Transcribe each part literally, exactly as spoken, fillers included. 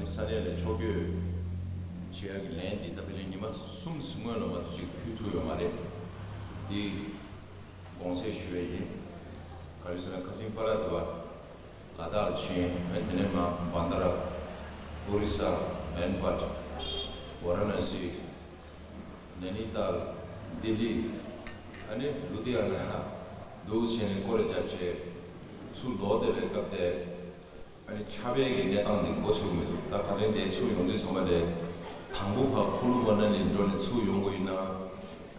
ས་གནས་ལ་ཕྱོགས་བསྐྱོད་བྱེད་ཡག་གི་ལན་འདི་ད་དཔེ་ལེན་ཉི་མ་གསུམ་སྔོན་ལ་མ་གཏོགས་ཅིག་ཕུལ་ཐུབ་ཡོད་མ་རེད། འདི་དགོངས་སེལ་ཞུ་ཡས་ཡིན། ག་རེ་ཟེར་ན་ཁ་སང་པཱ་ལགས་འདི་བ་ལ་དྭགས་ལ་ཕྱིན། ཨ་དེ་ནས་མར་བྷན་དྷ་ར། ཨོ་རི་ས། མན་པད། ཝ་ར་ཎ་སི། ནེ་ནི་ཏཱལ། ལྡི་ལི། ཨ་ནི་ལུ་དྷི་ཡ་ན། འདུག་བྱས་ནས་སྐོར་ར་བརྒྱབ་བྱས་ཚུར་ལོག་བསྡད་པའི་སྐབས་དེ། ཨ་ནི་ཆར་པའི་གི་གནས་སྟངས་འདི་འགོ་ཚུགས་མི་འདུག་ད་ག་རེ་འདས་ཚུར་ཡོང་དུས་ཚང་མ་ལས་དང་པོ་ཕར་ཁུ་ལུ་ཝ་ན་ནས་འགྲོ་ནས་ཚུར་ཡོང་དགོས་ཡིན་ན།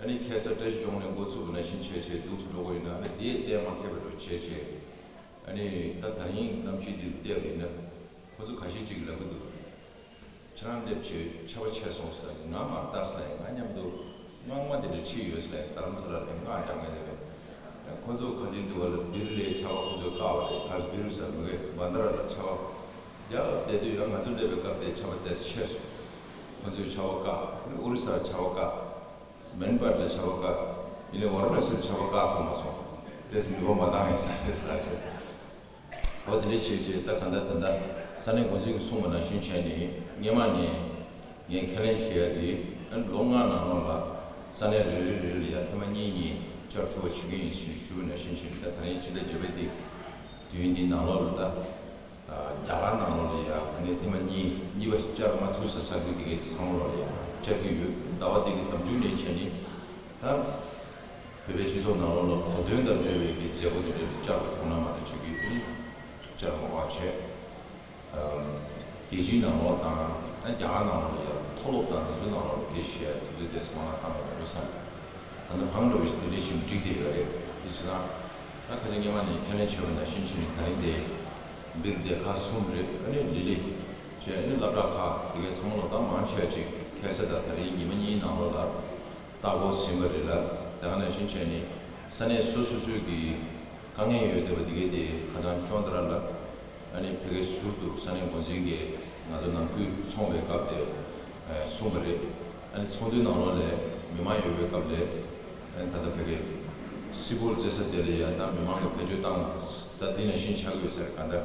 ཨ་ནི་ཁ་སང་བཀྲ་ཤིས་ལྗོངས་ནས་འགོ་ཚུགས་པ་ནང་བཞིན་བྱས་བྱས་འདུག་སེ་འགྲོ་དགོས་ཡིན་ན། ཨ་ནི་དེའི་གཏན་མ་འཁེལ་བ་འདྲ་བྱས་བྱས། ཨ་ནི་ད་ད་རིང་གནམ་གཤིས་འདི་བལྟས་པ་ཡིན་ན་ཁོ་ཚོ་ཁ་ཤས་ཅིག་ལབ་གི་འདུག་ཁྱེད་རང་སླེབས་བྱས་ཆར་པ་ཆད་སོང་ཟེར་ནས། ང་མར་ལྟ་ས་ཡིན། ང་མཉམ་དུ་སྔགས་མ་དེ་འདྲ་ཁྲིད་ཡོད་ཟེར་ནས། རྡ་རམ་ས་ལ་ནས་སྔགས་རྒྱག་མཁན་དེ་རེད། ཁོ་ཚོ་ཁ་སང་དུ་བ་ལ་སྦིར་ལ་ཆར་པ་ཁོ་ཚོས་བཀག་པ་རེད། ག་སྦིར་ཟེར་མི་རེད། བྷན་དྷ་ར་ལ་ཆར་པ་རྒྱག་བསྡད་དུས། ཡང་ང་ཚོ་སླེབས་པའི་སྐབས་དེ་ཆར་པ་ཏོག་ཙམ་ཆད་སོང་། ཁོ་ཚོས་ཆར་པ་བཀག་ཨོ་རི་ས་ལ་ཆར་པ་བཀག་མན་པད་ལ་ཆར་པ་བཀག་ཡིན་ནའི་ཝ་ར་ཎ་སི་ལ་ཆར་པ་བཀག་ཐུབ་མ་སོང་། ཏོག་ཙམ་མི་འབོར་མ་བཏང་ཡིན་ས་རེད་ཟེར་བྱས། འོ་དེ་འདྲ་བྱས་བྱས་ད་ག་འདྲ་ད་ལྟ་ས་གནས་འགོ་འཛིན་གྱིས་གསུངས་པ་ནང་བཞིན་བྱས་ནས། སྔོན་མ་ནས་ངས་ཁས་ལེན་བྱས་ཡ་དེ། ཨ་ནི་ལོ་ལྔ་ནང་ལོགས་ལ་ས་གནས་རེ་རེ་རེ་རེ་ལ་ཡ་ཐེངས་མ་གཉིས་གཉིས་བཅར་ཐུབ་པ་བྱེད་ཀྱི་ཡིན་ཞེས་ཞུས་པ་ནང་བཞིན་བྱས་ནས། ད་ད་རིང་ཕྱི་ཟླ་བརྒྱད་པའི་དེ་དུས་ཡུན་འདིའི་ནང་ལོགས་ལ་ད། རྒྱ་གར་ནང་ལོགས་ལ་ཡ་ཨ་ནི་ཐེངས་མ་གཉིས་གཉིས་པ་བཅར་མ་ཐུབ་ས་ས་ཁུལ་དེ་གའི་ཚང་མ་ལོགས་ལ་ཡ་བཅར་གྱི་ཡོད། ཟླ་བ་འདི་གི་ཟླ་མཇུག་ནས་བྱས་ནས་ད་བོད་པའི་སྤྱི་ཚོགས་ནང་ལོགས་ལ་གོ་སྟོན་དང་འབྲེལ་བའི་གི་མཛད་སྒོ་དེ་འདྲ་བཅར་བ་བྱུང་ན་མ་གཏོགས་བྱེད་ཀྱི་ཡོད། བཅར་མ་བ་བྱས། རྒྱལ་སྤྱིའི་ནང་ལོགས་དང་ཨ་རྒྱ་གར་ནང་ལོགས་ལ་ཡ་མཐོ་སློབ་དང་དེ་ཚོའི་ནང་ལོགས་ལ་སྐད་ཆ་བཤད་དེ་ཚོའི་ཏོག་ཙམ་མ་ལངས་བཏང་བ་རེད་བསམ། ད་ནི་བང་འགྲོ་བའི་དེ་འདྲའི་ཞིག་འགྲིག་བསྡད་ཡོད་རེད། དེ་བྱས་ཙང་ད་ཁ་སང་སྔོན་མ་ནས་ཁས་ལེན་བྱས་པ་ནང་བཞིན་བྱས་ནས། ད་རིང་དེ་སྦིར་སྡེ་ཁག་གསུམ་རེད། ཨ་ནི་ལྡི་ལི་བྱས། ཨ་ནི་སློབ་གྲྭ་ཁག་དེ་གའི་ཚང་མ་ལ་ད་མང་ཆེ་བ་ཅིག་ཁ་སང་དང་ད་རིང་ཉི་མ་གཉིས་ནང་ལོགས་ལ་ལྟ་སྐོར་ཟིན་པ་རེད་ལ། དེ་ག་ནང་བཞིན་བྱས་ནས་ས་གནས་སོ་སོ་སོའི་གི་དཀའ་ངལ་ཡོད་བསྡད་པ་དེ་གའི་དེ་ཁ་སང་ཅོན་ཏ་ར་ལ། ཨ་ནི་ཕ་གིའི་ཟུར་དུ་ས་གནས་འགོ་འཛིན་གྱིས་ང་ཚོ་ནང་ཁུལ་ཚོང་བའི་སྐབས་དེ་གསུངས་པ་རེད། ཨ་ནི་ཚོགས་འདུའི་ནང་ལོགས་ལ་མི་མང་ཡོད་པའི་སྐབས་ལ། ཨ་ནི་ད་ལྟ་ཕ་གིའི་སི་པོལ་རྩེ་ས་དེ་ལ་ཡང་ད་མི་མང་གི་བེད་སྤྱོད་བཏང་། ད་འདི་ནང་བཞིན་ཆགས་ཀྱི་ཡོད་ས་རེད། གང་ལྟར་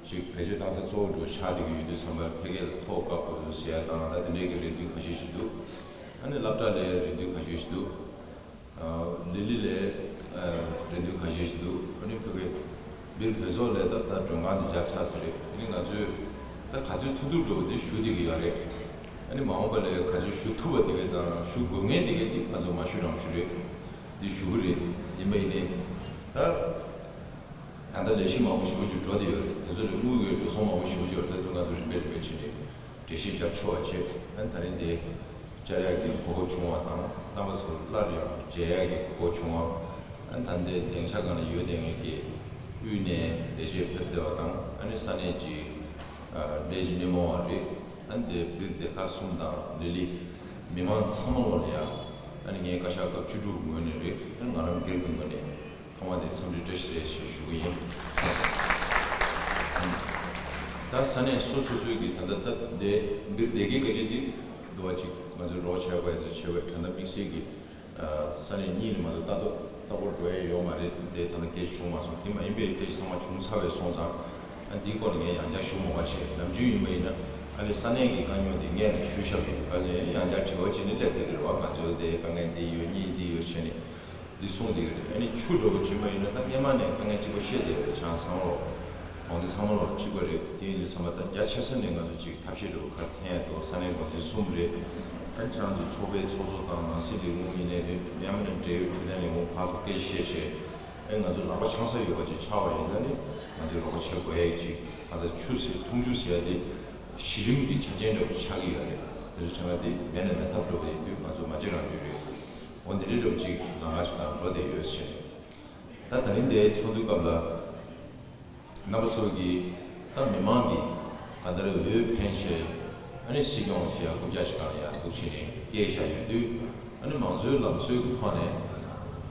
ཅིག་བེད་སྤྱོད་བཏང་ས་གཙོ་བོ་འདྲ་ཆགས་བསྡད་ཀྱི་ཡོད་དུས་ཙམ་པ་ཕ་གི་ལ་ཐོག་བཀག་དགོས་འདུག་ཟེར་ཡ་དང་། ད་དེ་འདྲའི་གི་རེ་འདུན་ཁ་ཤས་ཤིག་འདུག་ཨ་ནི་སློབ་གྲྭ་ལ་རེ་འདུན་ཁ་ཤས་ཤིག་འདུག་ལྡི་ལི་ལ་རེ་འདུན་ཁ་ཤས་ཤིག་འདུག་ཨ་ནི་ཕ་གི་སྦིར་བོད་ཚོགས་ལ་ད་ལྟ་མགྲོན་ཁང་འདི་བརྒྱབ་ཚར་ས་རེད། ཨ་ནི་ང་ཚོས་ད་ག་ཚོད་ཐུབ་ཐུབ་འདྲ་བོ་འདི་ཞུ་བསྡད་ཀྱི་ཡོད་རེད། ཨ་ནི་མ་འོངས་པ་ལ་ག་ཚོད་ཞུ་ཐུབ་པ་དེ་ག་དང་ཞུ་དགོས་ངེས་དེ་ག་འདི་ང་ཚོ་མ་ཞུ་རང་ཞུ་རེད། འདི་ཞུ་གི་རེད། ཡིན་པ་ཡིན་ནའི་ད། ད་ལྟ་ལས་གཞི་མང་པོ་ཞེ་པོ་ཅིག་འགྲོ་བསྡད་ཡོད་རེད། དེ་ཚོ་ལས་དངུལ་གྱི་འགྲོ་སོང་མང་པོ་ཞེ་པོ་ཅིག་ཡོད་རེད། ད་དུང་ང་ཚོ་རིམ་པས་རིམ་པས་ཕྱིན་ནས་འགྲེལ་བཤད་རྒྱབ་ཆོག་པ་བྱེད། ཨ་ནི་ད་རིང་འདི་བཅར་ཡག་གི་གོ་སྐབས་བྱུང་བ་དང་། རྣམ་པ་ཚོ་སླར་ཡང་མཇལ་ཡག་གི་གོ་སྐབས་བྱུང་བ། ཨ་ནི་ད་ལྟའི་སྡིངས་ཆ་སྒང་ལ་ཡོད་བསྡད་མཁན་གྱི་དབུས་ནས་ལས་བྱེད་ཕེབས་བསྡད་པ་དང་། ཨ་ནི་ས་གནས་ཀྱི་ལས་ཀྱི་མི་མང་བ་རེད། ཨ་ནི་འདི་སྦིར་སྡེ་ཁག་གསུམ་དང་ལྡི་ལི་མི་མང་ཚང་མ་ལོགས་ལ་ཡང་། ཨ་ནི་ངས་བཀའ་ཤག་སྐབས་བཅུ་དྲུག་གི་ངོས་ནས་རེད། ཨ་ནི་ང་རང་སྒེར་གྱི་ངོས་ནས། ཐོག་མ་དེ་འཚམས་འདྲི་བཀྲ་ཤིས་བདེ་ལེགས་ཞེས་ཞུ་གི་ཡིན། ད་ས་གནས་སོ་སོ་སོའི་གི་ད་ལྟ་སྟབས་བདེ་འདིར་བསྡད་ཀྱི་སྐད་ཆ་འདི་འདུག་བ། ཅིག་ང་ཚོའི་རོགས་བྱས་པ་ཡིན་ཚེ་བྱས་པ་ད་ལྟ་དམིགས་བསལ་གྱི་ས་གནས་གཉིས་ལ་མ་གཏོགས་ལྟ་རྟོག་ལྟ་སྐོར་འགྲོ་ཡས་ཡོད་མ་རེད། དེ་ད་ལྟ་སྐད་ཆ་བྱུང་མ་སོང་། དེ་མ་ཡིན་པའི་སྐད་ཆ་ཚང་མ་བྱུང་ཚར་བས་སོང་ཙང་། ཨ་འདིའི་སྐོར་ལ་ངས་ཡང་བསྐྱར་ཞུ་མ་དགོས་བྱས། ནམ་རྒྱུན་ཡིན་པ་ཡིན་ན་ཨ་ནི་ས་གནས་ཀྱི་དཀའ་རྙོག་འདི་སྔོན་ལ་ཞུ་བཞག་གི་འདུག་ཨ་ནི་ཡང་བསྐྱར་དྲི་བ་བྱས་ནས་སླེབས་བསྡད་ཀྱི་རེད་བ། ང་ཚོའི་དེ་དཀའ་ངལ་འདི་ཡོད་གཉིས་འདི་ཡོད་བྱས་ནས། འདི་གསུངས་བསྡད་ཀྱི་རེད། ཨ་ནི་ཆུ་འདྲ་བོ་ཅིག་མ་ཡིན་ན་ད་སྔོན་མ་ནས་དཀའ་ངལ་གཅིག་པ་བཤད་བསྡད་ཡོད་རེད། བྱང་ས་མ་ལོགས་གོང་འདི་ཚང་མ་ལོགས་གཅིག་པ་རེད། དེ་ཡིན་དུས་ཚང་མ་ད་རྒྱ་ཆེ་ས་ནས་ང་ཚོ་ཅིག་ཐབས་ཤེས་འདྲ་བོ་ག་རེ་འཐེན་ཡ་འདུག་ས་གནས་འགོ་འཛིན་གསུམ་རེད། ཨ་ནི་ཁྱེད་རང་ཚོ་ཚོགས་པའི་ཚོགས་གཙོ་དང་ནང་སྲིད་ལས་ཁུངས་ཡིན་ནའི་རེད། ཡང་མིན་ན་འབྲེལ་ཡོད་འཕྲོད་བསྟེན་ལས་ཁུངས་ཕར་ཚུར་སྐད་ཆ་བཤད་བྱས། ཨ་ནི་ང་ཚོ་ལག་པ་འཆང་ས་ཡོད་པ་ཅིག་ཆགས་པ་ཡིན་ན་ནི་ང་ཚོས་རོགས་པ་བྱེད་དགོས་ཡ་ཅིག་ད་ལྟ་ཆུ་ཟེར་འཐུང་ཆུ་ཟེར་ཡ་དེ་གཞི་རིམ་གྱི་ཆ་རྐྱེན་འདྲ་བོ་ཆགས་ཀྱི་ཡོད་རེད། དེ་ཚོ་བྱས་ན་དེ་མེད་ན་མེད་ཐབས་འདྲ་བོ་ཡིན་དུས་ང་ཚོ་མ་བྱེད་རང་བྱེད་རེད། འོ་འདི་འདྲའི་འདྲ་བོ་ཅིག་ལམ་ཁ་ཞིག་དང་འགྲོ་བསྡད་ཡོད་ཟེར། ད་ད་རིང་འདིའི་ཚོགས་འདུའི་སྐབས་ལ་རྣམ་པ་ཚོ་གིས་ད་མི་མང་གིས་ག་འདྲ་འོས་འཕེན་བྱས། ཨ་ནི་སྲིད་སྐྱོང་བྱས་རྐུབ་བཀྱག་ཅིག་སྒང་ལ་ཡར་འདུག་བྱས་ནས་བསྐྱལ་བཞག་ཡོད་དུས། ཨ་ནི་མང་གཙོའི་ལམ་སྲོལ་གྱི་ཐོག་ནས་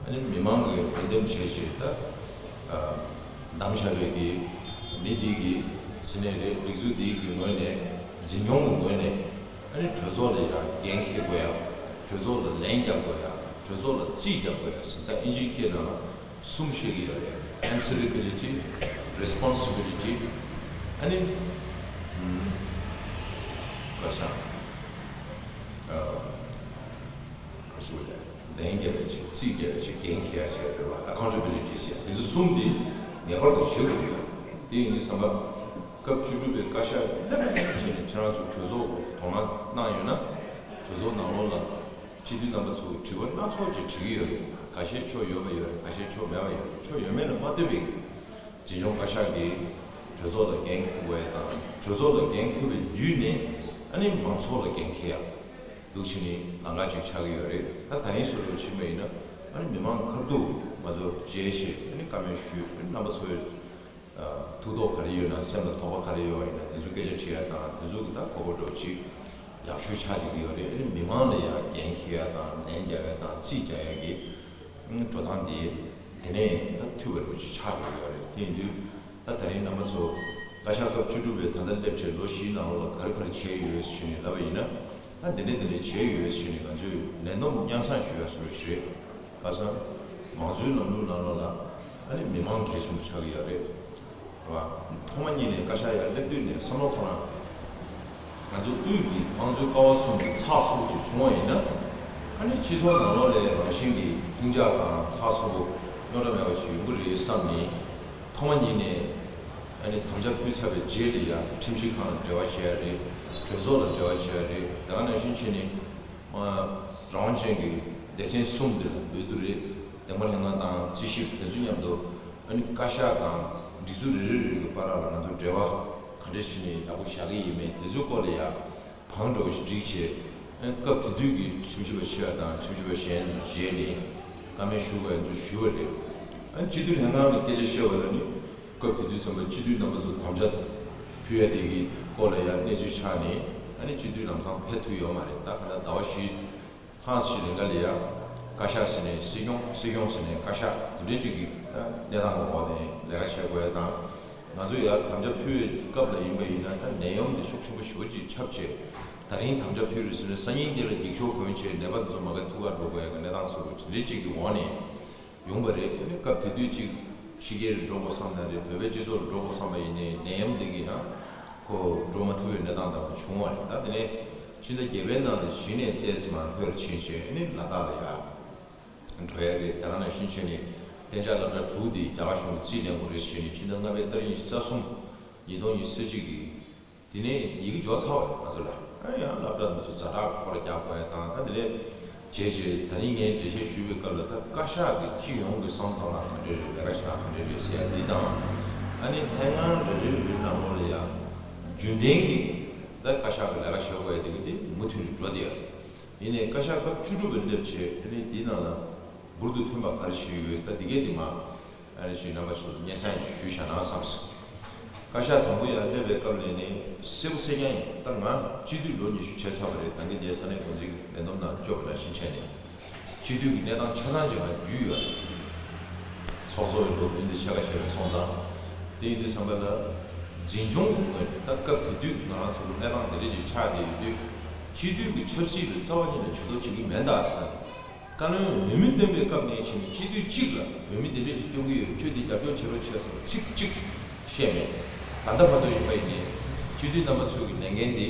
ཨ་ནི་མི་མང་གིས་འོས་འདེམས་བྱས་བྱས་ད་བདམས་བཞག་པའི་གི་མི་འདི་གི་ཟེར་ནའི་རེད། སྒྲིག་འཛུགས་འདི་གི་ངོས་ནས་འཛིན་སྐྱོང་གི་ངོས་ནས། ཨ་ནི་གྲོས་ཚོགས་ལ་ཡང་འགན་འཁྱེར་དགོས་ཡ། གྲོས་ཚོགས་ལ་ལན་རྒྱག་དགོས་ཡ། གྲོས་ཚོགས་ལ་རྩིས་རྒྱག་དགོས་ཡ་ཟེར། ད་ཨིན་ཇིའི་སྐད་ནང་གསུམ་བཤད་ཀྱི་ཡོད་རེད། Answerability, Responsibility, ཨ་ནི་ཨམ་ བཀའ་ཤག་ཨ་ག་རེ་ཟེར་དགོས་རེད། ལན་རྒྱག་པ་བྱེད། རྩིས་རྒྱག་པ་བྱེད། འགན་འཁྱེར་ཡ་ཟེར་ཡ་རེད་བ། ཨ་ཁའུན་ཊེ་བི་ལི་ཊི་ཟེར་ཡ། དེ་ཚོ་གསུམ་འདི་ངེས་པར་དུ་བྱེད་དགོས་ཀྱི་ཡོད། དེ་ཡིན་དུས་ཙམ་པ་སྐབས་བཅུ་དྲུག་པའི་བཀའ་ཤག་སླེབས་ནས་བྱས་ནས་ཁྱེད་རང་ཚོ་གྲོས་ཚོགས་དོ་སྣང་གནང་ཡོད་ན། གྲོས་ཚོགས་ནང་ལོགས་ལ་སྤྱི་འཐུས་རྣམ་པ་ཚོ་གི་དྲི་བ་སྣ་ཚོགས་ཅིག་དྲི་གི་ཡོད་རེད། ཁ་ཤས་ཕྱོགས་ཡོད་པ་ཡོད་རེད། ཁ་ཤས་ཕྱོགས་མེད་པ་ཡོད་རེད། ཕྱོགས་ཡོད་མེད་ལ་མ་ལྟོས་པའི་འཛིན་སྐྱོང་བཀའ་ཤག་གིས་གྲོས་ཚོགས་ལ་འགན་འཁུར་བ་དང་། གྲོས་ཚོགས་ལ་འགན་འཁུར་བའི་བརྒྱུད་ནས་ཨ་ནི་མང་ཚོགས་ལ་འགན་འཁྱེར་ཡག་འདུག་བྱས་ནས་ལམ་ཁ་ཅིག་ཆགས་ཀྱི་ཡོད་རེད། ད་ད་རིང་བཟོ་འདྲ་ཕྱིན་པ་ཡིན་ན། ཨ་ནི་མི་མང་ཁ་ཐུག་ང་ཚོ་མཇལ་བྱས། ཨ་ནི་བཀའ་མོལ་ཞུས། ཨ་ནི་རྣམ་པ་ཚོའི་ཨ་ཐུགས་དོགས་ག་རེ་ཡོད་ན། སེམས་ལ་དོགས་པ་ག་རེ་ཡོད་པ་ཡིན་ན། དེ་ཚོ་སྐད་ཆ་དྲི་ཡ་དང་། དེ་ཚོ་གི་ད་གོ་སྐབས་འདྲ་བོ་ཅིག་ཡག་ཤོས་ཆགས་བསྡད་ཀྱི་ཡོད་རེད། ཨ་ནི་མི་མང་ལ་ཡ་འགན་འཁྱེར་ཡ་དང་། ལན་རྒྱག་ཡ་དང་། རྩིས་རྒྱག་ཡ་གི་ཨ་འགྲོ་སྟངས་འདི་དེ་ནས་ད་འཐུས་པ་འདྲ་བོ་ཅིག་ཆགས་བསྡད་ཀྱི་ཡོད་རེད། དེ་ཡིན་དུས་ད་ད་རིང་རྣམ་པ་ཚོ་བཀའ་ཤག་སྐབས་བཅུ་དྲུག་པའི་ད་ལྟ་སླེབས་བྱས་ལོ་བཞིའི་ནང་ལོགས་ལ་ག་རེ་ག་རེ་བྱས་ཡོད་ཟེར་ནས་ལབ་པ་ཡིན་ན། ད་འདི་འདྲ་འདི་འདྲ་བྱས་ཡོད་ཟེར་ནས་ང་ཚོས་ལས་བསྡོམས་སྙན་སེང་ཞུ་ཡ་བཟོ་འདྲ་ཞིག་རེད། ཁ་སང་མང་གཙོའི་ལམ་ལུགས་ནང་ལོགས་ལ་ཨ་ནི་མི་མང་གལ་ཆེན་པོ་ཆགས་ཀྱི་ཡོད་རེད། རེད་བ། ཐོག་མ་ཉིད་ནས་བཀའ་ཤག་ཡར་སླེབས་དུས་ནས་བསམ་བློ་ཁོ་རང་། ང་ཚོ་དབུས་ཀྱི་དམངས་གཙོའི་ཀ་བ་གསུམ་གྱི་ཚགས་ཚུད་པོ་ཅིག་བྱུང་བ་ཡིན་ན། ཨ་ནི་སྤྱི་ཚོགས་ནང་ལོགས་ལ་རང་བཞིན་གྱིས་ལྷིང་འཇགས་དང་ཚགས་ཚུད་པོ་རྙོག་དྲ་མེད་པ་ཞིག་ཡོང་གི་རེད་བསམ་ནས། ཐོག་མ་ཉིད་ནས་ཨ་ནི་དམ་བཅའ་ཕུལ་ཚར་བའི་རྗེས་ལ་ཡ་ཁྲིམས་ཞིབ་ཁང་ལ་འབྲེལ་བ་བྱས་རེད། གྲོས་ཚོགས་ལ་འབྲེལ་བ་བྱས་རེད། དེ་ག་ནང་བཞིན་བྱས་ནས། ཨ་རང་དབང་ཅན་གྱི་སྡེ་ཚན་གསུམ་དེ་ལ་འོས་བསྡུ་རེད། འདེམས་ཀ་ལྷན་ཁང་དང་རྩིས་ཞིབ་དེ་ཚོ་མཉམ་དུ། ཨ་ནི་བཀའ་ཤག་དང་སྒྲིག་འཛུགས་རེ་རེ་རེ་གི་བར་ལ་ང་ཚོ་འབྲེལ་བ་ག་འདྲ་བྱས་ནས་ཡག་པོ་བཞག་གི་ཡིན་མིན། དེ་ཚོའི་སྐོར་ལ་ཡ་བང་འགྲོ་ཞིག་བསྒྲིགས་བྱས། ཨ་ནི་སྐབས་དེ་དུས་ཀྱི་ཁྲིམས་ཞིབ་པ་ཆེ་བ་དང་ཁྲིམས་ཞིབ་པ་གཞན་ཚོ་མཇལ་ནས་བཀའ་མོལ་ཞུ་དགོས་ཡ་ཚོ་ཞུས་པ་རེད། ཨ་ནི་སྤྱི་འཐུས་ལྷན་ཁང་ནས་སྐད་ཆ་བཤད་པ་ལ་ནི། སྐབས་དེ་དུས་ཙམ་པ་སྤྱི་འཐུས་རྣམ་པ་ཚོ་དམ་བཅའ་ཕུལ་ཡ་དེ་གི་སྐོར་ལ་ཡ་གནས་ཚུལ་ཆགས་ནས། ཨ་ནི་སྤྱི་འཐུས་ལམ་སང་ཕེབས་ཐུབ་ཡོད་མ་རེད། ད་ག་ད་ཟླ་བ་བཞི་ལྷག་ཞིག་རིང་ག་ལ་ཡ་བཀའ་ཤག་ཟེར་ནས་སྲིད་སྐྱོང་། སྲིད་སྐྱོང་ཟེར་ནས་བཀའ་ཤག་དེ་འདྲའི་ཅིག་གི་གནས་སྟངས་ཀྱི་འོག་ནས་ལས་ཀ་བྱེད་དགོས་ཡ་དང་། ང་ཚོ་ཡ་དམ་བཅའ་ཕུལ་བའི་སྐབས་ལ་ཡིན་པ་ཡིན་ན། ད་ནད་ཡམས་དེ་ཤུགས་ཆེན་པོ་ཞེ་པོ་ཅིག་ཁྱབ་བྱས། ད་རིང་དམ་བཅའ་ཕུལ་རེད་ཟེར་ནས་སང་ཉིན་དེ་ལ་འགྱིག་ཤོག་གོན་བྱས་ནད་པ་དེ་ཚོ་མ་གི་ཐུག་ག་འགྲོ་དགོས་ཡ་གི་གནས་སྟངས་བཟོ་འདྲ་ཅིག་གི་འོག་ནས། ཡོང་བ་རེད། དེ་ནས་སྐབས་དེ་དུས་ཅིག་ཕྱི་རྒྱལ་རུ་འགྲོ་དགོས་བསམ་ན་རེད། བོད་པའི་སྤྱི་ཚོགས་རུ་འགྲོ་དགོས་བསམ་པ་ཡིན་ནའི་ནད་ཡམས་འདི་གིས་ཡང་ཁོ་འགྲོ་མ་ཐུབ་པའི་གནས་སྟངས་འདྲ་བོ་བྱུང་བ་རེད། ད་དེ་ནས་ཕྱི་ཟླ་བརྒྱད་པའི་ནང་ལ་གཞི་ནས་ཏོག་ཙམ་མར་ལྷོད་ཕྱིན་བྱས། ཨ་ནི་ལ་དྭགས་ལ་ཡར་འགྲོ་ཡ་རེད། དེ་ག་ནང་བཞིན་བྱས་ནས་གཏན་འཇགས་སློབ་གྲྭ་དྲུག་འདི་རྒྱ་གར་གཞུང་གིས་རྩིས་ལེན་དགོས་རེད་ཟེར་ནས་ཕྱི་ཟླ་ལྔ་པའི་ཏ་རིག་ཉི་ཤུ་རྩ་གསུམ། ཉིས་སྟོང་ཉི་ཤུ་རྩ་གཅིག་གི། དེ་ནས་ཡི་གེ་འབྱོར་ཚར་བ་རེད་ང་ཚོ་ལ། ཨ་ཡང་སློབ་གྲྭ་འདི་ཚོ་ཛ་དྲག་སྐོར་རྒྱག་དགོས་ཡ་དང་། ད་དེ་ལས་བྱས་རྗེས་ད་ནི་ངས་འགྲེལ་བཤད་ཞུས་པའི་སྐབས་ལ། ད་བཀའ་ཤག་གི་སྤྱི་ཡོངས་ཀྱི་བསམ་བློ་གཏོང་སྟངས་ག་འདྲ་རེད། ལས་ཀ་བྱེད་སྟངས་ག་འདྲ་རེད་ཟེར་ཡ་འདི་དང་། ཨ་ནི་ལྷན་ཁང་རེ་རེ་རེ་རེ་ནང་ལོགས་ལ་ཡ་རྒྱུན་ལྡན་གྱི་ད་བཀའ་ཤག་གི་ལས་ཀ་བྱེད་དགོས་ཡ་དེ་གི་དེ་མུ་མཐུད་ནས་འགྲོ་བསྡད་ཡོད་རེད། ཡིན་ནའི་བཀའ་ཤག་སྐབས་བཅུ་དྲུག་པ་སླེབས་བྱས། ཨ་ནི་འདིའི་ནང་ལ་འབུར་དུ་ཐོན་པ་ག་རེ་ཞིག་ཡོད་ཟེར། ད་འདི་གས་འདི་མ། ཨ་ནི་ཅིག་རྣམ་པ་ཚོ་སྙན་སེང་ཅིག་ཞུས་བཞག་ན་བསམ་སོང་། བཀའ་ཤག་དང་པོ་ཡར་སླེབས་པའི་སྐབས་ལ་ནི་གསལ་པོ་གསལ་རྐྱང་ཡིན། ད་ང་སྤྱི་འཐུས་ལོ་ཉི་ཤུ་བྱས་ཚར་བ་རེད། ད་གིན་དེ་ས་གནས་འགོ་འཛིན་གྱི་ལས་བསྡོམས་ནང་བཅོས་པ་ནང་བཞིན་བྱས་ནས། སྤྱི་འཐུས་ཀྱི་གནས་སྟངས་ཆ་ཚང་ཅིག་ང་རྒྱུས་ཡོད་རེད། ཚོགས་གཙོ་བའི་ལོ་རྒྱུས་འདི་ཕྱེད་ཀ་བྱས་པའི་སོང་ཙང་། དེ་ཡིན་དུས་ཙམ་པ་ལ། འཛིན་སྐྱོང་གི་ངོས་ནས་ད་སྐབས་དེ་དུས་ང་རང་ཚོ་གི་གནས་སྟངས་དེ་འདྲ་ཅིག་ཆགས་བསྡད་ཡོད་དུས། སྤྱི་འཐུས་ཀྱི་ཆབ་སྲིད་ལ་རྩ་བ་ཉིད་ནས་ཇུས་གཏོགས་བྱེད་ཀྱི་མེད་ད་ཟེར། བཀའ་བློན་འོས་མི་བཏོན་པའི་སྐབས་ནས་བྱས་ནས་སྤྱི་འཐུས་གཅིག་ལ་འོས་མི་འདི་འདྲས་ཅིག་བཏོན་གྱི་ཡོད། ཁྱོད་འདི་རྒྱབ་སྐྱོར་བྱེད་རོགས་བྱས་ཟེར་ཚིག་གཅིག་བཤད་མེད། ད་ལྟ་བར་དུ་ཡིན་པ་ཡིན་ནའི་སྤྱི་འཐུས་རྣམ་པ་ཚོ་གི་ལས་འགན་འདི་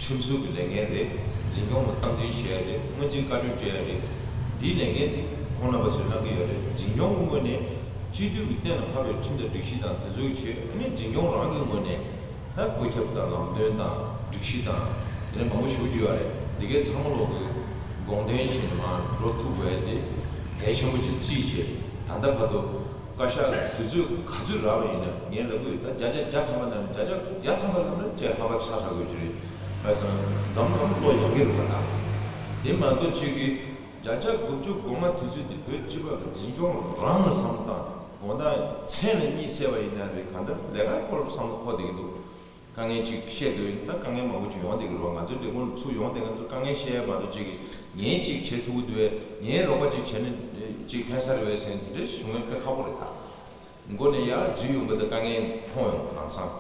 ཁྲིམས་བཟོ་གི་ལས་འགན་རེད། འཛིན་སྐྱོང་ལ་སྟངས་འཛིན་བྱེད་ཡ་རེད། སྔོན་རྩིས་བཀའ་འཁྲོལ་སྤྲད་ཡ་རེད། འདིའི་ལས་འགན་འདི་ཁོང་རྣམ་པ་ཚོས་གནང་གི་ཡོད་རེད། འཛིན་སྐྱོང་གི་ངོས་ནས་སྤྱི་འཐུས་ཀྱི་གཏན་ལ་ཕབ་པའི་ཁྲིམས་དང་སྒྲིག་གཞི་དང་དེ་ཚོ་གི་ཆེད། ཨ་ནི་འཛིན་སྐྱོང་རང་གི་ངོས་ནས། ད་བཀོད་ཁྱབ་དང་ལམ་སྟོན་དང་སྒྲིག་གཞི་དང་། དེ་ནས་མང་པོ་ཞེ་པོ་ཅིག་ཡོད་རེད། འདི་གའི་ཚང་མ་ལོག་གི་དགོངས་དོན་བྱས་ནས་མར་འགྲོ་ཐུབ་དགོས་ཡ་དེ་གལ་ཆེན་པོ་ཅིག་བརྩིས་བྱས། ད་ལྟ་བར་དུ་བཀའ་ཤག་གི་དུས་ཚོད་ག་ཚོད་རག་པ་ཡིན་ན། ངས་ལབ་གི་ཡོད། ད་བརྒྱ་ཆ་བརྒྱ་ཐམ་པ་ནང་ནས་བརྒྱ་ཆ་བརྒྱ་ཐམ་པ་ལབ་ན་དཔེ་ཧ་པ་ཆ་ཚ་དགོས་ཀྱི་རེད། བྱས་ཙང་འཛམ་བུ་གླིང་བློ་ཡོད་མཁན་རེད་པ། ད་དེ་མ་གཏོགས་ཅིག་གི་བརྒྱ་ཆ་དགུ་བཅུ་གོ་ལྔ་དུས་ཚོད་དེ་བོད་སྤྱི་པ་གི་འཛིན་སྐྱོང་རང་ལ་བསམ་བློ་བཏང་། དགོངས་དག་མཚན་ལ་གཉིད་སད་པ་ཡིན་ན་རེད། གང་ལྟར་ལས་ཀའི་སྐོར་ལ་བསམ་བློ་འཁོར་བསྡད་ཀྱི་འདུག་དཀའ་ངལ་ཅིག་བཤད་དུས་ད་དཀའ་ངལ་མང་པོ་ཅིག་ཡོང་བསྡད་ཀྱི་རེད་བ། ང་ཚོའི་ལས་ཁུངས་ལ་ཚུར་ཡོང་བསྡད་མཁན་ཚོ་དཀའ་ངལ་བཤད་ཡ་མ་གཏོགས་ཅིག་གིས་ངས་ཅིག་བྱེད་ཐུབ་ཀྱི་འདུག་བས། ངའི་རོགས་པ་ཅིག་བྱས་ན་ཅིག་ཕན་ས་རེད་བས་ཟེར་ནས་དེ་འདྲའི་ཞུ་མཁན་དཔེ་ཁག་པོ་རེད་ད། མགོ་ནས་ཡར་འཛུལ་ཡོང་གི་འདུག་དཀའ་ངལ་མཐོང་ཡོང་ལམ་སང་།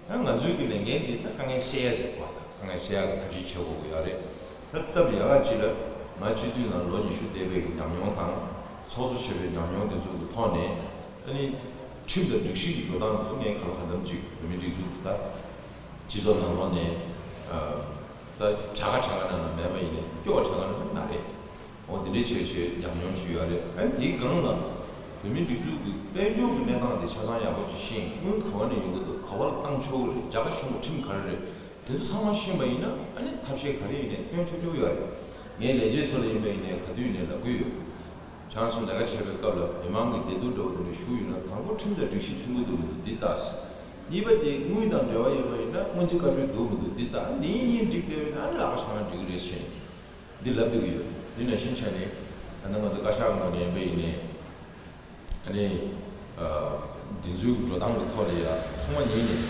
ད་ང་ཚོའི་གི་ལས་འགན་འདི་ད་དཀའ་ངལ་སེལ་ཡ་རེད་བ། ད་དཀའ་ངལ་སེལ་ཡ་གི་ཐབས་ཤེས་བྱེད་དགོས་ཀྱི་ཡོད་རེད། ད་སྟབས་ཡག་ག་ཅིག་ལ་ང་སྤྱི་འཐུས་ནང་ལོ་ཉི་ཤུ་བསྡད་པའི་གི་ཉམས་མྱོང་དང་། ཚོགས་གཙོ་བྱས་པའི་ཉམས་མྱོང་དེ་ཚོ་གི་ཐོག་ནས། ཨ་ནི་ཁྲིམས་དང་སྒྲིག་གཞི་གི་འགྲོ་སྟངས་དེ་ཚོ་ངས་གང་ལ་གང་འཚམ་ཅིག་བོད་མིའི་སྒྲིག་འཛུགས་ཀྱི་ད་སྤྱི་ཚོགས་ནང་ལོགས་ནས། ཨ། ད་བྱ་དགའ་གྲངས་ཀ་ནང་ལ་མེད་པ་ཡིན་ནའི་སྐྱོ་བ་གྲངས་ཀ་ནང་ལ་མ་རེད། འོ་དེ་འདྲའི་བྱས་བྱས་ཉམས་མྱོང་ཞུ་ཡ་རེད། ཨ་ནི་དེའི་སྒང་ལ་བོད་མིའི་སྒྲིག་འཛུགས་ཀྱི་དཔལ་འབྱོར་གྱི་གནས་སྟངས་དེ་ཆ་ཚང་ཡག་པོ་ཅིག་ཤེས། དངུལ་ག་བ་ནས་ཡོང་གི་འདུག་ག་བ་ལ་བཏང་ཆོག་གི་རེད། རྒྱ་གར་གཞུང་གི་ཁྲིམས་ག་རེ་རེད། དེ་ཚོ་ཚང་མ་ཤེས་པ་ཡིན་ན་ཨ་ནི་ཐབས་ཤེས་ག་རེ་ཡིན་ནའི་སྟོན་ཆོག་ཆོག་ཡོད་རེད། ངས་ལས་བྱེད་ཚོ་ལ་ཡིན་པ་ཡིན་ནའི་ག་དུས་ནས་ལབ་ཀྱི་ཡོད། ཁྱེད་རང་ཚོ་ལས་ཀ་བྱེད་པའི་སྐབས་ལ་མི་མང་གི་བདེ་སྡུག་འདྲ་བོ་དེ་འདྲ་ཞུ་ཡོད་ན། དང་པོ་ཁྲིམས་དང་སྒྲིག་གཞི་མཐུན་གྱི་འདུག་མི་འདུག་འདི་ལྟ། གཉིས་པ་དེ་དངུལ་དང་འབྲེལ་བ་ཡོད་པ་ཡིན་ན་སྔོན་རྩིས་བཀའ་འཁྲོལ་འདུག་མི་འདུག་འདི་ལྟ། འདི་གཉིས་གཉིས་འགྲིག་བསྡད་པ་ཡིན་ན་ཨ་ནི་ལག་པ་བཞག་ན་འགྲིག་གི་རེད་ཟེར་ནས་འདི་ལབ་སྡོད་ཀྱི་ཡོད། འདི་ནང་བཞིན་བྱས་ནས་ད་ལྟ་ང་ཚོ་བཀའ་ཤག་ངོས་ནས་ཡིན་པ་ཡིན་ནའི་ཨ་ནི་འདི་ཚོའི་འགྲོ་སྟངས་ཀྱི་ཐོག་ལ་ཡང་ཐོག་མ་ཉིད་ནས་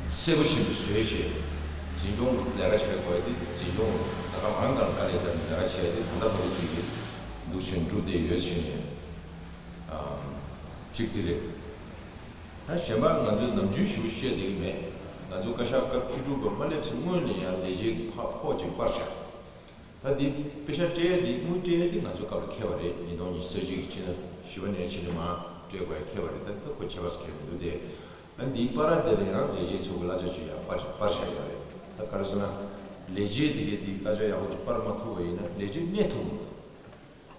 གསལ་པོ་ཞིག་ཏུ་བཟོས་བྱས། འཛིན་སྐྱོང་གི་ལས་ཀ་བྱེད་དགོས་དེ་འཛིན་སྐྱོང་ད་ག་རང་དང་ག་ལས་ཀྱང་ལས་ཀ་བྱས་ཏེ་ད་ལྟ་བར་དུ་ཅིག་འདུག་བཞིན་འགྲུབ་བསྡད་ཡོད་ཟེར་ནས་གཅིག་དེ་རེད། ད་གཞན་པ་ང་ཚོས་ནམ་རྒྱུན་ཞུ་བཤད་བསྡད་ཀྱི་མེད། ང་ཚོ་བཀའ་ཤག་སྐབས་བཅུ་དྲུག་པ་མ་སླེབས་ཚེ་སྔོན་ནས་ཡང་ལས་བྱེད་ཀྱི་ཕ་ཕོགས་ཅིག་སྤར་བཞག་ད་འདི་པེ་ཤག་སྤྲད་ཡ་འདི་དངུལ་སྤྲད་ཡ་འདི་ང་ཚོ་སྐབས་ལ་ཁེལ་བ་རེད། ཉིས་སྟོང་ཉི་ཤུ་རྩ་གཅིག་གི་ཕྱི་ཟླ་བཞི་པ་ནས་ཕྱི་ཟླ་མ་སྤྲད་དགོས་ཡ་ཁེལ་བ་རེད། ད་ལྟ་ཁོ་ཁྱད་པར་ཁེལ་མི་འདུག་སྟེ། ད་འདིའི་བར་དེ་ལ་ཡང་ལས་བྱེད་ཚོ་གི་གླ་ཆ་ཅིག་ཡང་སྤར་སྤར་བཞག་ཡོད་རེད། ད་ག་རེ་ཟེར་ན་ལས་བྱེད་འདི་གས་འདི་གླ་ཆ་ཡག་པོ་ཅིག་སྤར་མ་ཐུབ་པ་ཡིན་ན་ལས་བྱེད་གནས་ཐུབ་མི་འདུག་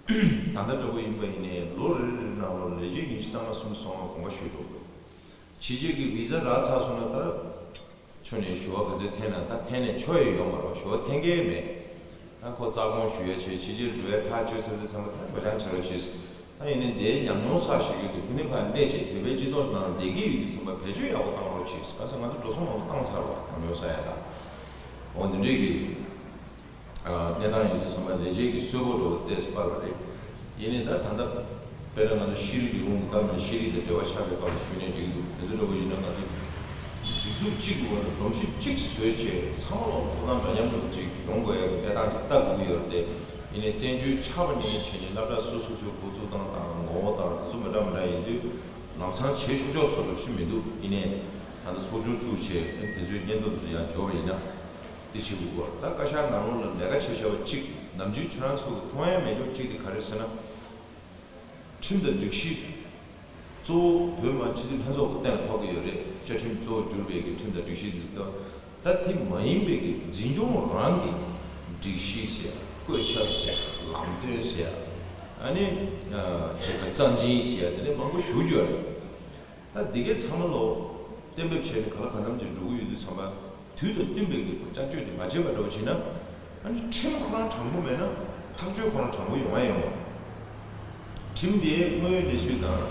ད་ལྟ་འདྲ་པོ་ཡིན་པ་ཡིན་ནའི་ལོ་རེ་རེ་ནང་ལོགས་ལ་ལས་བྱེད་ཉི་ཤུ་རྩ་ལྔ་སུམ་ཅུ་སོ་ལྔ་གོང་ཁ་ཞུས་འགྲོ་དགོས། ཕྱི་རྒྱལ་གྱི་བི་ཟ་རག་ཚར་སོང་ན་ད་ཁྱོན་ནས་ཞུ་བ་ག་ཚོད་འཐེན་ན་ད་འཐེན་ནས་ཆོ་ཡི་ཡོད་མ་རེད། ཞུ་བ་འཐེན་གྱི་མེད། ད་ཁོ་རྩ་དགོངས་ཞུ་ཡ་བྱས་ཕྱི་རྒྱལ་འགྲོ་ཡ་ཐག་གཅོད་ཚར་དུས་ཚང་མ་ད་འགྲོ་སྦྱང་བྱ་རོགས་བྱས། ད་ཡིན་ནའི་དེའི་ཉམས་མྱོང་བསགས་ཤེས་ཀྱི་འདུག་དེ་ནི་ཕར་སླེབས་བྱས་བོད་པའི་སྤྱི་ཚོགས་ནང་བསྡད་ཀྱི་ཡོད་དུས་ཙམ་པ་བེད་སྤྱོད་ཡག་པོ་བཏང་རོགས་བྱས། ག་ཚོད་ང་ཚོ་འགྲོ་སོང་མང་པོ་བཏང་ཚར་བ་ཉམས་མྱོང་བསགས་ཡ་ད། འོ་འདི་འདྲས་ཀྱི་གནས་སྟངས་ཡོད་དུས་ཙམ་པ་ལས་བྱེད་ཀྱི་གསོལ་ཕོགས་འགྲོ་བ་ཏོག་ཙམ་སྤར་བ་རེད། ཡིན་ནའི་ད་ད་ལྟ་དཔེར་ན་ང་ཚོ་ཤེས་རིག་ལས་ཁུངས་ཀྱི་སྟབས་ནས་ཤེས་རིག་དང་འབྲེལ་བ་ཆགས་པའི་སྐོར་ལ་ཞུས་ནས་འགྲིག་གི་འདུག་དེ་ཚོ་འདྲ་པོ་ཡིན་ན་ང་ཚོ་སྒྲིག་འཛུགས་གཅིག་གི་འོག་ཏུ་སྒྲོམ་གཞི་གཅིག་བཟོས་བྱས་ཚང་མ་ལ་ཐོབ་ཐང་འདྲ་མཉམ་ཅིག་ཡོང་དགོས་ཡ་གི་གནས་སྟངས་ཅིག་ལྟ་དགོས་ཀྱི་ཡོད་རེད་དེ། ཡིན་ནའི་བཙན་བྱོལ་ཆགས་པ་ནས་བྱས་ནས་སློབ་གྲྭ་སོ་སོ་སོའི་འགོ་འཛུགས་སྟངས་དང་ངོ་བོ་དང་དེ་ཚོ་མི་འདྲ་མི་འདྲ་ཡིན་དུས་ལམ་སང་བྱེད་ཆོག་ཆོག་བཟོ་འདྲ་ཞིག་མི་འདུག་ཡིན་ནའི་ད་ལྟ་ཚོགས་ཆུང་བཙུགས་བྱས་དེ་ཚོའི་སྙན་ཐོ་དེ་ཚོ་ཡང་འབྱོར་བ་ཡིན་ན། དེ་བྱེད་དགོས་སྐོར། ད་བཀའ་ཤག་ནང་ལོགས་ལ་ལས་ཀ་བྱེད་བྱ་བ་གཅིག་ནམ་རྒྱུན་ཁྱོད་རང་ཚོ་གི་མཐོང་ཡ་མེད་ཀྱོག་གཅིག་དེ་ག་རེ་ཟེར་ན། ཁྲིམས་དང་སྒྲིག་གཞི་གཙོ་བོ་བོད་མི་མང་སྤྱི་འཐུས་ལྷན་ཚོགས་ཀྱི་སྟེང་ལ་ཕོག་གི་ཡོད་རེད། བཅའ་ཁྲིམས་གཙོ་བོ་གྱུར་པའི་གི་ཁྲིམས་དང་སྒྲིག་གཞི་འདི་ལྟ་ད་དེ་མ་ཡིན་པའི་གི་འཛིན་སྐྱོང་རང་གི་སྒྲིག་གཞི་ཟེར་བཀོད་ཁྱབ་ཟེར་ལམ་སྟོན་ཟེར་ཨ་ནི་ཅིག་རྩ་འཛིན་ཟེར་དེ་འདྲ་མང་པོ་ཞུ་རྒྱུ་ཡོད་རེད། ད་འདི་གའི་ཚང་མ་ལོ་གཏན་འབེབས་བྱས་ནས་ག་ལ་གང་འཚམ་ཅིག་འགྲོ་གི་ཡོད་དུས་ཚང་མ་དུས་དང་བསྟུན་པའི་གི་བསྐྱར་བཅོས་དེ་མ་བྱས་པ་འདྲ་བོ་བྱས་ན། ཨ་ནི་ཁྲིམས་ཁོ་རང་དྲང་པོ་མེད་ན་ཐག་གཅོད་ཁོ་རང་དྲང་པོ་ཡོང་ཡ་ཡོང་མ། ཁྲིམས་དེ་དངོས་ཡོད་གནས་ཚུལ་དང་།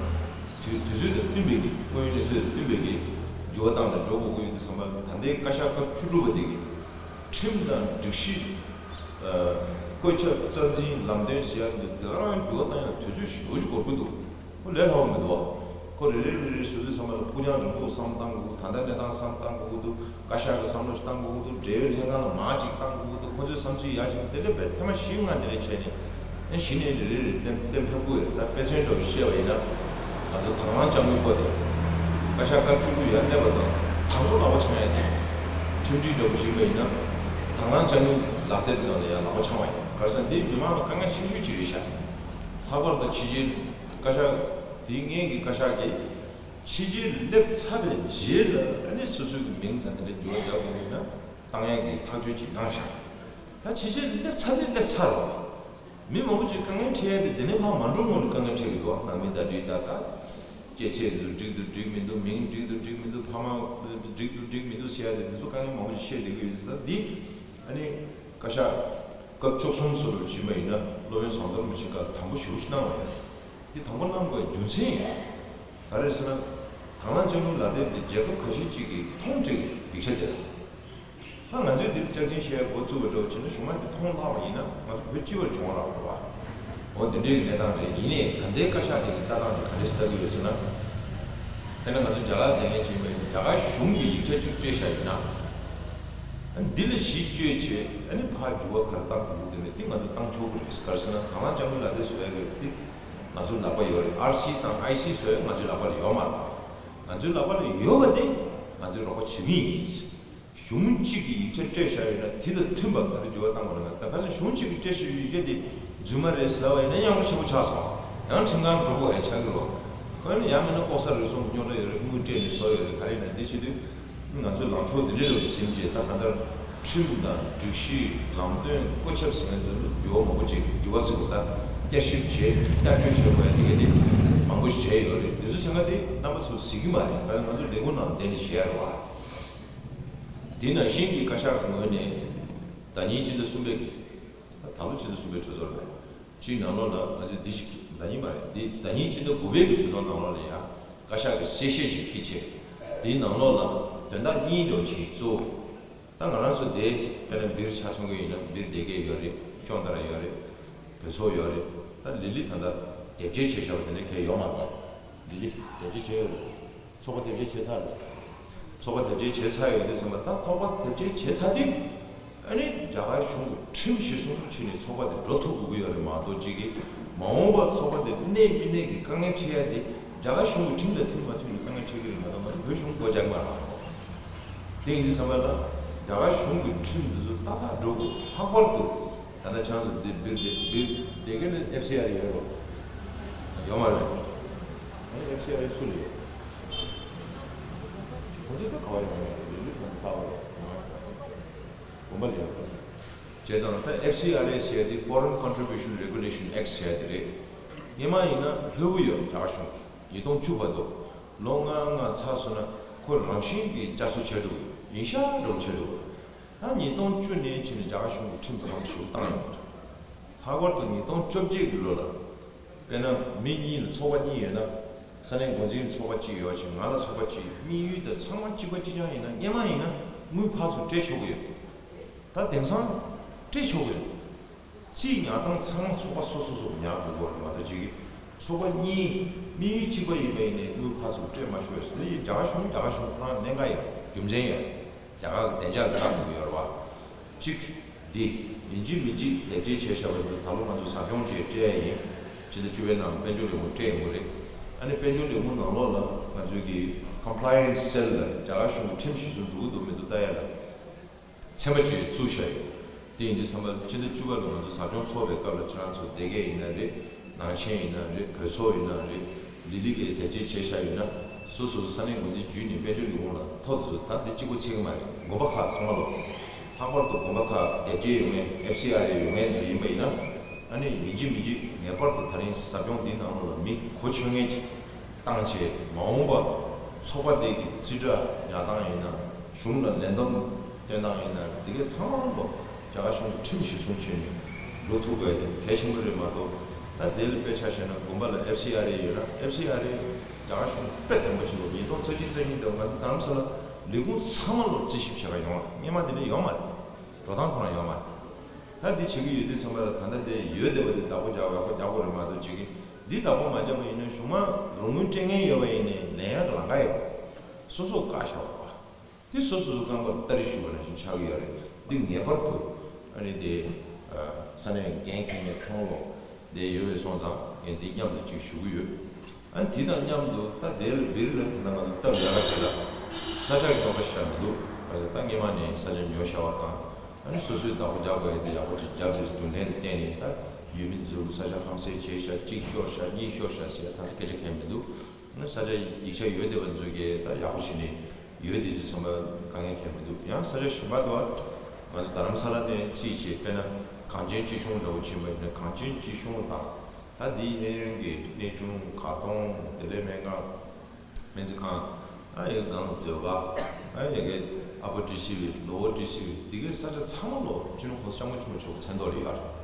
དུས་དུས་ཚོད་དང་བསྟུན་པའི་གི་དངོས་ཡོད་གནས་ཚུལ་དང་བསྟུན་པའི་གི་འགྱུར་བ་བཏང་ནས་འགྲོ་དགོས་ཀྱི་ཡོད་དུས་ཚང་མ་ད་ལྟའི་བཀའ་ཤག་སྐབས་བཅུ་དྲུག་པ་དེ་གི་ཁྲིམས་དང་སྒྲིག་གཞི། བཀོད་ཁྱབ་རྩ་འཛིན་ལམ་སྟོན་ཟེར་ཡ་འདི་དེ་ག་རང་འགྱུར་བ་བཏང་ཡ་དུས་ཚོད་ཞེ་པོ་ཅིག་འགོར་གི་འདུག་ཁོ་ལས་སླ་བོ་མི་འདུག་ཁོ་རེ་རེ་རེ་རེ་བཟོ་དུས་ཚང་མ་ལ་ཕུགས་རྒྱང་རིང་པོ་བསམ་བློ་བཏང་དགོས་ཀྱི་འདུག་ད་ལྟ་གནས་སྟངས་བསམ་བློ་བཏང་དགོས་ཀྱི་འདུག་བཀའ་ཤག་གི་བསམ་བློ་ཞིག་བཏང་དགོས་ཀྱི་འདུག་འབྲེལ་ཡོད་ལྷན་ཁང་ལ་མར་ཅིག་བཏང་དགོས་ཀྱི་འདུག་ཁོ་ཚོའི་བསམ་ཚུལ་ཡར་ཅིག་དེ་འདྲ་བས་ཐེངས་མ་བཞི་ལྔ་དེ་འདྲ་བྱས་ནས་ཨ་གཞི་ནས་རེ་རེ་རེ་གཏན་གཏན་འབེབས་དགོས་ཡོད། ད་དཔེ་མཚོན་འདྲ་བོ་བཤད་པ་ཡིན་ན་ང་ཚོ་དང་བླངས་དཔྱ་དངུལ་སྐོར་དེ་བཀའ་ཤག་སྐབས་བཅུ་དྲུག་ཡར་སླེབས་པ་དང་དང་པོ་ལག་པ་འཆང་ཡ་དེ་ཁྲིམས་སྒྲིག་འདྲ་བོ་ཞིག་ཡིན་པ་ཡིན་ན་དང་བླངས་དཔྱ་དངུལ་ལག་དེབ་སྒང་ལ་ཡར་ལག་པ་འཆང་བ་ཡིན། ག་རེ་ཟེར་ན་དེ་མི་མང་ལ་དཀའ་ངལ་ཆེ་ཤོས་ཅིག་རེད་ཤག་ལྷག་པར་དུ་ཕྱི་རྒྱལ་བཀའ་ཤག་དེའི་སྔོན་གྱི་བཀའ་ཤག་གིས་ཕྱི་རྒྱལ་སླེབས་ཚར་བའི་རྗེས་ལ་ཨ་ནི་སོ་སོའི་གི་མིང་དང་དེ་འདྲ་འགྱུར་བ་རྒྱག་དགོས་ཡོད་ན་བཏང་ཡག་གི་ཐག་གཅོད་ཅིག་གནང་ཤག་ད་ཕྱི་རྒྱལ་སླེབས་ཚར་དེ་སླེབས་ཚར་རོ། མི་མང་པོ་ཅིག་དཀའ་ངལ་འཕྲད་ཡ་དེ་དེ་ནས་ཕར་མ་འགྲོ་སྔོན་ནས་དཀའ་ངལ་འཕྲད་ཀྱི་འདུག་ནང་མི་ཟླ་སྒྲིལ་ད་ལྟ་སྐྱེས་ཚེས་འདུག་འགྲིག་འདུག་འགྲིག་མི་འདུག་མིང་འགྲིག་འདུག་འགྲིག་མི་འདུག་ཕ་མ་འགྲིག་འདུག་འགྲིག་མི་འདུག་ཟེར་ཡ་དེ་དེ་ཚོ་དཀའ་ངལ་མང་པོ་ཅིག་བཤད་བསྡད་ཀྱི་ཡོད་ས་འདི། ཨ་ནི་བཀའ་ཤག་སྐབས་བཅུ་གསུམ་སོགས་ལ་ཕྱིན་པ་ཡིན་ན་སློབ་དཔོན་ཟམ་གདོང་རིན་པོ་ཆེ་སྐབས་དང་པོ་ཞུ་གནང་བ་རེད། འདི་དང་པོ་གནང་དགོས་རྒྱུ་མཚན་ཡིན། ག་རེ་ཟེར་ན། དང་བླངས་དཔྱ་དངུལ་ལག་དེབ་འདི་རྒྱལ་ཁབ་ཁ་ཤས་ཅིག་གིས་མཐོང་བྲལ་གྱི་ཡིག་ཆ་དེ་རེད། ད་ང་ཚོས་འདིར་བཅར་འཛིན་བྱེད་ཡ་འགོ་ཚུགས་པ་འདྲ་བོ་བྱས་ན་གཞུག་མ་འདི་མཐོང་ལྷག་པ་ཡིན་ན་ང་ཚོ་བོད་སྤྱི་བར་སྦྱོང་བ་རག་འགྲོ་བ། འོ་འདི་འདྲའི་གནས་སྟངས་རེད། ཡིན་ནའི་ད་ལྟའི་བཀའ་ཤག་དེ་གི་ལྟ་སྟངས་དེ་ག་རེ་ལྟ་གི་ཡོད་ཟེར་ན། དཔེར་ན་ང་ཚོ་རྒྱ་གར་ལ་ལས་ངན་བྱས་པའི་རྒྱ་གར་གཞུང་གི་ཡིག་ཆ་གཅིག་སྤྲད་བཞག་ཡོད་ན། འདི་ལ་གཞི་བཅོལ་བྱས་ཨ་ནི་ཕར་འགྱུར་བ་ག་རེ་བཏང་དགོས་ཀྱི་འདུག་མེད་དེ་ང་ཚོ་བཏང་ཆོག་གི་རེད། ག་རེ་ཟེར་ན་དང་བླངས་དཔྱ་དངུལ་ལག་དེབ་བཟོ་ཡ་གི་དེ་ང་ཚོ་ལག་པ་ཡོད་རེད། ཨར་སི་དང་ཨའི་སི་བཟོ་ཡ་ང་ཚོའི་ལག་པ་ལ་ཡོད་མ་རེད། ང་ཚོའི་ལག་པ་ལ་ཡོད་པ་དེ་ང་ཚོས་རོགས་པ་བྱེད་ཀྱི་ཡིན། གཞུང་གཅིག་གི་ཡིག་ཆ་སྤྲད་བཞག་ཡོད་ན་དེ་དང་མཐུན་པ་ག་རེ་འགྱུར་བ་བཏང་དགོས་ན། ང་ད་ག་ཚོད་གཞུང་གཅིག་གིས་སྤྲད་བཞག་ཡོད་ཡ་དེ་རྫུན་མ་རེད་ཟེར་བ་ཡིན་ན་གཡང་ཁ་ཆེན་པོ་ཆགས་སོང་། ཡང་ཁྲིམས་ཁང་འགྲོ་དགོས་ཡ་ཆགས་ཀྱི་རེད། ཁོ་ཡིན་ན་ཡང་མིན་ན་ལྐོག་ཟ་རུལ་སུངས་རྙོག་དྲ་ཡོད་རེད། དངུལ་སྤྲད་ནས་བཟོ་ཡོད་རེད། ག་རེ་ཡིན་ན་འདི་བྱེད་དུས་ང་ཚོས་ལངས་ཕྱོགས་འདི་འདྲའི་རེ་བ་ཞིག་ཟིན་བྱས་ད་ག་འདྲ་ ཁྲིམས་དང་སྒྲིག་གཞི་ལམ་སྟོན་བཀོད་ཁྱབ་ཟེར་མཁན་ཚོ་འགྱུར་བ་མང་པོ་ཅིག་འགྱུར་བ་ཟེར་བ་དང་བསྐྱར་ཞིབ་བྱས་བསྐྱར་བཅོས་བྱས་དགོས་ཡ་དེ་ག་དེ་མང་པོ་ཞིག་བྱས་ཡོད་རེད། དེ་ཚོ་བྱས་ན་དེ་རྣམ་པ་ཚོ་གཟིགས་ཀྱི་མ་རེད། ང་ཚོ་ལས་ཁུངས་ནང་བསྡད་ནས་བྱས་ཡ་རེད་བ། དེ་ནང་བཞིན་གྱི་བཀའ་ཤག་གི་ངོས་ནས་ཟླ་ཉིན་ཕྱི་ཟླ་གསུམ་པའི་གི་ད་ལོ་ཕྱི་ཟླ་གསུམ་པའི་གྲོས་ཚོགས་རེད། ཅིག་ནང་ལོགས་ལ་ང་ཚོས་འདི་ཞིག་ཟླ་ཉིན་མ་རེད། འདི་ཟླ་ཉིན་ཕྱི་ཟླ་དགུ་པའི་གི་གྲོས་ཚོགས་ནང་ལོགས་ལ་ཡང་བཀའ་ཤག་གི་གསལ་བཤད་ཅིག་ཕུལ་བྱས། དེའི་ནང་ལོགས་ལ་དོན་དག་གཉིས་འདྲ་བོ་ཅིག་གཙོ་བོ། ད་ང་རང་ཚོ་དེ་དཔེར་ན་སྦིར་ཆ་ཚང་གི་ཡིན་ན་སྦིར་སྡེ་དགེ་ཡོད་རེད། ལྕོག་མདའ་ར་ཡོད་རེད། བོད་ཚོགས་ཡོད་རེད། ད་ལི་ལི་ད་ལྟ་དེབ་སྐྱེལ་བྱས་བཞག་པ་དེ་འདྲ་གང་ཡང་ཡོད་མ་རེད། ལི་ལི་དེབ་སྐྱེལ་བྱས་ཡོད་རེད། ཚོགས་པ་དེབ་སྐྱེལ་བྱས་ཚར་རེད། ཚོགས་པ་དེབ་སྐྱེལ་བྱས་ཚར་ཡོད་དུས་ཙམ་པ་ད་ཚོགས་པ་དེབ་སྐྱེལ་བྱས་ཚར་དུས། ཨ་ནི་རྒྱ་གར་གཞུང་གི་ཁྲིམས་གཞིར་བཟུང་བྱས་ནས་ཚོགས་པ་དེ་འགྲོ་ཐུབ་དགོས་ཀྱི་ཡོད་རེད་མ་གཏོགས་གཅིག་གིས་མ་འོངས་པར་ཚོགས་པ་དེ་གནས་མི་གནས་ཀྱི་དཀའ་ངལ་འཕྲད་ཡ་དེ་རྒྱ་གར་གཞུང་གི་ཁྲིམས་དང་མཐུན་མ་མཐུན་གྱི་དཀའ་ངལ་འཕྲད་ཀྱི་རེད་མ་གཏོགས་ང་ཚོ་བོད་གཞུང་སྒོ་རྒྱག་མ་རེད། དེ་ཡིན་དུས་ཙམ་པ་ལ་རྒྱ་གར་གཞུང་གི་ཁྲིམས་འདི་ཚོ་ཏག་ཏག་འགྲོ་དགོས། ལྷག་པར་དུ་ད་ལྟ་ཆང་ཚོ་འདི་འདི་འདི་འདི་འདི་ག་ནས་ཨེཕ་སི་ཨར་ཨེ་ཡོད་རོགས་ཡོད་མ་རེད། ཨེཕ་སི་ཨར་ཨེ་སུ་ལ་ཡོད། ཁོ་ཚོ་ད་ག་བ་ཡོང་ཡོད་རེད། ལུས་ལུས་ཁོང་ཚ་བ་རེད། དགོན་པ་ལ་ཡོད་རེད། བྱས་ཙང་ད་ཨེཕ་སི་ཨར་ཨེ་ཟེར་ཡ་དེ་Foreign Contribution Regulation Act ཟེར་ཡ་དེ་རེད། སྔོན་མ་ཡིན་ན་ལྷོད་པོ་ཡོད། རྒྱ་གར་གཞུང་གིས་ཉིས་སྟོང་བཅུ་བར་དུ་ལོ་ལྔ་ལྔ་ཚར་སོང་ན་ཁོ་རང་བཞིན་གྱིས་བསྐྱར་གསོ་བྱེད་འགྲོ་གི་ཡོད། ཡིན་ཤག་འགྲོ་བྱེད་འགྲོ་གི་ཡོད། ད་ཉིས་སྟོང་བཅུ་ནས་ཕྱིན་ནས་རྒྱ་གར་གཞུང་གིས་ཁྲིམས་གང་ཞིག་བཏང་ཡོད་པ་རེད། ལྷག་པར་དུ་ཉིས་སྟོང་བཅོ་བརྒྱད་ཀྱི་ལོ་ལ། དཔེར་ན་མི་གཉིས་ལ་ཚོགས་པ་གཉིས་ཡོད་ན། ས་གནས་འགོ་འཛིན་ཚོགས་པ་གཅིག་ཡོད་ཅིང་ང་ལ་ཚོགས་པ་གཅིག་དམིགས་ཡུལ་དེ་ཚང་མ་གཅིག་པ་གཅིག་རྐྱང་ཡིན་ན་སྔོན་མ་ཡིན་ན་དངུལ་ཕར་ཚུར་སྤྲད་ཆོག་གི་ཡོད། ད་དེང་སང་སྤྲད་ཆོག་གི་ཡོད། རྩིས་ཉར་སྟངས་ཚང་མ་ཚོགས་པ་སོ་སོ་སོ་ཉར་དགོས་པ་མ་གཏོགས་གཅིག་གིས་ཚོགས་པ་གཉིས་དམིགས་ཡུལ་གཅིག་པ་ཡིན་པ་ཡིན་ནའི་དངུལ་ཕར་ཚུར་སྤྲད་མ་ཆོག་ཡོད་ཟེར་ན་ཡིན། རྒྱ་གར་གཞུང་རྒྱ་གར་གཞུང་ཁོ་རང་གནད་འགག་ཡོད། རྒྱུ་མཚན་ཡོད། རྒྱ་གར་གྱི་བདེ་འཇགས་ལ་བཀག་འགོག་ཡོད་རེད་བ། གཅིག་འདི་ཡིན་གཅིག་མིན་གཅིག་ལེགས་སྐྱེས་བྱས་བཞག་པ་འདི་ད་ལོ་ང་ཚོ་ཟབ་སྦྱོང་བྱས་སྤྲད་ཡ་ཡིན། ཕྱི་ཟླ་བཅུ་པའི་ནང་དཔལ་འབྱོར་ལས་ཁུངས་སྤྲད་ཡོང་གི་རེད། ཨ་ནི་དཔལ་འབྱོར་ལས་ཁུངས་ནང་ལོགས་ལ་ང་ཚོའི་གི་Compliance Cell ལ་རྒྱ་གར་གཞུང་གི་ཁྲིམས་གཞིར་བཟུང་འགྲོ་གི་འདུག་མི་འདུག་ལྟ་ཡ་ལ་ཚན་པ་ཅིག་བཙུགས་བཞག་ཡོད། དེ་ཡིན་དུས་ཚང་མ་ཕྱི་ཟླ་བཅུ་པ་ལ་ང་ཚོ་ཟབ་སྦྱོང་ཚོགས་པའི་སྐབས་ལ་ཁྱེད་རང་ཚོ་སྡེ་དགེ་ཡིན་ན་རེད། ནང་ཆེན་ཡིན་ན་རེད། བོད་ཚོགས་ཡིན་ན་རེད། ལི་ལི་གིས་དེབ་སྐྱེལ་བྱས་བཞག་ཡོད་ན་སོ་སོ་སོ་ས་གནས་འགོ་འཛིན་བརྒྱུད་ནས་དཔལ་འབྱོར་ལས་ཁུངས་ལ་ཐོ་དེ་ཚོ་ད་འདི་གཅིག་པོ་ཚད་ཀྱི་མ་རེད། དགོན་པ་ཁག་ཚང་མ་ལོ། ལྷག་པར་དུ་དགོན་པ་ཁག་དེབ་སྐྱེལ་ཡོད་མཁན་ཨེཕ་སི་ཨར་ཨེ་ཡོད་མཁན་ཚོ་ཡིན་པ་ཡིན་ན། ཨ་ནི་ཡིན་གཅིག་མིན་གཅིག་ངེས་པར་དུ་ད་རིང་ཟབ་སྦྱོང་འདིའི་ནང་ལོགས་ལ་མི་གོ་ཆོད་མཁན་ཅིག་བཏང་བྱས་མ་འོངས་པ་ཚོགས་པ་དེ་གི་རྩིས་ཁྲ་ཉར་སྟངས་ཡིན་ན། གཞུང་ལ་ལན་གཏམ་སྟོན་སྟངས་ཡིན་ན། འདི་གའི་ཚང་མ་ལོ་རྒྱ་གར་གཞུང་གི་ཁྲིམས་གཞིར་བཟུང་བྱས་ནས་འགྲོ་ཐུབ་དགོས་དེ་གལ་ཆེན་པོ་རེད་མ་གཏོགས། ད་དེ་ལ་དཔེ་ཆ་བཞག་ན་དགོན་པ་ལ་ཨེཕ་སི་ཨར་ཨེ་ཡོད་ན་ཨེཕ་སི་ཨར་ཨེ་རྒྱ་གར་གཞུང་དཔེ་དམ་པོ་བྱེད་དགོས། ཉིས་སྟོང་རྩ་གཅིག་རྩ་གཉིས་དེ་ང་ཚོ་རྡ་རམ་ས་ལ་ལས་ཁུངས་ཚང་མ་ལོ་རྩིས་ཞིབ་བྱེད་པ་ཡོང་བ་སྔོན་མ་དེ་འདྲ་ཡོད་མ་རེད། འགྲོ་སྟངས་ཁོ་རང་ཡོད་མ་རེད། ད་འདི་བྱེད་ཀྱི་ཡོད་དུས་ཚང་མ་ལ་ད་ལྟ་དེ་ཡོད་བསྡད་པ་དེ་བདག་པོ་རྒྱག་ཡག་པོ་རྒྱག་དགོས་རེད་མ་གཏོགས་བྱེད་ཀྱི་འདི་བདག་པོ་མ་རྒྱག་པ་ཡིན་ན་གཞུང་མང་རོགས་དངུལ་སྤྲད་མཁན་ཡོད་པ་ཡིན་ནའི་ལེན་ཡག་གི་ལམ་ཁ་ཡོད། སོ་སོ་བཀག་བཞག་པ་དེ་སོ་སོ་སོ་རྐང་པར་སྟ་རེ་གཞུས་པ་ནང་བཞིན་ཆགས་ཀྱི་ཡོད་རེད། འདི་ངེས་པར་དུ་ཨ་ནི་དེ་ས་གནས་འགན་འཁྱེར་མཁན་ཚང་མ་ལོ་དེ་ཡོད་པའི་སོང་ཙང་ངས་འདི་མཉམ་དུ་ཅིག་ཞུ་གི་ཡོད། ཨ་ནི་དེ་དང་མཉམ་དུ་ད་དེ་ལ་བིར་ལ་ད་ང་ཚོ་སྟབས་ཡག་ག་བྱེད་ད་ས་ཆ་རྙོག་དྲ་ཞེ་དྲག་མི་འདུག་ད་སྔོན་མ་ནས་ས་ཆ་ཉོ་བཞག་པ་དང་ཨ་ནི་སོ་སོའི་བདག་པོ་རྒྱག་དགོས་ཡ་དེ་ཡག་པོ་ཅིག་རྒྱབ་དུས་སུ་རྒྱུ་མཚན་དེ་བརྟེན་ནས་ད་ཡུལ་མི་ཚོའི་ས་ཆ་ཧམ་སེལ་བྱས་ཤག་གཅིག་ཤོར་ཤག་གཉིས་ཤོར་ཤག་ཟེར་ཡ་ད་ལྟ་སྐད་ཆ་གང་ཡང་མི་འདུག་ཨ་ནི་ས་ཆ་ཡིག་ཆ་ཡོད་བསྡད་པ་ཚོ་གིས་ད་ཡག་པོ་བྱས་ནས་ཡོད་བསྡད་དུས་ཚང་མ་དཀའ་ངལ་གང་ཡང་མི་འདུག་ཡང་ས་ཆ་གཞན་པ་དུ་བ་ང་ཚོ་རྡ་རམ་ས་ལ་ནས་རྩིས་བྱས་དཔེར་ན་གངས་ཅན་སྐྱིད་གཤོངས་འདྲ་བོ་ཕྱིན་པ་ཡིན་ན་གངས་ཅན་སྐྱིད་གཤོངས་དང་། ད་འདིའི་གནས་ཡུན་གྱི་གནས་ཆུང་ཁ་གཏོང་བདེ་ལེགས་སྨན་ཁང་། སྨན་རྩིས་ཁང་། ཨ་ཡི་གང་མཛོད་པ། ཨ་ཡི་གི་ཨ་ཕོ་ཀྲི་སི་བི་ལོ་བོ་ཀྲི་སི་བི་འདི་གའི་ས་ཆ་ཚང་མ་ལོ་སྤྱི་ནོར་༸གོང་ས་༸སྐྱབས་མགོན་ཆེན་པོ་མཆོག་མཚན་ཐོག་ལ་ཡོད་རེད།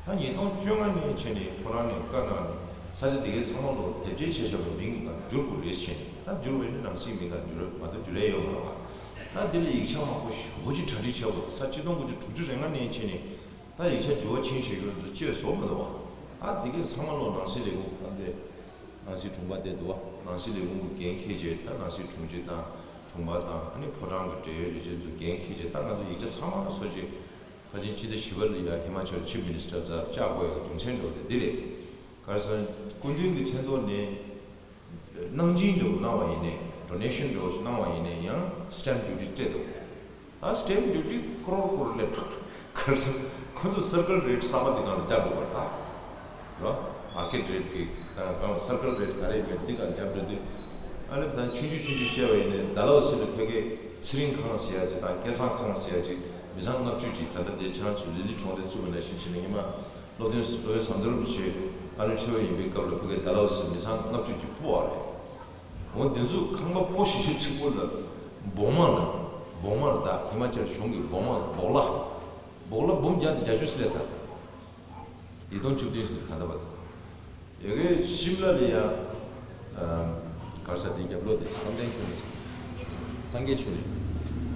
ད་ཉིས་སྟོང་བཅོ་ལྔ་ནས་བྱས་ནས་ཁོ་རང་ནས་བཀའ་གནང་ནས་ས་ཆ་འདི་གའི་ཚང་མ་ལོ་དེབ་སྐྱེལ་བྱས་བཞག་པའི་མིང་གི་ནང་བསྒྱུར་དགོས་རེད་བྱས་ནས་ད་བསྒྱུར་བའི་ནི་ནང་སྲིད་མིང་དང་བསྒྱུར་མ་གཏོགས་བསྒྱུར་ཡས་ཡོད་མ་རེད་བ། ད་འདི་ལ་ཡིག་ཆ་མང་པོ་ཞེ་པོ་ཅིག་གྲ་སྒྲིག་བྱས་པ་ས་ཆ་གཅིག་སྟོང་དགུ་བརྒྱ་དྲུག་ཅུ་རེ་ལྔ་ནས་བྱས་ནས་ད་ཡིག་ཆ་འགྱུར་བ་ཕྱིན་བཞག་ཡོད་འདུག་བཅོས་བཟོ་མི་འདུག་བ། ད་འདི་གའི་ཚང་མ་ལོ་ནང་སྲིད་ལས་ཁུངས་ད་འདི། ནང་སྲིད་དྲུང་པ་དེ་འདུག་བ། ནང་སྲིད་ལས་ཁུངས་ཀྱི་འགན་འཁྱེར་བྱས་ད་ནང་སྲིད་དྲུང་ཆེ་དང་དྲུང་པ་དང་ཨ་ནི་ཕོ་བྲང་གི་འབྲེལ་ཡོད་ལས་བྱེད་ཚོ་འགན་འཁྱེར་བྱས་ད་ང་ཚོ་ཡིག་ཆ་ཚང་མ་སོ་ཅིག་ཁ་ཆེན་སྤྱི་ཟླ་བཞི་པ་ལ་ཡ་ཧི་མ་ཅལ་ཆིབ་མི་ནི་སི་ཊར་རྩར་བཅར་དགོས་ཡག་རྒྱུ་མཚན་འདྲ་བོ་དེ་འདི་རེད། ག་རེ་ཟེར་ན་སྐུ་མདུན་གྱི་མཚན་ཐོག་ནས་གནང་སྦྱིན་འདྲ་བོ་གནང་བ་ཡིན་ནའི་ཌོ་ནེ་ཤན་འདྲ་བོ་ཞིག་གནང་བ་ཡིན་ནའི་ཡང་སི་ཊེམ་ཌིའུ་ཊི་སྤྲད་འདུག་ད་སི་ཊེམ་ཌིའུ་ཊི་ཀོ་རོར་ཀོ་རོར་སླེབས་འགྲོ། ག་རེ་ཟེར་ཁོ་ཚོ་སར་ཀལ་རེ་ཊི་གསར་པ་འདི་སྒང་ལ་བརྒྱབ་འགྲོ་བ་རེད་ད། རོ། མར་ཀེཊ་རེ་ཊི་གི་ཨ་ཨ་སར་ཀལ་རེ་ཊི་ག་རེ་ཡོད་འདི་སྒང་ལ་བརྒྱབ་འགྲོ་དུས། ཨ་ནི་ད་ཆུང་ཆུང་ཆུང་ཆུང་བཤད་པ་ཡིན་ནའི་ཌལ་ཧོ་སི་ལ་ཕ་གིའི་ཚེ་རིང་ཁང་ཟེར་ཡ་ཅིག་དང་སྐལ་བཟང་ཁང་ཟེར་ཡ་ཅིག་ མི་ཚང་ལྔ་བཅུ་ཅིག་ད་ལྟ་དེ་ཁྱེད་རང་ཚོ་ལི་ལི་གྲོང་སྡེ་བཙུགས་པ་ནང་བཞིན་བྱས་ནས། སྔོན་མ་སློབ་སྟོན་སློབ་དཔོན་ཟམ་གདོང་རིན་པོ་ཆེ་བཀའ་བློན་ཁྲི་པ་ཡིན་པའི་སྐབས་ལ་ཕ་གིའི་ཌལ་ཧོ་སི་མི་ཚང་ལྔ་བཅུ་ཅིག་སྤོ་བ་རེད། འོ་འདི་ཚོ་ཁང་པ་སྤོ་ཞེ་ཤོས་གཅིག་པོ་ལ་སྦོང་མ་ལ་སྦོང་མ་ལ་ད་ཧི་མ་ཅལ་གཞུང་གི་སྦོང་མ་ལ་སྦོག་ལ་སྦོག་ལ་འབུམ་བརྒྱ་དང་བརྒྱད་ཅུ་སླེབས་ཚར། ཉིས་སྟོང་བཅུ་བདུན་ཞིག་ག་འདྲ་བ་དང་། ཡ་གི་ཤིམ་ལ་ལ་ཡ། ཨ། ག་རེ་ཟེར། དེ་རྒྱབ་ལོགས་དེ་བསམ་གཏན་ཆོས་གླིང་། སངས་རྒྱས་ཆོས་གླིང་།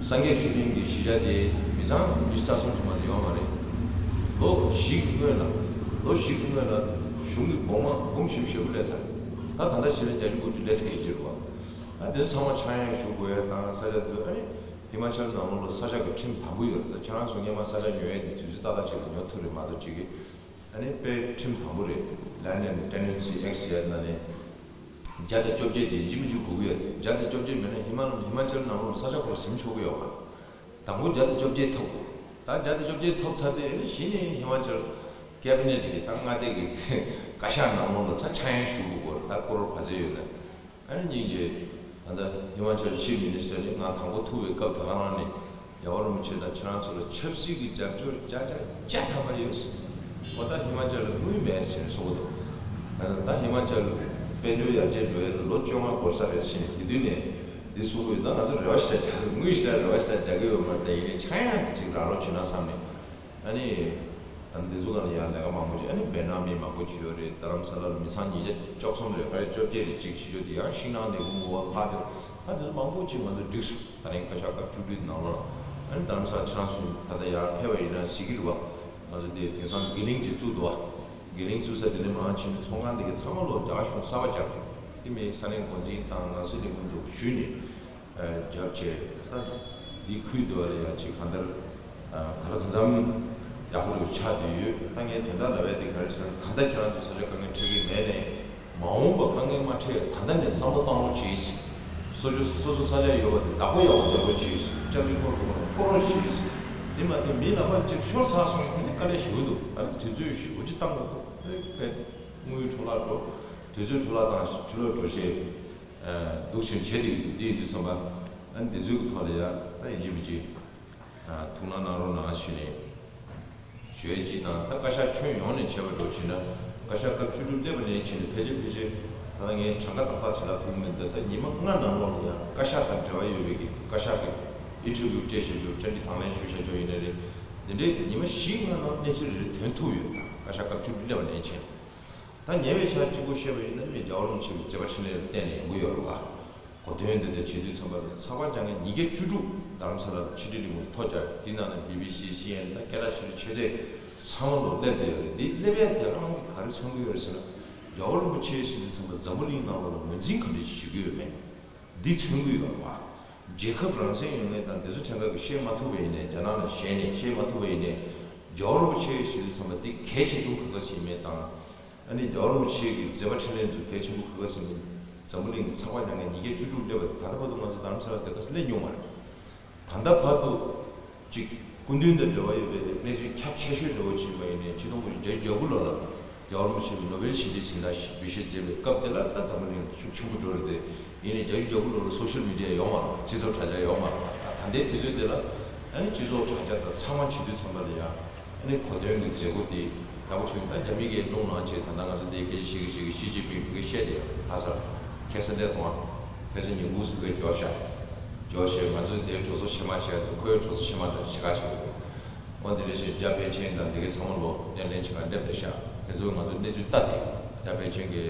སངས་རྒྱས་ཆོས་གླིང་གི་གཞིས་ཆགས་དེ་མི་ཚང་མི་རྩ་གསུམ་ཙམ་མ་གཏོགས་ཡོད་མ་རེད། ལོ་བཞི་གི་སྔོན་ལ། ལོ་བཞི་གི་སྔོན་ལ་གཞུང་གི་སྦོང་མ་འབུམ་བཞི་བཅུ་ཞེ་དགུ་སླེབས་ཚར། ད་ད་ལྟ་བྱས་ན་བརྒྱད་ཅུ་དགུ་བཅུ་སླེབས་ཚར་གྱི་རེད་བ། ད་དེ་ཚང་མ་ཆག་ཡང་ཞུ་དགོས་ཡ་དང་ས་ཆ་དེ། ཨ་ནི་ཧི་མ་ཅལ་ནང་ལོགས་ལ་ས་ཆ་གི་ཁྲིམས་དམ་པོ་ཡོད་རེད། ད་ཁྱེད་རང་ཚོ་སྔོན་མ་ས་ཆ་ཉོ་ཡས་དེ་དུས་ཚོད་ཏག་ཏག་ཅིག་ལ་ཉོ་ཐུབ་རེད་མ་གཏོགས་ཅིག་གི། ཨ་ནི་དཔེ་ཁྲིམས་དམ་པོ་རེད། Land and Tenancy Act ཟེར་ཡ་ནང་ནས་བརྒྱ་དང་བཅོ་བརྒྱད་དེ་ཡིན་གཅིག་མིན་གཅིག་དགོས་ཀྱི་ཡོད། བརྒྱ་དང་བཅོ་བརྒྱད་མེད་ན་ཧི་མ་ཧི་མ་ཅལ་ནང་ལོགས་ས་ཆ་ཁོ་རང་ཟིན་ཆོག་གི་ཡོད་པ། དང་པོ་བརྒྱ་དང་བཅོ་བརྒྱད་ཐོབ་དགོས། ད་བརྒྱ་དང་བཅོ་བརྒྱད་ཐོབ་ཚར་ཏེ། ཨ་ནི་གཞི་ནས་ཧི་མ་ཅལ་ཀེ་བི་ནེ་ཊི་གི་ད་མངའ་སྡེ་གི་བཀའ་ཤག་ནང་ལོགས་ལ་ད་ཆག་ཡང་ཞུ་དགོས་སྐོར། ད་ཀོ་རོར་ག་ཚོད་ཡོད་ན། ཨ་ནི་སྙིང་རྗེ། ད་ལྟ་ཧི་མ་ཅལ་ཆིཕ་མི་ནི་སི་ཊར་ནི་ང་དང་པོ་ཐུག་པའི་སྐབས་དེ་ག་རང་ནས་རྒྱལ་བ་རིན་པོ་ཆེ་དང་ཁྱེད་རང་ཚོ་ལ་ཆབ་སྲིད་ཀྱི་རྒྱབ་སྐྱོར་བརྒྱ་ཆ་བརྒྱ་ཐམ་པ་ཡོད་ཟེར། འོ་ད་ཧི་མ་ཅལ་ལ་དངུལ་མེད་ཟེར་གསུང་གི་འདུག་ད་ད་ཧི་མ་ཅལ་དཔལ་འབྱོར་ཡར་རྒྱས་འགྲོ་ཡ་ལ་ལོ་བཅོ་ལྔ་འགོར་ས་རེད་ཟེར་ནས། དེ་དུས་ནས་འདི་གསུང་གི་ཡོད། ད་ང་ཚོ་རེ་བ་ཞིག་ད་རྒྱག་གི། དངུལ་ཞིག་ད་རེ་བ་ཞིག་ད་རྒྱག་གི་ཡོད་མ་རེད། ད་ཡིན་ནའི་ཆག་ཡང་དེ་ཅིག་རག་རོགས་བྱེད་ན་བསམ་ནས། ཨ་ནི། ད་འདི་ཚོ་ལ་ཡང་ལས་ཀ་མང་པོ་བྱས། ཨ་ནི་སྦེ་ནང་མི་མང་པོ་བྱས་ཡོད་རེད། རྡ་རམ་ས་ལ་ལ་མི་ཚང་ཉིས་བརྒྱ་བཅུ་གསུམ་རེད། ཕ་ཡུལ་བཅོ་བརྒྱད་རེད། གཅིག་བྱེད་རྒྱུ་དེ་ཡང་ཤིང་ནགས་ནས་འབུམ་འོ་ལྷག་དེ། ད་འདི་ཚོ་མང་པོ་ཅིག་ང་ཚོ་འགྲིག་སོང་། ད་རིང་བཀའ་ཤག་སྐབས་བཅུ་དྲུག་ནང་ལོགས་ལ། ཨ་ནི་རྡ་རམ་ས་ལ་ཁྱེད་རང་ཚོ་ད་ལྟ་ཡར་ཕེབས་པ་ཡིན་ན་གཟིགས་ཀྱི་རེད་བ། ང་ཚོ་འདི་དེང་སང་དགེ་ལིང་ཅིག་བཙུགས་འདུག་བ། དགེ་ལིང་བཙུགས་ས་དེ་ནས་མར་ཕྱིན་ནས་ཚོང་ཁང་དེ་གའི་ཚང་མ་ལོ་རྒྱ་གཞུང་གསར་པ་རྒྱག་གི། དེ་མིན་ས་གནས་འགོ་འཛིན་དང་ནང་སྲིད་ལས་ཁུངས་དུ་ཞུས་ནས། རྒྱབ་བྱས། ད་འདི་ཁུལ་དུ་བ་ལ་ཡང་ཅིག་གང་ལྟར་ག་ལ་གང་འཚམ་ཡག་པོ་འདྲ་ཆགས་བསྡད་ཡོད། ད་ངས་དོན་དག་ལབ་ཡ་དེ་ག་རེ་ཟེར་ན། ད་ལྟ་ཁྱེད་རང་ཚོ་ས་ཆ་དཀའ་ངལ་འཕྲད་ཀྱི་མེད་ནས། མ་འོངས་པ་དཀའ་ངལ་མ་འཕྲད། ད་ལྟ་ནས་བསམ་བློ་བཏང་རོགས་གྱིས། སོ་སོ་སོ་སོ་ས་ཆ་ཡོད་པ་དེ་བདག་པོ་ཡག་པོ་རྒྱག་རོགས་གྱིས། ལྕགས་རི་ཁོར་དུ་ཁོ་རོགས་གྱིས། དེ་མ་གཏོགས་མི་ལ་ཕར་ཅིག་ཤོར་ཚར་སོང་། དེ་ནི་དཀའ་ལས་ཞེ་པོ་འདུག་ཨ་ནི་དུས་ཚོད་ཞེ་པོ་ཅིག་བཏང་དགོས་འདུག་ཨེ་ཨེ། དངུལ་འཕྲོ་བརླག་འགྲོ། དུས་ཚོད་འཕྲོ་བརླག་དང་འཕྲོ་བརླག་འགྲོ་བྱས། འདུག་བཞིན་བྱས་ཏེ་འདི་ཡིན་དུས་ཙམ་པ། ཨ་ནི་འདི་ཚོའི་ཐོག་ལ་ཡ་ད་ཡིན་གཅིག་མིན་གཅིག་ཐུགས་སྣང་གནང་རོགས་གནང་ཞུས་ནས་ཞུ་ཡ་གཅིག་དང་། ད་བཀའ་ཤག་ཁྱོན་ཡོངས་ནས་བྱས་པ་འདྲ་བྱས་ན། བཀའ་ཤག་སྐབས་བཅུ་དྲུག་སླེབས་པ་ནས་བྱས་ནས་ཕལ་ཆེར་ཕལ་ཆེར་ད་ལྟ་ངས་གྲངས་ཀ་ཏག་ཏག་ཅིག་ལབ་ཐུབ་ཀྱི་མི་འདུག་ད་ཉི་མ་ལྔ་ནང་ལོགས་ལ་ཡང་བཀའ་ཤག་དང་འབྲེལ་བ་ཡོད་པའི་གི་བཀའ་ཤག་གི་ཨིན་ཊར་བིའུ་སྤྲད་བཞག་རྒྱུ། བཅར་འདྲི་དང་ལེན་ཞུས་བཞག་རྒྱུ་ཡིན་ནའི་རེད། འདི་འདྲའི་ཉི་མ་བཞི་ལྔ་ནང་གནས་ཚུལ་རེ་རེ་ཐོན་ཐུབ་ཡོད། ད་བཀའ་ཤག་སྐབས་བཅུ་དྲུག་སླེབས་པ་ནས་བྱས་ནས། ད་ཉེ་བའི་ཆར་གཅིག་པོ་བཤད་པ་ཡིན་ན། མི་རྒྱལ་བ་རིན་པོ་ཆེ་གི་མཛད་པ་འཕྲིན་ལས་ལ་བརྟེན་ནས་ཡོང་གི་ཡོད་རེད་བ། གོ་དོན་འདི་འདྲ་བྱེད་དུས་ཙམ་པ་ལ། ཚགས་པར་བརྒྱ་ངན་ཉིས་བརྒྱ་བཅུ་དྲུག་རྡ་རམ་ས་ལ་ལ་ཕྱི་དྲིལ་ལས་ཁུངས་ཐོ་བཅར། དེའི་ནང་ནས་བི་བི་སི། སི་ཨེན་ཨེན་དང་སྐད་གྲགས་ཆེ་ཤོས་ཆེ་ཚད་ཚང་མ་ལོ་སླེབས་བསྡད་ཡོད་རེད། འདི་སླེབས་ཡ་དེ་རང་གིས་ག་རེ་མཚོན་གྱི་ཡོད་རེད་ཟེར་ན། རྒྱལ་བ་རིན་པོ་ཆེ་ཟེར་དུས་ཙམ་པ་འཛམ་བུ་གླིང་ནང་ལོགས་ལ་ངོས་འཛིན་ག་འདྲ་ཞིག་ཞུ་གི་ཡོད་མེད། འདི་མཚོན་གྱི་ཡོད་རེད་བ། རྒྱལ་ཁབ་རང་བཙན་ཡོད་མེད་དང་དེ་ཚོ་ཕྲན་ཁ་གིས་བཤད་མ་ཐུབ་པ་ཡིན་ནའི། རྒྱ་ནག་ལ་ཞེད་ནས་བཤད་མ་ཐུབ་པ་ཡིན་ནའི། རྒྱལ་བ་རིན་པོ་ཆེ་ཟེར་དུས་ཙམ་པ་འདི་གལ་ཆེ་ཆུང་ག་འདྲ་ཞིག་ཡིན་མེད་དང་། ཨ་ནི་རྒྱལ་བ་རིན་པོ་ཆེ་གི་མཛད་པ་འཕྲིན་ལས་འདི་གལ་ཆེན་པོ་ག་འདྲ་ཞིག་ཡིན་མེད། འཛམ་བུ་གླིང་གི་ཚགས་པར་བརྒྱ་ངན་ཉིས་བརྒྱ་བཅུ་དྲུག་སླེབས་པ་དེ། ད་ལྟ་བར་དུ་ང་ཚོ་རྡ་རམ་ས་ལ་དེ་ག་ཚོད་སླེབས་མྱོང་མ་རེད། ད་ལྟ་བར་དུ་ཅིག་སྐུ་མདུན་དང་འབྲེལ་བ་ཡོད་པའི་གནས་ཚུལ་ཁྱབ་ཆེ་ཤོས་འདྲ་བོ་ཅིག་ཡིན་པ་ཡིན་ནའི། ཆིག་སྟོང་དགུ་བརྒྱ་བརྒྱད་ཅུ་གྱ་དགུ་ལོ་ལ་རྒྱལ་བ་རིན་པོ་ཆེ་གིས་ནོ་བེལ་ཞི་བདེའི་གཟེངས་རྟགས་ཞིག་འབུལ་བཞེས་མཛད་པའི་སྐབས་དེ་ལ་ད་འཛམ་བུ་གླིང་ལ་ཤུགས་ཆེན་པོ་འགྲོ་རེད་དེ། ཡིན་ནའི་བརྒྱད་ཅུ་གྱ་དགུ་ལོ་ལ་སོ་ཤལ་མི་ཌི་ཡ་ཡོད་མ་རེད། སྤྱི་ཚོགས་དྲ་རྒྱ་ཡོད་མ་རེད། ད་ད་ལྟའི་དུས་ཚོད་དེ་ལ་ཨ་ནི་སྤྱི་ཚོགས་དྲ་རྒྱ་དང་ཚང་མ་བྱེད་དུས་ཙམ་པ་ལ་ཡ། ཨ་ནི་གོ་དོན་གྱི་མཛད་སྒོ་དེ་ཡག་པོ་བྱུང་། ད་རྒྱ་མི་གིས་རླུང་ལངས་བྱས། ད་ལྟ་ང་ཚོ་འདིར་སྐད་ཆ་བཤད་ཀྱི་བཤད་ཀྱི། ཞི་ཅིན་ཕིང་ཕ་གིར་བཤད་དེ་ལྷ་སར་ཁ་སང་སླེབས་སོང་ཨ། ཁ་སང་ཉིན་གུང་སུ་ཕ་གིར་འབྱོར་ཤག་འབྱོར་བྱས་ང་ཚོ་འདིར་གྲོས་ཚོགས་ཕྱི་མ་བྱས། ཁོའི་གྲོས་ཚོགས་ཕྱི་མ་དང་གཞིས་ཀ་ཆེན་པོ། འོ་དེ་འདྲ་བྱས་རྒྱ་བལ་ཆེན་དང་འདི་གའི་ཚང་མ་ལོ་གནས་ལེན་བྱེད་གར་སླེབས་བསྡད་ཤག་དེ་ཚོས་ང་ཚོ་གནས་ཚུལ་ལྟ་སྟེ། རྒྱ་བལ་ཆེན་གྱི་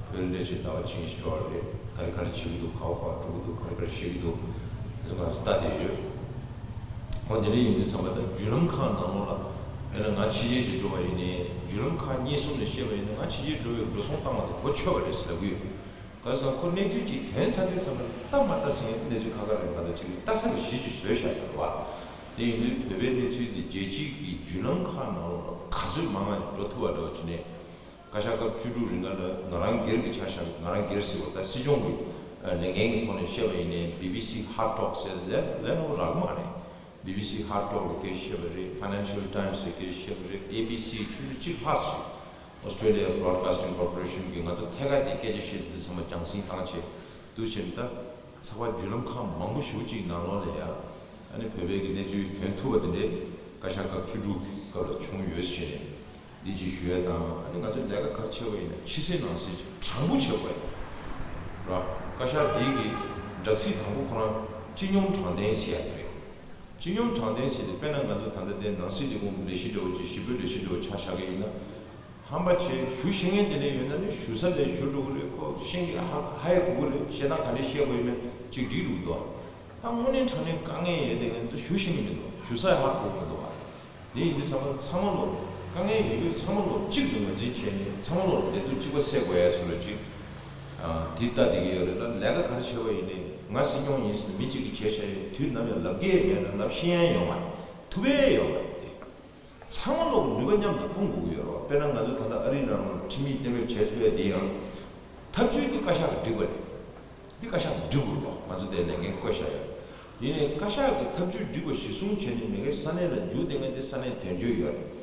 བོད་ལས་བྱེད་ཟླ་བ་ཆིང་ཞིག་འགྲོ་བ་རེད། ག་རེ་ག་རེ་བྱེད་ཀྱི་འདུག་ག་བ་ག་བ་འགྲོ་གི་འདུག་ག་རེ་ག་རེ་བཤད་ཀྱི་འདུག་དེ་ཚོ་ང་ཚོ་ལྟ་བསྡད་ཡོད། འོ་དེ་འདྲ་ཡིན་དུས་ཙམ་པ། ད་བརྒྱུད་ལམ་ཁག་ནང་ལོགས་ལ་དཔེར་ན་ང་ཕྱི་རྒྱལ་གྱི་འགྲོ་བ་ཡིན་ནའི། བརྒྱུད་ལམ་ཁག་གཉིས་གསུམ་ནས་བཤད་པ་ཡིན་ན། ང་ཕྱི་རྒྱལ་འགྲོ་བའི་འགྲོ་སོང་བཏང་བ་དེ་གོ་ཆོད་པ་རེད་ཟེར་ལབ་ཀྱི་ཡོད། ག་རེ་ཟེར་ན་ཁོ་གནས་ཚུལ་ཅིག་ཐོན་ཚར་དུས་ཙམ་པ་ལ་ལྟ་མ་ལྟ་ཟེར་མཁན་གནས་ཚུལ་ཁ་ཁ་རེད་མ་གཏོགས། ཅིག་ལྟ་ས་གི་གཞི་ཅིག་བཟོས་བཞག་ཡོད་རེད་བ། དེ་ཡིན་དུས་བོད་པའི་གནས་ཚུལ་དེ་རྒྱལ་སྤྱིའི་གི་བརྒྱུད་ལམ་ཁག་ནང་ལོགས་ལ་ག་ཚོད་མང་ང་འགྲོ་ཐུབ་པ་འདྲ་བོ་བྱས་ནས། བཀའ་ཤག་སྐབས་བཅུ་དྲུག་རིང་ག་ལ་ང་རང་སྒེར་གྱི་ཆ་བཞག་ང་རང་སྒེར་ཟེར་བ་ད་སྲིད་སྐྱོང་གི་ལས་འགན་གྱི་ཐོག་ནས་བཤད་པ་ཡིན་ནའི། བི་བི་སི་ཧར་ཊོག་ཟེར་ལབ་ལབ་ན་རག་མ་རེད། བི་བི་སི་ཧར་ཊོག་ལ་སྐད་ཆ་བཤད་པ་རེད། ཕ་ནན་ཤལ་ཊའིམ་སི་ལ་སྐད་ཆ་བཤད་པ་རེད། ཨེ་བི་སི་ཆུ་ཚོད་གཅིག་ལྷག་ཞིག་ཨོ་སི་ཊྲེ་ལི་ཡ་བྷི་རོ་ཌི་ཁ་སི་ཊིང་ཀོར་པོ་རེ་ཤན་གྱི་ང་ཚོ་ཐད་ཀར་དེ་སྐད་ཆ་བཤད་དུས་ཚང་མ་རྒྱང་སྲིང་བཏང་བྱས། འདུག་བྱས་ནས་ད་ཚགས་པར་བརྒྱུད་ལམ་ཁག་མང་པོ་ཞེ་པོ་ཅིག་ནང་ལོགས་ལ་ཡ། ཨ་ནི་བོད་པའི་གི་གནས་ཚུལ་དོན་ཐུབ་པ་དེ་འདྲའི་བཀའ་ཤག་སྐབས་བཅུ་དྲུག་གི་སྐབས་ལ་བྱུང་ཡོད་ཟེར་ནས་འདི་ཅིག་ཞུ་ཡ་དང་། ཨ་ནི་ང་ཚོས་ལས་ཀ་ག་རེ་བྱས་པ་ཡིན་ན་ཕྱི་གསལ་ནང་གསལ་ཅིག་དྲང་པོ་བྱེད་དགོས་ཡ་ར། བཀའ་ཤག་འདི་གི་སྦྲག་སྲིད་དང་པོ་ཁོ་རང་སྤྱི་སྙོམས་དྲང་བདེན་ཟེར་ཡ་དེ་རེད། སྤྱི་སྙོམས་དྲང་བདེན་ཟེར་དེ་དཔེར་ན་ང་ཚོ་ད་ལྟ་དེ་ནང་སྲིད་ལས་ཁུངས་ལས་གཞི་འདྲ་བོ་ཅིག་ཞི་བོད་ལས་གཞི་འདྲ་བོ་ཆ་བཞག་གི་ཡིན་ན། ཧམ་པ་བྱས་ཞུ་ཤེས་མཁན་དེ་འདྲ་ཡོད་ན་ནི་ཞུ་ས་ལས་ཞུ་འགྲོ་གི་རེད། ཁོ་ཤེས་ཀྱི་ཧ་ཧ་ཡ་གོ་གི་རེད། བཤད་སྟངས་ག་འདྲས་བཤད་དགོས་ཡིན་མིན་ཅིག་འགྲིག་འགྲོ་གི་འདུག་ད་དངོས་གནས་དྲང་གནས་དཀའ་ངལ་ཡོད་དེ་ངས་ཚོ་ཞུ་ཤེས་ཀྱི་མི་འདུག་ཞུ་ས་ཧ་གོ་གི་མི་འདུག་བ། དེ་ཡིན་དུས་ཚང་མ་ཚང་མ་ལོ་དཀའ་ངལ་ཡོད་དུས་ཚང་མ་ལོ་གཅིག་ཏུ་ངོས་འཛིན་བྱས་ནས་ཚང་མ་ལོ་བདེ་སྡུག་གཅིག་པ་སེལ་དགོས་ཡ་བཟོ་འདྲ་ཅིག་དེ་ལྟ་བསྡད་ཀྱི་ཡོད་རེད། ད་ལས་ཀ་ག་རེ་བྱས་པ་ཡིན་ནའི་ང་སྲིད་སྐྱོང་ཡིན་ཟེར་མི་གཅིག་གིས་བྱས་བཞག་ཡོད་དུས་ནམ་ཡང་ལབ་ཀྱི་མེད་ན་ལབ་ཤེས་ཡ་ཡོད་མ་རེད། ཐུབ་ཡ་ཡོད་མ་རེད། ཚང་མ་ལོག་ནུས་པ་མཉམ་དུ་སྤུངས་དགོས་ཀྱི་ཡོད་རེད་བ། དཔེར་ན་ང་ཚོ་ད་ལྟ་ཨ་རིའི་ནང་ལ་ཁྲིམས་ཡིག་གཏན་འབེབས་བྱས་ཐུབ་ཡ་དེ་ཡང་ཐབས་ཇུས་དེ་བཀའ་ཤག་གིས་སྒྲིག་པ་རེད། འདི་བཀའ་ཤག་གིས་སྒྲིག་དགོས་རེད་བ། ང་ཚོ་དེ་ལས་འགན་བསྐོས་བཞག་ཡོད། དེ་ནས་བཀའ་ཤག་གིས་ཐབས་ཇུས་སྒྲིག་པ་གཞིར་བཟུང་བྱས་ནས་མི་སྒེར་ས་གནས་ལ་འཇུག་བསྡད་མཁན་དེ་ས་གནས་དོན་གཅོད་ཡོད་རེད།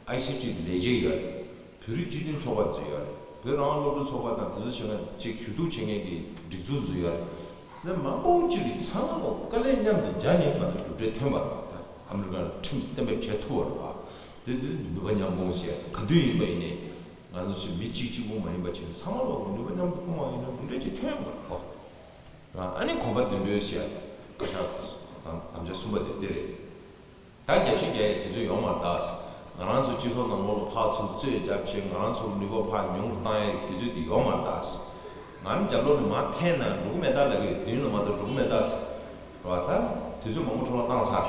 ཨའི་སི་ཊི་ལས་བྱེད་ཡོད་རེད། བོད་རིགས་སྤྱི་མཐུན་ཚོགས་པ་ཚོ་ཡོད་རེད། བོད་རང་དབང་སློབ་ཕྲུག་ཚོགས་པ་དང་དེ་ཚོ་བྱེད་མཁན་ཅིག་ཞུ་གཏུག་བྱེད་མཁན་གྱི་སྒྲིག་འཛུགས་ཚོ་ཡོད་རེད། ནི་མང་པོ་ཅིག་གིས་ཚང་མ་དཀའ་ལས་མཉམ་དུ་སྦྱར་ནས་ང་ཚོ་གྲུབ་འབྲས་ཐོན་པ་རེད་བ། ཨ་མི་རི་ཀ་ལ་ཁྲིམས་གཏན་འབེབས་བྱེད་ཐུབ་པ་རེད་བ། དེ་དུས་ནུས་པ་མཉམ་སྤུངས་ཟེར་ག་དུས་ཡིན་པ་ཡིན་ནའི་ང་ཚོ་ཚོས་མི་གཅིག་གཅིག་པུ་མ་ཡིན་པ་བྱས་ནས་ཚང་མ་ལོག་ནུས་པ་མཉམ་དུ་སྤུངས་པ་ཡིན་ན་གྲུབ་འབྲས་ཅིག་ཐོན་དགོས་རེད་བ། ཨ་ནི་གོམ་པ་མདུན་སྤོས་ཟེར་བཀའ་ཤག་དམ་བཅའ་གསུམ་པ་དེ་དེ་རེད། ད་རྒྱབ་ཤིག་རྒྱག་ཡས་དུས་ཚོད་ཡོང་མ་རེད་ད། ང་རང་ཚོ་སྤྱི་ཚོགས་ནང་ལོགས་ལ་ཕར་ཚུར་རྩོད་རྒྱབ་བྱས་ང་རང་ཚོ་ནུས་པ་ཕར་ཉུང་རུ་བཏང་ཡས་དུས་ཚོད་དེ་ཡོང་མ་རེད་ད། ང་ནི་རྒྱབ་ལོགས་ནས་མར་འཐེན་ན་འགྲོ་གི་མེད་ད་ལབ་ཀྱི་ཡོད། མདུན་ལ་མ་གཏོགས་འགྲོ་གི་མེད་ད། རེད་བ། ད་དུས་ཚོད་མང་པོ་འཕྲོ་བརླག་བཏང་ཚར།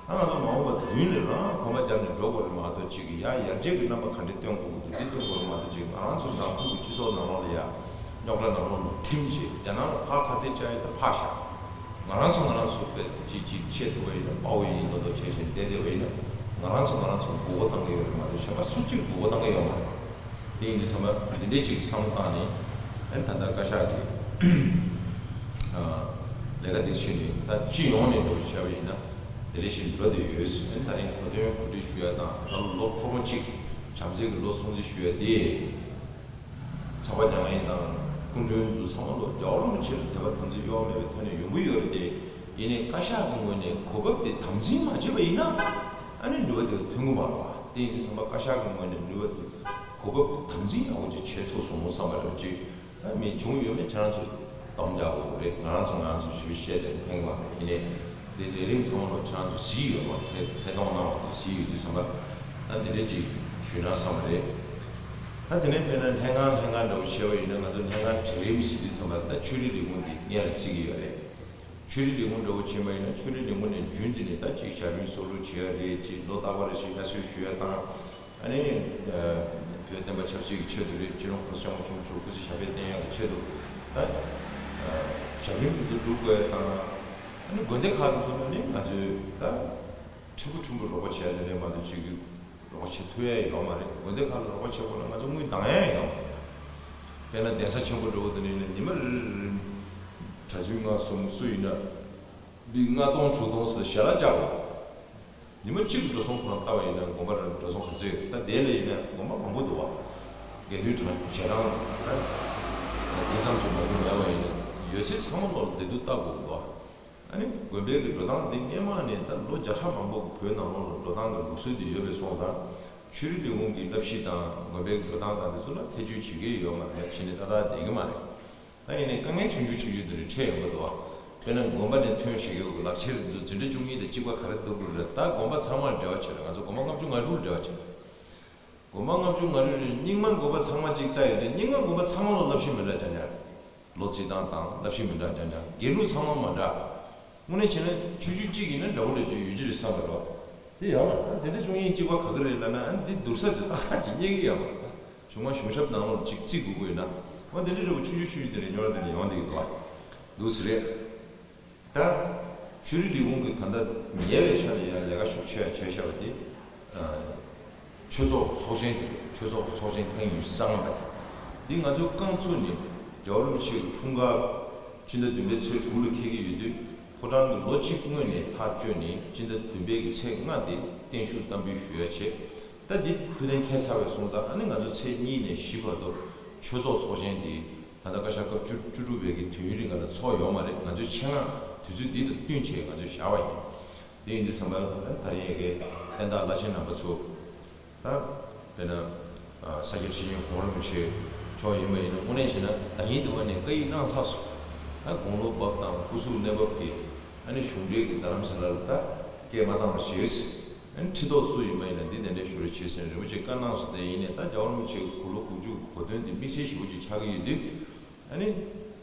ད་ང་ཚོ་མ་འོངས་པ་མདུན་ལ་རང་གོམ་པ་རྒྱབ་ནས་འགྲོ་དགོས་རེད་མ་གཏོགས་ཅིག་གི་ཡར་ཡར་རྒྱས་ཀྱི་རྣམ་པ་ག་འདྲས་སྟོན་དགོས་ཀྱི་འདུག་འདི་སྟོན་དགོས་རེད་མ་གཏོགས་ཅིག་ང་རང་ཚོ་ནང་ཁུལ་གྱི་སྤྱི་ཚོགས་ནང་ལོགས་ལ་ཡ་རྙོག་དྲ་ནང་ལོགས་ལ་ཐིམ་བྱས་རྒྱ་ནག་ལ་ཕར་ཁ་གཏད་བཅག་ཡས་ད་ཕར་བཞག་ང་རང་ཚོ་ང་རང་ཚོ་དཔེ་ཅིག་ཅིག་བྱེད་ཐུབ་པ་ཡིན་ན་དཔའ་བོ་ཡིན་མདོག་མདོག་བྱས་བྱས་བསྡད་བསྡད་པ་ཡིན་ན་ང་རང་ཚོ་ང་རང་ཚོ་མགོ་སྐོར་བཏང་གི་ཡོད་རེད་མ་གཏོགས་གཞན་པ་སུ་གཅིག་མགོ་སྐོར་བཏང་གི་ཡོད་མ་རེད། དེ་ཡིན་དུས་ཚང་མ་འདི་འདྲས་ཅིག་བསམ་བློ་བཏང་ནས་ཨ་ནི་ད་ལྟ་བཀའ་ཤག་གི་ལས་ཀ་འདི་ཕྱིན་ནས་ད་སྤྱི་ཡོངས་ནས་འགྲོ་བྱས་པ་ཡིན་ན་དེ་འདྲས་ཞིག་འགྲོ་བསྡད་ཡོད། ཨ་ནི་ད་རིང་གོ་སྟོན་གོ་སྒྲིག་ཞུ་ཡ་དང་ད་ལོ་འཁོར་མོ་གཅིག་བྱམས་བརྩེ་གི་ལོ་སྲུང་བརྩི་ཞུ་ཡ་དེ། ཚོགས་པ་རྒྱག་མཁན་དང་སྐུ་མགྲོན་ཚོ་ཚང་མ་ལོ་རྒྱལ་བ་རིན་པོ་ཆེ་ལ་དད་པ་དམ་ཚིག་གཡོ་བ་མེད་པའི་ཐོག་ནས་ཡོང་གི་ཡོད་རེད་དེ། ཡིན་ནའི་བཀའ་ཤག་གི་ངོས་ནས་གོ་སྐབས་དེ་དམ་འཛིན་མ་བྱས་པ་ཡིན་ན་ཨ་ནི་ནུས་པ་དེ་ཐོན་གི་མ་རེད་བ། དེ་ཡིན་དུས་ཚང་མ་བཀའ་ཤག་གི་ངོས་ནས་ནུས་པ་དེ་གོ་སྐབས་དེ་དམ་འཛིན་ཡག་པོ་ཅིག་བྱེད་ཐུབ་སོང་བསམ་པ་རེད་ཅིག་ད་མི་བྱུང་ཡོད་མེད་ཁྱེད་རང་ཚོས་སྡོམ་རྒྱག་དགོས་ཀྱི་རེད། ང་རང་ཚོ་ང་རང་ཚོ་ཞིབ་བཤད་དེ་ཕན་གི་མ་རེད། ཡིན་ནའི་དེ་ལས་རིམ་ཚང་མ་ལོ་ཁྱེད་རང་ཚོ་གཟིགས་ཡོད་རེད་བ། ཐད་ཐད་གཏོང་གནང་བ་དེ་གཟིགས་ཡོད་དུས་ཚང་མ་ད་དེ་འདྲས་ཅིག་ཞུས་ན་བསམ་པ་རེད། ད་དེ་ནས་དཔེར་ན་ལྷན་ཁང་ལྷན་ཁང་འདྲ་བོ་བྱས་པ་ཡིན་ན་ང་ཚོ་ལྷན་ཁང་གྲལ་རིམ་ཟེར་དུས་ཙམ་པ་ད་ཆོས་རིག་ལས་ཁུངས་འདི་སྔོན་ལ་བརྩི་གི་ཡོད་རེད། ཆོས་རིག་ལས་ཁུངས་འདྲ་བོ་ཕྱིན་པ་ཡིན་ན་ཆོས་རིག་ལས་ཁུངས་ནས་རྒྱུན་དུ་ནས་ད་ཅིག་ཞབས་རིམ་སོགས་རུ་བྱེད་ཡ་རེད། ཅིག་ལོ་རྟག་པར་ཞིག་དབྱར་གསོལ་ཞུ་ཡ་དང་ཨ་ནི་བོད་བསྟན་པ་ཆབ་སྲིད་ཀྱི་ཆེད་དུ་རེད། སྤྱི་ནོར་༸གོང་ས་༸སྐྱབས་མགོན་ཆེན་པོ་མཆོག་སྐུ་ཚེ་ཞབས་པད་བརྟན་ཡ་གི་ཆེད་དུ་ད་ཞབས་རིམ་དེ་ཚོ་སྒྲུབ་དགོས་ཡ་དང་། ཨ་ནི་དགོན་སྡེ་ཁག་དེ་ཚོ་ནས་ནི་ང་ཚོས་ད་ཕྲུ་གུ་ཕྲུ་གུ་རོགས་པ་བྱས་ནས་ནས་མ་གཏོགས་ཅིག་གི་རོགས་པ་བྱེད་ཐུབ་ཡ་ཡོད་མ་རེད། དགོན་སྡེ་ཁག་ལ་རོགས་པ་བྱེད་དགོས་ན་ང་ཚོ་དངུལ་འདང་ཡ་ཡོད་མ་རེད། དཔེར་ན་གདན་ས་ཆེན་པོ་འདྲ་བོ་དེ་ནས་ནི་ཉི་མ་རེ་རེ་རེ་གྲྭ་བཙུན་ལྔ་གསུམ་སུ་ཡིན་ན་འདི་ལྔ་སྟོང་དྲུག་སྟོང་ཟེར་ཞལ་ལག་བཅག་དགོས། ཉི་མ་གཅིག་གི་འགྲོ་སོང་ཁོ་རང་ལྟ་བ་ཡིན་ན་དགོན་པ་རང་འགྲོ་སོང་ག་ཚོད་ཡོད། ད་དེ་ལ་ཡིན་ན་དགོན་པ་མང་པོ་འདུག་བ། དགེ་འདུན་གྲྭ་ཞལ་ལག་ད་དེ་ཙམ་གྱི་མ་འདུག་ལབ་པ་ཡིན་ན་ཡོད་ཚད་ཚང་མ་ལོག་བདེ་སྡུག་ལྟ་དགོས་ཀྱི་འདུག་བ། ཨ་ནི་དགོན་པའི་གི་འགྲོ་སྟངས་འདི་སྔས་མ་ནས་ད་ལོ་བརྒྱ་ཕྲག་མང་པོ་གི་བོད་ནང་ལོགས་ལ་འགྲོ་སྟངས་ཀྱི་ལུགས་སྲོལ་འདི་ཡོད་པའི་སོང་ཙང་། ཆོས་རིག་ལས་ཁུངས་ཀྱི་བསླབ་གཞི་དང་དགོན་པའི་གི་འགྲོ་སྟངས་དང་དེ་ཚོ་ལ་ཐེ་བྱུས་བྱེད་ཀྱི་ཡོད་མ་རེད། བྱས་ནས་ཏག་ཏག་བསྡད་ཀྱི་མ་རེད། ད་ཡིན་ནའི་དཀའ་ངལ་ཆུང་ཆུང་ཆུང་ཆུང་འདི་རིགས་འཕྲད་ཡོང་གི་འདུག་བ། དཔེར་ན་དགོན་པ་ནས་ཐོན་བྱེད་ཀྱི་ཡོད་གི་ལག་ཁྱེར་འདི་ཚོ་འཛིན་གྲྭ་བཅུ་གཉིས་དང་གཅིག་པ་ག་རེ་འདུག་དགོས་རེད། ད་དགོན་པ་ཚང་མར་འབྲེལ་བ་བྱས་རེད། ང་ཚོ་དགོན་པ་ལྔ་བཅུ་ང་དྲུག་ལ་འབྲེལ་བ་བྱས། དགོན་པ་ལྔ་བཅུ་ང་དྲུག་རེད། རྙིང་མ་དགོན་པ་ཚང་མ་གཅིག་ལྟ་ཡོད་དུས་རྙིང་མ་དགོན་པ་ཚང་མ་ལ་བསླབ་གཞི་མི་འདྲ་རྐྱང་རྐྱང་རེད། ལོ་རྩིས་སྟངས་དང་བསླབ་གཞི་མི་འདྲ་རྐྱང་རྐྱང་། དགེ་ལུགས་ཚང་མ་མ་འདྲ། དངོས་གནས་བྱས་ན་ཆུང་ཆུང་གཅིག་ཡིན་ན་འདྲ་བོ་འདྲ་ཅིག་ཡོད་ཀྱི་རེད་བསམ་པ་རེད་བ། དེ་ཡག་པ་ད་འཛིན་གྲྭ་བཅུ་གཉིས་གཅིག་པ་ག་གི་རེད་ལབ་ན་ཨ་ནི་འདི་བསྡུར་ས་དེ་ཏག་ཏག་ཅིག་རྙེད་ཀྱི་ཡོད་པ་རེད། གཞུང་མ་གཞུང་ཞབས་ནང་ལོགས་ཅིག་བརྩི་དགོས་ཀྱི་ཡོད་ན་འོ་དེ་འདྲ་འདྲ་བོ་ཆུང་ཆུང་ཆུང་ཆུང་དེ་རེད། རྙོག་དྲ་དེ་འདྲ་ཡོང་བསྡད་ཀྱི་འདུག་བ། འདུག་ཟེར་རེད། ད་ཆོས་རིག་ལས་ཁུངས་ཀྱིས་ད་ལྟ་ཉེ་བའི་ཆར་ནས་ཡང་ལས་ཀ་ཤུགས་ཆེ་བ་བྱས་བཞག་པ་དེ། ཆོས་ཚོགས་ཚོགས་ཆེན་དེ་རེད། ཆོས་ཚོགས་ཚོགས་ཆེན་ཐེངས་ཉི་ཤུ་རྩ་ལྔ་པ་དེ། འདི་ང་ཚོའི་རྐང་བཙུགས་ནས་རྒྱལ་བ་རིན་པོ་ཆེ་གི་འཁྲུངས་སྐར་སྤྱི་ཟླ་བདུན་པའི་ཚེས་དྲུག་ལ་འཁེལ་གྱི་ཡོད་དུས་ཁོ་རང་གི་ལོ་གཅིག་སྔོན་ནས་ཐག་གཅོད་ནས་སྤྱི་ཟླ་བདུན་པའི་གི་ཚེས་ལྔ་དེ་བརྟན་བཞུགས་བསྟར་འབུལ་ཞུ་ཡ་བྱས། ད་འདི་ཐུགས་གཏན་འཁེལ་ཚར་བའི་སོང་ཙང་ཨ་ནི་ང་ཚོ་ཚེས་གཉིས་ནས་བཞི་བར་དུ་ཆོས་ཚོགས་ཚོགས་ཆེན་འདི། ད་ལྟ་བཀའ་ཤག་སྐབས་བཅུ་བཅུ་དྲུག་པའི་གི་དུས་ཡུན་རིང་ག་ལ་ཚོགས་ཡོད་མ་རེད། ང་ཚོའི་ཆེད་མངགས་དུས་ཚོད་འདི་དང་བསྟུན་བྱས་ང་ཚོས་བཞག་པ་ཡིན། དེ་ཡིན་དུས་ཙམ་པ་ད་རིང་ཡ་གི་བསྟན་བདག་བླ་ཆེན་རྣམ་པ་ཚོ། ད་དཔེར་ན་ས་སྐྱ་ཁྲི་ཆེན་གོང་རིན་པོ་ཆེ་མཆོག་ཡིན་པ་ཡིན་ན། དངོས་གནས་བྱས་ན་ཟླ་ཉིན་དུ་མ་ནས་བཀའ་ཡིག་གནང་ཚར་སོང་། ད་དགུང་ལོ་བབས་དང་སྐུ་གཟུགས་གནས་བབ་ཀྱིས་ཨ་ནི་གཞུང་འབྲེལ་གྱི་རྡ་རམ་ས་ལར་ད་སྐད་མ་བཏང་བ་བྱས། ཨ་ནི་ཁྲི་ཐོག་སུ་ཡིན་པ་ཡིན་ན་འདི་དེ་འདྲའི་ཞུ་རེ་བྱས་ཟིན། རིན་པོ་ཆེ་བཀའ་གནང་སོང་། དེ་ཡིན་ནས་ད་རྒྱལ་བ་རིན་པོ་ཆེ་གི་དགུང་ལོ་དགུ་བཅུ་གོ་དོན་འདི་དམིགས་བསལ་ཞེ་པོ་ཅིག་ཆགས་ཀྱི་ཡོད་དུས། ཨ་ནི།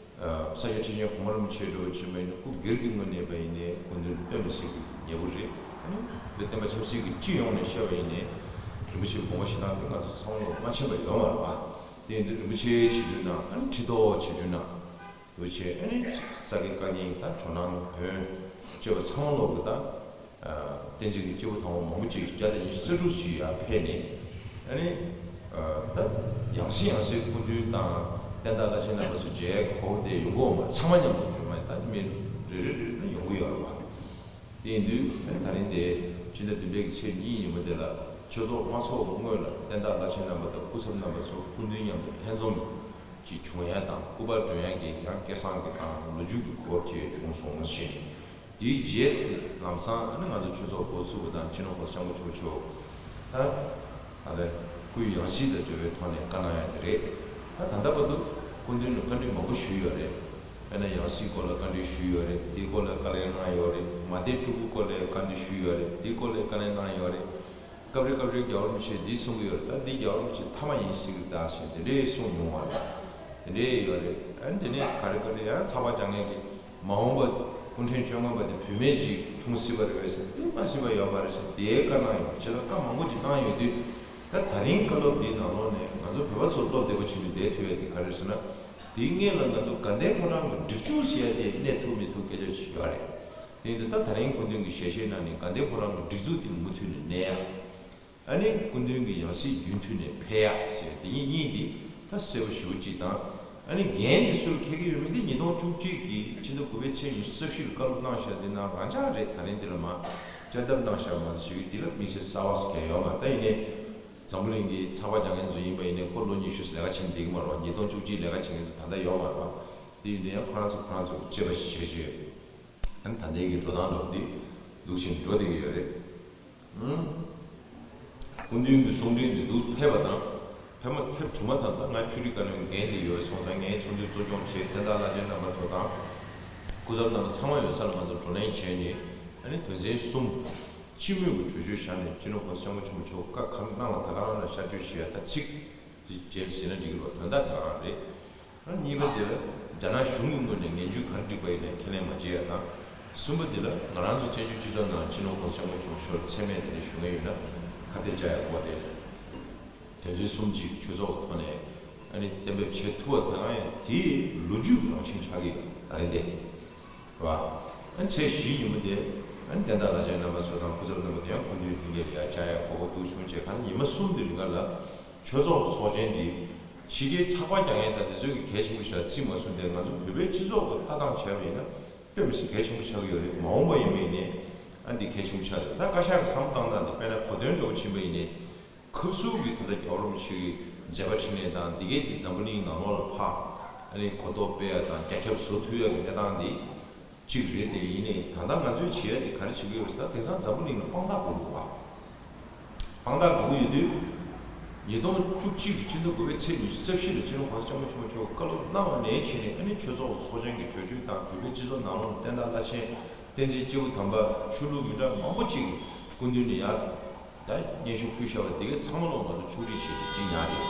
ས་སྐྱ་ཁྲི་ཆེན་གོང་མ་རིན་པོ་ཆེ་འདྲ་བོ་ཅིག་མ་ཡིན་ན་སྐུ་སྒེར་གྱི་ངོས་ནས་པ་ཡིན་ནའི་སྐུ་མདུན་ལ་སྟོན་མི་སྲིད་ཀྱི་ཉེ་པོ་རེད། ཨ་ནི་བོད་བསྟན་པ་ཆབ་སྲིད་ཀྱི་སྤྱི་ཡོངས་ནས་བཤད་པ་ཡིན་ནའི་རིན་པོ་ཆེའི་དགོངས་པ་བཞེས་སྟངས་དེ་ང་ཚོ་བསམ་བློ་མ་ཆེན་པ་ཡོད་མ་རེད་པ། དེ་ཡིན་དུས་རིན་པོ་ཆེའི་ཆིབས་བསྒྱུར་གནང་། ཨ་ནི་ཁྲི་ཐོག་ཆིབས་བསྒྱུར་གནང་། འདུག་བྱས། ཨ་ནི་ས་དགེ་བཀའ་རྙིང་དང་ཇོ་ནང་བོན་བཅས་པ་ཚང་མ་ལོག་གི་ད། བསྟན་འཛིན་གྱི་སྐྱེས་བུ་དམ་པ་མང་པོ་ཅིག་བརྒྱ་དང་ཉི་ཤུ་རྩ་དྲུག་ཅིག་ཡར་ཕེབས་ནས། ཨ་ནི་ད་ཡང་སེ་ཡང་སེ་སྐུ་མདུན་དང་བསྟན་བདག་བླ་ཆེན་རྣམ་པ་ཚོ་མཇལ་དགོས་དེ་ཡོང་གི་ཡོད་མ་རེད། ཚང་མ་མཉམ་དུ་བྱུང་མ་ཡིན། ད་མི་རེ་རེ་རེ་ད་ཡོང་གི་ཡོད་རེད་པ། དེ་ཡིན་དུས་ཨ་ནི་ད་རིང་དེ་ཕྱི་ཟླ་བདུན་པའི་གི་ཚེས་གཉིས་ཉིན་མོ་དེ་ལ་ཆོས་ཚོགས་མ་ཚོགས་སྔོན་ལ་བསྟན་བདག་བླ་ཆེན་རྣམ་པ་དང་སྐུ་ཚབ་རྣམ་པ་ཚོ་སྐུ་མདུན་མཉམ་དུ་ལྷན་འཛོམས་ཅིག་བྱུང་ཡ་དང་སྐུ་པར་སྒྲོན་ཡ་གི་ཡང་སྐལ་བཟང་གི་དང་ལོ་རྒྱུས་ཀྱི་སྐོར་བཅས་བྱུང་སོང་ཞིང་། དེའི་རྗེས་ལམ་སང་ཨ་ནི་ང་ཚོ་ཆོས་ཚོགས་འགོ་ཚུགས་པ་དང་སྤྱི་ནོར་༸གོང་ས་༸སྐྱབས་མགོན་ཆེན་པོ་མཆོག་ད་ད་ལྟ་སྐུའི་ཡང་སྲིད་དང་འབྲེལ་བའི་ཐོག་ནས་བཀའ་གནང་ཡ་དེ་རེད། ད་ད་ལྟ་བར་དུ་སྐུ་མདུན་ལ་བཀའ་འདྲི་མང་པོ་ཞུས་ཡོད་རེད། དཔེར་ན་ཡང་སྲིད་སྐོར་ལ་བཀའ་འདྲི་ཞུས་ཡོད་རེད། དེའི་སྐོར་ལ་བཀའ་ལན་གནང་ཡོད་རེད། མ་དེ་སྤྲུལ་སྐུ་སྐོར་ལ་བཀའ་འདྲི་ཞུས་ཡོད་རེད། དེའི་སྐོར་ལ་བཀའ་ལན་གནང་ཡོད་རེད། སྐབས་རེ་སྐབས་རེ་རྒྱལ་བ་རིན་པོ་ཆེས་འདི་གསུང་གི་ཡོད་རེད། ད་འདི་རྒྱལ་བ་རིན་པོ་ཆེ་མཐའ་མ་ཡིན་སྲིད་ཀྱི་རེད་ད་ཟེར་དེ་འདྲའི་གསུང་མྱོང་བ་རེད། དེ་འདྲའི་ཡོད་རེད། ཨ་ནི་དེ་ནས་ག་རེ་ག་རེ་ཡང་ཚགས་པར་རྒྱག་མཁན་གྱིས་མ་འོངས་པ་སྐུ་ཕྲེང་བཅོ་ལྔ་པ་དེ་བུད་མེད་ཅིག་འཁྲུངས་སྲིད་པ་རེད་པས་ཟེར་དེ་མ་སྲིད་པ་ཡོད་མ་རེད་ཟེར་དེའི་བཀའ་གནང་ཡོད། བྱས་ཙང་བཀའ་མང་པོ་ཅིག་གནང་ཡོད་དུས། ད་ད་རིང་བཀའ་སློབ་འདིའི་ནང་ལོགས་ནས་ང་ཚོ་བོད་པ་ཚོ་བློ་བདེ་པོ་བྱས་ནས་བསྡད་ཐུབ་ཡ་དེ་ག་རེ་རེད་ཟེར་ན། དེའི་སྔོན་ལ་ང་ཚོ་དགའ་ལྡན་ཕོ་བྲང་གི་སྒྲིག་འཛུགས་ཟེར་ཡ་དེ་གནས་ཐུབ་མི་ཐུབ་སྐད་ཆ་ཅིག་ཡོད་རེད། དེ་ཡིན་དུས་ད་ད་རིང་སྐུ་མདུན་གྱི་ཞལ་བཞེས་གནང་ནས་དགའ་ལྡན་ཕོ་བྲང་གི་སྒྲིག་འཛུགས་དེ་མུ་མཐུད་ནས་གནས་ཡ། ཨ་ནི་སྐུ་མདུན་གྱི་ཡང་སྲིད་རྒྱུན་མཐུད་ནས་འཕེལ་ཡག་ཟེར་དེ་གཉིས་གཉིས་འདི་ད་གསལ་པོ་ཞེ་པོ་ཅིག་དང་། ཨ་ནི་འགན་འདི་སུར་འཁྱེར་གྱི་ཡོད་མེད་འདི་ཉིས་སྟོང་བཅུ་གཅིག་གི་ཕྱི་ཟླ་དགུ་པའི་ཚེས་ཉི་ཤུ་རྩ་བཞི་ལ་བཀའ་སློབ་གནང་བཞག་འདི་ནང་རང་འཇགས་རེད། ད་རིང་འདི་ལ་མ་བསྐྱར་ལྡབ་གནང་བཞག་མ་ཞིག་འདི་ལ་དམིགས་བསལ་གསལ་བ་ཟེར་མཁན་ཡོད་མ་རེད། ད་ཡིན་ནའི་འཛམ་བུ་གླིང་གི་ཚགས་པར་རྒྱག་མཁན་ཚོ་ཡིན་པ་ཡིན་ནའི་ཁོ་ལོ་ཉི་ཤུ་ལས་ཀ་བྱེད་བསྡད་ཀྱི་མ་རེད་པ། ཉིས་སྟོང་བཅུ་གཅིག་ལས་ཀ་བྱེད་མཁན་ཚོ་ད་ལྟ་ཡོད་མ་རེད་པ། དེ་ཡིན་དུས་ཡང་ཁོ་རང་ཚོ་ཁོ་རང་ཚོ་གི་དཔྱད་པ་ཞིག་བྱེད་ཆོག་ཨ་ནི་ད་ལྟའི་གི་འགྲོ་སྟངས་ལོག་འདི་འདུག་བཞིན་འགྲོ་བསྡད་ཀྱི་ཡོད་རེད། ཨང་། སྐུ་མདུན་གྱི་གསུང་འཕྲིན་འདི་འདུག་ཕེབས་པ་དང་། ཕེབས་མ་ཕེབས་གྲུབ་མ་ཐག་ད་ང་ཆོས་རིག་བཀའ་བློན་འགན་འདི་ཡོད་སོང་ཙང་ངས་ཚོགས་འདུ་གཙོ་སྐྱོང་བྱས། བསྟན་བདག་བླ་ཆེན་རྣམ་པ་ཚོ་དང་། སྐུ་ཚབ་རྣམ་པ་ཚང་མ་ཡོད་ས་ལ་ང་ཚོ་བགྲོ་གླེང་བྱས་ནས། ཨ་ནི་དོན་ཚན་གསུམ། སྤྱི་མོས་ཀྱི་གྲོས་ཆོད་བཞག་ནས་སྤྱི་ནོར་༸གོང་ས་༸སྐྱབས་མགོན་ཆེན་པོ་མཆོག་བཀའ་གང་གནང་བ་ད་ག་རང་ལ་ཤར་བསྐྱོད་བྱས་ཡ་ད་ཚིག་རྗེས་ཟིན་ན་འགྲིག་གི་རེད་པ། དོན་དག་དེ་རང་རེད། ཨ་གཉིས་པ་དེ་ལ་རྒྱ་ནག་གཞུང་གི་ངོས་ནས་ངན་ཇུས་ག་རེ་བསྒྲིགས་པ་ཡིན་ནའི་ཁས་ལེན་མ་བྱེད་ཡ་དང་། གསུམ་པ་དེ་ལ་ང་རང་ཚོ་བཙན་བྱོལ་སྤྱི་ཚོགས་ནང་སྤྱི་ནོར་༸གོང་ས་༸སྐྱབས་མགོན་ཆེན་པོ་མཆོག་མཚན་སྨད་དེ་འདྲ་ཞུ་མཁན་ཡོད་ན་ཁ་གཏད་བཅག་ཡ་དགོས་ཏེ། དོན་ཚན་གསུམ་གཅིག་ཆོས་ཚོགས་ཀྱི་ཐོག་ནས་ཨ་ནི་གཏན་འབེབས་བྱེད་ཐུབ་པ་དེ་རང་ཡང་དེའི་ལོ་རྒྱུས་རང་བཞིན་ཆགས་ཀྱི་ད་རེད་དེ། རེད་པ། ཨ་ནི་ཚེས་བཞི་ཉིན་མོ་དེ་ཨ་ནི་བསྟན་བདག་བླ་ཆེན་རྣམ་པ་ཚོ་དང་སྐུ་ཚབ་རྣམ་པ་དེ་ཡང་སྐུ་མདུན་ལྷན་རྒྱས་ལ་ཡར་བཅར་ཡ་གོ་སྐབས་འདུག་བྱུང་བྱས། ཁ་ན་ཉི་མ་གསུམ་དེ་རིང་ག་ལ་ཆོས་ཚོགས་ཚོགས་ཆེན་འདི་ཕྱི་རྒྱལ་ཚགས་པར་རྒྱག་མཁན་དང་དེ་ཚོས་ཀྱི་གལ་ཆེན་པོ་ཞིག་ལ་བརྩི་མ་སོང་སྟེ། ང་ཚོ་བོད་པའི་སྤྱི་ཚོགས་ཀྱི་ལྟ་སྟངས་བྱས་པ་ཡིན་ན་དཔེ་མི་སྲིད་གལ་ཆེན་པོ་ཆགས་ཀྱི་ཡོད་རེད། མ་འོངས་པ་ཡིན་པ་ཡིན་ནའི་ཨ་འདི་གལ་ཆེན་པོ་ཆགས་རེད། ད་བཀའ་ཤག་གི་བསམ་བློ་བཏང་སྟངས་འདི་དཔེར་ན་གོ་དོན་འདྲ་བོ་ཕྱིན་པ་ཡིན་ནའི། ཁབ་སུ་གི་ད་ལྟ་རྒྱལ་བ་རིན་པོ་ཆེ་གི་མཛད་པ་འཕྲིན་ལས་དང་འདི་གའི་འདི་འཛམ་བུ་གླིང་ནང་ལོགས་ལ་ཕར་ཨ་ནི་གོ་རྟོགས་སྤེལ་ཡ་དང་རྒྱ་ཁྱབ་བཟོ་ཐུབ་ཡ་གི་གནས་སྟངས་འདི་གཅིག་རེད་དེ། ཡིན་ནའི་ད་ལྟ་ང་ཚོས་བྱེད་ཡ་དེ་ག་རེ་བྱེད་ཀྱི་ཡོད་ཟེར་ན། དེང་སང་འཛམ་བུ་གླིང་ལ་དཔང་རྟགས་དགོས་ཀྱི་འདུག་ག་དཔང་རྟགས་དགོས་ཀྱི་ཡོད་དུས། ཉིས་སྟོང་བཅུ་གཅིག་གི་སྤྱི་ཟླ་དགུ་པའི་ཚེས་ཉི་ཤུ་རྩ་བཞི་ལ་སྤྱི་ནོར་༸གོང་ས་༸སྐྱབས་མགོན་ཆེན་པོ་མཆོག་བཀའ་སློབ་གནང་བ་ནས་བྱས་ནས་ཨ་ནི་ཆོས་ཚོགས་ཚོགས་ཆེན་གྱི་གྲོས་ཆོད་དང་བོད་པའི་སྤྱི་ཚོགས་ནང་ལོགས་ལ་བསྟན་བདག་བླ་ཆེན་བསྟན་འཛིན་སྐྱེས་བུ་དམ་པ་ཆོས་ལུགས་མི་འདྲ་མང་པོ་ཅིག་གི་སྐུ་མདུན་ནས་ཡར་ད་སྙན་ཞུ་ཕུལ་བཞག་པ་དེ་གའི་ཚང་མ་ལོག་ང་ཚོ་ཕྱོགས་སྒྲིག་བྱེད་ཀྱི་ཅིག་ཉར་རེད།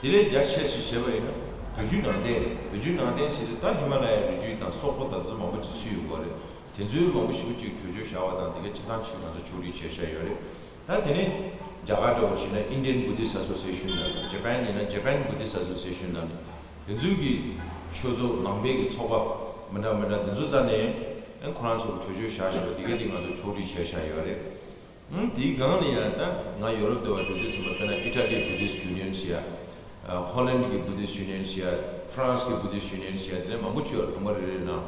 དེ་ལས་རྒྱ་ཆེ་ཞིག་བྱས་པ་ཡིན་ན་བོད་བརྒྱུད་ནང་བསྟན་རེད། བོད་བརྒྱུད་ནང་བསྟན་ཟེར་དུས་ད་ཧི་མ་ལ་ཡའི་རི་རྒྱུད་དང་སོག་པོ་དང་དེ་ཚོ་མང་པོ་ཅིག་ཚུད་ཡོད་དགོས་རེད། དེ་ཚོའི་མང་པོ་ཞེ་པོ་ཅིག་གྲོས་ཆོད་བཞག་པ་དང་དེ་གའི་ཆ་ཚང་ཅིག་ང་ཚོ་ཕྱོགས་སྒྲིག་བྱས་བཞག་ཡོད་རེད། ད་དེ་ནས་རྒྱ་གར་འདྲ་བོ་བྱས་ན་Indian Buddhist Association ལབ་ནས། ཇ་པན་ཡིན་ན་Japan Buddhist Association ལབ་ནས། དེ་ཚོའི་གི་ཆོས་ཚོགས་ནང་པའི་གི་ཚོགས་པ་མི་འདྲ་མི་འདྲ་དེ་ཚོ་རྩ་ནས་ཨེ་ཁོ་རང་ཚོ་གི་གྲོས་ཆོད་བཞག་བཞག་པ་དེ་གའི་དེ་ང་ཚོ་ཕྱོགས་སྒྲིག་བྱས་བཞག་ཡོད་རེད། ཨང་། དེའི་སྒང་ལ་ཡང་ད་ང་ཡོ་རོབ་དུ་བ་འགྲོ་དུས་ཙམ་པ་དཔེར་ན་Italy Buddhist Union ཟེར་ཡ། ཧོ་ལན་གྱི་Buddhist Union ཟེར་ཡ། France གི་Buddhist Union ཟེར་ཡ། དེ་ནས་མང་པོ་བྱས་པ་ལུང་པ་རེ་རེ་ནང་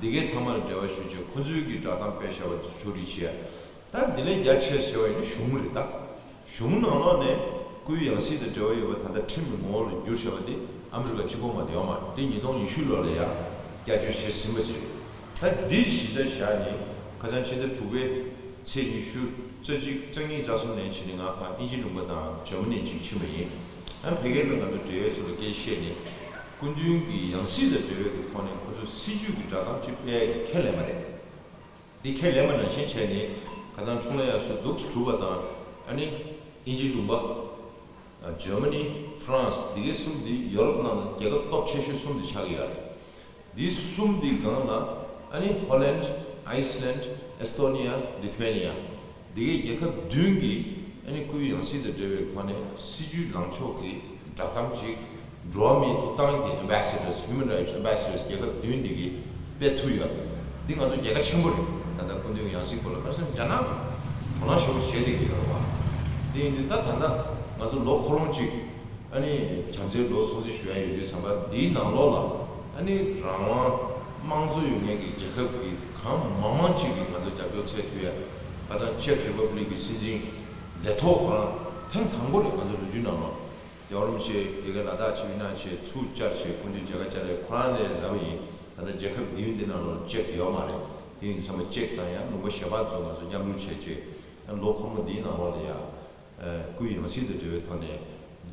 འདི་གའི་ཚང་མ་ལ་འབྲེལ་བ་ཞུ་བྱས་ཁོ་ཚོའི་གི་བསྒྲགས་གཏམ་སྤེལ་བཞག་པ་ཕྱོགས་སྒྲིག་བྱས་ཡ། ད་འདི་ལས་རྒྱ་ཆེ་ཟེར་བ་ཡིན་ན་གཞུང་རེད་ད། གཞུང་ནང་ལོགས་ནས་སྐུའི་ཡང་སྲིད་དང་འབྲེལ་བ་ཡོད་པ་ད་ལྟ་ཁྲིམས་ཀྱི་ངོ་བོ་ལ་བསྒྱུར་བཞག་པ་དེ་ཨ་མི་རི་ཀ་གཅིག་པོ་མ་གཏོགས་ཡོད་མ་རེད། དེ་ཉིས་སྟོང་ཉི་ཤུ་ལོ་ལ་ཡང་བསྐྱར་བཅོས་བྱས་ཟིན་པ་ཅིག་རེད། ད་འདི་གཞི་རྩར་བཞག་ནས་ཁ་སང་ཕྱི་ཟླ་དྲུག་པའི་ ཚེས་ཉི་ཤུ་རྩ་གཅིག་རྩ་གཉིས་རྩ་གསུམ་ནས་ཕྱིན་ནས་ང་ཕར་དབྱིན་ཇི་ལུང་པ་དང་འཇར་མ་ནི་ཅིག་ཕྱིན་པ་ཡིན། ཨ་ཕ་གིར་ང་ཚོ་འབྲེལ་ཡོད་ཚོ་ལ་སྐད་ཆ་བཤད་ནས་སྐུ་མདུན་གྱི་ཡང་སྲིད་དང་འབྲེལ་བའི་གི་ཐོག་ནས་ཁོ་ཚོས་སྲིད་ཇུས་ཀྱི་བསྒྲགས་གཏམ་ཅིག་སྤེལ་ཡ་གི་ཁས་ལེན་པ་རེད། འདི་ཁས་ལེན་པ་ནང་བཞིན་བྱས་ནས་ཁ་སང་འཁྲུངས་ལྷ་དབྱར་གསོལ་འདུག་སེ་གྲུབ་པ་དང་ཨ་ནི་དབྱིན་ཇི་ལུང་པ། འཇར་མ་ནི། ཧྥ་རན་སི། འདི་གའི་གསུམ་འདི་ཡོ་རོབ་ནང་ལ་རྒྱལ་ཁབ་སྟོབས་ཆེ་ཤོས་གསུམ་དེ་ཆགས་ཀྱི་ཡོད་རེད། འདི་གསུམ་འདི་སྒང་ལ་ཨ་ནི་ཧོ་ལན། ཨའི་སི་ལན། ཨེ་སི་ཏོ་ནི་ཡ། ལི་ཐུ་ཝེ་ནི་ཡ། འདི་གའི་རྒྱལ་ཁབ་བདུན་གྱིས་ཨ་ནི་སྐུའི་ཡང་སྲིད་དང་འབྲེལ་བའི་ཐོག་ནས་སྲིད་ཇུས་ལངས་ཕྱོགས་ཀྱི་བསྒྲགས་གཏམ་ཅིག་འགྲོ་བ་མིའི་ཐོབ་ཐང་གི་ཨེམ་བྷེ་སེ་ཌར། ཧིའུ་མན་རའེ་ཊི་ཨེམ་བྷེ་སེ་ཌར་རྒྱལ་ཁབ་བདུན་འདི་གིས་སྤེལ་ཐུབ་ཡོད། འདི་ང་ཚོ་རྒྱལ་ཁ་ཆེན་པོ་རེད། ད་ལྟ་སྐུ་མདུན་གྱི་ཡང་སྲིད་སྐོར་ལ་ཁ་སང་རྒྱ་ནག་གིས་དོ་སྣང་ཞེ་པོ་བྱས་བསྡད་ཀྱི་ཡོད་རེད་བ། དེ་ཡིན་དུས་ད་ད་ལྟ་ང་ཚོ་ལོ་འཁོར་ལོ་གཅིག་ཨ་ནི་བྱམས་བརྩེའི་ལོ་སྲུང་བརྩི་ཞུ་ཡ་ཡོད་དུས་ཙམ་པ་འདིའི་ནང་ལོགས་ལ་ཨ་ནི་རང་དབང་དམངས་གཙོ་ཡོད་མཁན་གྱི་རྒྱལ་ཁབ་ཀྱི་གང་མང་མང་ཅིག་གིས་ང་ཚོ་རྒྱབ་སྐྱོར་འཚོལ་ཐུབ་ཡ། ཁ་སང་ཅེཀ་རི་པབ་ལིག་གི་སྲིད་འཛིན་ལས་ཐོག་ཁོ་རང་ཐེངས་དང་པོ་རེད། ང་ཚོ་ལོ་རྒྱུས་ནང་ལོགས་རྒྱལ་བ་རིན་པོ་ཆེ་ཡ་གི་ལ་དྭགས་ཆེ་ཡུན་ནན་ཆེ་ཚུར་བཅར་བྱས་སྐུ་མདུན་མཇལ་ཁ་བཅར་རེད། ཁོ་རང་ལས་ལབ་པ་ཡིན། ད་ལྟ་རྒྱལ་ཁབ་བདུན་འདི་ནང་ལོགས་ཅེཀ་ཡོད་མ་རེད། དེ་ཡིན་དུས་ཙམ་པ་ཅེཀ་དང་ཡང་ལུང་པ་གཞན་པ་ཚོ་ང་ཚོ་མཉམ་རུབ་བྱས་བྱས་ལོ་འཁོར་མོ་འདིའི་ནང་ལོགས་ལ་ཡ། སྐུའི་ཡང་སྲིད་དང་འབྲེལ་བའི་ཐོག་ནས་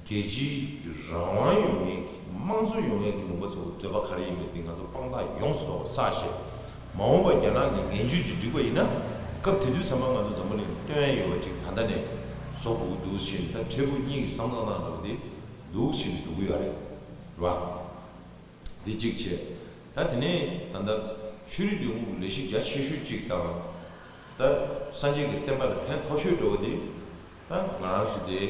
རྒྱལ་སྤྱིའི་རང་དབང་ཡོད་མཁན་གྱི་དམངས་གཙོ་ཡོད་མཁན་གྱི་ལུང་པ་ཚོ་གི་འདོད་པ་ག་རེ་ཡིན་མིན་དེ་ང་ཚོ་དཔང་རྟགས་ཡོངས་སུ་རྫོགས་པ་བསགས་བྱས། མ་འོངས་པར་རྒྱ་ནག་གིས་ངན་ཇུས་ཅིག་སྒྲིག་པ་ཡིན་ན་སྐབས་དེ་དུས་ཙམ་པ་ང་ཚོ་འཛམ་བུ་གླིང་སྟོན་ཡ་ཡོད་པ་ཅིག་ད་ལྟ་ནས་བཟོ་དགོས་ཀྱི་འདུག་ཟེར་ནས་ད་འཕྲལ་ཕུགས་གཉིས་ཀྱི་བསམ་བློ་བཏང་འདྲ་བོ་དེ་འདུག་ཟེར་ནས་འགྲོ་གི་ཡོད་རེད། རེད་བ། འདི་གཅིག་བྱས། ད་དེ་ནས་ད་ལྟ་ཆོས་རིག་བདུད་དཔུང་གི་ལས་གཞི་རྒྱ་ཆེ་ཤོས་གཅིག་དང་། ད་སངས་རྒྱས་ཀྱི་བསྟན་པ་ལ་ཕན་ཐོགས་ཤོས་འགྲོ་བ་འདི། ད་ང་རང་ཚོ་དེ་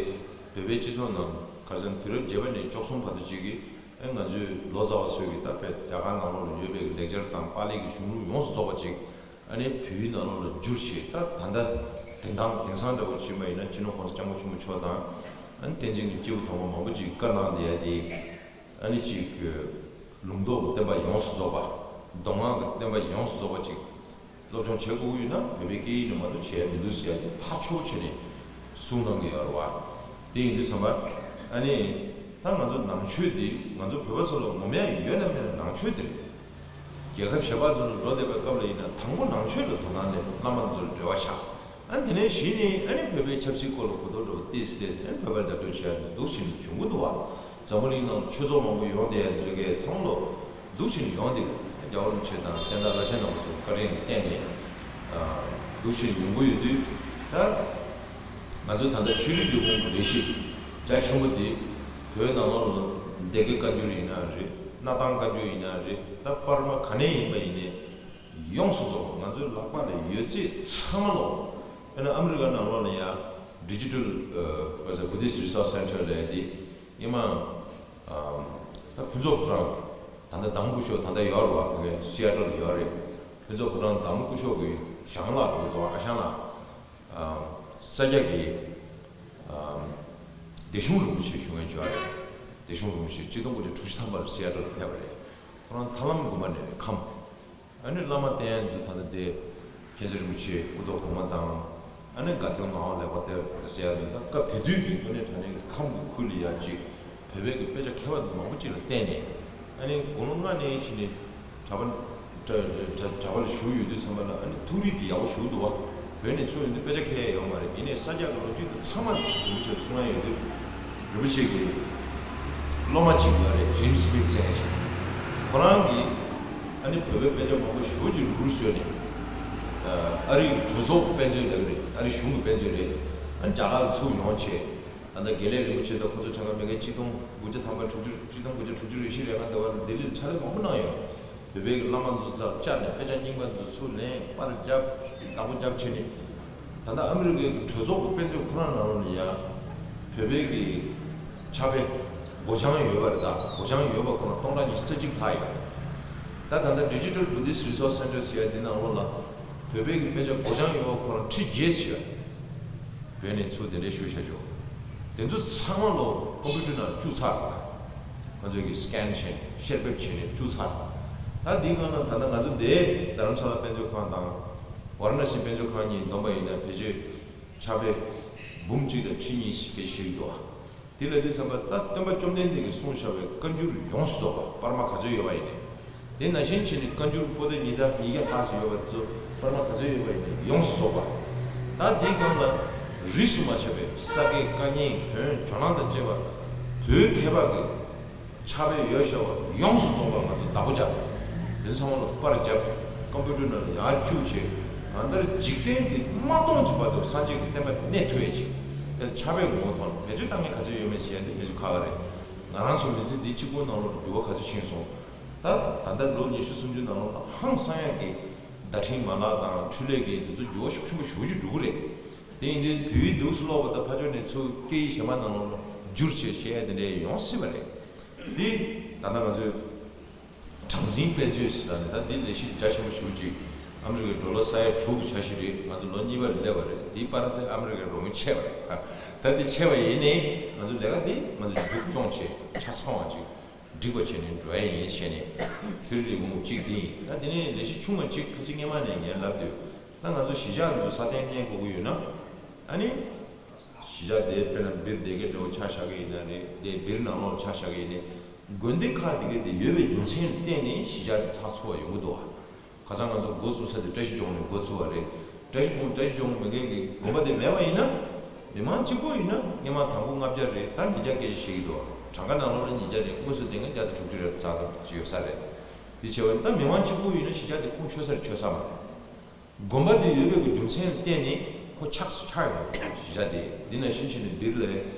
བོད་པའི་སྤྱི་ཚོགས་ནང་ཁ་སང་དུས་རབས་བརྒྱད་པ་ནས་བཅུ་གསུམ་བར་དུ་གཅིག་གིས་ཨེ་ང་ཚོའི་ལོ་ཙཱ་བ་ཚོས་ཀྱིས་ད་བོད་རྒྱ་གར་ནང་ལོགས་ལ་ཡོད་པའི་ལེགས་སྦྱར་དང་པཱ་ལི་གི་གཞུང་ལུགས་ཡོངས་སུ་རྫོགས་པ་ཅིག་ཨ་ནི་བོད་ཡིག་ནང་ལོགས་ལ་བསྒྱུར་བྱས། ད་ད་ལྟ་དེང་སང་དེང་སང་འདྲ་བོ་བྱས་པ་ཡིན་ན་སྤྱི་ནོར་༸གོང་ས་༸སྐྱབས་མགོན་ཆེན་པོ་མཆོག་དང་ཨ་ནི་བསྟན་འཛིན་གྱི་སྐྱེས་བུ་དམ་པ་མང་པོ་ཅིག་བཀའ་གནང་བསྡད་ཡ་དེ། ཨ་ནི་གཅིག་ལུང་རྟོགས་ཀྱི་བསྟན་པ་ཡོངས་སུ་རྫོགས་པ། མདོ་སྔགས་ཀྱི་བསྟན་པ་ཡོངས་སུ་རྫོགས་པ་ཅིག་སློབ་སྦྱོང་བྱེད་དགོས་ཀྱི་ཡོད་ན་བོད་པའི་སྐད་ཡིག་ནས་མ་གཏོགས་བྱེད་ཡ་མི་འདུག་ཟེར་ཡ་དེ་ཐག་ཆོད་པོ་བྱས་ནས་གསུངས་གནང་གི་ཡོད་རེད་བ། དེ་ཡིན་དུས་ཙམ་པ་ཨ་ནི་ད་ང་ཚོ་ནང་ཆོས་འདི་ང་ཚོ་བོད་པ་ཚོ་ལ་ངོམ་ཡ་ཡོད་ན་མེད་ན་ནང་ཆོས་འདི་རེད། རྒྱལ་ཁབ་གཞན་པ་ཚོ་ལ་འགྲོ་བསྡད་པའི་སྐབས་ལ་ཡིན་ན་དང་པོ་ནང་ཆོས་ལ་དོ་སྣང་སླེབས། བླ་མ་ཚོར་འབྲེལ་བ་བཞག་ཨ་ནི་དེ་ནས་གཞི་ནས་ཨ་ནི་བོད་པའི་ཆབ་སྲིད་སྐོར་ལ་གོ་རྟོགས་འགྲོ་བ་ཏོག་ཙམ་ཏོག་ཙམ་ཨ་ནི་བོད་པར་རྒྱབ་སྐྱོར་བྱེད་ཡ་འདུག་བཞིན་བྱུང་གི་འདུག་བ། འཛམ་བུ་གླིང་ནང་ཆོས་ཚོགས་མང་པོ་ཡོང་བསྡད་ཡ་འདི་ཚོ་གས་ཚང་མ་ལོ་འདུག་བཞིན་ཡོང་འདུག་རྒྱལ་བ་རིན་པོ་ཆེ་དང་བསྟན་བདག་བླ་ཆེན་རྣམ་པ་ཚོའི་བཀའ་དྲིན་ལ་བརྟེན་ནས་འདུག་བཞིན་ཡོང་གི་ཡོད་དུས། ད་ང་ཚོས་ད་ལྟ་ཆོས་རིག་བདུད་དཔུང་གི་ལས་གཞི་རྒྱ་ཆེན་པོ་འདི་བོད་ནང་ལོགས་ལ་སྡེ་དགེ་བཀའ་འགྱུར་ཡིན་ན་རེད། སྣར་ཐང་བཀའ་འགྱུར་ཡིན་ན་རེད། ད་པར་མ་ག་ནས་ཡིན་པ་ཡིན་ནའི། ཡོངས་སུ་རྫོགས་པ་ང་ཚོའི་ལག་པ་ལ་ཡོད་ཚད་ཚང་མ་ལོ། དཔེར་ན་ཨ་མི་རི་ཀ་ནང་ལོགས་ལ་ཡང་Digital Buddhist Resource Center ལབ་ཡ་དེ་སྔོན་མ་ད་ཕུན་ཚོགས་ཕོ་བྲང་ད་ལྟ་དམ་སྐུ་ཞོགས་ད་ལྟ་ཡོད་རེད་བ། ཕ་གི་སི་ཨེ་ཊལ་ལ་ཡོད་རེད། ཕུན་ཚོགས་ཕོ་བྲང་དམ་སྐུ་ཞོགས་ཀྱི་ཞང་ལགས་འགྲོ་གི་འདུག་ཨ་ཞང་ལགས། ས་སྐྱ་གི་སྡེ་གཞུང་རིན་པོ་ཆེ་ཞུ་མཁན་ཅིག་ཡོད་རེད། སྡེ་གཞུང་རིན་པོ་ཆེ་ཆིག་སྟོང་དགུ་བརྒྱ་དྲུག་ཅུ་ཐམ་པ་ལ་སི་ཨེ་ཊལ་ལ་ཕེབས་པ་རེད། ཁོ་རང་ཐར་ལམ་དགོན་པ་ནས་རེད་ཁམས། ཨ་ནི་བླ་མ་བསྟེན་དུས་ད་ལྟ་དེ་མཁྱེན་བརྩེ་རིན་པོ་ཆེ་སྐུ་ཐོག་གོང་མ་དང་། ཨ་ནི་དགའ་ལྡན་ངག་དབང་ལེགས་པ་སྟེ་ཟེར་ཡ་འདི་ད་སྐབས་དེ་དུས་ཀྱི་དངོས་གནས་དྲང་གནས་ཀྱི་ཁམས་ཀྱི་ཁུལ་ལ་ཡ་གཅིག་བོད་པའི་གི་དཔེ་ཆ་མཁས་པ་མང་པོ་ཅིག་ལ་བརྟེན་ནས། ཨ་ནི་དགུང་ལོ་ལྔ་ནས་ཕྱིན་ནས་གྲྭ་པ་གྲྭ་པ་ལ་བཞུགས་ཡོད་དུས་ཙམ་པ་ལ་ཨ་ནི་ཐུགས་རིག་གི་ཡག་པོ་ཞུགས་འདུག་བ། བོད་ནས་ཚུར་ཡོང་དུས་དཔེ་ཆ་མཁས་ཡ་ཡོད་མ་རེད། ཡིན་ནའི་ས་སྐྱ་གི་ལོ་རྒྱུས་དེ་ཚང་མ་རིན་པོ་ཆེ་གསུང་ཡ་ཡོད་དུས། རིན་པོ་ཆེ་གི་སློབ་མ་ཅིག་ཡོད་རེད། ཇེམ་སི་སྨིད་ཟེར་མཁན་ཞིག་ཁོ་རང་གིས་ཨ་ནི་བོད་པའི་དཔེ་ཆ་མང་པོ་ཞེ་པོ་ཅིག་རུལ་བཟོས་ནས། ཨ་རིའི་གྲོས་ཚོགས་དཔེ་མཛོད་ལབ་ཀྱི་རེད། ཨ་རི་གཞུང་གི་དཔེ་མཛོད་རེད། ཨ་ནི་རྒྱ་གར་ལ་ཚུར་ཡོང་བྱས། ད་ལྟ་དགེ་ལེགས་རིན་པོ་ཆེ་དང་ཁོ་ཚོ་ཕྲན་ཁ་མེད་མཁན་ཆིག་སྟོང་དགུ་བརྒྱ་ཐམ་པ་དྲུག་ཅུ། ཆིག་སྟོང་དགུ་བརྒྱ་དྲུག་ཅུ་རེ་བཞི་རེ་ལྔ་འདྲ་བ་ལ་ལྡི་ལིར་ཕྱག་ལས་མང་པོ་གནང་ཡོད། བོད་པའི་བླ་མ་ཚོ་རྩར་བཅར་ནས་དཔེ་ཆ་རྙིང་པ་ཚོ་ཚུར་ལེན། པར་རྒྱབ། བདག་པོ་རྒྱབ་བྱས་ནས། ད་ལྟ་ཨ་མི་རི་ཀའི་གྲོས་ཚོགས་ཀྱི་དཔེ་མཛོད་ཁོ་རང་ནང་ལོགས་ལ་ཡང་བོད་པའི་གི་ཕྱག་དཔེ་སྒོ་བྱང་ཡོད་པ་རེད། ད་སྒོ་བྱང་ཡོད་པ་ཁོ་རང་སྟོང་ཕྲག་ཉི་ཤུ་རྩ་གཅིག་ལྷག་ཡོད། ད་ད་ལྟ་Digital Buddhist Resource Center ཟེར་ཡ་འདི་ནང་ལོགས་ལ་བོད་པའི་གི་དཔེ་ཆ་སྒོ་བྱང་ཡོད་པ་ཁོ་རང་ཁྲི་བརྒྱད་ཙམ་ཡོད། བོད་ནས་ཚུར་དེ་འདྲའི་ཞུ་བྱ་ཆོག་དེ་ཚོ་ཚང་མ་ལོ་ཀོམ་པུ་ཊར་ནང་བཅུག་ཚར། ང་ཚོས་ཀྱི་སི་ཀེན་བྱས་ནས་བཤེར་འབེབས་བྱས་ནས་བཅུག་ཚར། ད་འདིའི་སྒང་ལ་ད་ལྟ་ང་ཚོ་འདིའི་རྡ་རམ་ས་ལ་དཔེ་མཛོད་ཁང་དང་ཝཱ་ར་ཎ་སི་དཔེ་མཛོད་ཁང་གཉིས་བསྡོམས་པ་ཡིན་ན་ཕལ་ཆེར་ཕྱག་དཔེ་འབུམ་གཅིག་དང་ཁྲི་གཉིས་ཞིག་གི་ཞིག་འདུག་དེ་ལ་དུས་ཙམ་པ་ད་སྟོན་པ་བཅོམ་ལྡན་འདས་ཀྱིས་གསུངས་བཞག་པའི་བཀའ་འགྱུར་ཡོངས་སུ་རྫོགས་པ་པར་མ་ག་ཚོད་ཡོད་པ་ཡིན་ནའི། དེ་ནང་བཞིན་བྱས་ནས་བཀའ་འགྱུར་པོ་ཏི་ཉི་ཟླ་ཉིས་བརྒྱ་ལྷག་ཙམ་ཡོད་པ་དེ་ཚོ་པར་མ་ག་ཚོད་ཡོད་པ་ཡིན་ནའི་ཡོངས་སུ་རྫོགས་པ། ད་འདིའི་སྒང་ལ་རིས་སུ་མ་ཆད་པའི་ས་དགེ་བཀའ་རྙིང་བོན་ཇོ་ནང་དང་བཅས་པ་བོད་མཁས་པ་གི་ཕྱག་དཔེ་ཡོད་བྱ་བ་ཡོངས་སུ་རྫོགས་པ་ང་ཚོ་བདག་པོ་རྒྱབ། དེ་ཚང་མ་ལ་པར་བརྒྱབ། ཀམ་པུ་ཊར་ནང་ལ་ཡར་བཅུག་བྱས། གང་ལྟར་འཇིག་རྟེན་འདི་མ་སྟོངས་ཀྱི་བར་དུ་སངས་རྒྱས་ཀྱི་བསྟན་པ་གནས་ཐུབ་ཡས་ཅིག་དེ་ཕྱག་དཔེ་ངོ་བོ་དང་བེད་སྤྱོད་བཏང་མཁན་ག་ཚོད་ཡོད་མེད་ཟེར་ཡ་འདི་མི་ཚོ་ཁག་ཁག་རེད། ང་རང་ཚོ་མི་ཚེ་འདི་གཅིག་པོ་ནང་ལོགས་ལ་འགྱུར་བ་ག་ཚོད་ཕྱིན་སོང་། ད་ད་ལྟ་ལོ་ཉི་ཤུ་སུམ་ཅུ་ནང་ལོགས་ལ་ཧང་སང་ཡ་གི་བརྡ་འཕྲིན་མ་ལག་དང་འཕྲུལ་ལས་ཀྱི་འདི་ཚོ་འགྱུར་བ་ཤུགས་ཆེན་པོ་ཞེ་པོ་ཅིག་འགྲོ་གི་རེད། དེ་ཡིན་དུས་བོད་ཡིག་འདུག་སེ་ཀློག་པ་དང་ཕར་ཕྱོགས་ནས་ཚུར་སྐད་ཡིག་གཞན་པ་ནང་ལོགས་ལ་བསྒྱུར་བྱས་བཤད་ཡ་དེ་འདྲ་ཡོང་སྲིད་པ་རེད། འདི་ད་ལྟ་ང་ཚོས་གྲངས་འཛིན་དཔེ་མཛོད་ཟེར་ནས་ད་འདི་ལས་གཞི་རྒྱ་ཆེན་པོ་ཞེ་པོ་ཅིག་ཨ་མི་རི་ཀའི་ཌོ་ལར་ས་ཡ་དྲུག་གི་འཆར་གཞི་རེད། ང་ཚོ་ལོ་གཉིས་པ་རེ་སླེབས་པ་རེད། དེའི་བར་དེ་ཨ་མི་རི་ཀའི་རོགས་མི་ཆད་པ་རེད། ད་འདི་ཆད་པ་ཡིན་ནའི་ང་ཚོ་ལས་ཀ་འདི་ང་ཚོ་མཇུག་སྐྱོང་བྱས་ཆ་ཚང་བ་ཅིག་འགྲིག་པ་བྱས་ནས་འགྲོ་ཡ་ཡིན་བྱས་ནས་ཆུ་རི་ལས་ཁུངས་གཅིག་འདི་ཡིན། ད་དེ་ནས་ལས་གཞི་ཆུང་བ་གཅིག་ཁ་ཅིག་སྔས་མ་ནས་ངས་ལབ་དུས་ད་ང་ཚོ་གཞིས་ཆགས་འདི་ཚོ་སྲ་བརྟན་གནས་དགོས་ཀྱི་ཡོད་ན། ཨ་ནི། གཞིས་ཆགས་དེ་དཔེར་ན་སྦིར་སྡེ་དགེ་འདྲ་བོ་ཆ་བཞག་གི་ཡིན་ན་རེད། དེ་སྦིར་ནང་ལོགས་ཆ་བཞག་གི་ཡིན་ནའི་དགོན་སྡེ་ཁག་དེ་གའི་དེ་ཡོད་པའི་རྒྱུ་མཚན་ལ་བརྟེན་ནས་གཞིས་ཆགས་དེ་ཚགས་ཚུད་པ་ཡོང་གི་འདུག་བ། ཁ་སང་ང་ཚོ་འགོ་བཙུགས་ས་དེ་བཀྲ་ཤིས་ལྗོངས་ནས་འགོ་བཙུགས་པ་རེད། བཀྲ་ཤིས་ལྗོངས་བཀྲ་ཤིས་ལྗོངས་མི་སྒེར་གྱི་དགོན་པ་དེ་མེད་པ་ཡིན་ན། མི་མང་གཅིག་པོ་ཡིན་ན་སྔས་མ་དང་པོ་ལྔ་བརྒྱ་རེད། ད་ཉིས་བརྒྱ་སྐད་ཆ་བཤད་ཀྱི་འདུག་གྲངས་ཀ་ནང་ལོགས་ལ་ཉིས་བརྒྱ་རེད། དངོས་སུ་དེ་སྔ་བརྒྱ་དང་དྲུག་ཅུ་རེ་ཙམ་ཙམ་ཅིག་ཡོད་ས་རེད། དེ་བྱས་པ་ཡིན་ད་མི་མང་གཅིག་པོ་ཡིན་ན་གཞིས་ཆགས་དེ་ཁུངས་འཁྱོལ་ས་རེད། འཁྱོལ་ས་མ་རེད། དགོན་པ་འདི་ཡོད་པའི་གི་རྒྱུ་མཚན་ལ་བརྟེན་ནས་ཁོ་ཆགས་སུ་ཆགས་ཡོང་བ་རེད། གཞིས་ཆགས་འདི་འདི་ནང་བཞིན་བྱས་ནས་འདིར་ལས་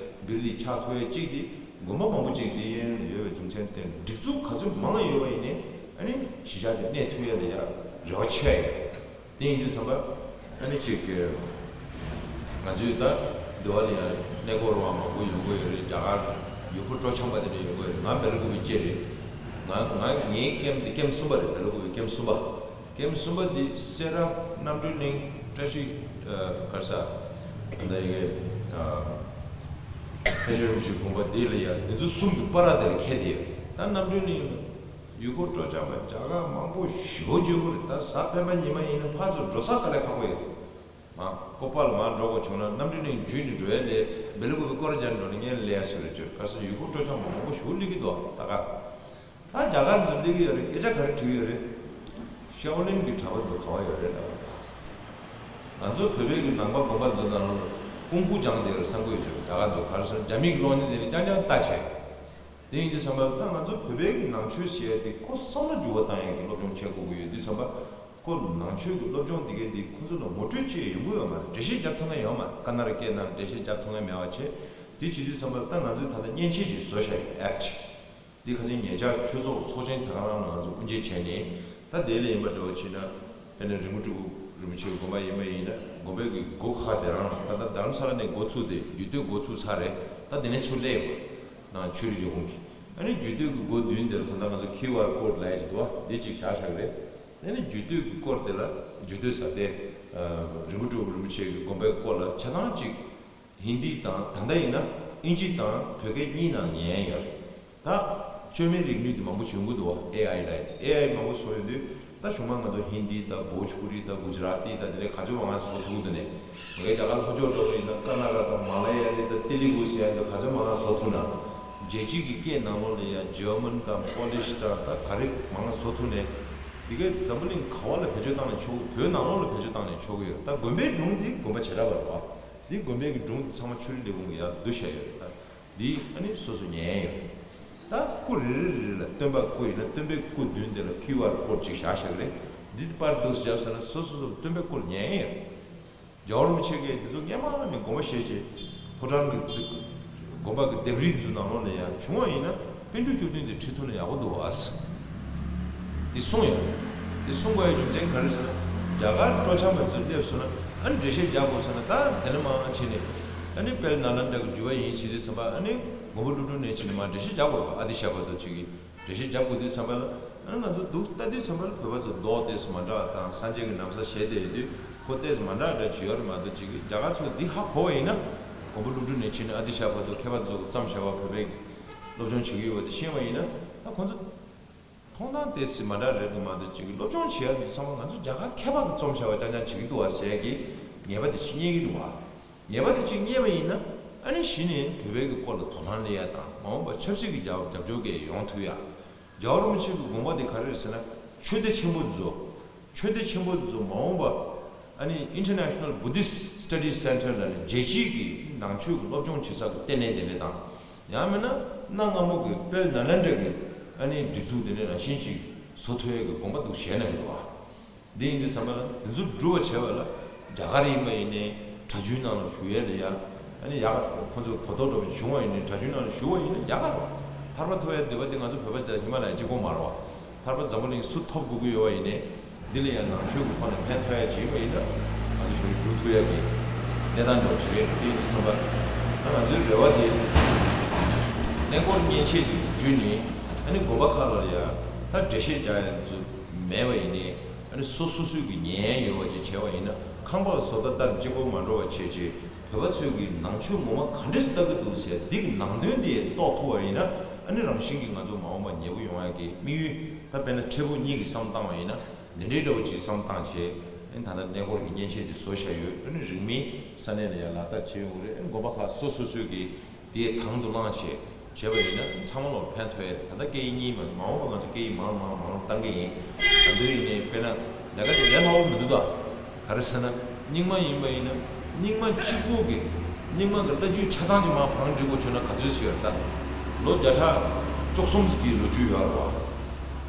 འདིར་འདི་ཆགས་ཐུབ་ཡ་གཅིག་འདི་དགོན་པ་མང་པོ་ཅིག་འདི་ཡོད་པའི་རྒྱུ་མཚན་ལ་བརྟེན་སྒྲིག་འཛུགས་ག་ཚོད་མང་ཡོད་པ་ཡིན་ནའི་ཨ་ནི་གཞིས་ཆགས་འདི་གནས་ཐུབ་ཡ་ལ་ཡ་རེ་བ་ཆེ་ཡ་ཡོད། དེ་ཡིན་དུས་ཙམ་པ་ཨ་ནི་གཅིག་གི་ང་ཚོས་ད་འདི་བ་ལ་ཡ་གནས་སྐོར་བ་མང་པོ་ཡོང་གི་ཡོད་རེད། རྒྱ་གར་ཡུལ་ཕུ་སྤྲོ་འཆམ་པ་དེ་འདྲ་ཡོང་གི་ཡོད་རེད། ང་སྦེལ་ཀོབ་པའི་སྐྱེས་རེད། ང་ང་ངའི་ཀེམ་འདི་ཀེམ་གསུམ་པ་རེད། སྦེལ་ཀོབ་པའི་ཀེམ་གསུམ་པ། ཀེམ་གསུམ་པ་འདི་སེ་ར་རྣམ་གྲོལ་གླིང་བཀྲ་ཤིས་ཨ་ག་རེ་ཟ་ད་ཡི་གེ་ཨ་ཕན་ཆད་རིན་པོ་ཆེའི་དགོན་པ་འདི་ལ་ཡ་འདི་ཚོ་གསུམ་གྱི་བར་དེ་ལ་ཁེལ་ཏེ་ཡོད་རེད། ད་རྣམ་གྲོལ་གླིང་ལ་ཡུལ་སྐོར་སྤྲོ་འཆམ་པ་རྒྱ་གར་མང་པོ་ཞེ་པོ་ཅིག་ཡོད་རེད། ད་གཟའ་སྤེན་པ་ཉི་མ་ཡིན་ན་ཕར་ཚུར་འགྲོ་ས་དཀའ་ལས་ཁག་པོ་ཡོད་རེད། མ་ཀོ་པ་ལ་མར་འགྲོ་དགོས་བྱུང་ན་རྣམ་གྲོལ་གླིང་བརྒྱུད་ནས་འགྲོ་ཡ་ལས་སྦེལ་ཀོབ་པའི་སྐོར་ར་རྒྱག་འགྲོ་ན་ངས་ལས་ཡ་སུ་རེད་ཅོར་ག་ས་ཡུལ་སྐོར་སྤྲོ་འཆམ་པ་མང་པོ་ཞེ་པོ་སླེབས་ཀྱི་འདུག་ད་ག་ད་རྒྱ་གར་ཚོ་སླེབས་ཀྱི་ཡོད་རེད། སྐད་ཆ་ག་རེ་དྲིས་ཡོད་རེད། ཤའོ་ལིན་གྱི་གྲྭ་པ་ཚོ་ག་བ་ཡོད་རེད་ལབ། ང་ཚོ་བོད་པའི་གི་ནང་པ་དགོན་པ་ཚོ་ནང་ལ་ཀུང་ཧྥུ་སྦྱངས་བསྡད་ཡོད་རེད་བསམ་གྱི་ཡོད་ཅོག་རྒྱ་གར་ཚོ་ག་རེ་ཟེར་ན་རྒྱ་མིའི་གི་གློག་བརྙན་དེ་ནི་རྐྱང་རྐྱང་ལྟ་བྱས། དེ་ཡིན་དུས་ཙམ་པ་ད་ང་ཚོ་བོད་པའི་གི་ནང་ཆོས་ཟེར་ཡ་དེ་ཁོ་བསམ་བློ་འགྱུར་བ་བཏང་ཡ་གི་སློབ་སྦྱོང་བྱེད་དགོས་ཀྱི་ཡོད་དུས་ཙམ་པ། ཁོ་ནང་ཆོས་ཀྱི་སློབ་སྦྱོང་འདི་གའི་འདི་ཁོ་ཚོ་ལ་ངོ་སྤྲོད་བྱེད་ཡོང་གི་ཡོད་མ་རེད། འགྲེལ་བཤད་རྒྱབ་ཐུབ་མཁན་ཡོད་མ་རེད། ཀ་ན་ར་སྐད་ནང་འགྲེལ་བཤད་རྒྱབ་ཐུབ་མཁན་མེད་པ་བྱས། དེ་བྱེད་དུས་ཙམ་པ་ད་ང་ཚོས་ད་ལྟ་མཉེན་ཆས་ཅིག་བཟོ་བཞག་ཡོད། ཨེཔ་ཅིག་འདི་ཁ་སང་ཉེ་ཆར་ཆོས་ཚོགས་ཚོགས་ཆེན་དེ་ག་རང་ལ་ང་ཚོ་དབུ་འབྱེད་བྱས་ནས་ད་དེ་ལ་ཡིན་པ་འདྲ་བོ་བྱས་ན་དཔེར་ན་རི་མོ་སྤྲུལ་སྐུ་རིན་པོ་ཆེའི་དགོན་པ་ཡིན་པ་ཡིན་ན་དགོན་པའི་གི་སྒོ་ཁ་དེ་རང་ད་ལྟ་རྡ་རམ་ས་ལ་ནས་འགོ་ཚུགས་ཏེ་རྒྱུད་སྟོད་འགོ་ཚུགས་ཚར་རེད། ད་དེ་ནས་ཚུར་སླེབས་ཡོད་པ་ནང་ཆོས་རིག་ལས་ཁུངས་ཀྱི་ཨ་ནི་རྒྱུད་སྟོད་ཀྱི་སྒོ་མདུན་དེར་ད་ལྟ་ང་ཚོ་ཁིའུ་ཨར་ཀོཌ་ལབ་ཡ་ཅིག་འདུག་བ། འདི་ཅིག་བཞག་བཞག་གི་རེད། དེ་ནས་རྒྱུད་སྟོད་ཀྱི་སྐོར་དེ་ལ་རྒྱུད་སྟོད་ཟེར་ཏེ་རི་མོ་སྤྲུལ་སྐུ་རིན་པོ་ཆེ་གི་དགོན་པའི་སྐོར་ལ་ཆ་ཚང་ཅིག་ཧིན་དི་དང་ད་ལྟ་ཡིན་ན་ཨིན་ཇི་དང་བོད་སྐད་གཉིས་ནང་ཉན་ཡོད་རེད། ད་བཅོས་མའི་རིག་ནུས་དེ་མང་པོ་བྱུང་གི་འདུག་བ། ཨེ་ཨའི་ལ་ཨེ་ཨའི་མང་པོ་བཟོ་ཡོང་དུས་ད་གཞུག་མ་ང་ཚོ་ཧིན་དི་དང་བོཇ་པུ་རི་དང་གུ་ཇི་ར་ཏི་དང་དེ་འདྲའི་ག་ཚོད་མང་ང་བཟོ་ཐུབ་ཀྱི་འདུག་ནས། ངས་རྒྱ་གར་ལྷོ་ཕྱོགས་འགྲོ་གི་ཡིན་ན་ཀར་ན་ཊ་ཀ་དང་མ་ལ་ཡ་ལི་དང་ཏི་ལི་གུ་ཟེར་ཡ་འདི་ག་ཚོད་མང་ང་བཟོ་ཐུབ་ན། རྒྱལ་སྤྱིའི་གི་སྐད་ནང་ལོགས་ལ་ཡ་ཇར་མན་དང་པོ་ལིཤ་དང་ད་ག་རེ་མང་ང་བཟོ་ཐུབ་ནས། འདི་གའི་འཛམ་བུ་གླིང་ག་བ་ལ་བེད་སྤྱོད་བཏང་ནས་ཆོག་གི། བོད་ནང་ལོགས་ལ་བེད་སྤྱོད་བཏང་ནས་ཆོག་གི་ཡོད། ད་དགོན་པའི་སྒྲུང་འདི་དགོན་པ་བྱེ་བྲག་པ་རེད་བ། འདི་དགོན་པའི་གི་སྒྲུང་འདི་ཚང་མ་ཆོས་རིག་ལས་ཁུངས་ཀྱི་ཡར་བསྡུ་བཞག་ཡོད་རེད་ད། འདི་ཨ་ནི་སོ་སོ་ཉན་ཡོད། ད་སྐུ་རེ་རེ་རེ་རེ་ལ་སྟོན་པ་སྐུ་ཡིན་ན་སྟོན་པའི་སྐུ་མདུན་དེ་ལ་ཁིའུ་ཨར་ཀོཌ་ཅིག་བཞག་བཞག་གི་རེད། འདི་པར་འདུག་སེ་བརྒྱབ་ཟེར་ན་སོ་སོ་སོ་སྟོན་པའི་སྐུ་ལ་ཉན་ཡོད། རྒྱལ་བ་རིན་པོ་ཆེ་གིས་འདི་ཚོ་སྔས་མ་ནས་དགོངས་པ་བཞེས་བྱས་ཕོ་བྲང་གི་དགོན་པ་གི་ལྡེབས་རིས་ཚོའི་ནང་ལོགས་ནས་ཡང་བྱུང་བ་ཡིན་ན་པཎ་གྲུབ་བཅུ་བདུན་དེ་ཁྲིད་ཐུབ་ན་ཡག་པོ་འདུག་ཨ། དེ་གསུངས་ཡོད། དེ་གསུང་དགོས་ཡ་རྒྱུ་མཚན་ག་རེ་ཟེར་ན་རྒྱ་གར་སྤྲོ་འཆམ་པ་ཚོ་སླེབས་སོང་ན་ཨ་ནི་འགྲེལ་བཤད་རྒྱག་དགོས་ཟེར་ན་ད་དེ་ནས་མར་ཕྱིན་ནས་ཨ་ནི་དཔལ་ནཱ་ལེནྡྲ་གི་བརྒྱུད་པ་ཡིན་ཟེར་དུས་ཙམ་པ་ཨ་ནི་མགོན་པོ་ཀླུ་སྒྲུབ་ནས་ཕྱིན་ནས་མར་འགྲེལ་བཤད་རྒྱག་དགོས་རེད་པ། ཨ་ཏི་ཤ་བ་དང་གཅིག་གིས། འགྲེལ་བཤད་རྒྱབ་དགོས་དུས་ཙམ་པ་ལ་ང་ཚོ་འདུག་ལྟ་དུས་ཙམ་པ་ལ་བོད་པ་ཚོ་མདོག་ཏོག་ཙམ་མ་འདྲ་བ་དང་སངས་རྒྱས་ཀྱི་ན་བཟའ་བཞེས་བསྡད་ཡོད་དུས་ཁོ་ཏོག་ཙམ་མ་འདྲ་འདྲ་བྱེད་ཡོད་རེད་མ་གཏོགས་ཅིག་གིས་རྒྱ་གར་ཚོ་འདི་ཧ་གོ་བ་ཡིན་ན་མགོན་པོ་ཀླུ་སྒྲུབ་ནས་ཕྱིན་ནས་ཨ་ཏི་ཤ་བར་དུ་མཁས་པ་ཚོ་བརྩམས་བཞག་པ་བོད་པའི་སློབ་སྦྱོང་བྱེད་ཀྱི་ཡོད་པ་དེ་ཤེས་པ་ཡིན་ན་ད་ཁོ་ཚོ་མཐོང་སྟངས་ཏོག་ཙམ་མ་འདྲ་རེད་འདུག་མ་གཏོགས་ཅིག་གིས་སློབ་སྦྱོང་བྱེད་ཡ་ཚོ་ཚང་མ་ང་ཚོ་རྒྱ་གར་མཁས་པ་གིས་རྩོམ་བཞག་པ་རྐྱང་རྐྱང་བྱེད་ཀྱི་འདུག་བ་ཟེར་ཡ་གི་ཉེས་པ་དེ་ཅིག་རྙེད་ཀྱི་འདུག་བ། ཉེས་པ་དེ་གཅིག་རྙེད་པ་ཡིན་ན་ཨ་ནི་གཞི་ནས་བོད་པའི་གི་སྐོར་ལ་དོ་སྣང་སླེབས་ཡ་དང་མ་འོངས་པ་ཆབ་སྲིད་ཀྱི་རྒྱབ་རྒྱབ་སྐྱོར་གྱི་ཡོང་ཐུབ་ཡ། རྒྱལ་བ་རིན་པོ་ཆེ་གི་དགོངས་པ་དེ་ག་རེ་རེད་ཟེར་ན་ཆོས་སྡེ་ཆེན་པོ་དེ་ཚོ། ཆོས་སྡེ་ཆེན་པོ་དེ་ཚོ་མ་འོངས་པ་ཨ་ནི་International Buddhist Study Center ལ་ནི་རྒྱལ་སྤྱིའི་གི་ནང་ཆོས་ཀྱི་སློབ་སྦྱོང་བྱེད་ས་གི་ལྟེ་གནས་དེ་འདྲ་དང་། ཡང་མིན་ན་གནའ་སྔ་མོ་གི་དཔལ་ནཱ་ལེནྡྲ་གི་ཨ་ནི་སྒྲིག་འཛུགས་དེ་འདྲ་ནང་བཞིན་ཅིག་བཟོ་ཐུབ་ཡས་ཀྱི་དགོངས་པ་འདུག་བཞེས་གནང་གི་འདུག་ཨ། འདི་ཡིན་དུས་ཙམ་པ་ལ་དེ་ཚོ་སྒྲུབ་པ་བྱས་པ་ལ་རྒྱ་གར་ཡིན་པ་ཡིན་ནའི་གྲྭ་རྒྱུན་ནང་ལ་བཞུགས་ཡས་ལ་ཡ། ཨ་ནི་ཡག་ཁོ་ཚོ་གོ་རྟོགས་འདྲ་པོ་བྱུང་བ་ཡིན་ནའི་གྲྭ་རྒྱུན་ནང་ལ་བཞུགས་པ་ཡིན་ན་ཡག་ག་རེད་བ། ཐར་པ་ཐོབ་ཡས་འདོད་པ་དེ་ང་ཚོ་བོད་པ་དེ་ཧི་མ་ལ་ཡ་གཅིག་པོ་མ་རེད་བ། ཐར་པ་འཛམ་བུ་གླིང་སུ་ཐོབ་དགོས་ཀྱི་ཡོད་པ་ཡིན་ནའི། འདི་ལ་ཡང་ནང་ཆོས་ཀྱི་ཐོག་ནས་ཕན་ཐོགས་ཡ་ཅིག་ཡིན་པ་ཡིན་ན། ང་ཚོ་གཞུང་སྒྲུབ་ཐུབ་ཡ་གི་གནས་སྟངས་འདྲ་བོ་ཅིག་རེད། དེ་ཡིན་དུས་ཙམ་པ། ད་ང་ཚོའི་རེ་བ་དེ་གནས་སྐོར་མཉེན་ཆས་དེ་བརྒྱུད་ནས། ཨ་ནི་དགོན་པ་ཁག་ལ་ཡ་ད་འགྲེལ་བཤད་རྒྱག་ཡ་ཚོ་མེད་པ་ཡིན་ནའི། ཨ་ནི་སོ་སོ་སོའི་གི་ཉན་ཡ་ཡོད་པ་ཅིག་བྱས་པ་ཡིན་ན། ཁང་པ་ལ་བཟོ་ལྟ་ལྟར་གཅིག་པོ་མ་འགྲོ་བ་བྱས་བྱས། བོད་པ་ཚོས་ཀྱི་ནང་ཆོས་ངོ་མ་ག་འདྲས་ལྟ་གི་འདུག་ཟེར། འདི་གི་ནང་དོན་དེ་རྟོགས་ཐུབ་པ་ཡིན་ན། ཨ་ནི་རང་བཞིན་གྱིས་ང་ཚོ་མ་འོངས་པ་ཉེ་པོ་ཡོང་ཡ་གི་དམིགས་ཡུལ། ད་དཔེར་ན་འཕྲལ་ཕུགས་གཉིས་ཀྱི་བསམ་བཏང་བ་ཡིན་ན། འདི་འདྲའི་འདྲ་བོ་ཅིག་བསམ་བཏང་བྱས། ཨ་ནི་ད་ལྟ་གནས་སྐོར་གྱི་མཉེན་ཆས་དེ་བཟོ་བཞག་ཡོད། ཨ་ནི་རིང་མིན་ས་གནས་ལ་ཡང་ལག་བསྟར་བྱེད་ཡོང་གི་རེད། ཨ་ནི་དགོན་པ་ཁག་སོ་སོ་སོའི་གི་དེ་དང་དུ་བླངས་བྱས་བྱས་པ་ཡིན་ན། ཨ་ནི་ཚང་མ་ལོག་ཕན་ཐོགས་ཡ་རེད། ད་ལྟ་སྐད་ཡིག་གཉིས་མ་མ་འོངས་པ་ང་ཚོ་སྐད་ཡིག་མང་རུ་མང་རུ་མང་རུ་བཏང་གི་ཡིན། ད་དུང་ཡིན་ནའི་དཔེར་ན་ལས་ཀ་དེ་ལས་སླ་བོ་མི་འདུག་ད། ག་རེ་ཟེར་ན། རྙིང་མ་ཡིན་པ་ཡིན་ན། རྙིང་མ་གཅིག་པོ་གི། རྙིང་མ་གི་བླ་བརྒྱུད་ཆ་ཚང་གཅིག་མར་བང་སྒྲིག་དགོས་བྱུང་ན་ག་ཚོད་ཞིག་ཡོད་རེད་ད། ལོ་བརྒྱ་ཕྲག་བཅུ་གསུམ་གྱི་ལོ་རྒྱུས་ཡོད་རེད་བ།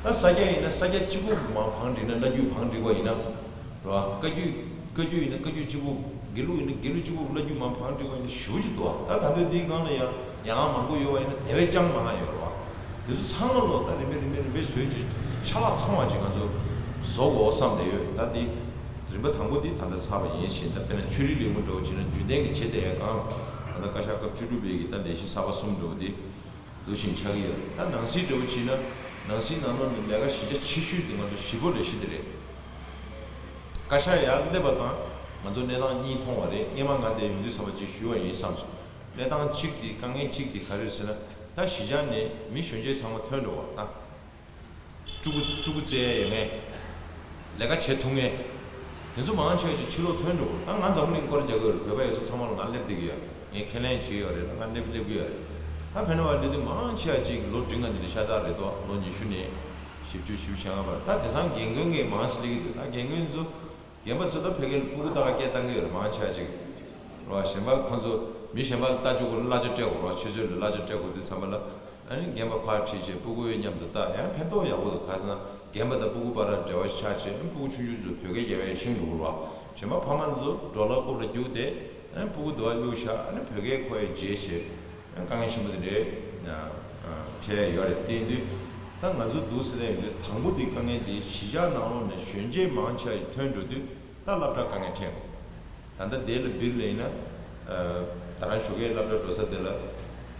ད་ས་སྐྱ་ཡིན་ན་ས་སྐྱ་གཅིག་པོ་གི་མར་བང་སྒྲིག་ན། བླ་བརྒྱུད་བང་སྒྲིག་པ་ཡིན་ན། རེད་བ། བཀའ་བརྒྱུད། བཀའ་བརྒྱུད་ཡིན་ན་བཀའ་བརྒྱུད་གཅིག་པོ། དགེ་ལུགས་ཡིན་ན་དགེ་ལུགས་གཅིག་པོ་བླ་བརྒྱུད་མར་བང་སྒྲིག་པ་ཡིན་ན་ཞེ་པོ་ཅིག་འདུག་བ། ད་ད་ལྟ་འདིའི་སྒང་ལ་ཡང་ཡན་ལག་མང་པོ་ཡོད་པ་ཡིན་ན་དེ་བས་ཀྱང་མང་ང་ཡོད་རེད་བ། དེ་ཚོ་ཚང་མ་ལོག་ད་རིམ་པས་རིམ་པས་རིམ་པས་བཟོས་བྱས་ཆ་ལག་ཚང་བ་ཅིག་ང་ཚོ་བཟོ་དགོས་བསམ་བསྡད་ཡོད། ད་འདི་རིམ་པ་དང་པོ་འདི་ད་ལྟ་ཚར་བ་ཡིན་ཞིང་། ད་དཔེར་ན་ཆོས་རིག་ལས་ཁུངས་འདྲ་བོ་བྱས་ན་རྒྱུན་ལྡན་གྱི་བྱེད་བསྡད་ཡ་སྒང་ལ། ད་ལྟ་བཀའ་ཤག་སྐབས་བཅུ་དྲུག་པའི་གི་ད་ལས་གཞི་གསར་པ་གསུམ་འདྲ་བོ་འདི་འདུག་བཞིན་ཆགས་ཀྱི་ཡོད་རེད། ད་ནང་སྲིད་འདྲ་བོ་བྱས་ན། ནང་སྲིད་ནང་ལོགས་ནས་ལས་ཀ་གཞི་རྒྱ་ཆེ་ཤོས་དེ་ང་ཚོ་ཞི་བོ་ལས་གཞི་དེ་རེད། བཀའ་ཤག་ཡར་སླེབས་པ་དང་ང་ཚོ་གནས་སྟངས་གཉིས་མཐོང་བ་རེད། སྔས་མ་ང་དེ་ཡོང་དུས་ཙམ་པ་ཅིག་ཞུས་པ་ཡིན་བསམ་སོང་། གནས་སྟངས་གཅིག་དེ། དཀའ་ངལ་གཅིག་དེ་ག་རེ་རེད་ཟེར་ན། ད་གཞིས་ཆགས་ནས་མི་གཞོན་སྐྱེས་ཚང་མ་ཐོན་འགྲོ་བ་ད། ཕྲུ་གུ་ཕྲུ་གུ་བཙའ་ཡ་ཡོད་མཁན། ལས་ཀ་བྱེད་ཐུབ་མཁན། དེ་ཚོ་མང་ཆེ་ཅིག་ཕྱི་ལོགས་ཐོན་འགྲོ་གི་རེད། ད་ང་འཛམ་བུ་གླིང་སྐོར་རྒྱག་གི་ཡོད་རེད། བོད་པ་ཡོད་ས་ཚང་མ་ལ་ང་སླེབས་བསྡད་ཀྱི་ཡོད། ངས་ཁས་ལེན་བྱས་ཡོད་རེད། ང་སླེབས་སླེབས་ཀྱི་ཡོད་རེད། ད་ཕན་ནུ་བ་སླེབས་དུས་མང་ཆེ་བ་ཅིག་ལོ་འབྲིང་བ་འདི་འདྲ་ཤ་སྟག་རེད་དོ། ལོ་ཉི་ཤུ་ནས་བཞི་བཅུ་བཞི་བཅུ་ཞེ་ལྔ་བར། ད་དེང་སང་རྒན་རྒོན་གྱི་མང་ཆེ་སླེབས་ཀྱི་འདུག་ད་རྒན་རྒོན་ཚོ་རྒན་པ་ཚོ་ད་ཕ་གིར་སྤུ་གུ་ཏག་ཏག་སྐྱེ་བཏང་གི་ཡོད་རེད། མང་ཆེ་བ་ཅིག་རེད་བ། གཞན་པ་ཁོ་ཚོ་མི་གཞན་པ་ལ་ལྟ་རྒྱུ་དགོས་ན་གླ་ཆ་སྤྲད་དགོས་རེད་བ། ཆུ་ཚོད་ལ་གླ་ཆ་སྤྲད་དགོས་དུས་ཙམ་པ་ལ། ཨ་ནི་རྒན་པ་ཕར་ཁྲིད་བྱས་སྤུ་གུ་མཉམ་དུ་ལྟ་ཡང་ཕན་ཐོགས་ཡག་པོ་འདུག་ག་ཟེར་ན་རྒན་པ་དང་སྤུ་གུ་བར་ལ་འབྲེལ་བ་ཆགས་བྱས། ཨ་ནི་སྤུ་གུ་ཆུང་ཆུང་ཚོ་བོད་སྐད་རྒྱབ་ཡས་ཤེས་འགྲོ་གི་རེད་བ། གཞན་པ་ཕ་མ་ཚོ་འགྲོ་ལ་རྐུབ་ལ་རྒྱུག་སྟེ། ཨ་ནི་སྤུ་གུ་དུ་བ་བླུགས་བཞག་ཨ་ནི་བོད་སྐད་ཁོ་ཡ་བརྗེད་བྱས། ཨ་ནི་དཀའ་ངལ་ཆེན་པོ་དེ་འདྲའི་འཕྲད་ཡོད་རེད། དེ་ཡིན་དུས་ད་ང་ཚོ་འདུག་ཟེར་ནས་ཡོང་དུས་དང་པོ་དེ་དཀའ་ངལ་དེ་གཞིས་ཆགས་ནང་ལོགས་ནས་གཞོན་སྐྱེས་མང་ཆེ་བ་ཞིག་ཐོན་འགྲོ་དུས། ད་སློབ་གྲྭ་དཀའ་ངལ་འཕྲད། ད་ལྟ་དེ་ལ་བིར་ལ་ཡིན་ན། ཨ། ད་རང་ཞོགས་ཀས་སློབ་གྲྭ་འགྲོ་ས་དེ་ལ་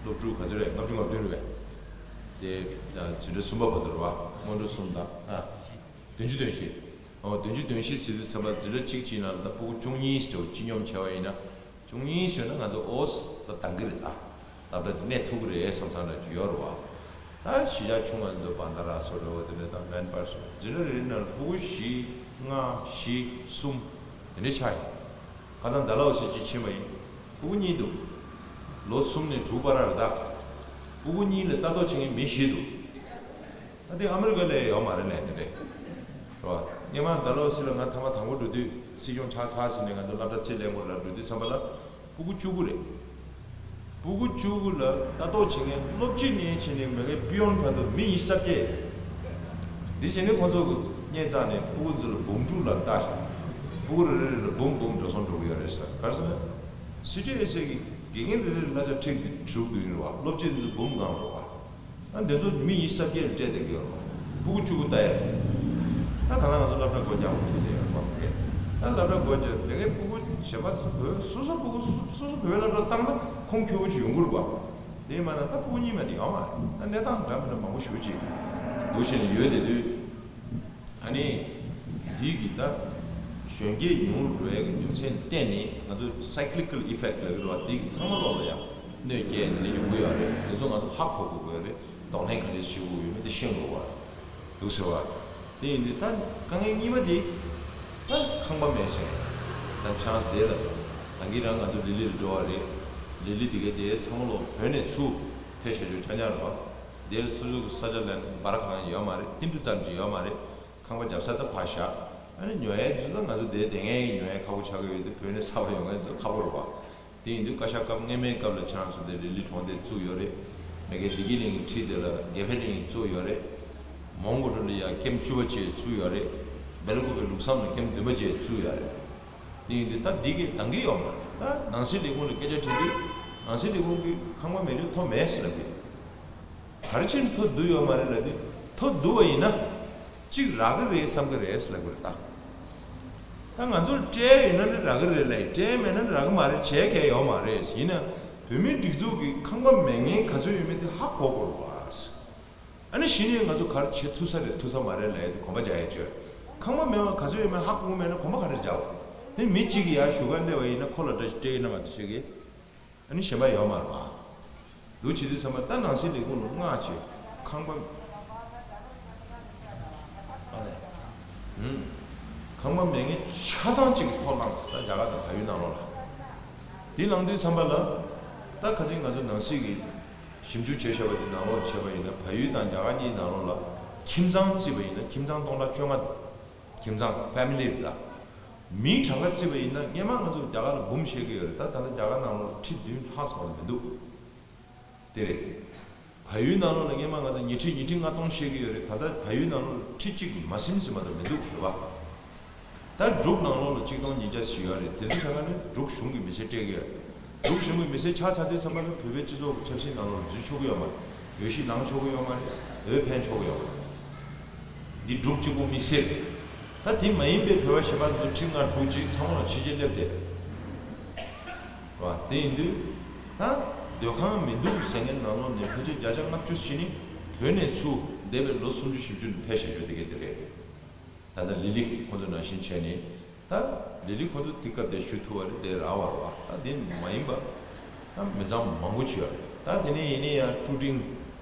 སློབ་ཕྲུག་ག་ཚོད་རེད། ལྔ་བཅུ་ང་བདུན་རེད་པས། དེ་ཨ་འཛིན་གྲྭ་གསུམ་པ་བར་དུ་རེད་བ། སྔོན་འགྲོ་གསུམ་དང་། ཨ། བདུན་ཅུ་དོན་བཞི། ཨོ། བདུན་ཅུ་དོན་བཞི་ཟེར་དུས་ཙམ་པ་འཛིན་གྲྭ་གཅིག་གཅིག་ནང་ལ་ད་སྤུ་གུ་བཅུ་གཉིས་ཞིག་འདྲ་བོ་སྤྱི་སྙོམས་བྱས་པ་ཡིན་ན། བཅུ་གཉིས་ཟེར་ན་ང་ཚོ་ཨོ་ཙི་ད་འདང་གི་རེད་ད། སློབ་གྲྭ་དེ་གནས་ཐུབ་ཀྱི་རེད་བསམ་བསམ་འདྲ་ཅིག་ཡོད་རེད་བ། ད་གཞིས་ཆགས་ཆུང་བ་ཚོ་བན་དྷ་ར་སོགས་འདྲ་བོ་དེ་འདྲ་དང་མན་པར་སོགས། འཛིན་གྲྭ་རེ་རེ་ནང་ལ་སྤུ་གུ་བཞི། ལྔ། བཞི། གསུམ། དེ་འདྲ་ཆགས་ཡོད། ཁ་སང་ཌལ་ཧོ་སི་ཅིག་ཕྱིན་པ་ཡིན། སྤུ་གུ་གཉིས་འདུག་ལོ་གསུམ་ནས་དྲུག་བར་རེད་ད། སྤུ་གུ་གཉིས་ལ་ལྟ་རྟོག་བྱེད་མཁན་མི་བཞི་འདུག་ད་དེ་ཨ་མི་རི་ཀ་ལ་ཡོད་མ་རེད་ལས་དེ་འདྲས། རེད་བ། སྔོན་མ་ཌལ་ཧོ་སི་ལ་ང་མཐའ་མ་དང་པོ་འགྲོ་དུས། སྲིད་སྐྱོང་ཆགས་ཚར་ཟིན་ནས་ང་ཚོ་སློབ་གྲྭ་རྩིས་ལེན་དགོས་ལ་འགྲོ་དུས་ཙམ་པ་ལ། སྤུ་གུ་བཅུ་དགུ་རེད། སྤུ་གུ་བཅུ་དགུ་ལ་ལྟ་རྟོག་བྱེད་མཁན་སློབ་སྤྱི་ནས་བྱས་ནས་མ་གི་པི་ཡོན་བར་དུ་མི་ཉི་ཤུ་རྩ་བརྒྱད། འདི་བྱས་ནས་ཁོང་ཚོ་གི་སྙན་རྩ་ནས་སྤུ་གུ་ཚོ་ལ་འབུམ་དྲུག་ལ་ལྟ་ཞིང་། སྤུ་གུ་རེ་རེ་ལ་འབུམ་འབུམ་འགྲོ་སོང་འགྲོ་གི་ཡོད་རེད་ཟེར། ག་རེ་ཟེར་ན། སི་ཊི་ཨེས་ཨེ་གི་དགེ་རྒན་རེ་རེ་ལ་གླ་ཆ་ཁྲི་དྲུག་དུ་ཡིན་རེད་བ། སློབ་སྤྱི་ཚོ་འབུམ་གང་རེད་བ། ཨ། འདི་ཚོ་མི་ཉི་ཤུ་རྩ་བརྒྱད་ལ་སྤྲད་བསྡད་ཀྱི་ཡོད་རེད། སྤུ་གུ་བཅུ་དགུ་ལྟ་ཡ་རེད། ད་ད་ལྟ་ང་ཚོ་སློབ་གྲྭ་སྒོ་རྒྱག་པ་དེ་ཡོད་རེད་བ། ད་སློབ་གྲྭ་སྒོ་རྒྱག་དེ་གའི་སྤུ་གུ་གཞན་པ་བོད་སོ་སོ་སྤུ་གུ་སོ་སོ་བོད་པའི་སློབ་གྲྭ་བཏང་ན་ཁུངས་འཁྱོལ་པོ་ཅིག་ཡོང་གི་རེད་བ། དེ་མ་ན་ད་སྤུ་གུ་གཉིས་མ་དེ་ཡོད་མ་རེད། ད་གནས་སྟངས་འདྲ་མི་འདྲ་མང་པོ་ཞེ་པོ་ཅིག་འདུག་བྱས་ནས་ཡོད་བསྡད་དུས། ཨ་ནི། འདི་གི་ད་གཞོན་སྐྱེས་ཉུང་རུ་འགྲོ་ཡ་གི་རྒྱུ་མཚན་བརྟེན་ནས་ང་ཚོ་cyclical effect ལབ་ཀྱི་རེད་བ། འདི་གི་ཚང་མ་ལོག་ལ་ཡང་གནོད་སྐྱེལ་ནས་སླེབས་ཀྱི་ཡོད་རེད། དེ་ཚོ་ང་ཚོ་ཧ་གོ་དགོས་ཀྱི་ཡོད་རེད། གདོང་ལེན་ག་འདྲས་བྱེད་དགོས་ཡོད་མེད་དེ་ཤེས་དགོས་པ་འདུག་ཟེར་བ། དེ་ཡིན་དུས་ད་དཀའ་ངལ་གཉིས་པ་དེ། ད་ཁང་པ་མེད་ཟེར། ད་ཆན་སི་དེ་ལ། ད་གིན་རང་ང་ཚོ་ལི་ལི་ལ་འགྲོ་བ་རེད། ལི་ལི་དེ་གའི་དེ་ཚང་མ་ལོག་བོད་ནས་ཚུར་ཕེབས་བཞག་རྒྱུ་ཆ་ཉག་རེད་བ། དེར་སོ་སོ་གི་ས་ཆ་ལེན་སྦར་ཁང་ཡོད་མ་རེད། ཏིལ་འབྲུ་ཙམ་གྱི་ཡོད་མ་རེད། ཁང་པ་རྒྱབ་ས་ད་ཕར་བཞག་ཨ་ནི་ཉོ་ཡས་ཚོ་ད་ང་ཚོ་དེ་དེ་སྔའི་ཉོ་ཡས་ཁག་པོ་ཆགས་ཀྱི་ཡོད་དེ། བོད་ནས་ཚར་བ་ཡོང་མཁན་ཚོ་ཁག་པོ་རེད་པ། དེ་ཡིན་དུས་བཀའ་ཤག་སྐབས་སྔོན་མའི་སྐབས་ལ་ཁྱེད་རང་ཚོ་དེ་ལི་ལི་གྲོང་སྡེ་བཙུགས་ཡོད་རེད། མ་གི་བདེ་སྐྱིད་གླིང་གི་འཁྲིས་དེ་ལ་དགེ་འཕེལ་གླིང་བཙུགས་ཡོད་རེད། མོན་གྷོ་ལ་ཡ་ཀེམ་བཅུ་པ་བཅས་བཙུགས་ཡོད་རེད། སྦེལ་ཀོབ་པའི་ལུགས་བསམ་ལ་ཀེམ་བདུན་པ་བཅས་བཙུགས་ཡོད་རེད། དེ་ཡིན་དུས་ད་འདི་གས་འདང་གི་ཡོད་མ་རེད། ད་ནང་སྲིད་ལས་ཁུངས་ལ་སྐད་ཆ་དྲིས་དུས་ནང་སྲིད་ལས་ཁུངས་ཀྱིས་ཁང་པ་མེད་དུས་ཐོ་མེད་ཟེར་ལབ་ཀྱི། ག་རེ་བྱས་ནས་ཐོ་བསྡུ་ཡོད་མ་རེད་ལབ་དུས། ཐོ་བསྡུ་བ་ཡིན་ན་གཅིག་རག་གི་རེད་བསམ་གི་རེད་ཟེར་ལབ་གི་རེད་ད། ད་ང་ཚོར་སྤྲད་ཡོད་ན་ནི་རག་གི་རེད་ལབ། སྤྲད་མེད་ན་ནི་རག་གི་མ་རེད། བྱས་མཁན་ཡོད་མ་རེད། ཡིན་ན་བོད་མིའི་སྒྲིག་འཛུགས་ཀྱི་ཁང་པ་མེད་མཁན་ག་ཚོད་ཡོད་མེད་དེ་ཧ་གོ་དགོས་རེད་པ། ཨ་ནི་གཞི་ནས་ང་ཚོ་ག་རེ་བྱེད་ཐུབ་ས་རེད་ཐུབ་ས་མ་རེད་ལབ་ཡ་དེ་གོམ་པ་རྒྱག་ཡ་བྱོས། ཁང་པ་མེད་པ་ག་ཚོད་ཡོད་མེད་ཧ་གོ་གི་མེད་ན་གོམ་པ་ག་རེ་རྒྱག་པ། དེ་མི་གཅིག་གིས་ཡར་བཞུགས་སྒར་སླེབས་པ་ཡིན་ན་ཁོ་ལ་འདྲ་ཞིག་སྤྲད་ཡིན་ན་མ་གཏོགས་ཤེས་གི། ཨ་ནི་གཞན་པ་ཡོད་མ་རེད་པ། འདུག་བྱེད་དུས་ཙམ་པ་ད་ནང་སྲིད་ལས་ཁུངས་ལ་མངགས་བྱས་ཁང་པ། ཨ་ལས། ཧུམ། ཁང་པ་མེད་མཁན་ཆ་ཚང་གཅིག་གི་ཐོ་བླངས། ད་རྒྱ་གར་དང་བལ་ཡུལ་ནང་ལོགས་ལ། དེ་བླངས་དུས་ཙམ་པ་ལ། ད་ཁ་སང་ང་ཚོ་ནང་སྲིད་ཀྱི་ཞིབ་འཇུག་བྱས་བཞག་པ་དེ་ནང་ལོགས་བྱས་པ་ཡིན་ན། བལ་ཡུལ་དང་རྒྱ་གར་གཉིས་ནང་ལོགས་ལ་ཁྱིམ་ཚང་བརྩིས་པ་ཡིན་ན་ཁྱིམ་ཚང་སྟོང་ཕྲག་བཅོ་ལྔ་འདུག་ཁྱིམ་ཚང་ཕེ་མི་ལི་རེད་ད། མིའི་གྲངས་ཀ་བརྩིས་པ་ཡིན་ན་སྔོན་མ་ང་ཚོ་རྒྱ་གར་ལ་འབུམ་བཤད་ཀྱི་ཡོད་རེད། ད་ད་ལྟ་རྒྱ་གར་ནང་ལོགས་ཁྲི་བདུན་ལྷག་ཙམ་མ་གཏོགས་མི་འདུག་དེ་རེད། བལ་ཡུལ་ནང་ལོགས་ལ་སྔོན་མ་ང་ཚོ་ཉི་ཁྲི་ཉི་ཁྲི་ལྔ་སྟོང་བཤད་ཀྱི་ཡོད་རེད། ད་ལྟ་བལ་ཡུལ་ནང་ལོགས་ཁྲི་གཅིག་མ་ཟིན་ཟིན་མ་གཏོགས་མི་འདུག་རེད་པ། ད་འབྲུག་ནང་ལོགས་ལ་གཅིག་སྟོང་ཉིས་བརྒྱ་ཞིག་ཡོད་རེད། དེ་ཚོ་ཆ་ཚང་ནི་འབྲུག་གཞུང་གི་མི་སེར་སྤྲད་ཀྱི་ཡོད་རེད། འབྲུག་གཞུང་གི་མི་སེར་ཆགས་ཚར་དུས་ཙམ་པ་ལ་བོད་པའི་སྤྱི་ཚོགས་ཀྱི་ཆབ་སྲིད་ནང་ལོགས་འཛུལ་ཆོག་གི་ཡོད་མ་རེད། འོས་གཞི་ལངས་ཆོག་གི་ཡོད་མ་རེད། འོས་འཕེན་ཆོག་གི་ཡོད་མ་རེད། འདི་འབྲུག་གཅིག་པུ་དམིགས་བསལ་རེད། ད་དེ་མ་ཡིན་པའི་བོད་པ་གཞན་པ་ཚོ་ཁྲི་ལྔ་དྲུག་ཅིག་ཚང་མ་ལ་ཕྱི་རྒྱལ་སླེབས་བསྡད་རེད་པ། དེ་ཡིན་དུས་ད་སྡོད་ཁང་མི་འདུག་ཟེར་མཁན་ནང་ལོགས་ནས་ཕལ་ཆེར་བརྒྱ་ཆ་ལྔ་བཅུ་ཅིག་ནི་བོད་ནས་ཚུར་འདས་པའི་ལོ་སུམ་ཅུ་བཞི་བཅུ་ནས་ཕེབས་བཞག་རྒྱུ་དེ་ག་དེ་རེད། ད་ལྟ་ལི་ལི་ཁོ་ཚོ་ནང་བཞིན་བྱས་ནས། ད་ལི་ལི་ཁོ་ཚོ་དེ་སྐབས་དེ་ཞུ་ཐུབ་པ་རེད། དེ་རག་པ་རེད་པ། ད་དེ་མ་ཡིན་པ་ད་མི་ཚང་མང་པོ་ཅིག་ཡོད་རེད། ད་དེ་ནས་ཡིན་ནའི་ཡང་ཀྲུ་ཀྲིང་།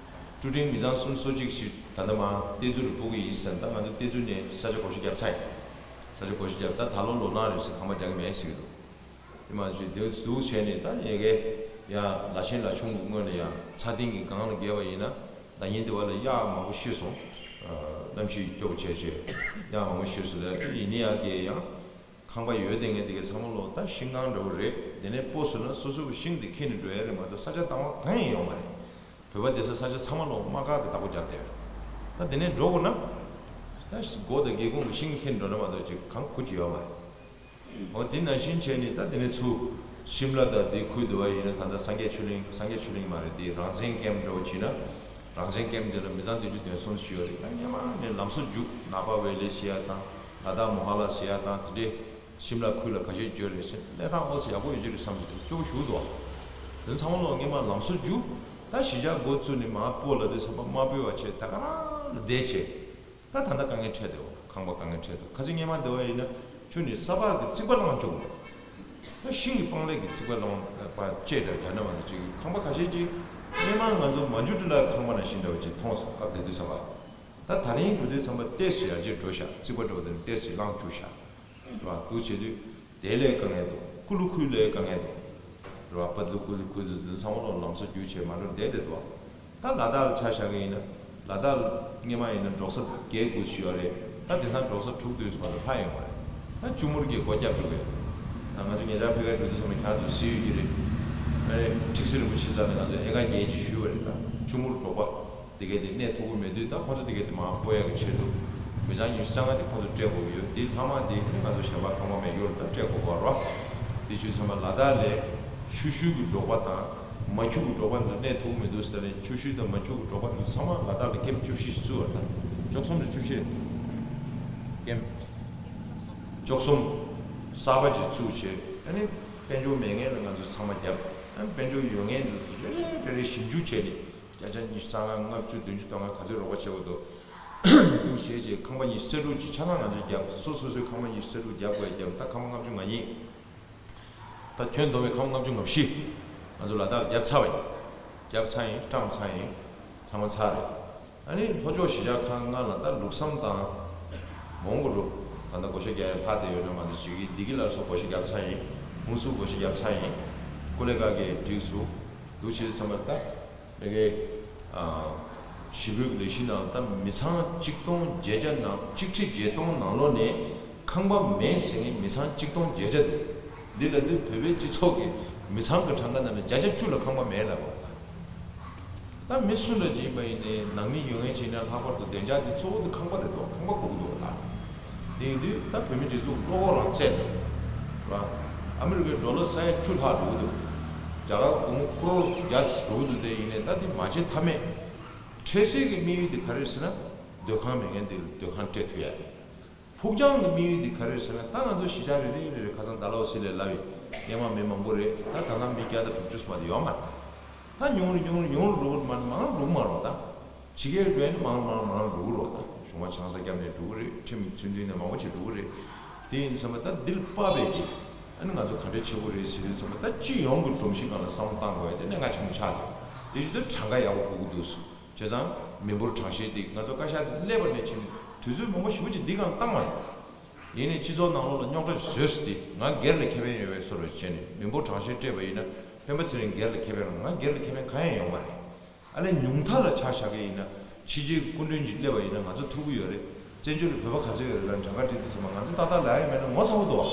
ཀྲུ་ཀྲིང་མི་ཚང་སུམ་ཅུ་སོ་གཅིག་ཞིག་ད་ལྟ་མར་གཏེར་མཛོད་ལ་སྤོ་གི་ཡིན་ཟེར། ད་ང་ཚོ་གཏེར་མཛོད་ནས་ས་ཆ་བགོ་བཤའ་བརྒྱབ་ཚར་ཡིན། ས་ཆ་བགོ་བཤའ་བརྒྱབ། ད་ད་ལོ་ལོ་ནག་རེད་ཟེར། ཁང་པ་རྒྱག་གི་མེད་ཟེར་གི་འདུག་དེ་མ་ཚད་དེ་འདུག་བྱས་ནས། ད་ཡ་གི་ཡ་ལ་ཆེན་ལ་ཆུང་གི་སྔོན་ལ་ཡ་ཚ་ཏིང་གི་སྒང་ལ་བརྒལ་བ་ཡིན་ན། ད་ཉིན་དེ་བ་ལ་གཡག་མང་པོ་ཤི་སོང་། ཨ། གནམ་གཤིས་སྐྱོ་པོ་བྱས་བྱས་གཡག་མང་པོ་ཤི་སོང་ལ། ཡིན་ནའི་ཡ་གི་ཡང་ཁང་པ་ཡོད་དེ་ངས་དེ་གའི་ཚང་མ་ལོག་ད་ཤིང་ཁང་འདྲ་བོ་རེད། དེ་ནས་སྤོ་སོང་ན་སོ་སོ་གི་ཤིང་དེ་ཁྱེར་ནས་འགྲོ་ཡ་རེད་མ་གཏོགས་ས་ཆ་དང་པ་གང་ཡང་ཡོད་མ་རེད། བོད་པ་བསྡད་ས་ས་ཆ་ཚང་མ་ལོག་དམག་སྒར་གྱི་བདག་པོ་རྒྱབ་བསྡད་རེད། ད་དེ་ནས་འགྲོ་དགོས་ན་ད་སྒོ་དང་སྒེའུ་ཁུང་གི་ཤིང་ཁྱེར་འགྲོ་ན་མ་གཏོགས་ཅིག་གང་ཁུར་གྱི་ཡོད་མ་རེད། འོ་དེ་ནང་བཞིན་བྱས་ནས་ད་དེ་ནས་ཚུར་ཤིམ་ལ་དང་དེའི་ཁུལ་དུ་བ་ཡིན་ན། ད་ལྟ་སངས་རྒྱས་ཆོས་གླིང་། སངས་རྒྱས་ཆོས་གླིང་མ་རེད། དེ་རང་བཙན་ཀེམ་འདྲ་བོ་བྱས་ན། རང་བཙན་ཀེམ་དེ་ལ་མི་ཚང་བདུན་ཅུ་དོན་གསུམ་ཞིག་ཡོད་རེད། ད་སྔོན་མ་ནས་ལམ་བཟོ་རྒྱུགས། ནག་པ་ཝེ་ལེ་ཤི་ཡ་དང་ལ་དྭགས་མོ་ཧ་ལ་ཟེར་ཡ་དང་དེ་འདྲའི་ཤིམ་ལ་ཁུལ་ལ་ཁ་ཤས་འབྱོར་རེད་ཟེར། གནས་སྟངས་ཨོ་ཙི་ཡག་པོ་ཡོད་ཀྱི་རེད་བསམ་གྱི་འདུག་སྐྱོ་པོ་ཞེ་པོ་འདུག་དེ་ཚང་མ་ལོག་སྔོན་མ་ལམ་བཟོ་རྒྱུགས། ད་གཞིས་ཆགས་འགོ་བཙུགས་ནས་མར་སྤོ་ལབ་དུས་ཙམ་པ་དམར་པོའི་བ་བྱས་ད་ག་རང་ལ་བསྡད་བྱས། ད་ད་ལྟ་དཀའ་ངལ་འཕྲད་འདུག་ཁང་པ་དཀའ་ངལ་འཕྲད་འདུག་ཁ་སང་སྔོན་མ་འདི་བ་ཡིན་ན་ཆུ་ནས་ས་ཕག་གི་རྩིག་པ་བསླངས་བཅུག་ད་ཤིང་གི་སྤང་ལེབ་ཀྱི་རྩིག་པ་བསླངས་པ་བཅས་འདྲ་རྒྱ་ནག་མ་གི་ཅིག་ཁང་པ་ཁ་ཤས་ཅིག་སྔོན་མ་ང་ཚོ་མ་འཇུ་ཏི་ལ་ཁང་པ་ནང་བཞིན་འདྲ་བ་ཅིག་མཐོང་སོང་། སྐབས་དེ་དུས་ཙམ་པ། ད་ད་རིང་འགྲོ་དུས་ཙམ་པ་ཏོག་ཙམ་ཡར་རྒྱས་འགྲོ་ཤག་རྩིག་པ་འདྲ་བ་དེ་ནི་ཏོག་ཙམ་བསླངས་བཅུག་ཤག་རེད་བ། འདུག་བྱེད་དུས་དེ་ལས་དཀའ་ངལ་འདུག་ཀུ་ལུ་ཁུལ་ལས་དཀའ་ངལ་འདུག་རེད་བ། པ་ལུ་ཀུ་ལུ་ཁུལ་དུ་འཛིན་ཚང་མ་ལོག་ལམ་བཟོ་རྒྱུགས་བྱས་མ་འགྲོ་བསྡད་དེ་འདུག་ད་ལ་དྭགས་ལ་ཆ་བཞག་གི་ཡིན་ན། ལ་དྭགས་ལ་སྔོན་མ་ཡིན་ན་འབྲོག་ས་བརྒྱད་དགུ་ཞིག་ཡོད་རེད། ད་དེང་སང་འབྲོག་ས་དྲུག་བདུན་ཙམ་ལ་ལྷག་ཡོང་བ་རེད། ད་ཅུ་མུར་གྱིས་སྒོ་བརྒྱབ་འགྲོ་གི་ཡོད། ད་ང་ཚོ་ཉེ་ཆར་ཕ་གིར་འགྲོ་དུས་ཙམ་པ་ཁྱེད་ཚོ་གཟིགས་ཡོད་ཀྱི་རེད། ཨ་ནི་ཁྲིག་སེ་རིན་པོ་ཆེ་རྩ་ནས་ང་ཚོ་ཨེ་ཀར་བརྒྱད་ཅིག་ཞུས་པ་རེད། ད་ཅུ་མུར་འབྲོག་པ། དེ་གས་དེ་གནས་ཐུབ་ཀྱི་མེད་དུས། ད་ཁོ་ཚོ་དེ་གས་དེ་མར་སྤོ་ཡག་གི་ཆེད་དུ་མི་ཚང་ཉི་ཤུ་རྩ་ལྔ་དེ་ཁོ་ཚོ་སྤྲད་དགོས་ཀྱི་ཡོད། དེ་ལྷག་མ་དེ་ནི་ང་ཚོ་གཞན་པ་ཁང་པ་མེད་ཡོད་ལ་ད་སྤྲད་དགོས་པ་རེད། དེ་ཆུ་ཚང་མ་ལ་དྭགས་ལས་ཆུ་ཤུལ་གྱི་འབྲོག་པ་དང་མ་ཁྱུ་གི་འབྲོག་པ་འདི་གནས་ཐུབ་ཀྱི་མི་འདུག་ཟེར་ནས། ཆུ་ཤུལ་དང་མ་ཁྱུ་གི་འབྲོག་པ་འདི་ཚང་མ་ལ་དྭགས་ལ་ཀེམ་བཅུ་བཞི་ཞིག་བཙུགས་པ་དང་། བཅུ་གསུམ་རེད། བཅུ་བཞི་རེད། ཀེམ་བཅུ་གསུམ་གསར་པ་ཅིག་བཙུགས་བྱས། ཨ་ནི་དཔལ་འབྱོར་མེད་མཁན་ལ་ང་ཚོས་ཚང་མ་བརྒྱབ། ཨ་ནི་དཔལ་འབྱོར་ཡོད་མཁན་འདི་ཚོ་རེ་རེ་རེ་རེ་ཞིབ་འཇུག་བྱས་ནས། བརྒྱ་ཆ་ཉི་ཤུ་རྩ་ལྔ། ལྔ་བཅུ། བདུན་ཅུ་དོན་ལྔ་ག་ཚོད་རོགས་པ་བྱེད་དགོས་འདུག་འདུག་བྱས་རྗེས་ཁང་པ་ཉི་ཤུ་རྩ་དྲུག་ཅིག་ཆ་ཚང་ང་ཚོས་བརྒྱབ། སོ་སོ་སོའི་ཁང་པ་ཉི་ཤུ་རྩ་དྲུག་བརྒྱབ་དགོས་བརྒྱབ། ད་ཁང་པ་ལྔ་བཅུ་ང་གཉིས། ད་ཁྱོན་བསྡོམས་པའི་ཁང་པ་ལྔ་བཅུ་ང་བཞི་ང་ཚོ་ལ་དྭགས་བརྒྱབ་ཚར་བ་ཡིན། བརྒྱབ་ཚར་ཡིན། བཀྲམ་ཚར་ཡིན། ཚང་མ་ཚར་རེད། ཨ་ནི་ལྷོ་ཕྱོགས་གཞིས་ཆགས་ཁག་ལྔ་ལ་ད་ལུགས་བསམ་དང་མོན་གྷོ་རུ་ད་ལྟ་བགོ་བཤའ་རྒྱག་ཡ་ལྷག་བསྡད་ཡོད་ན་མ་གཏོགས་ཅིག་གི་བདེ་སྐྱིད་སླར་གསོ་བགོ་བཤའ་བརྒྱབ་ཚར་ཡིན། ཧུན་སུར་བགོ་བཤའ་བརྒྱབ་ཚར་ཡིན། ཀོ་ལི་གྷལ་གྱིས་སྒྲིག་སོང་། འདུག་བྱས་ཙམ་པ་ད། དེ་གའི་ཨ་ཞི་བོད་ཀྱི་ལས་གཞི་ནང་ད་མི་ཚང་གཅིག་སྟོང་བརྒྱད་བརྒྱ་ནང་། གཅིག་ཁྲི་བརྒྱད་སྟོང་ནང་ལོགས་ནས་ ཁང་པ་མེད་ཟེར་མཁན་མི་ཚང་གཅིག་སྟོང་བརྒྱད་བརྒྱ་འདུག་འདི་ལ་འདི་བོད་པའི་སྤྱི་ཚོགས་ཀྱི་མི་ཚང་གི་གྲངས་ཀ་ནང་ནས་བརྒྱ་ཆ་བཅུ་ལ་ཁང་པ་མེད་ལབ་པ་དང་། ད་མི་སུ་འདྲ་ཅིག་ཡིན་པ་ཡིན་ནའི་ནང་མི་ཡོད་མཁན་བྱས་ན་ལྷག་པར་དུ་བདེ་འཇགས་འདི་གཙོ་བོ་འདི་ཁང་པ་རེད་འདུག་ཁང་པ་དགོས་ཀྱི་འདུག་ད། དེ་ཡིན་དུས་ད་བོད་མི་སྒྲིག་འཛུགས་བློ་ཁོག་རང་བཙན་འདུག་ར། ཨ་མི་རི་ཀའི་ཌོ་ལར་ས་ཡ་བཅུ་ལྷག་འགྲོ་གི་འདུག་རྒྱ་གར་སྒོར་མོ་ཀོ་རོར་བརྒྱ་འགྲོ་གི་འདུག་དེ་ཡིན་ནའི་ད་འདི་མ་བྱེད་ཐབས་མེད། འཕྲལ་སེལ་གྱི་དམིགས་ཡུལ་འདི་ག་རེ་རེད་ཟེར་ན། སྡོད་ཁང་མེད་མཁན་འདི་ལ་སྡོད་ཁང་སྤྲད་ཐུབ་ཡ། ཕུགས་རྒྱང་གི་དམིགས་ཡུལ་འདི་ག་རེ་རེད་ཟེར་ན། ད་ང་ཚོ་གཞིས་ཆགས་རེ་རེ་རེ་རེ་ཁ་སང་ཌལ་ཧོ་སི་ལ་ལབ་ཡིན། སྐྱེས་མ་མི་མང་པོ་རེད། ད་ད་ལྟ་མི་བརྒྱ་དང་དྲུག་ཅུ་ཙམ་མ་གཏོགས་ཡོད་མ་རེད། ད་ཉུང་རུ་ཉུང་རུ་ཉུང་རུ་འགྲོ་གི་མ་རེད། མང་རུ་འགྲོ་གི་མ་རེད། ད་ཕྱི་རྒྱལ་འགྲོ་ཡ་ནི་མང་རུ་མང་རུ་མང་རུ་འགྲོ་གི་རེད། ད་གཞུང་མ་ཆང་ས་བརྒྱབ་ནས་འགྲོ་གི་རེད། ཁྲིམས་ཚུལ་མཐུན་ནས་མང་པོ་ཅིག་འགྲོ་གི་རེད། དེ་ཡིན་ཙང་ད་འདི་ལ་དཔག་པའི་གི་ཨ་ནི་ང་ཚོ་ག་འདྲ་བྱེད་དགོས་རེད་ཟེར་དུས་ཙམ་པ། ད་སྤྱི་ཡོངས་ཀྱི་སྒྲོམ་གཞི་སྒང་ལ་བསམ་བློ་བཏང་དགོས་ཡ་དེ་གནད་འགག་ཆེན་པོ་ཆགས་ཀྱི་ཡོད། དེ་བཞིན་དུ་གྲངས་ཀ་ཡག་པོ་དགོས་ཀྱི་འདུག་བྱས་ཙང་མི་འབོར་གྲངས་བཤེར་འདི་ང་ཚོ་བཀའ་ཤག་སླེབས་པ་ནས་ཕྱིན་ནས་དུས་ཚོད་མང་པོ་ཞེ་པོ་ཅིག་འདི་སྒང་བཏང་བ་རེད། ཡིན་ནའི་སྤྱི་ཚོགས་ནང་ལོགས་ལ་རྙོག་དྲ་བཟོས་ཟེར་ཏེ། ང་སྒེར་ལ་ཁེ་ཕན་ཡོད་པའི་བཟོ་འདྲ་བྱས་ནས་མི་འབོར་གྲངས་བཤེར་སྤྲད་པ་ཡིན་ན། སྤེན་པ་ཚེ་རིང་སྒེར་ལ་ཁེ་ཕན་རེད། ང་སྒེར་ལ་ཁེ་ཕན་གང་ཡང་ཡོད་མ་རེད། ཨ་ལས་ཉུང་མཐའ་ལ་ཆ་བཞག་གི་ཡིན་ན། ཕྱི་རྒྱལ་གྱི་སྐུ་མགྲོན་ཅིག་སླེབས་པ་ཡིན་ན་ང་ཚོ་ཐུག་གི་ཡོད་རེད། བཙན་བྱོལ་ལ་བོད་པ་ག་ཚོད་ཡོད་རེད་ལབ་གྲངས་ཀ་དྲིས་དུས་ཙམ་པ་ང་ཚོ་ཏག་ཏག་ལབ་ཡ་མེད་ན་ངོ་ཚ་པོ་འདུག་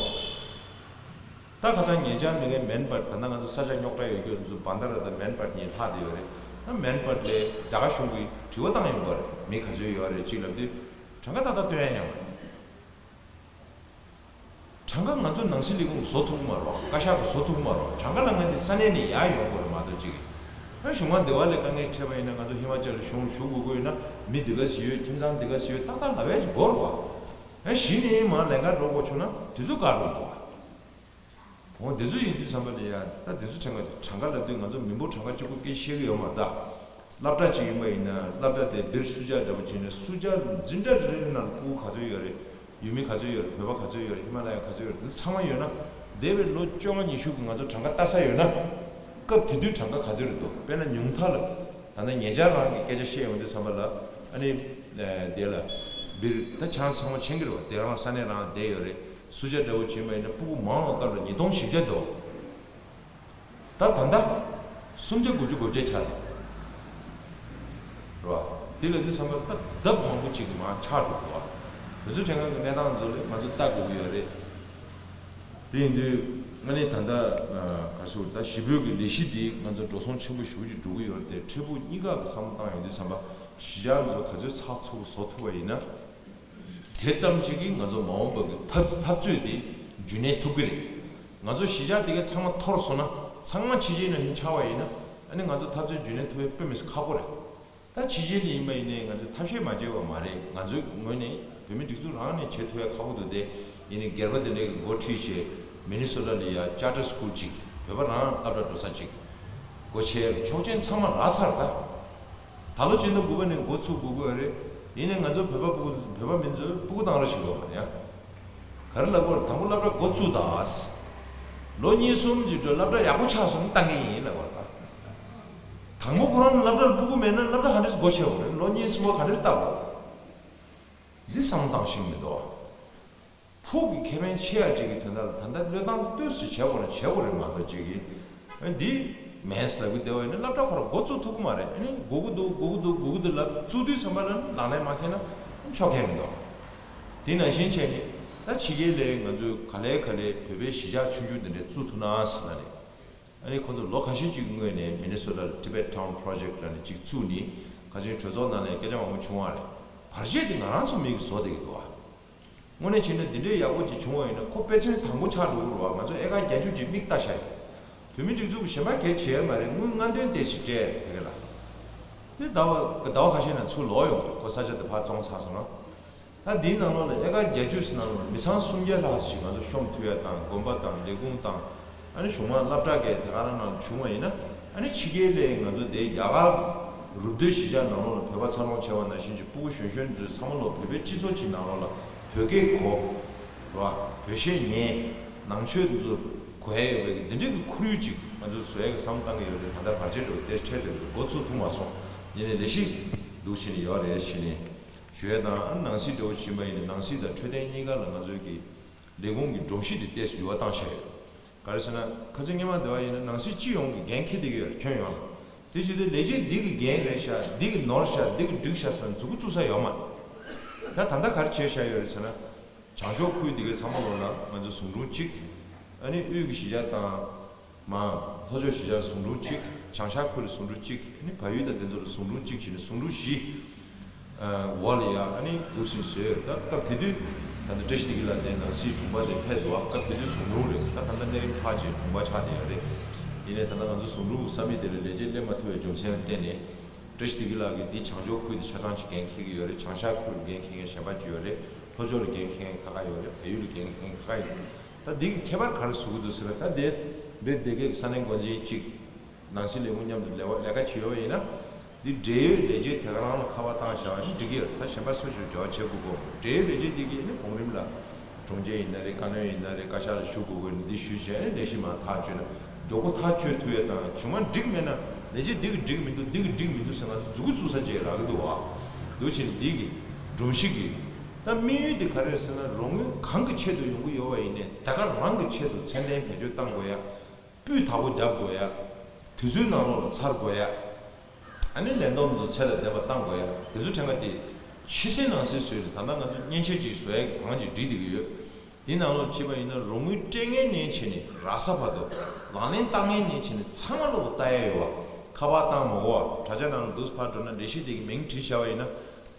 བ། ད་ཁ་སང་ཉེ་ཆར་མི་ངན་མན་པར། ད་ལྟ་ང་ཚོ་ས་ཆ་རྙོག་དྲ་ཡོད་རྒྱུ་ཚོ་བན་དྷ་ར་དང་མན་པར་གཉིས་ལྷག་བསྡད་ཡོད་རེད། ད་མན་པར་ལ་རྒྱ་གར་གཞུང་གིས་དྲི་བ་བཏང་ཡོང་གི་རེད། མི་ག་ཚོད་ཡོད་རེད་ཅིག་ལབ་དུས། གྲངས་ཀ་ཏག་ཏག་སྟོན་ཡ་ཡོད་མ་རེད། གྲངས་ཀ་ང་ཚོ་ནང་སྲིད་ལས་ཁུངས་བཟོ་ཐུབ་ཀྱི་མ་རེད། བཀའ་ཤག་གིས་བཟོ་ཐུབ་ཀྱི་མ་རེད། གྲངས་ཀ་ལབ་མཁན་དེ་ས་གནས་ནས་ཡར་ཡོང་དགོས་རེད་མ་གཏོགས་ཅིག་ཨ་གཞུང་མང་སྡེ་བ་ལ་དཀའ་ངལ་འཕྲད་པ་ཡིན་ན། ང་ཚོ་ཧི་མ་ཅལ་ལ་གཞུང་ཞུགས་དགོས་ཀྱི་ཡོད་ན། མི་འདི་ག་ཞིག་ཡོད། ཁྱིམ་ཚང་འདི་ག་ཞིག་ཡོད། ཏག་ཏག་ལབ་ཡ་ཅིག་དགོས་རེད་བ། ཨ་གཞི་ནས་མར་ལས་ཀ་འགྲོ་དགོས་བྱུང་ན་དུས་ཚོད་བཀག་འགྲོ་འདུག་བ། འོ་དེ་ཚོ་ཡིན་དུས་ཙམ་པ་ལ་ཡ། ད་དེ་ཚོ་གྲངས་ཀ་གྲངས་ཀ་ལབ་དུས་ང་ཚོ་མི་འབོར་གྲངས་ཀ་གཅིག་པོ་སྐད་ཆ་བཤད་ཀྱི་ཡོད་མ་རེད་ད། སློབ་གྲྭ་གཅིག་ཡིན་པ་ཡིན་ན། སློབ་གྲྭ་དེ་སྦིར་སུ་ཇཱ་འདྲ་པོ་བྱས་ན། སུ་ཇཱ་འཛིན་གྲྭ་རེ་རེ་ནང་ཕྲུ་གུ་ག་ཚོད་ཡོད་རེད། ཡུལ་མི་ག་ཚོད་ཡོད་རེད། བོད་པ་ག་ཚོད་ཡོད་རེད། ཧི་མ་ལ་ཡ་ག་ཚོད་ཡོད་རེད། འདི་ཚང་མ་ཡོད་ན། འདས་པའི་ལོ་བཅོ་ལྔ་ཉི་ཤུ་གི་ང་ཚོ་གྲངས་ཀ་ལྟ་ས་ཡོད་ན། སྐབས་དེ་དུས་གྲངས་ཀ་ག་ཚོད་རེད་འདུག་དཔེར་ན་ཉུང་མཐའ་ལ། ད་ལྟ་ཉེ་ཆར་རང་གི་སྐད་ཆ་བཤད་ཡོང་དུས་ཙམ་པ་ལ། ཨ་ནི་དེ་ལ་སྦིར། ད་ཁྱེད་རང་ཚང་མ་མཁྱེན་གྱི་རེད་བ། དེ་རང་ས་གནས་རང་བསྡད་ཡོད་རེད། སུ་ཇཱ་འདྲ་པོ་བྱས་པ་ཡིན་ན་ཕྲུ་གུ་མང་བ་སྐབས་ལ་ཉིས་སྟོང་བཞི་བརྒྱ་འདུག་ད་ད་ལྟ་སུམ་བརྒྱ་དགུ་བཅུ་གོ་བརྒྱད་ཆགས་ཏེ། རེད་བ། དེ་ལ་དུས་ཙམ་པ་ད་ལྡབ་མང་པོ་ཅིག་གི་མར་ཆག་འགྲོ་འདུག་བ། དེ་ཚོ་དྲན་ཁང་གི་གནས་སྟངས་ཚོ་ལ་ང་ཚོ་ལྟ་དགོས་ཀྱི་ཡོད་རེད། དེ་ཡིན་དུས་ཨ་ནི་ད་ལྟ་ག་རེ་ཟེར། ད་ཞི་བོད་ཀྱི་ལས་གཞི་འདི་ང་ཚོ་འགྲོ་སོང་ཆེན་པོ་ཞེ་པོ་ཅིག་འགྲོ་གི་ཡོད་རེད་དེ། འཕྲལ་ཕུགས་གཉིས་ཀ་གི་བསམ་བློ་བཏང་ཡོང་དུས་ཙམ་པ། གཞིས་ཆགས་ཚོ་ག་ཚོད་ཚགས་ཚུད་པོ་བཟོ་ཐུབ་པ་ཡིན་ན། དེ་ཙམ་ཅིག་གིས་ང་ཚོ་མ་འོངས་པ་གི་འཐབ་འཐབ་རྩོད་དེ་རྒྱུན་གནས་ཐུབ་ཀྱི་རེད། ང་ཚོ་གཞིས་ཆགས་དེ་གའི་ཚང་མ་འཐོར་སོང་ན། ཚང་མ་ཕྱི་རྒྱལ་ནང་བཞིན་ཆགས་པ་ཡིན་ན། ཨ་ནི་ང་ཚོ་འཐབ་རྩོད་རྒྱུན་གནས་ཐུབ་ཡ་དཔེ་མི་སྲིད་ཁག་པོ་རེད། ད་ཕྱི་རྒྱལ་ལ་ཡིན་པ་ཡིན་ནའི་ང་ཚོས་ཐབས་ཤེས་མ་བྱས་པ་མ་རེད། ང་ཚོའི་ངོས་ནས་བོད་མི་སྒྲིག་འཛུགས་རང་ནས་བྱེད་ཐུབ་ཡ་ཁག་པོ་འདུག་དེ་ཡིན་ནའི་སྒེར་པ་དེ་འདྲས་ཀྱིས་འགོ་ཁྲིད་བྱས། མི་ནི་སོ་ཊ་ལ་ཡ་ཅར་ཊར་སི་ཀུལ་ཅིག་བོད་པ་རང་སློབ་གྲྭ་འགྲོ་ས་ཅིག་སྒོ་ཕྱེ། ཆོག་མཆན་ཚང་མ་རག་ཚར། ད་ད་ལོ་སྤྱི་ཟླ་དགུ་པ་ནས་འགོ་ཚུགས་དགོས་ཀྱི་ཡོད་རེད། ཡིན་ནའི་ང་ཚོ་བོད་པ་ཕྲུ་གུ་བོད་པ་མི་ཚོས་ཕྲུ་གུ་བཏང་རོགས་བྱེད་དགོས་པ་ཡ། ག་རེ་ལབ་དགོས་རེད། དང་པོ་སློབ་གྲྭ་འགོ་བཙུགས་དང་། ལོ་གཉིས་གསུམ་ཅིག་འགྲོ། སློབ་གྲྭ་ཡག་པོ་ཆགས་སོང་ན་བཏང་གི་ཡིན་ལབ་དགོས་རེད་ད། དང་པོ་ཁོ་རང་སློབ་གྲྭར་ཕྲུ་གུ་མེད་ན་སློབ་གྲྭ་ག་འདྲས་སྒོ་ཕྱེ་དགོས་རེད། ལོ་གཉིས་གསུམ་པ་ག་འདྲས་བལྟ་དགོས་རེད། འདི་བསམ་བློ་བཏང་ཤེས་མི་འདུག་ཕྲུ་གུ་གི་ཁེ་ཕན་ཆེ་ཡ་ཅིག་གི་དོན་དག་ལ་ད་ལྟ་བློས་བཏང་ལྟོས་སུ་བྱེད་དགོས་ན་བྱེད་དགོས་རེད་མ་གཏོགས་ཅིག་གིས། ཨ་འདི་མེད་ལབ་གི་བསྡད་པ་ཡིན་ན་སློབ་གྲྭ་ཁོ་རང་འགོ་བཙུགས་ཐུབ་ཀྱི་མ་རེད། ཨ་ནི་སྒུག་གི་འདུག་སྒུག་གི་འདུག་སྒུག་གི་འདུག་ལབ། བཙུགས་དུས་ཙམ་པ་ལ་ལག་ལེན་མ་འཁེལ་ན་ཆོག་མཁན་མི་འདུག་དེ་ནང་བཞིན་བྱས་ནས་ད་ཕྱི་རྒྱལ་ལ་ང་ཚོས་ག་ལེ་ག་ལེ་བོད་པའི་གཞིས་ཆགས་ཆུང་ཆུང་འདི་འདྲས་བཙུགས་ཐུབ་ན་ཟེར་ལབ་ནས། ཨ་ནི་ཁོ་ཚོ་ལོ་ཁ་ཤས་ཅིག་གི་སྔོན་ནས་མི་ནི་སོ་ཊ་ལ་Tibet Town Project ལབ་ནས་ཅིག་བཙུགས་ནས། ཁ་ཆེན་གྲོས་ཚོགས་ནང་ནས་སྐད་ཆ་མང་པོ་བྱུང་བ་རེད། བར་ཆད་དེ་ང་རང་ཚོ་མི་གིས་བཟོ་བསྡད་ཀྱི་འདུག་བ། དངོས་གནས་བྱས་ན་འདི་འདྲའི་ཡག་པོ་ཅིག་བྱུང་བ་ཡིན་ན་ཁོ་དཔེ་མཚོན་དང་པོ་ཆགས་འགྲོ་གི་རེད་བ། ང་ཚོ་ཨེ་ཀར་བརྒྱད་ཅུ་ཅིག་མིག་ལྟ་བཞག་ཡོད། བོད་མི་སྒྲིག་འཛུགས་གཞན་པ་གལ་ཆེ་ཡ་མ་རེད། དངུལ་ལྔ་འདོན་ཏོག་ཙམ་སྤྲད་དེ་ག་ལ། དེ་ཟླ་བ་ཟླ་བ་ཁ་ཤས་ནང་ཚུར་ལོག་ཡོང་གི་རེད། ཁོ་ས་ཆ་དེ་ཕར་བཙོང་ཚར་སོང་ན། ད་འདིའི་ནང་ལོགས་ལ་ཨེ་ཀར་བརྒྱད་ཅུ་ནང་ལ་མི་ཚང་སུམ་བརྒྱ་ལྷག་ཞིག་ང་ཚོ་ཤོང་ཐུབ་ཡ་དང་། དགོན་པ་དང་ལས་ཁུངས་དང་། ཨ་ནི་གཞུང་མང་སློབ་གྲྭ་གས་དེ་ག་རང་ནང་བྱུང་བ་ཡིན་ན། ཨ་ནི་ཕྱི་རྒྱལ་ལས་ང་ཚོ་དེ་རྒྱ་གར་རུབ་རྡོའི་གཞིས་ཆགས་ནང་ལོགས་ལ་བོད་པ་འཚར་ལོངས་བྱས་པ་ནང་བཞིན་གྱི་ཕྲུ་གུ་གཞོན་གཞོན་ཚོའི་ཚང་མ་ལོ་བོད་པའི་སྤྱི་ཚོགས་ཀྱི་ནང་ལོགས་ལ་བོད་སྐད་གོ། རེད་བ། བོད་གཞས་ཉན། ནང་ཆོས་དེ་ཚོ་གོ་ཡ་ཡོད་པའི་འདི་འདྲའི་གི་ཁོར་ཡུག་ཅིག་ང་ཚོས་བཟོ་ཡ་གི་བསམ་བློ་བཏང་གི་ཡོད་རེད། ད་ལྟ་བར་ཆད་འགྲོ་དེ་འཕྲལ་དུ་འགོ་ཚུགས་ཐུབ་མ་སོང་། ཡིན་ནའི་ལས་གཞི་འདུག་བྱས་ནས་ཡོད་རེད་ཟེར་ནས་ཞུ་ཡ་དང་། ཨ་ནང་སྲིད་འདྲ་བོ་ཕྱིན་པ་ཡིན་ན་ནང་སྲིད་དང་འཕྲོད་བསྟེན་གཉིས་ཀ་ལ་ང་ཚོའི་གི་ལས་ཁུངས་ཀྱི་སྒྲོམ་གཞི་དེ་ཏོག་ཙམ་འགྱུར་བ་བཏང་བཞག་ཡོད། ག་རེ་ཟེར་ན། ཁ་སང་སྔོན་མ་དེ་བ་ཡིན་ན་ནང་སྲིད་སྤྱི་ཡོངས་ཀྱི་འགན་འཁྱེར་བསྡད་ཀྱི་ཡོད་རེད། ཁྱོན་ཡོངས་ལ། དེ་བྱེད་དུས་ལས་བྱེད་འདི་གི་འགན་རེད་ཤག་འདི་གི་ནོར་ཤག་འདི་གི་འགྲིག་ཤག་ཟེར་ན་མཛུབ་གུ་བཙུགས་ས་ཡོད་མ་རེད། ད་ད་ལྟ་ག་རེ་བྱས་བཞག་ཡོད་རེད་ཟེར་ན། བྱང་ཕྱོགས་ཁུལ་འདི་གའི་ཚང་མ་ལོ་ལ་ང་ཚོ་ཟུང་དྲུང་གཅིག་ཨ་ནི་དབུས་ཀྱི་གཞིས་ཆགས་དང་མ་ལྷོ་ཕྱོགས་གཞིས་ཆགས་ཟུང་དྲུང་གཅིག་བྱང་ཤར་ཁུལ་ཟུང་དྲུང་གཅིག་ཨ་ནི་བལ་ཡུལ་དང་དེ་ཚོ་ལ་ཟུང་དྲུང་གཅིག་བྱས་ནས་ཟུང་དྲུང་བཞི་འོག་ལ་ཡ་ཨ་ནི་འདུག་སེ་བཟོས་ཡོད། ད་སྐབས་དེ་དུས་ད་ལྟ་བཀྲ་ཤིས་བདེ་སྐྱིད་ལགས་དེ་ནང་སྲིད་དྲུང་པ་དེ་ཕེབས་འདུག་ཨ་སྐབས་དེ་དུས་ཟུང་དྲུང་རེད། ད་ད་ལྟ་གནས་རིམ་ཕར་བྱས་དྲུང་པ་ཆགས་བསྡད་ཡོད་རེད། ཡིན་ནའི་ད་ལྟ་ང་ཚོ་ཟུང་དྲུང་གི་ས་མིག་དེ་ལ་ལས་བྱེད་སླེབས་མ་ཐུབ་པའི་རྒྱུ་མཚན་ལ་བརྟེན་ནས། བཀྲ་ཤིས་བདེ་སྐྱིད་ལགས་ཀྱིས་འདི་བྱང་ཕྱོགས་ཁུལ་དེ་ཆ་ཚང་ཅིག་འགན་འཁྱེར་གྱི་ཡོད་རེད། བྱང་ཤར་ཁུལ་འགན་འཁྱེར་མཁན་གཞན་པ་ཅིག་ཡོད་རེད། ལྷོ་ཕྱོགས་ལ་འགན་འཁྱེར་མཁན་ཁག་ཁག་ཡོད་རེད། བལ་ཡུལ་ལ་འགན་འཁྱེར་མཁན་ཁག་ཁག་ཡོད་རེད། ད་འདི་གི་ཁྱད་པར་ག་རེ་བཟོ་གི་འདུག་ཟེར་ན། ད་འདི་འདི་སྡེ་དགེ་གི་ས་གནས་འགོ་འཛིན་གཅིག་ནང་སྲིད་ལས་ཁུངས་མཉམ་དུ་ལས་ལས་ཀ་བྱེད་ཡོད་པ་ཡིན་ན། འདི་འབྲེལ་ཡོད་ལས་བྱེད་དེ་ག་རང་ལ་ཁ་པར་བཏང་བཞག་ཡིན་འགྲིག་གི་ཡོད་རེད། ད་གཞན་པ་སུ་ཞིག་འབྲེལ་བ་བྱེད་དགོས་གོ། འབྲེལ་ཡོད་ལས་བྱེད་འདི་གིས་ནི་གོང་རིམ་ལ། དྲུང་ཆེ་ཡིན་ན་རེད། བཀའ་བློན་ཡིན་ན་རེད། བཀའ་ཤག་ལ་ཞུ་དགོས་དགོས་ནི་འདི་ཞུས་བྱས་ནས་ལས་གཞི་མར་ཐག་གཅོད་ན་མགྱོགས་པོ་ཐག་གཅོད་ཐུབ་ཡས་དང་། བྱུང་བ་འགྲིག་མེད་ན་ལས་བྱེད་འདི་གི་འགྲིག་མི་འདུག་འདི་གི་འགྲིག་མི་འདུག་ཟེར་ང་ཚོ་མཛུབ་གུ་བཙུགས་ས་བྱས་རག་གི་འདུག་བ། འདུག་བྱས་ནས་འདི་གི་སྒྲོམ་གཞི་གི་ད་དམིགས་ཡུལ་འདི་ག་རེ་རེད་ཟེར་ན། རོགས་དངུལ་གང་གི་ཆེད་དུ་ཡོང་གི་ཡོད་པ་ཡིན་ནའི་ད་ག་རང་གི་ཆེད་དུ་ཚད་ལྡན་བེད་སྤྱོད་བཏང་དགོས་ཡ། སྤུས་དག་པོ་རྒྱབ་དགོས་ཡ། དུས་ཚོད་ནང་ལོགས་ལ་ཚར་དགོས་ཡ། ཨ་ནི་ལས་བསྡོམས་ཚོ་ཚད་དང་ལྡན་པ་བཏང་དགོས་ཡ། དེ་ཚོ་ཕྲན་ཁ་དེ་ཕྱི་གསལ་ནང་གསལ་བཟོས་ནས་ད་ལྟ་ང་ཚོ་མཉེན་ཆས་ཅིག་བཟོ་ཡ་གི་གྲངས་ཅིག་སྒྲིག་བསྡད་ཀྱི་ཡོད། དེ་ནང་ལོགས་ཕྱིན་པ་ཡིན་ན་རོགས་དངུལ་སྤྲད་མཁན་ནས་བྱས་ནས་རག་ས་བར་དུ་ལག་ལེན་བསྟར་མཁན་ནས་བྱས་ནས་ཚང་མ་ལོག་ལྟ་ཡ་ཡོད་པ། ཁ་པར་བཏང་མ་དགོས་པ། དྲ་རྒྱ་ནང་ལ་འདུག་ཕར་འགྲོ་ན་ལས་གཞི་དེ་གི་མིང་བྲིས་བཞག་པ་ཡིན་ན།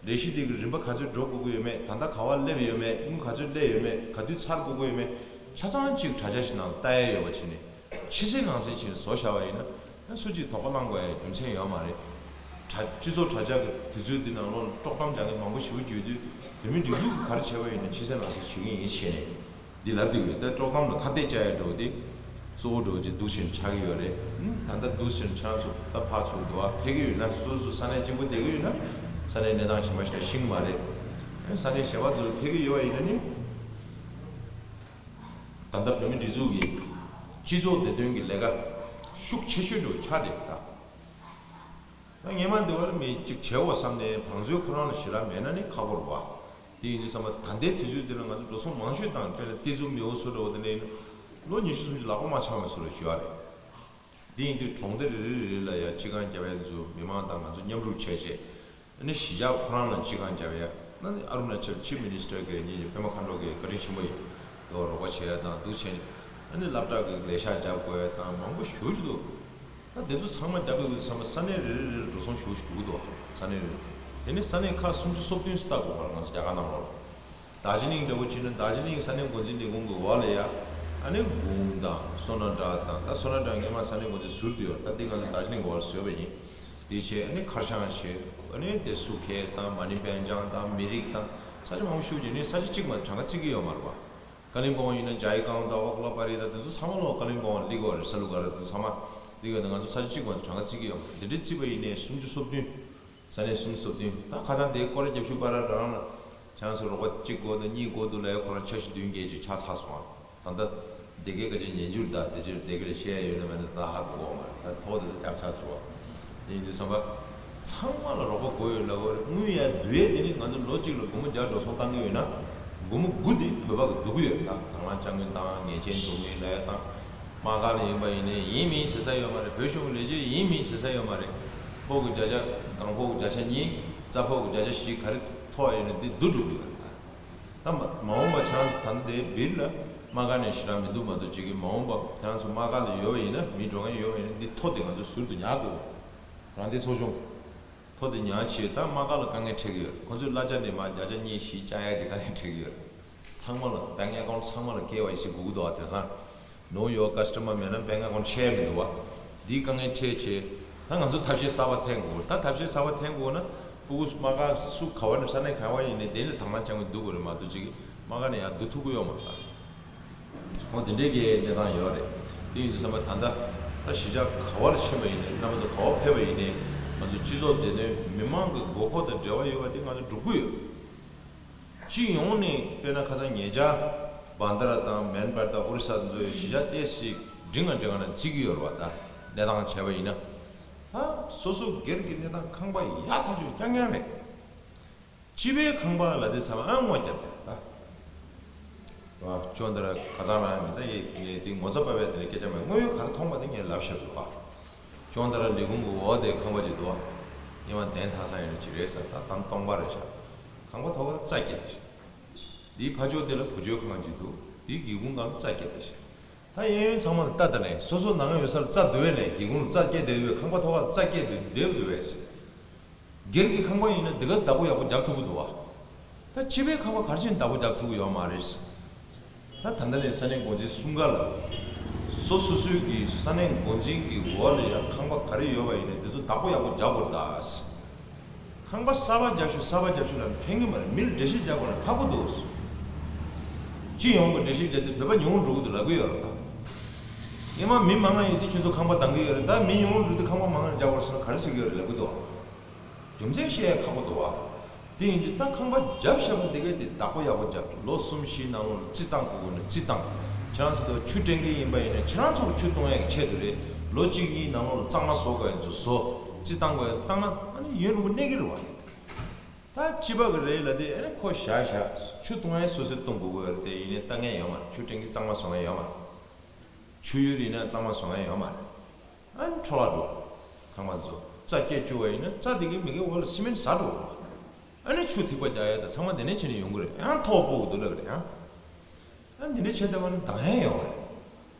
ལས་གཞི་དེ་གི་རིམ་པ་ག་ཚོད་འགྲོ་དགོས་ཀྱི་ཡོད་མེད། ད་ལྟ་ག་པར་སླེབས་ཡོད་མེད། དངུལ་ག་ཚོད་སླེབས་ཡོད་མེད། ག་དུས་ཚར་དགོས་ཀྱི་ཡོད་མེད། ཆ་ཚང་གཅིག་དྲ་རྒྱ་ཞིག་ནང་ལ་ལྟ་ཡ་ཡོད་པ་བྱས་ནས། ཕྱི་གསལ་ནང་གསལ་ཅིག་བཟོ་བཞག་པ་ཡིན་ན། ཡང་སུ་གཅིག་དོགས་པ་བསླང་དགོས་ཡ་རྒྱུ་མཚན་ཡོད་མ་རེད། དྲ་སྤྱི་ཚོགས་དྲ་རྒྱ་གི་དུས་ཚོད་འདི་ནང་ལོགས་ལ་དཀྲོག་གཏམ་རྒྱག་མཁན་མང་པོ་ཞེ་པོ་ཅིག་ཡོད་དུས། བོད་མི་སྒྲིག་འཛུགས་ཀྱིས་ག་རེ་བྱས་པ་ཡིན་ན་ཕྱི་གསལ་ནང་གསལ་བྱེད་ཀྱི་ཡིན་ཞེས་ནས་འདི་ལབ་བསྡད་ཡོད། ད་དཀྲོག་གཏམ་ལ་ཁ་གཏད་བཅག་ཡ་འདྲ་བོ་དེ་གཙོ་བོ་འདྲ་བོ་ཅིག་འདུག་སེ་ཆགས་ཀྱི་ཡོད་རེད། ད་ལྟ་འདུག་སེ་ཁྱེད་རང་ཚོ་ད་ཕར་ཚུར་འདུག་ཨ། ཕེབས་ཀྱི་ཡོད་ན། སོ་སོ་ས་གནས་གཅིག་པོ་བསྡད་ཀྱི་ཡོད་ན་ས་གནས་གནས་སྟངས་གཞན་པ་ཞིག་ཤེས་ཀྱི་མ་རེད། ས་གནས་གཞན་པ་ཚོ་ཕེབས་ཀྱི་ཡོད་པ་ཡིན་ན་ནི། ད་ལྟ་བོད་མི་སྒྲིག་འཛུགས་ཀྱི་སྤྱི་ཚོགས་བདེ་དོན་གྱི་ལས་ཀ་ཤུགས་ཆེ་ཤོས་འདྲ་བོ་ཆགས་བསྡད་ཡོད་ད། ད་སྔོན་མ་འདི་བར་མི་གཅིག་བྱེད་འོ་བསམ་ནས་བང་མཛོད་ཁོ་རང་ལ་ཞེ་དྲག་མེད་ན་ནི་ཁག་པོ་རེད་པ། དེ་ཡིན་དུས་ཙམ་པ་ད་ལྟའི་དུས་ཚོད་འདི་ལ་ང་ཚོ་འགྲོ་སོང་མང་ཤོས་བཏང་། དཔེར་ན་སྟེགས་འཛུགས་མེའོ་བཟོ་འདྲ་བོ་དེ་འདྲ་ཡིན་ན་ལོ་ཉི་ཤུ་སུམ་ཅུ་ལག་པ་མ་འཆང་བའི་བཟོ་འདྲ་ཞུ་ཡ་རེད། དེ་ཡིན་དུས་གྲོང་སྡེ་རེ་རེ་རེ་རེ་ལ་ཡ་སྤྱི་ཁང་བརྒྱབ་པའི་ཚོ་མི་མང་དང་ང་ཚོ་མཉམ་རུབ་བྱས་བྱས། ཨ་ནི་གཞིས་ཆགས་ཁོ་རང་ལ་སྤྱི་ཁང་བརྒྱབ་ཡ། ཨ་ནི་ཨ་རུ་ན་ཅལ་ཆིབ་མི་ནི་སི་ཊར་གྱིས་ཉིད་ཀྱི་པད་མ་མཁའ་འགྲོ་གི་བཀའ་དྲིན་ཆེན་པོ་ཡིན། དེ་བ་རོགས་པ་བྱེད་ཡ་དང་འདུག་བྱས་ནས། ཨ་ནི་སློབ་གྲྭ་གི་ལས་ཤག་བརྒྱབ་དགོས་ཡ་དང་མང་པོ་ཞེ་པོ་ཅིག་འདུག་ད་དེ་ཚོ་ཚང་མ་བརྒྱབ་པའི་དུས་ཙམ་པ་ས་གནས་རེ་རེ་རེ་ལ་འགྲོ་སོང་ཞེ་པོ་ཞིག་འགྲོ་གི་འདུག་ས་གནས་རེ་རེ། དེ་ནས་ས་གནས་ཁག་སུམ་ཅུ་སོ་བདུན་ཙམ་ལྟ་དགོས་པ་རེད་ང་ཚོ་རྒྱ་གར་ནང་ལོགས་ལ། རྡོ་རྗེ་གླིང་འདྲ་བོ་བྱས་ན་རྡོ་རྗེ་གླིང་ས་གནས་འགོ་འཛིན་ལས་ཁུངས་ཀྱི་འོག་ལ་ཡ། ཨ་ནི་གུང་དང་སོ་ན་ཌ་དང་། ད་སོ་ན་ཌ་སྔོན་མ་ས་གནས་འགོ་འཛིན་ཟུར་དུ་ཡོད། ད་འདི་ང་ཚོ་རྡོ་རྗེ་གླིང་འོག་ལ་བཟོས་པ་ཡིན། དེ་བྱས་ཨ་ནི་ཁར་ཤང་བྱས། ཨ་ནི་དེ་སུ་ཁེལ་དང་མ་ཎི་པན་ཅང་དང་མི་རིགས་དང་ས་ཆ་མང་པོ་ཞིག་བྱས་ནས་ས་ཆ་གཅིག་མ་གྲངས་ཀ་བརྩི་གི་ཡོད་མ་རེད་པ། ཀ་ལིམ་པོང་ཡིན་ན་ཇའི་ཀང་དང་ཨོ་ཀ་ལ་པ་རི་དང་དེ་ཚོ་ཚང་མ་ལོག་ཀ་ལིམ་པོང་ལ་སླེབས་ཀྱི་ཡོད་རེད། ས་ལུ་ག་ར་དེ་ཚོ་ཚང་མ་སླེབས་ཀྱི་ཡོད་དེ་ང་ཚོ་ས་ཆ་གཅིག་མ་གྲངས་ཀ་བརྩི་གི་ཡོད་མ་རེད། དེ་འདྲའི་བརྩིས་པ་ཡིན་ནའི་སུམ་ཅུ་སོ་བདུན། ས་གནས་སུམ་ཅུ་སོ་བདུན། ད་ཁ་སང་དེ་སྐོར་ར་རྒྱབ་ཤུག་པ་ར་རང་ལ་ཆང་སུ་རོགས་པ་གཅིག་དགོས་འདུག་གཉིས་དགོས་འདུག་ལབ་ཡ་ཁོ་རང་འཆར་གཞི་བདུན་བརྒྱད་ཅིག་ཆགས་ཚར་སོང་ཨ། ད་ལྟ་སྡེ་དགེ་ཁ་ཆེ་ཉན་འཇུར་ད་དེ་ཕྱིར་སྡེ་དགེ་ལ་བཤད་ཡ་ཡོད་ན་མེད་ན་ད་ཧ་གོ་གི་མ་རེད། ད་ཐོག་དེ་ད་རྒྱབ་ཚར་སོང་ཨ། དེ་ཡིན་དུས་ཙམ་པ་ཚང་མ་ལ་རོགས་པ་དགོས་ཡོད་ལབ་དགོས་རེད། དངུལ་ཡ་བསྡུ་ཡས་དེ་ནི་ང་ཚོ་ལོ་གཅིག་ལ་སྒོར་མོ་བརྒྱ་འགྲོ་སོང་བཏང་གི་ཡོད་ན། སྒོར་མོ་དགུ་དེ་བོད་པ་གི་བསྡུ་གི་ཡོད། ད་དང་བླངས་དཔྱ་དངུལ་དང་ཉེས་ཅན་བསྡུ་དངུལ་ལབ་ཡ་དང་། དམག་སྒར་ལ་ཡིན་པ་ཡིན་ནའི་ཡིན་མིན་བྱེད་ས་ཡོད་མ་རེད། བོད་གཞུང་ལས་བྱེད་ཡིན་མིན་བྱེད་ས་ཡོད་མ་རེད། ཕོགས་ཀྱི་བརྒྱ་ཆ་གང་ཕོགས་ཀྱི་བརྒྱ་ཆ་གཉིས། རྩ་ཕོགས་ཀྱི་བརྒྱ་ཆ་བཞི་ག་རེ་ཐོགས་ཡོད་ན་འདི་བསྡུ་འགྲོ་གི་ཡོད་རེད། ད་མ་མ་འོངས་པ་ཁྱེད་རང་ཚོ་ད་ལྟའི་བིར་ལ་དམག་སྒར་ནས་ཞེ་དྲག་མི་འདུག་མ་གཏོགས་ཅིག་གི་མ་འོངས་པ་ཁྱེད་རང་ཚོ་དམག་སྒར་ལ་ཡོད་པ་ཡིན་ན། མི་འགྲོ་མཁན་ཡོད་པ་ཡིན་ན་འདི་ཐོ་དེ་ང་ཚོ་ཟུར་དུ་ཉར་དགོས། རང་བདེན་ཚོགས་ཆུང་གི་ཐོ་དེ་ཉར་བྱས། ད་དམག་སྒར་ལ་དཀའ་ངལ་འཕྲད་ཀྱི་ཡོད། ཁོ་ཚོས་གླ་ཆ་ནས་མར་བརྒྱ་ཆ་གཉིས་བཞི་བཅག་ཡ་དེ་དཀའ་ངལ་འཕྲད་ཀྱི་ཡོད། ཚང་མ་ལ་བེང་ཨེ་ཀའུན་ཊི་ཚང་མ་ལ་སྐྱེལ་བ་ཞིག་དགོས་ཀྱི་འདུག་བ། དེང་སང་ནོ་ཡོར་ཀ་སི་ཊ་མར་མེད་ན་བེང་ཨེ་ཀའུན་ཊི་ཕྱེ་ཡ་མི་འདུག་བ། འདིའི་དཀའ་ངལ་འཕྲད་བྱས། ད་ང་ཚོ་ཐབས་ཤེས་གསར་པ་འཐེན་དགོས། ད་ཐབས་ཤེས་གསར་པ་འཐེན་དགོས་ན་ཕྲུ་གུ་དམག་སྒར་སུ་ག་བ་ནས་ས་གནས་ག་བ་ཡིན་ནའི་དེ་ནས་དང་བླངས་དཔྱ་དངུལ་བསྡུ་དགོས་རེད་མ་གཏོགས་ཅིག་གི་དམག་སྒར་ནས་ཡར་བསྡུ་ཐུབ་ཀྱི་ཡོད་མ་རེད་ད། འོ་དེ་འདྲའི་གི་གནས་སྟངས་ཡོད་རེད། དེ་ཡིན་དུས་ཙམ་པ་ད་ལྟ་ད་གཞིས་ཆགས་ག་བར་ཕྱིན་པ་ཡིན་ནའི། རྣམ་པ་ཚོ་ག་བར་ཕེབས་པ་ཡིན་ནའི། ང་ཚོ་སྤྱི་ཚོགས་བདེ་དོན་མི་མང་གི་དགོས་མཁོ་དང་འབྲེལ་བ་ཡོད་པ་དེ་ང་ཚོ་སྒྲུབ་ཀྱི་ཡོད། སྤྱི་ཡོངས་ནས་དཔེར་ན་ཁ་སང་ཉེ་ཆར་བྷན་དྷ་ར་དང་མེན་བྷར་དང་ཨོ་རི་ས་དེ་ཚོའི་གཞིས་ཆགས་ཏོག་ཙམ་འགྲིག་ང་འགྲིག་ང་ན་བརྩི་གི་ཡོད་རེད་བ། ད་གནས་སྟངས་བྱས་པ་ཡིན་ན། ད་སོ་སོ་སྒེར་གྱི་གནས་སྟངས་ཁང་པ་ཡག་ཐག་ཆོད་རྐྱང་རྐྱང་རེད། སྤྱི་པའི་ཁང་པ་ལ་དེ་ཚང་མ་ཨ་སྔོ་བརྒྱབ་བསྡད་ད། ཨ་ཅོ་འདི་ར་ཁ་ཚང་རང་མི་ད་ཡེ་ཡེ་དེ་ངོ་ཚ་པ་བས་དེ་ནས་སྐད་ཆ་མེད། དངོས་ཡོད་ག་རེ་མཐོང་པ་དེ་ངས་ལབ་བཞག་འདུག་ཨ། ཅོ་འདི་ར་ལས་ཁུངས་ཀྱི་འོག་དེ་ཁང་པ་ཅིག་འདུག་ཨ། ཨེ་མ་བདེན་མཐའ་ས་ཡིན་ན་ཅི་རེད་ཟེར། ད་དང་སྟོང་པ་རེད་ཤག་ཁང་པ་ཐོག་ཁ་རྩ་སྐྱེ་དེ་ཤག་དེའི་ཕ་ཕྱོགས་དེ་ལ་བུ་བཅོལ་ཁང་ཅིག་འདུག་དེའི་སྒེའུ་ཁུང་སྒང་ལ་རྩྭ་སྐྱེས་བསྡད་ཤག་ད་གཡས་གཡོན་ཚང་མ་ལ་ལྟ་ད་ལན་སོ་སོ་ནང་ཡོད་ས་ལ་རྩྭ་འདུག་པས་ལན་སྒེའུ་ཁུང་ལ་རྩྭ་སྐྱེས་བསྡད་ཡོད། ཁང་པ་ཐོག་ཁ་རྩྭ་སྐྱེས་བསྡད་བསྡད་འདུག་པས། སྒེར་གྱི་ཁང་པ་ཡིན་ན་འདི་ག་བདག་པོ་ཡག་པོ་རྒྱབ་ཐུབ་ཀྱི་འདུག་བ། ད་སྤྱི་པའི་ཁང་པ་ག་རེ་བྱས་ནས་བདག་པོ་རྒྱབ་ཐུབ་ཀྱི་ཡོད་མ་རེད། ད་ད་ལྟ་ནས་ས་གནས་འགོ་འཛིན་གསུམ་ཀ་ལ། སོ་སོ་སོའི་གི་ས་གནས་འགོ་འཛིན་གྱི་འོག་ལ་ཡང་ཁང་པ་ག་རེ་ཡོད་པ་ཡིན་ནའི་དེ་ཚོ་བདག་པོ་ཡག་པོ་རྒྱག་དགོས་རེད་ད། ཁང་པ་གསར་པ་རྒྱག་ཤོག་གསར་པ་རྒྱག་ཤོག་ལབ་ནས་ཕན་གྱི་མ་རེད། མི་ལ་འགྲེལ་བཤད་རྒྱག་དགོས་ན་ཁག་པོ་འདུག་སྤྱི་ཡོངས་ཀྱི་འགྲེལ་བཤད་རྒྱག་དུས་བོད་པ་ཉུང་རུ་འགྲོ་གི་འདུག་ལབ་ཀྱི་ཡོད་རེད་ད། སྔོན་མ་མི་མང་ང་ཡོད་དུས་ཁྱོད་ཚོ་ཁང་པ་འདང་གི་ཡོད་རེད། ད་མི་ཉུང་རུ་འགྲོ་དུས་ཁང་པ་མང་ང་རྒྱག་དགོས་རེད་ཟེར་ན་ག་རེ་ཟེར་གྱི་ཡོད་རེད་ལབ་ཀྱི་འདུག་རྒྱུ་མཚན་བཤད་ཡ་ཁག་པོ་འདུག་བ། དེ་ཡིན་དུས་ད་ཁང་པ་བརྒྱབ་བཞག་པ་འདི་གའི་དེ་བདག་པོ་ཡག་པོ་བརྒྱབ། ལོ་གསུམ་བཞིའི་ནང་ལོགས་ལ་རྩིས་བཏང་དགོས་དགོས་ན་རྩིས་བཏང་། ཁྱེད་རང་ཚོ་ད་ཆུ་འདྲེན་མཁན་ཡིན་པ་ཡིན་ན་ཁྱེད་རང་ཚོ་ལ་ཆུ་གཏོང་ཡ་གི་ཆེད་དུ་རེད། ལོ་གཅིག་གཉིས་ནང་ལོགས་ལ་གཙང་མ་བཟོ་དགོས་ཡ་ཚོ་བཟོ། རྩིས་བཏང་དགོས་ཡ་བཏང་ན་ཨ་ནི་ཡུན་རིང་པོ་གནས་ཀྱི་རེད་བ། ད་སྤྱི་པ་གི་རེད་ལབ་དེ་ཨ་ནི་ཁོ་བཞག་བཞག་ཆུ་གཏོང་ཡ་སོ་སོས་གཏོང་དགོས་དགོས་ཡ་རེད། དེ་ཡིན་ནའི་ལྟ་མཁན་ཡོད་མ་རེད། ཆུ་འདྲེན་མཁན་གཙང་མ་བཟོ་མཁན་ཡོད་མ་རེད། ཆུ་ཡུར་ཡིན་ན་གཙང་མ་བཟོ་མཁན་ཡོད་མ་རེད། ཨ་ནི་འཕྲོ་བརླག་འགྲོ། ཁང་པ་ཚོ་རྩྭ་སྐྱེ་བཅུག་པ་ཡིན་ན་རྩྭ་དེ་གའི་མི་གའི་འོག་ལ་སི་མེན་ཟག་འགྲོ། ཨ་ནི་ཆུ་ཐིགས་པ་རྒྱག་ཡ་དང་ཚང་མ་དེ་ནས་བྱས་ནས་ཡོང་གི་རེད། ཡང་ཐོག་སྤོ་གི་འདུག་ལབ་རེད་ཡང་། ཨ་འདི་འདྲ་བྱས་བསྡད་པ་ནི་འདང་ཡ་ཡོང་བ་རེད།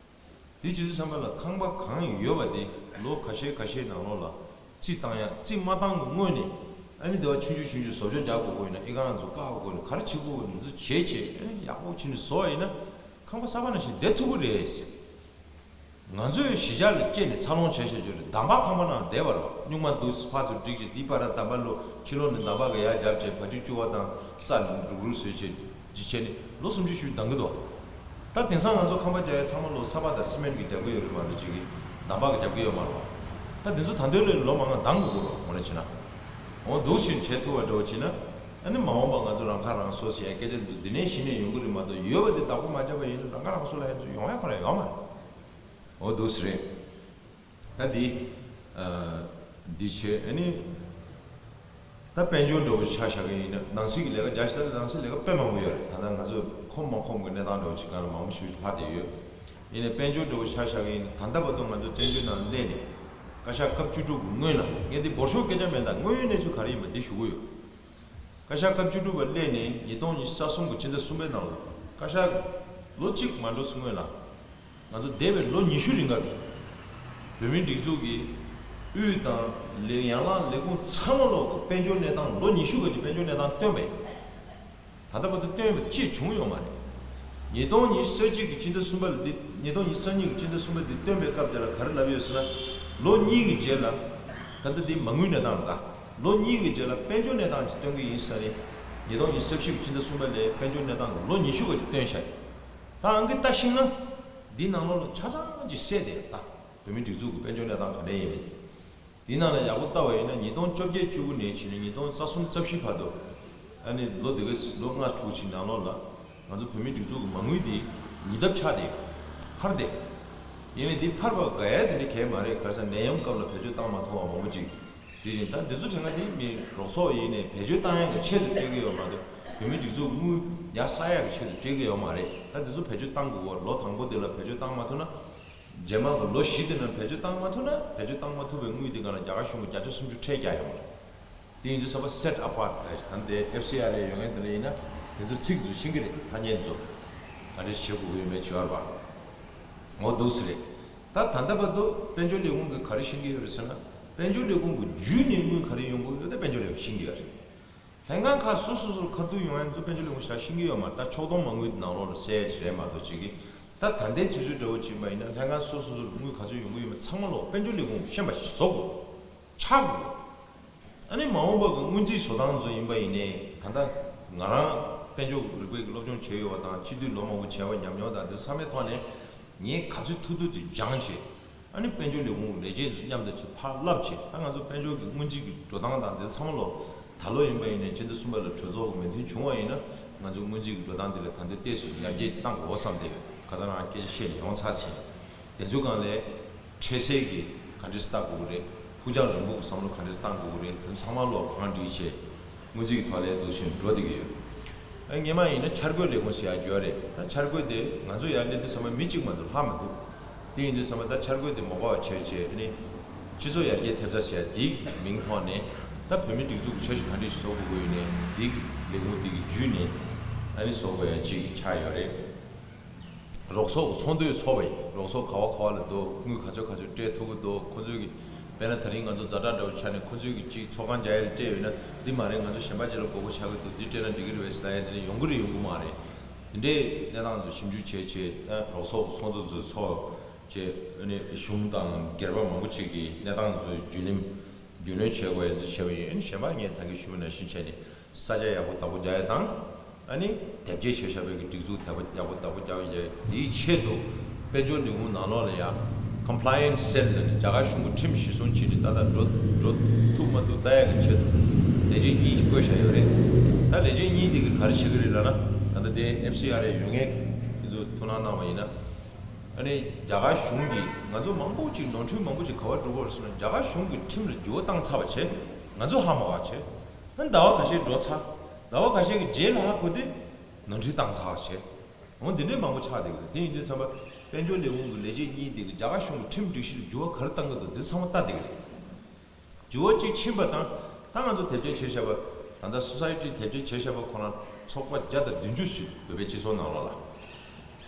དེ་བྱེད་དུས་ཙམ་པ་ལ་ཁང་པ་གང་ཡོད་པ་དེ་ལོ་ཁ་ཤས་ཁ་ཤས་ནང་ལོགས་ལ་རྩིས་བཏང་ཡ། རྩིས་མ་བཏང་གི་སྔོན་ནས་ཨ་ནི་དེ་བ་ཆུང་ཆུང་ཆུང་ཆུང་བཟོ་བཅོས་རྒྱག་དགོས་དགོས་ཡིན་ན་ཨི་ཁང་ཚོ་བཀག་དགོས་ནས་ག་རེ་བྱེད་དགོས་དགོས་ནས་ཚོ་བྱས་བྱས་ཨ་ནི་ཡག་པོ་བྱས་ནས་བཟོ་བ་ཡིན་ན། ཁང་པ་གསར་པ་ནང་བཞིན་བསྡད་ཐུབ་ཀྱི་རེད། ང་ཚོས་གཞིས་ཆགས་ལ་སྐྱེས་ནས་འཚར་ལོངས་བྱས་བྱས་བྱས་ནས་འདམ་བག་ཁང་པ་ནང་བསྡད་པ་རེད། སྨྱུག་མ་འདུག་ཕར་ཚུར་བསྒྲིགས་བྱས་འདི་པར་འདམ་བག་ལོ་ཕྱི་ལོགས་ནས་འདམ་བག་གི་ཡར་བརྒྱབ་བྱས་བ་ཅུ་བཅུ་བ་དང་ས་རུག་རུག་བཟོས་བྱས་ཅི་བྱས་ནས་ལོ་སུམ་ཅུ་བཞི་བཅུ་འདང་གི་འདུག་ད་དེང་སང་ང་ཚོ་ཁང་པ་རྒྱག་ཡ་ཚང་མ་ལོ་ས་ཕག་དང་སི་མེན་གི་རྒྱབ་གི་ཡོད་རེད་མ་གཏོགས་ཅིག་གི་འདམ་བག་གི་རྒྱབ་གི་ཡོད་མ་རེད་བ། ད་དེ་ཚོ་ད་འདོད་ལས་ལོ་མང་ང་འདང་དགོས་ཀྱི་རེད་བ། ངོ་ནས་བྱས་ན་འོ་འདུག་ཕྱིན་བྱས་ཐུབ་པ་འདྲ་བོ་བྱས་ན། ཨ་ནི་མ་འོངས་པ་ང་ཚོ་རང་ཁ་རང་གསོ་ཟེར་ཡ་སྐད་ཆ་འདུག་འདི་ནས་གཞི་ནས་ཡོང་གི་རེད་མ་གཏོགས་ཡོད་པ་དེ་བདག་པོ་མ་བརྒྱབ་པ་ཡིན་ན་རང་ཁ་རང་གསོ་ལ་ཡ་ཚོ་ཡོང་ཡ་ཁོ་རང་ཡོད་མ་རེད། འོ་འདུག་སེ་རེད། ད་འདི། ཨ། འདི་བྱས་ཨ་ནི། ད་དཔལ་འབྱོར་འདྲ་བོ་ཆ་བཞག་གི་ཡིན་ན་ནང་སྲིད་ཀྱི་ལས་ཀ་རྒྱ་ཆེ། ད་ནང་སྲིད་ལས་ཀ་དཔེ་མང་པོ་ཡོད་རེད། ད་ལྟ་ང་ཚོ་ཁོམ་མ་ཁོམ་གྱི་གནས་སྟངས་འདྲ་བོ་ཅིག་སྒང་ལ་མང་པོ་ཞིག་ལྷག་བསྡད་ཡོད། ཡིན་ནའི་དཔལ་འབྱོར་འདྲ་བོ་ཆ་བཞག་གི་ཡིན་ན་ད་ལྟ་བར་དུ་ང་ཚོ་བཙན་བྱོལ་ནང་སླེབས་ནས་བཀའ་ཤག་སྐབས་བཅུ་དྲུག་གི་སྔོན་ལ། ངས་འདི་འབོར་ཤོག་སྐད་ཆ་མེད། ད་དངོས་ཡོད་གནས་ཚུལ་ག་རེ་ཡིན་པ་འདི་ཞུ་གི་ཡོད། བཀའ་ཤག་སྐབས་བཅུ་དྲུག་པ་སླེབས་ནས་ཉིས་སྟོང་ཉི་ཤུ་རྩ་གསུམ་གྱི་ཕྱི་ཟླ་གསུམ་པའི་ནང་ལ་བཀའ་ཤག་ལོ་གཅིག་མ་འགྲོ་སྔོན་ལ། ང་ཚོ་འདས་པའི་ལོ་ཉི་ཤུ་རིང་ག་གི་བོད་མིའི་སྒྲིག་འཛུགས་ཀྱི་དབུས་དང་ལས་ཡན་ལག་ལས་ཁུངས་ཚང་མ་ལོག་གི་དཔལ་འབྱོར་གནས་སྟངས། ལོ་ཉི་ཤུ་ག་གི་དཔལ་འབྱོར་གནས་སྟངས་སྟོན་པས། ད་ལྟ་བར་དུ་སྟོན་པ་ཅིག་བྱུང་ཡོད་མ་རེད། ཉིས་སྟོང་ཉི་ཤུ་རྩ་གཅིག་གི་ཕྱི་ཟླ་གསུམ་པ་ལ་འདི། ཉིས་སྟོང་ཉི་ཤུ་རྩ་གཉིས་ཀྱི་ཕྱི་ཟླ་གསུམ་པ་འདི་སྟོན་པའི་སྐབས་དེ་ལ་ག་རེ་ལབ་ཡོད་ཟེར་ན། ལོ་གཉིས་ཀྱི་རྗེས་ལ། ད་ལྟ་འདི་མ་དངུལ་གནས་སྟངས་རེད་ད། ལོ་གཉིས་ཀྱི་རྗེས་ལ་དཔལ་འབྱོར་གནས་སྟངས་ཅིག་སྟོན་གྱི་ཡིན་ཟེར་ནས། ཉིས་སྟོང་ཉི་ཤུ་རྩ་བཞི་གི་ཕྱི་ཟླ་གསུམ་པ་ལ་དཔལ་འབྱོར་གནས་སྟངས་ལོ་ཉི་ཤུ་ག་ཅིག་སྟོན་བཞག་ད་ཨང་ཀི་ལྟ་ཤེས་ན། འདི་ནང་ལོགས་ལ་ཆ་ཚང་ཅིག་གསལ་བསྡད་ཡོད་ད། བོད་མིའི་སྒྲིག་འཛུགས་ཀྱི་དཔལ་འབྱོར་གནས་སྟངས་ག་འདྲ་ཡིན་མིན། དེའི་ནང་ལ་ཡག་པོ་ལྟ་བ་ཡིན་ན་ཉིས་སྟོང་བཅོ་བརྒྱད་བཅུ་དགུ་ནས་བྱས་ནས་ཉིས་སྟོང་རྩ་གསུམ་རྩ་བཞི་བར་དུ། ཨ་ནི་ལོ་འདི་ག་ལོ་ལྔ་དྲུག་ཅིག་ནང་ལོགས་ལ་ང་ཚོ་བོད་མིའི་སྒྲིག་འཛུགས་ཀྱི་མ་དངུལ་འདི་ཉིས་ལྡབ་ཆག་བསྡད་ཡོད། འཕར་བསྡད་ཡོད། ཡིན་ནའི་འདི་འཕར་བ་དགའ་ཡ་དེ་འདྲ་གང་ཡང་མ་རེད། ག་རེ་ཟེར་ན་ནད་ཡམས་སྐབས་ལ་བེད་སྤྱོད་བཏང་མ་ཐུབ་པ་མང་པོ་ཅིག་དེ་བཞིན་ད་འདི་ཚོ་དྲན་ཁ་དེ་མི་རོགས་ཚོགས་ཡིན་ནའི་བེད་སྤྱོད་བཏང་ཡ་གི་ཆེད་དུ་སྤྲད་ཀྱི་ཡོད་མ་གཏོགས་བོད་མིའི་སྒྲིག་འཛུགས་དངུལ་ཡར་གསོག་ཡ་གི་ཆེད་དུ་སྤྲད་ཀྱི་ཡོད་མ་རེད། ད་འདི་ཚོ་བེད་སྤྱོད་བཏང་དགོས་གོ། ལོ་དང་པོ་དེ་ལ་བེད་སྤྱོད་བཏང་མ་ཐུབ་ན། རྗེས་མ་གི་ལོ་བཞི་དེ་ནང་བེད་སྤྱོད་བཏང་མ་ཐུབ་ན། བེད་སྤྱོད་བཏང་མ་ཐུབ་པའི་དངུལ་དེ་སྒང་ལ་རྒྱ་གར་གཞུང་གིས་བརྒྱ་ཆ་སུམ་ཅུ་ཁྲལ་རྒྱག་ཡོང་བ་རེད། དེ་ཡིན་དུས་ཙམ་པ་སེཊ་ཨ་པཱརཊ་ད་ད་འདི་ཨེཕ་སི་ཨར་ཨེ་ཡོད་མཁན་དེ་འདྲ་ཡིན་ན་དེ་ཚོ་ཚིག་ཚོ་ཤེས་ཀྱི་རེད། ཐ་སྙད་ཚོ་ག་འདྲས་བྱེད་དགོས་ཀྱི་ཡོད་མེད་བྱེད་པ་རེད་པ། འོ་འདུག་སེ་རེད། ད་ད་ལྟ་བར་དུ་དཔལ་འབྱོར་ལས་ཁུངས་ཀྱིས་ག་རེ་ཤེས་ཀྱི་ཡོད་རེད་ཟེར་ན། དཔལ་འབྱོར་ལས་ཁུངས་ཀྱི་བརྒྱུད་ནས་དངུལ་ག་རེ་ཡོང་གི་ཡོད་ད་དཔལ་འབྱོར་ལས་ཁུངས་ཤེས་ཀྱི་ཡོད་རེད། ལྷན་ཁང་ཁག་སོ་སོ་སོར་ཁ་ཐུག་ཡོང་ཡ་ཚོ་དཔལ་འབྱོར་ལས་ཁུངས་ཞེ་དྲག་ཤེས་ཀྱི་ཡོད་མ་རེད། ད་ཕྱོགས་བསྡོམས་མ་དངུལ་ནང་ལོགས་ལ་གསལ་ཡ་ཅིག་རེད་མ་གཏོགས་ཅིག་གིས། ད་ད་ལྟའི་དུས་ཚོད་འདྲ་བོ་ཅིག་ཡིན་པ་ཡིན་ན་ལྷན་ཁང་སོ་སོ་སོར་དངུལ་ག་ཚོད་ཡོང་གི་ཡོད་མེད་ཚང་མ་ལོག་དཔལ་འབྱོར་ལས་ཁུངས་ཤེས་པ་ཞིག་བཟོ་དགོས། ཆགས་དགོས། ཨ་ནི་མ་འོངས་པ་གི་སྔོན་རྩིས་བཟོ་སྟངས་ཚོ་ཡིན་པ་ཡིན་ནའི་ད་ལྟ་ང་རང་དཔལ་འབྱོར་རིག་པའི་སློབ་སྦྱོང་བྱས་ཡོད་པ་དང་སྤྱི་འཐུས་ལོ་མང་པོ་བྱས་པ་ཉམས་མྱོང་དང་དེ་ཚང་མའི་ཐོག་ནས་ངས་ག་ཚོད་ཐུབ་ཐུབ་ཀྱིས་སྦྱངས་བྱས། ཨ་ནི་དཔལ་འབྱོར་ལས་ཁུངས་ལས་བྱེད་ཚོ་མཉམ་དུ་ཅིག་ཕར་བསླབས་བྱས། ད་ང་ཚོ་དཔལ་འབྱོར་གྱི་སྔོན་རྩིས་ཀྱི་འགྲོ་སྟངས་དང་དེ་ཚང་མ་ལོ་ད་ལོ་ཡིན་པ་ཡིན་ནའི་སྤྱི་ཟླ་གསུམ་པ་ལ་གྲོས་ཚོགས་ཀྱི་མོས་མཐུན་བྱུང་བ་ཡིན་ན་ང་ཚོ་སྔོན་རྩིས་ཀྱི་འགྲོ་སྟངས་འདི་ལ་ད་ལྟ་ཏོག་ཙམ་ཡར་རྒྱས་བཏང་དགོས་བསམ་སྟེ་ཡོད། ཁ་སང་རང་སྐད་ཆ་བཤད་ནས་ཡོང་ཚར་ཟིན། དེ་ཚོའི་སྒང་ལ་འཕྲལ་སེལ་གྱི་ག་འདྲས་བལྟ་དགོས་ཀྱི་རེད། ཕུགས་རྒྱང་རིང་པོ་གི་བསམ་བློ་ག་འདྲས་བཏང་དགོས་ཀྱི་རེད། དེ་ཚང་མ་ལོ་གང་སྒྲིག་བྱས། སྔོན་རྩིས་ཀྱི་ཐོག་ལ་འདུག་སེ་འགྲོ་བསྡད་ཀྱི་ཡོད། ཨ་སྔོན་མ་ཡིན་ན་འཆར་འགོད་ལས་ཁུངས་ཟེར་ཡག་ཡོད་རེད། ད་འཆར་འགོད་དེ་ང་ཚོ་ཡར་སླེབས་དུས་ཙམ་པ་མི་གཅིག་མ་གཏོགས་ལྷག་མི་འདུག་དེ་ཡིན་དུས་ཙམ་པ་ད་འཆར་འགོད་དེ་མ་དགོས་པ་བྱས་བྱས་ཨ་ནི་སྤྱི་ཚོགས་ཡར་རྒྱས་ཐེབས་རྩ་ཟེར་ཡག་དེའི་མིང་ཐོག་ནས་ད་བོད་མིའི་སྒྲིག་འཛུགས་ཀྱི་འཆར་གཞི་ག་འདྲས་ཤིག་བཟོ་དགོས་ཀྱི་ཡོད་ནའི་དེའི་ལས་ཁུངས་དེ་གི་བརྒྱུད་ནས་ཨ་ ཨ་ནི་བཟོ་དགོས་ཡ་གཅིག་ཆགས་ཡོད་རེད། རོགས་ཚོགས་ཀྱི་ཚོགས་འདུ་ཚོགས་པ་ཡིན། རོགས་ཚོགས་ག་བ་ག་བ་ལ་འདུག་དངུལ་ག་ཚོད་ག་ཚོད་སྤྲད་ཐུབ་ཀྱི་འདུག་ཁོ་ཚོས་ཀྱི་དཔེར་ན་ད་རིང་ང་ཚོ་ཛ་དྲག་འདྲ་བོ་ཆགས་ནས་ཁོ་ཚོས་ཀྱི་གཅིག་ཚོགས་ཁང་རྒྱག་ཡ་ལ་སྤྲད་ཡོད་ན། འདི་མ་རེད། ང་ཚོ་གཞན་པ་ཅིག་ལ་དགོས་མཁོ་ཆགས་ཀྱི་འདུག་འདི་སྤྲད་ན་འགྲིག་གི་རེད་པས་ཟེར་ཡ་དེ་འདྲ་ཡོང་གི་རེད་ཡོང་གི་མ་རེད། དེ་འདྲའི་གནས་སྟངས་ཚོ་ཞིབ་འཇུག་བྱས་བྱས། ཨ། རོགས་ཚོགས་ཚོགས་འདུ་ཚོ་ཚོགས་བྱས། ཨ་ནི་གཞུང་དང་སྒེར་པ་མང་པོ་ཅིག་གི་གནས་སྟངས་ཚོ་རྒྱུས་ལོན་རྒྱུས་ལོན་བྱེད་དགོས་ཡ་འདི་བྱས་པ་ཡིན། ཨ་ནི་གཞན་པ་ངས་ད་གིན་ཞུས་པ་ནང་བཞིན་བྱས་ནས། ས་ཆ་ཡག་པོ་བདག་པོ་རྒྱག་ཡ་དང་། ཨ་ནི་དེབ་སྐྱེལ་བྱས་བཞག་པའི་གི་སྒྲིག་འཛུགས་དེ་བ་ཡག་པོ་བདག་པོ་རྒྱག་ཡ། དེའི་ཆེད་དུ་དཔལ་འབྱོར་ལས་ཁུངས་ནང་ལོགས་ལ་ཡ་Compliance Cell ལ་ནི་རྒྱ་གར་གཞུང་གི་ཁྲིམས་གཞིར་བཟུང་བྱས་ནས་ཏག་ཏག་འགྲོ་འགྲོ་ཐུབ་མ་ཐུབ་ལྟ་ཡ་གི་ཆེད་དུ་ལས་བྱེད་གཉིས་ཤིག་བསྐོས་བཞག་ཡོད་རེད། ད་ལས་བྱེད་གཉིས་དེ་གི་ག་རེ་བྱེད་ཀྱི་རེད་ལབ་ན། ད་ལྟ་དེ་ཨེཕ་སི་ཨར་ཨེ་ཡོད་མཁན་དེ་ཚོ་ཐུགས་སྣང་གནང་བ་ཡིན་ན། ཨ་ནི་རྒྱ་གར་གཞུང་གིས་ང་ཚོ་མང་པོ་ཅིག་ནོར་འཁྲུལ་མང་པོ་ཅིག་ག་བ་འགྲོ་གི་ཡོད་རེད་ཟེར་ན། རྒྱ་གར་གཞུང་གིས་ཁྲིམས་ལ་འགྱུར་བ་བཏང་ཚར་བ་བྱས། ང་ཚོ་ཧ་མ་གོ་བ་བྱས། ཨ་ནི་ཟླ་བ་ཁ་ཤས་འགྲོ་ཚར། ཟླ་བ་ཁ་ཤས་ཀྱི་རྗེས་ལ་ཧ་གོ་དུས་ནོར་འཁྲུལ་བཏང་ཚར་བ་བྱས། འོ་འདི་འདྲའི་མང་པོ་ཆགས་བསྡད་ཀྱི་རེད། དེ་ཡིན་དུས་ཙམ་པ་དཔལ་འབྱོར་ལས་ཁུངས་ཀྱི་ལས་བྱེད་གཉིས་དེ་གིས་རྒྱ་གར་གཞུང་གི་ཁྲིམས་སྒྲིག་གཞི་ལ་འགྱུར་བ་ག་རེ་བཏང་གི་འདུག་འདི་ཚང་མ་ལྟ་བསྡད་ཀྱི་རེད། འགྱུར་བ་གཅིག་ཕྱིན་པ་དང་། ད་ང་ཚོ་དེབ་སྐྱེལ་བྱས་བཞག་པ། ད་ལྟ་སོ་སའི་ཊི་དེབ་སྐྱེལ་བྱས་བཞག་པ་ཁོ་རང་ཚོགས་པ་བརྒྱ་དང་བདུན་ཅུ་ཞིག་བོད་པའི་སྤྱི་ཚོགས་ནང་ལོགས་ལ།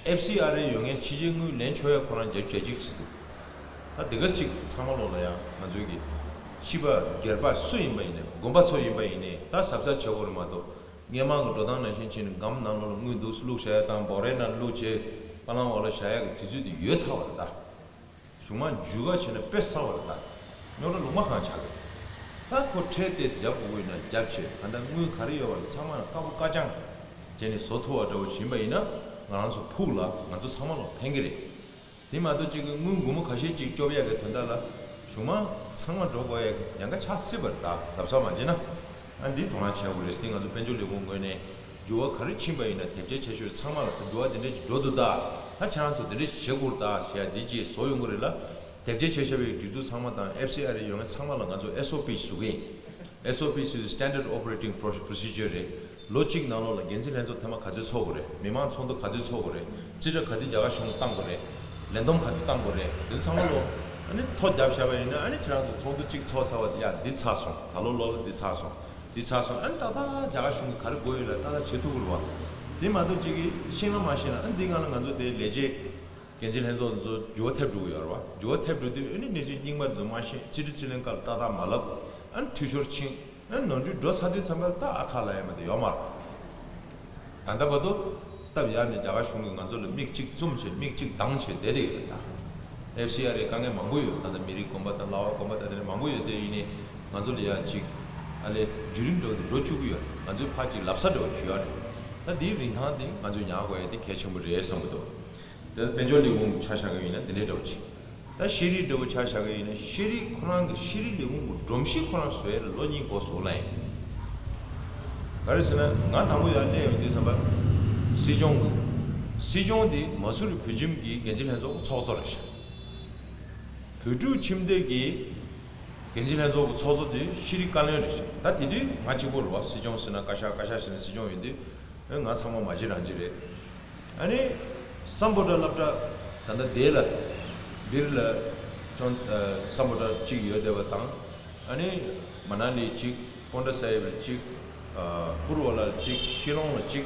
ཨེཕ་སི་ཨར་ཨེ་ཡོད་མཁན་ཕྱི་རྒྱལ་དངུལ་ལེན་ཆོག་ཡ་ཁོ་རང་བརྒྱ་ཆ་གཅིག་ཅིག་འདུག་ད་དེ་ག་ཅིག་ཚང་མ་ལོགས་ལ་ཡང་ང་ཚོའི་གི་ཕྱི་པ་སྒེར་པ་སུ་ཡིན་པ་ཡིན་ནའི། དགོན་པ་ཚོ་ཡིན་པ་ཡིན་ནའི་ད་གཟབ་གཟབ་བྱེད་དགོས་རེད་མ་གཏོགས། སྔས་མ་གི་འགྲོ་སྟངས་ནང་བཞིན་བྱས་ནས་སྒམ་ནང་ལོགས་ལ་དངུལ་འདུག་བླུགས་བཞག་ཡ་དང་། འབོག་རའི་ནང་བླུགས་བྱས་པ་ལང་འོག་ལ་བཞག་ཡ་གི་དུས་ཚོད་དེ་ཡོལ་ཚར་བ་རེད་ད། གཞུང་མང་འཇུ་ག་བྱས་ན་དཔེ་གསར་བ་རེད་ད། རྙོག་དྲ་ལུང་མ་གང་ཆགས་རེད། ད་ཁོ་ཁྲལ་ཏོག་ཙམ་རྒྱབ་དགོས་ཀྱི་ཡོད་ན་རྒྱབ་བྱས། གང་ལྟར་དངུལ་ག་རེ་ཡོད་པ་ལ་ཚང་མ་ལ་དཀར་པོ་དཀར་རྐྱང་བྱས་ནས་བཟོ་ཐུབ་པ་འདྲ་བོ་ཞིག་ཡིན་པ་ཡིན་ན། ང་རང་ཚོ་ཕུགས་ལ་ང་ཚོ་ཚང་མ་ལ་ཕན་གྱི་རེད། དེ་མ་གཏོགས་གཅིག་གི་དངུལ་སྒོར་མོ་ཁ་ཤས་ཅིག་སྐྱོབ་ཡག་གི་དོན་དག་ལ་གཞུང་མང་ཚང་མ་འགྲོ་དགོས་ཡག་གི་ཉེན་ཁ་ཆགས་སྲིད་པ་རེད་ད། གཟབ་གཟབ་མ་བྱས་ན། ཨ། འདི་དོ་སྣང་བྱེད་དགོས་རེད། དེ་ང་ཚོ་དཔལ་འབྱོར་ལས་ཁུངས་ངོས་ནས་འགྱུར་བ་ག་རེ་ཕྱིན་པ་ཡིན་ན་དེབ་སྐྱེལ་བྱས་ཆོག་ཚང་མ་ལ་འགྱུར་བ་དེ་འདྲ་ཞིག་འགྲོ་འདུག་ད། ད་ཁྱེད་རང་ཚོ་དེ་འདྲ་ཞིག་བྱེད་དགོས་རེད་ད་ཞེས་འདི་ཅིག་བཟོ་ཡོང་གི་རེད་ལ། དེབ་སྐྱེལ་བྱས་བཞག་པའི་སྒྲིག་འཛུགས་ཚང་མ་དང་ཨེཕ་སི་ཨར་ཨེ་ཡོད་མཁན་ཚང་མ་ལ་ང་ཚོ་ཨེས་ཨོ་པི་ཞིག་བཟོ་གི་ཡིན། ཨེས་ཨོ་པི་ཞེས་པ་Standard Operating Pro- Procedure རེད། ལོ་གཅིག་ནང་ལོགས་ལ་འགན་འཛིན་ལྷན་ཚོགས་ཐེངས་མ་ག་ཚོད་ཚོགས་དགོས་རེད། མི་མང་ཚོགས་འདུ་ག་ཚོད་ཚོགས་དགོས་རེད། རྩིས་ཁྲ་ག་དུས་རྒྱ་གར་གཞུང་ལ་བཏང་དགོས་རེད། ལས་བསྡོམས་ག་དུས་བཏང་དགོས་རེད། དེ་ཚང་མ་ལོ། ཨ་ནི་ཐོ་བརྒྱབ་བཞག་པ་ཡིན་ན། ཨ་ནི་ཁྱེད་རང་ཚོ་ཚོགས་འདུ་གཅིག་ཚོགས་ཚར་བ་དེ་ཡ་འདི་ཚར་སོང་། ད་ལོ་ལོ་ལ་འདི་ཚར་སོང་། འདི་ཚར་སོང་། ཨ་ནི་ཏག་ཏག་རྒྱ་གར་གཞུང་གིས་ག་རེ་དགོས་ཡོད་ལ་ཏག་ཏག་བྱེད་ཐུབ་ཀྱི་རེད་བ། དེ་མ་གཏོགས་གཅིག་གིས་ཤེས་ན་མ་ཤེས་ན། ཨ་ནི་འདི་སྒང་ལ་ང་ཚོ་དེ་ལས་བྱེད་འགན་འཛིན་ལྷན་ཚོགས་ཚོ་འགྱུར་བ་ཐེབས་འགྲོ་གི་ཡོད་རེད་བ། འགྱུར་བ་ཐེབས་འགྲོ་དུས་ཨ་ནི་གནས་ཚུལ་རྙིང་པ་ཚོ་མ་ཤེས། རྩིས་ཁྲ་རྩིས་ལེན་སྐབས་ཏག་ཏག་མ་ལབ། ཨ་ནི་འཐུས་ཤོར་ཕྱིན། ཨ་ནི་ནོར་འཁྲུལ་འགྲོ་ཚར་དུས་ཙམ་པ་ལ་ད་ཨ་ཁ་ལབ་ཡ་མ་གཏོགས་ཡོད་མ་རེད། ད་ལྟ་བར་དུ་སྟབས་ཡག་ནས་རྒྱ་གར་གཞུང་གིས་ང་ཚོ་ལ་མིག་གཅིག་བཙུམ་བྱས་མིག་གཅིག་གདངས་བྱས་བསྡད་བསྡད་ཡོད་རེད་ད། ཨེཕ་སི་ཨར་ཨེ་དཀའ་ངལ་མང་པོ་ཡོད། ད་ལྟ་མི་རིགས་དགོན་པ་དང་གླ་བ་དགོན་པ་དང་དེ་འདྲ་མང་པོ་ཡོད། དེ་ཡིན་ནའི་ང་ཚོ་ལ་ཡ་གཅིག་ཨ་ལས་བརྒྱུད་རིམ་འདྲ་བོ་དེ་འགྲོ་བཅུག་གི་ཡོད་རེད། ང་ཚོའི་ཕར་གཅིག་ལབ་ས་འདྲ་བོ་ཞིག་ཡོད་རེད། ད་འདིའི་རིན་ཐང་དེ་ང་ཚོས་ཉར་དགོས་ཡ་དེ་གལ་ཆེན་པོ་རེད་བསམ་གྱི་འདུག་དེ་དཔལ་འབྱོར་ལས་ཁུངས་ཆ་བཞག་གི་ཡིན་ན་དེ་འདྲའི་འདྲ་བོ་ཅིག་ད་ཤེས་རིག་འདྲ་བོ་ཆ་བཞག་གི་ཡིན་ན། ཤེས་རིག་ཁོ་རང་གི་ཤེས་རིག་ལས་ཁུངས་ཀྱི་སྒྲོམ་གཞི་ཁོ་རང་བཟོ་ཡས་ལ་ལོ་གཉིས་འགོར་སོང་ལབ་ཡིན། ག་རེ་ཟེར་ན། ང་དང་པོ་ཡར་སླེབས་ཡོང་དུས་ཙམ་པ་སྲིད་སྐྱོང་གི། སྲིད་སྐྱོང་དེ་མ་སུ་རི་བོད་ཁྱིམ་གྱི་འགན་འཛིན་ལྷན་ཚོགས་ཀྱི་ཚོགས་གཙོ་རེད་ཤག་བོད་ཕྲུག་ཁྱིམ་སྡེ་གི་འགན་འཛིན་ལྷན་ཚོགས་ཀྱི་ཚོགས་གཙོ་དེ་ཤེས་རིག་བཀའ་བློན་རེད་ཤག་ད་དེ་དུས་ང་གཅིག་པོ་རེད་བ། སྲིད་སྐྱོང་ཟེར་ན་བཀའ་ཤག་བཀའ་ཤག་ཟེར་ན་སྲིད་སྐྱོང་ཡིན་དུས། ཨེ། ང་ཚང་མ་མ་གཅིག་རང་གཅིག་རེད། ཨ་ནི་སམ་བྷོ་ཊ་སློབ་གྲྭ་ད་ལྟ་དེ་ལ་སྦིར་ལ་ཅོང་། ཨ། སམ་བྷོ་ཊ་གཅིག་ཡོད་བསྡད་པ་དང་། ཨ་ནི་མ་ན་ལི་གཅིག་པོན་ཊ་སཱ་ཧིབ་ལ་གཅིག་ཨ། པུར་ཝ་ལ་ལ་གཅིག་ཤི་ལོང་ལ་གཅིག་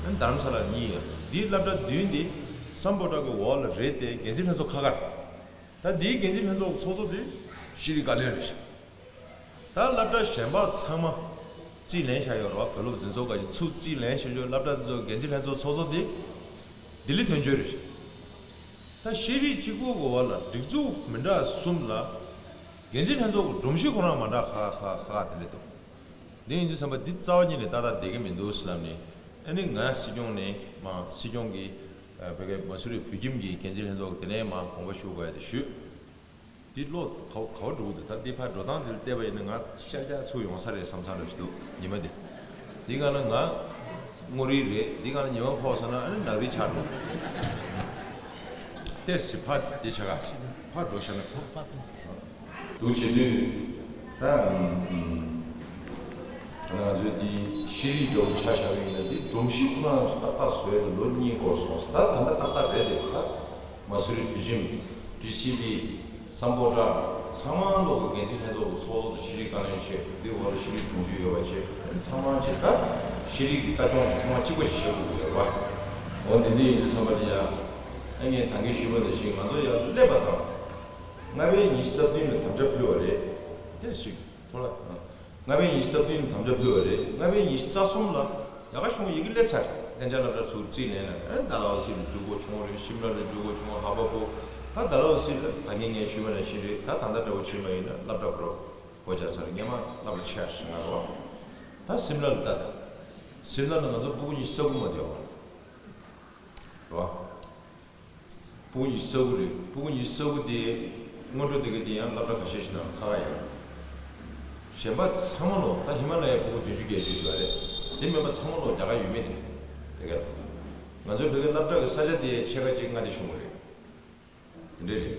ཨ་ནི་དྷ་རམ་ས་ལ་ལ་གཉིས་ཡོད། འདིའི་སློབ་གྲྭ་བདུན་འདི་སམ་བྷོ་ཊ་གི་འོག་ལ་རེད་དེ། འགན་འཛིན་ལྷན་ཚོགས་ཁག་ཁག་རེད། ད་འདིའི་འགན་འཛིན་ལྷན་ཚོགས་ཀྱི་ཚོགས་གཙོ་དེ་ཤེས་རིག་བཀའ་བློན་རེད་ཤག་ད་སློབ་གྲྭ་གཞན་པ་ཚང་མ་རྩིས་ལེན་བཞག་ཡོད་རེད་བ། བོད་སློབ་འཛིན་ཚོགས་སྒང་གིས་ཚུར་རྩིས་ལེན་བཞག་ཡོད། སློབ་གྲྭ་དེ་ཚོ་འགན་འཛིན་ལྷན་ཚོགས་ཚོགས་གཙོ་དེ་ལྡི་ལི་དོན་གཅོད་རེད་ཤག་ད་ཤེས་རིག་གཅིག་པོ་གི་འོག་ལ་སྒྲིག་འཛུགས་མི་འདྲ་གསུམ་ལ་འགན་འཛིན་ལྷན་ཚོགས་ཀྱི་སྒྲོམ་གཞི་ཁོ་རང་མ་འདྲ་ཁག་ཁག་ཁག་དེ་འདྲ་འདུག་འདི་ཡིན་དུས་ཙམ་པ་འདི་རྩ་བ་ཉིད་ནས་ཏག་ཏག་བསྡད་ཀྱི་མི་འདུག་ཟེར་ལབ་ནས། ཨ་ནི་ང་སྲིད་སྐྱོང་ནས་མར། སྲིད་སྐྱོང་གིས། ཨ། བོད་སྐད་མ་སུ་རི་བོད་ཁྱིམ་གྱི་འགན་འཛིན་ལྷན་ཚོགས་ཀྱི་དེ་ནས་མར་དགོངས་པ་ཞུ་དགོས་ཡ་དེ་ཞུས། འདི་བློ་ག་ག་བ་འགྲོ་གི་འདུག་ད་འདི་ཕར་འགྲོ་སྟངས་དེ་ལ་བལྟས་པ་ཡིན་ན་ང་ཤར་རྒྱག་ཚུར་ཡོང་ས་རེད་བསམ་བསམ་འདྲ་ཞིག་འདུག་ཉི་མ་འདི། འདི་སྒང་ལ་ང་སྔོ་རིལ་རེད། འདི་སྒང་ལ་ཉི་མ་ཕོག་སོང་ན་ཨ་ནི་ནག་རིལ་ཆགས་འགྲོ། ཏོག་ཙམ་ཕར་འདི་བྱ་ག་ཕར་འགྲོ་བྱས་ན། འདུག་བྱེད་དུས་ད། ཨམ། ད་ང་ཚོས་འདི་ཤེས་རིག་འདྲ་བོ་ཆ་བཞག་པ་ཡིན་ན། འདི་སྒྲོམ་གཞི་ཁོ་རང་ཏག་ཏག་བཟོ་ཡས་ལ་ལོ་གཉིས་འགོར་སོང་ཟེར། ད་ད་ལྟ་ཏག་ཏག་རེད་དེ། ད་མ་སུ་རི་བོད་ཁྱིམ། ཌི་སི་པི། སམ་བྷོ་ཊ། ཚང་མ་ལོག་གི་འགན་འཛིན་ལྷན་ཚོགས་ཀྱི་ཚོགས་གཙོ་དང་ཤེས་རིག་བཀའ་བློན་བྱས། འདི་འོག་ལ་ཤེས་རིག་དྲུང་ཆེ་ཡོད་པ་བྱས། ཚང་མ་བྱས། ད་ ཤེས་རིག་གི་ལྟ་སྐྱོང་ཚང་མ་གཅིག་པ་ཞིག་བྱེད་དགོས་ཀྱི་ཡོད་པ། འོ་འདི་འདི་ཡིན་དུས་ཙམ་པ་དེ་ཡང་ཨ་ངས་ད་གིན་ཞུས་པ་ནང་བཞིན་ང་ཚོ་ཡར་སླེབས་པ་དང་། ལྔ་པའི་ཉི་ཤུ་རྩ་བདུན་ལ་དམ་བཅའ་ཕུལ་བ་རེད། དེ་ཞིག་ཐོག་ལ། ལྔ་པའི་ཉི་ཤུ་རྩ་བདུན་ལ་དམ་བཅའ་ཕུལ་བ་རེད། ལྔ་པའི་ཉི་ཤུ་རྩ་གསུམ་ལ་ཡག་ག་ཤོང་ཡི་གེ་སླེབས་ཚར། གཏན་འཇགས་སློབ་གྲྭ་ཚུར་རྩིས་ལེན་ལ་ཨ་ཌལ་ཧོ་སི་ལ་འཛུལ་དགོས་བྱུང་བ་རེད། ཤིམ་ལ་ལ་འཛུལ་དགོས་བྱུང་བ། ཧ་པ་པོ། ད་ཌལ་ཧོ་སི་ལ་ད་གིན་ངས་ཞུས་པ་ནང་བཞིན་རེད། ད་ད་ལྟ་འདྲ་བོ་བྱས་པ་ཡིན་ན་སློབ་གྲྭ་ཁོ་རང་སྒོ་བརྒྱབ་ཚར། སྔོན་མ་སློབ་གྲྭ་ཆེ་ཤོས་ང་རོ། ད་སིམ་ལ་ལ་ད་ད་སིམ་ལ་ལ་ང་ཚོ་ཕྲུ་གུ་ཉི་ཤུ་རྩ་དགུ་མ་བསྡད་པ་རེད་བ། ཕྲུ་གུ་ཉི་ཤུ་རྩ་དགུ་རེད། ཕྲུ་གུ་ཉི་ཤུ་རྩ་དགུ་དེ་སྔོན་འགྲོ་དེ་ག་དེ་ཡང་སློབ་གྲྭ་ཁ་ཤས་ཤིག་ནང་ཁག་ཁག་ཡོད། གཞན་པ་ཚང་མ་ལོ་ད་ཧི་མ་ལ་ཡའི་ཕྲུ་གུ་བདུན་ཅུ་བརྒྱད་ཅུ་ཞིག་ཡོད་རེད། དེ་མིན་པ་ཚང་མ་ལོ་རྒྱ་གར་ཡུལ་མི་རེད། དེ་ག་ང་ཚོའི་བོད་སྐད་སློབ་གྲྭ་གི་ས་ཆ་དེ་ཕྱེད་ཀ་གཅིག་མངའ་སྡེ་གཞུང་གི་རེད། དེ་འདྲ་རེད།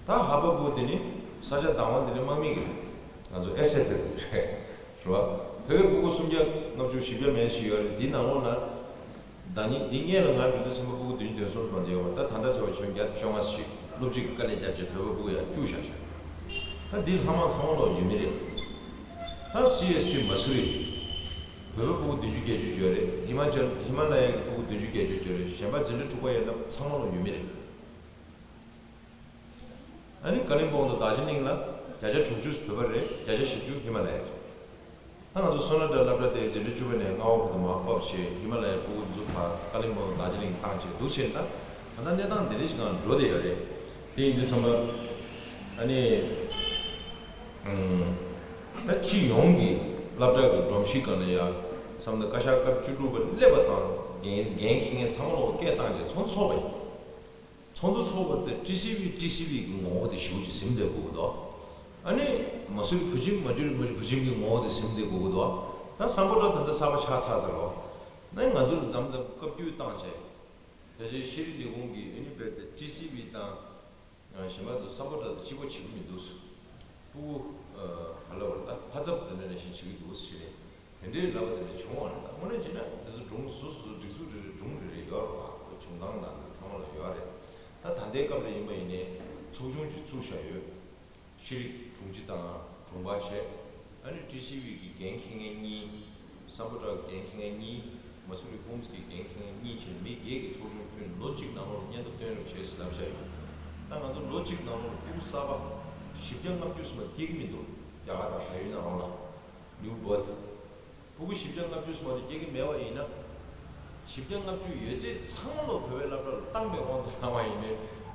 ད་ཧ་པ་པོ་དེ་ནི་ས་ཆ་བདག་དབང་དེ་ནི་དམག་མི་གི་རེད། ང་ཚོ་ཨེ་སི་ཨེཕ་རེད་བ། བོད་པའི་ཕྲུ་གུ་སུམ་བརྒྱ་ལྔ་བཅུ་བཞི་བརྒྱ་མན་ཞིག་ཡོད་རེད། འདི་ནང་ལོགས་ལ་ཟླ་ཉིན་འདི་སྔོན་ལ་ང་འགྲོ་དུས་ཙམ་པ་ཕྲུ་གུ་བདུན་ཅུ་དོན་གསུམ་ཙམ་ཡོད་པ། ད་ད་ལྟ་བྱས་པ་བྱོན་བརྒྱ་དང་བཅོ་ལྔ་ཞིག་སློབ་སྤྱི་གི་དཀའ་ལས་བརྒྱབ་བྱས་བོད་པའི་ཕྲུ་གུ་ཡར་བཅུག་བཞག་བཞག་ད་འདི་ལྷག་མ་ཚང་མ་ལོག་ཡུལ་མི་རེད། ད་སི་ཨེས་ཊི་མ་སུ་རི་རེད། བོད་པའི་ཕྲུ་གུ་བདུན་ཅུ་བརྒྱད་ཅུ་ཡོད་རེད། ཧི་མ་ཅལ་ཧི་མ་ལ་ཡའི་ཕྲུ་གུ་བདུན་ཅུ་བརྒྱད་ཅུ་ཡོད་རེད། གཞན་པ་འཛིན་གྲྭ་དྲུག་པ་ཡོད་ན་ཚང་མ་ལོག་ཡུལ་མི་རེད། ཨ་ནི་ཀ་ལིམ་པོང་དང་དར་ཇི་ལིང་ལ་བརྒྱ་ཆ་དྲུག་ཅུ་བོད་པ་རེད། བརྒྱ་ཆ་བཞི་བཅུ་ཧི་མ་ལ་ཡ་རེད། ད་ང་ཚོ་སོ་ན་ཊ་སློབ་གྲྭ་དེ་འཛིན་གྲྭ་བཅུ་པ་ནས་མངའ་འོག་བར་དུ་མར་ཕབ་བྱས། ཧི་མ་ལ་ཡའི་ཕྲུ་གུ་ཚོ་ཕར་ཀ་ལིམ་པོང་དང་དར་ཇི་ལིང་བཏང་བྱས་འདུག་བྱས། ད་ད་ལྟ་གནས་སྟངས་འདི་འདྲ་ཞིག་ནང་འགྲོ་བསྡད་ཡོད་རེད། དེ་ཡིན་དུས་ཙམ་པ་ཨ་ནི་ད་སྤྱི་ཡོངས་ཀྱི་སློབ་གྲྭ་གི་སྒྲོམ་གཞི་སྒང་ལ་ཡ་བསམ་ན་བཀའ་ཤག་སྐབས་བཅུ་དྲུག་པ་སླེབས་པ་དང་འགན་འགན་འཁྱེར་མཁན་ཚང་མ་ལོག་སྐད་བཏང་བྱས་ཚོགས་འདུ་ཚོགས་པ་ཡིན། ཚོགས་འདུ་ཚོགས་པ་དེ་ཊི་སི་ཝི་ཊི་སི་ཝི་གི་ངོ་བོ་དེ་ཞེ་པོ་ཅིག་ཟིན་བསྡད་དགོས་ཀྱི་འདུག་ཨ་ནི་མ་སུ་རི་བུ་ཆིང་མ་སུ་རི་བུ་ཆིང་གི་ངོ་བོ་དེ་ཟིན་བསྡད་དགོས་ཀྱི་འདུག་ད་སམ་བྷོ་ཊ་ད་ལྟ་གསར་པ་ཆགས་ཚར་ཚར་རོ། ན་ང་ཚོ་ལ་མཚམས་མཚམས་བཀའ་བཀྱོན་བཏང་བྱས། ཕལ་ཆེར་ཤེས་རིག་ལས་ཁུངས་ཀྱིས་ཨ་ནི་རྦད་དེ་ཊི་སི་ཝི་དང་། གཞན་པ་ཚོ་སམ་བྷོ་ཊ་དང་གཅིག་པ་བྱེད་ཀྱི་མི་འདུག་ཕྲུ་གུ་ག་ལ་བར་ད་ཕ་ཚབ་དེ་འདྲ་ནང་བཞིན་བྱེད་ཀྱི་འདུག་ཟེར་ནས་དེ་འདྲའི་ལབ་པ་དེ་འདྲ་བྱུང་བ་རེད། ད་དངོས་གནས་བྱས་ན་དེ་ཚོ་སྒྲུང་སོ་སོ་སོ་སྒྲིག་འཛུགས་རེ་རེ་སྒྲུང་རེ་རེ་ཡོད་རེད་བ། བྱུང་སྟངས་དང་དེ་ཚང་མ་ལ་ཡོད་རེད། ད་ད་ལྟའི་སྐབས་ལ་ཡིན་པ་ཡིན་ནའི་ཚོགས་ཆུང་ཅིག་བཙུགས་བཞག་ཡོད། ཤེས་རིག་དྲུང་ཆེ་དང་དྲུང་འཕར་བྱས། ཨ་ནི་ཊི་སི་ཝི་གི་འགན་འཁྱེར་མཁན་གཉིས། སམ་བྷོ་ཊ་གི་འགན་འཁྱེར་མཁན་གཉིས། མ་སུ་རི་ཧོམ་སི་གི་འགན་འཁྱེར་མཁན་གཉིས་བྱས་མི་བརྒྱད་ཀྱི་ཚོགས་ཆུང་བཙུགས་ནས་ལོ་གཅིག་ནང་ལོགས་ལ་སྙན་ཐོ་བཏོན་རོགས་བྱས་ཟེར་ལབ་བཞག་ཡོད། ད་ང་ཚོ་ལོ་གཅིག་ནང་ལོགས་ལ་ཕྲུ་གུ་གསར་པ་བཞི་བརྒྱ་ལྔ་བཅུ་ཙམ་སྐྱེ་གི་མི་འདུག་རྒྱ་གར་དང་བལ་ཡུལ་ནང་ལོགས་ལ། ནིའུ་བྷར་ཐི། ཕྲུ་གུ་བཞི་བརྒྱ་ལྔ་བཅུ་ཙམ་དེ་སྐྱེ་གི་མེད་པ་ཡིན་ན། བཞི་བརྒྱ་ལྔ་བཅུ་ཡོད་ཚད་ཚང་མ་ལོ་བོད་པའི་སློབ་གྲྭ་ལ་བཏང་པའི་དབང་དུ་བཏང་བ་ཡིན་ནའི།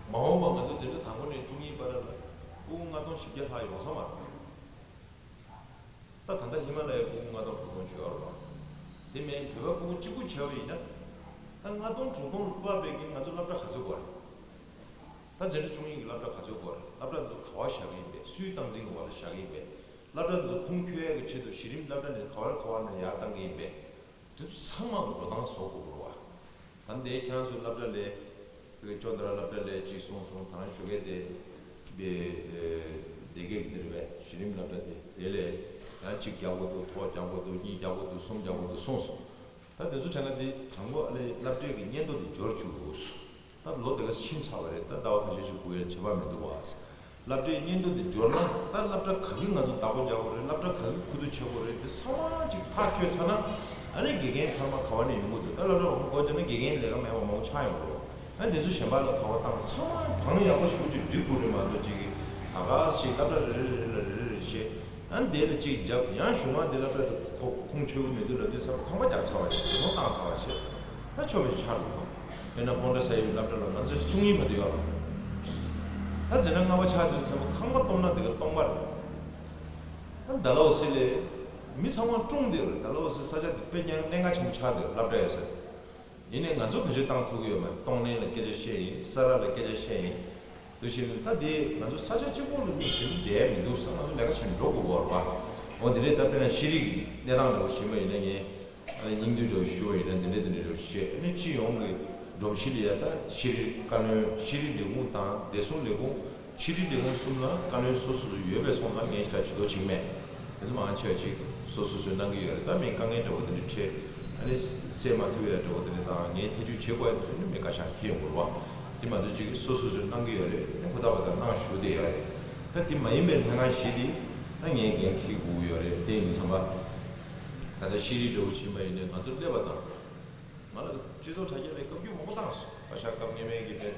མ་འོངས་པ་ང་ཚོ་འཛིན་གྲྭ་དང་པོ་ནས་བཅུ་གཉིས་བར་ལ་ཕྲུ་གུ་ལྔ་སྟོང་བཞི་བརྒྱ་ལྷག་ཡོང་ས་མ་རེད། ད་ད་ལྟ་ཧི་མ་ལ་ཡའི་ཕྲུ་གུ་ལྔ་སྟོང་དྲུག་སྟོང་ཅིག་ཡོད་རེད་པ། དེ་མིན་བོད་པ་ཕྲུ་གུ་གཅིག་པུ་བྱས་པ་ཡིན་ན། ད་ལྔ་སྟོང་དྲུག་སྟོང་ལ་དཔག་པའི་གི་ང་ཚོ་སློབ་གྲྭ་ག་ཚོད་དགོས་རེད། ད་འཛིན་གྲྭ་བཅུ་གཉིས་ཀྱི་སློབ་གྲྭ་ག་ཚོད་དགོས་རེད། སློབ་གྲྭ་འདི་ཚོ་ག་པར་བཞག་གི་ཡིན་པས། སུའི་སྟངས་འཛིན་གྱི་འོག་ལ་བཞག་གི་ཡིན་པས། སློབ་གྲྭ་འདི་ཚོ་ཁུངས་འཁྱོལ་ཡག་གི་ཆེད་དུ་གཞི་རིམ་སློབ་གྲྭ་ནས་ག་པར་ག་པར་ནས་ཡར་བཏང་གི་ཡིན་པས། དེ་ཚོ་ཚང་མ་གི་འགྲོ་སྟངས་བཟོ་དགོས་རེད་བ། ད་འདི་ཁྱེད་རང་ཚོའི་སློབ་གྲྭ་ལས། བོད་ཀྱི་ལྕོག་འདྲ་སློབ་གྲྭ་ལས་གཅིག་གསུངས་སོང་། ད་རང་ཞོགས་ཀས་དེ། དེ། སྡེ་དགེ་གི་འདིར་བས་གཞི་རིམ་སློབ་གྲྭ་དེ་དེ་ལས། ཡང་གཅིག་རྒྱག་དགོས་འདུག་ཐོག་རྒྱག་དགོས་འདུག་གཉིས་རྒྱག་དགོས་འདུག་གསུམ་རྒྱག་དགོས་འདུག་གསུངས་སོང་། ད་དེ་ཚོ་དྲན་ན་དེ་དང་པོ་ཨ་ལས་སློབ་གྲྭའི་གི་སྙན་ཐོ་དེ་འབྱོར་བཅུག་དགོས་སོ། ད་ལོ་དེ་ག་ཕྱིན་ཚར་བ་རེད། ད་ཟླ་བ་ཁ་ཤས་ཤིག་སྒུག་ཡ་ཁྱད་པར་མི་འདུག་བ། སློབ་གྲྭའི་སྙན་ཐོ་དེ་འབྱོར་ན་ད་སློབ་གྲྭ་ག་གི་ང་ཚོ་བདག་པོ་རྒྱག་དགོས་རེད། སློབ་གྲྭ་ག་གི་ཁུ་བསྡུ་བྱེད་དགོས་རེད། དེ་ཚང་མ་ཅིག་ཐག་གཅོད་ཚར་ན། ཨ་ནི་དགེ་རྒན་ཚང་མ་ག་བ་ནས་ཡོང་གི་འདུག་ད་སློབ་གྲྭ་མང་པོ་སྒོ་བརྒྱབ་ན་དགེ་རྒན་ལས་ཀ་མེད་པ་མང་པོ་ཆགས་ཡོང་གི་རེད། ཨ་ནི་དེ་ཚོ་གཞན་པ་ལ་ག་བ་བཏང་། ཚང་མ་གང་ཡག་པོ་ཞེ་པོ་ཅིག་སྒྲིག་དགོས་རེད་མ་གཏོགས། ཅིག་གིས་ད་ག་ཞིག་སློབ་གྲྭ་རེ་རེ་རེ་ལ་རེ་རེ་རེ་བྱས། ཨ་ནི་དེ་ལ་གཅིག་རྒྱབ། ཡང་གཞུག་མ་དེ་སློབ་གྲྭ་དེ་ཁོ་ཁུངས་འཁྱོལ་གྱི་མི་འདུག་ལབ་དུས་ཙམ་པ་ཁང་པ་རྒྱབ་ཚར་བ་བྱས། དེ་ཚོ་བཏང་ཚར་བ་བྱས། ད་ཆོག་པའི་ཆགས་འདུག་དཔེར་ན་སྤོན་ཊ་ས་ཡི་སློབ་གྲྭ་ལ་ང་ཚོ་བཅུ་གཉིས་བར་དུ་ཡོད་རེད། ད་འཛིན་གྲྭ་ལྔ་པ་ཆགས་དུས་ཙམ་པ་ཁང་པ་སྟོང་ན་དེ་ག་སྟོང་པ་རེད། ད་ཌལ་ཧོ་སི་ལ་མི་ཚང་མ་སྐྲུངས་བསྡད་ཡོད་རེད། ཌལ་ཧོ་སི་ས་ཆ་དེ་དཔེ་ཀྱང་གནད་འགག་ཆེན་པོ་ཆགས་བསྡད་ཡོད། སློབ་གྲྭ་ཡོད་ས་རེད། ཡིན་ནའི་ང་ཚོ་བེད་སྤྱོད་བཏང་ཐུབ་ཀྱི་ཡོད་མ་རེད། གཏོང་ལེན་ལ་སྐད་ཆ་བཤད་ཡིན། ས་ར་ལ་སྐད་ཆ་བཤད་ཡིན། འདུ་ཤེས་ནི་ད་དེ་ང་ཚོ་ས་ཆ་གཅིག་པོ་ལ་དམིགས་བྱས་ནས་བསྡད་མི་འདུག་ས། ང་ཚོ་ལས་ཀ་བྱེད་འགྲོ་དགོས་པ་རེད་བ། འོ་དེ་རེད། ད་དཔེར་ན་ཤེས་རིག་གནས་སྟངས་འདྲ་བོ་ཞིག་ཡིན་པ་ཡིན་ན། ངས་ཨ་ནི་སྙིང་བསྡུས་འདྲ་བོ་ཞུ་བ་ཡིན་ན་འདི་འདྲ་འདི་འདྲ་འདྲ་བོ་བཤད། ཨ་ནི་སྤྱི་ཡོངས་ཀྱི་སྒྲོམ་གཞི་ལ་ཡ་ད་ཤེས་རིག་བཀའ་བློན། ཤེས་རིག་ལས་ཁུངས་དང་བདེ་སྲུང་ལས་ཁུངས། ཤེས་རིག་ལས་ཁུངས་གསུམ་ལ་བཀའ་བློན་སོ་སོ་སོ་ཡོད་པའི་སོང་ཙང་ངས་ཞེ་དྲག་ཇུས་གཏོགས་བྱེད་ཀྱི་མེད། དེ་ཚོ་མང་ཆེ་བ་ཅིག་སོ་སོ་སོས་གནང་གི་ཡོད་རེད། ད་མིའི་དཀའ་ངལ་འདྲ་བོ་དེ་འདྲ་འཕྲད། ཨ་ནི་སེལ་མ་ཐུབ་ཡ་འདྲ་བོ་དེ་འདྲ་དང་། ངས་ཐེ་ཇུས་བྱེད་དགོས་ཡ་དེ་འདྲ་མི་བཀའ་ཤག་འཁྱེར་ཡོང་དགོས་རེད་བ། དེ་མ་གཏོགས་ཅིག་སོ་སོ་སོས་གནང་གི་ཡོད་རེད། ཨ་ནི་ཧུར་ཐག་པ་དང་གནང་བཞུགས་བསྡད་ཡོད་རེད། ད་དེ་མ་ཡིན་པའི་ལྷན་ཁང་བཞི་དེ་ད་ངས་འགན་འཁྱེར་དགོས་ཀྱི་ཡོད་རེད། དེ་ཡིན་དུས་ཙམ་པ། ད་ལྟ་ཤེས་རིག་འདྲ་བོ་ཕྱིན་པ་ཡིན་ནའི་ང་ཚོ་སླེབས་པ་དང་། ང་ལ་སྤྱི་ཚོགས་དྲ་རྒྱ་ལས་བཀའ་བཀྱོན་མང་པོ་བཏང་སོང་། བཀའ་ཤག་སྐབས་སྔོན་མའི་གི་དེ་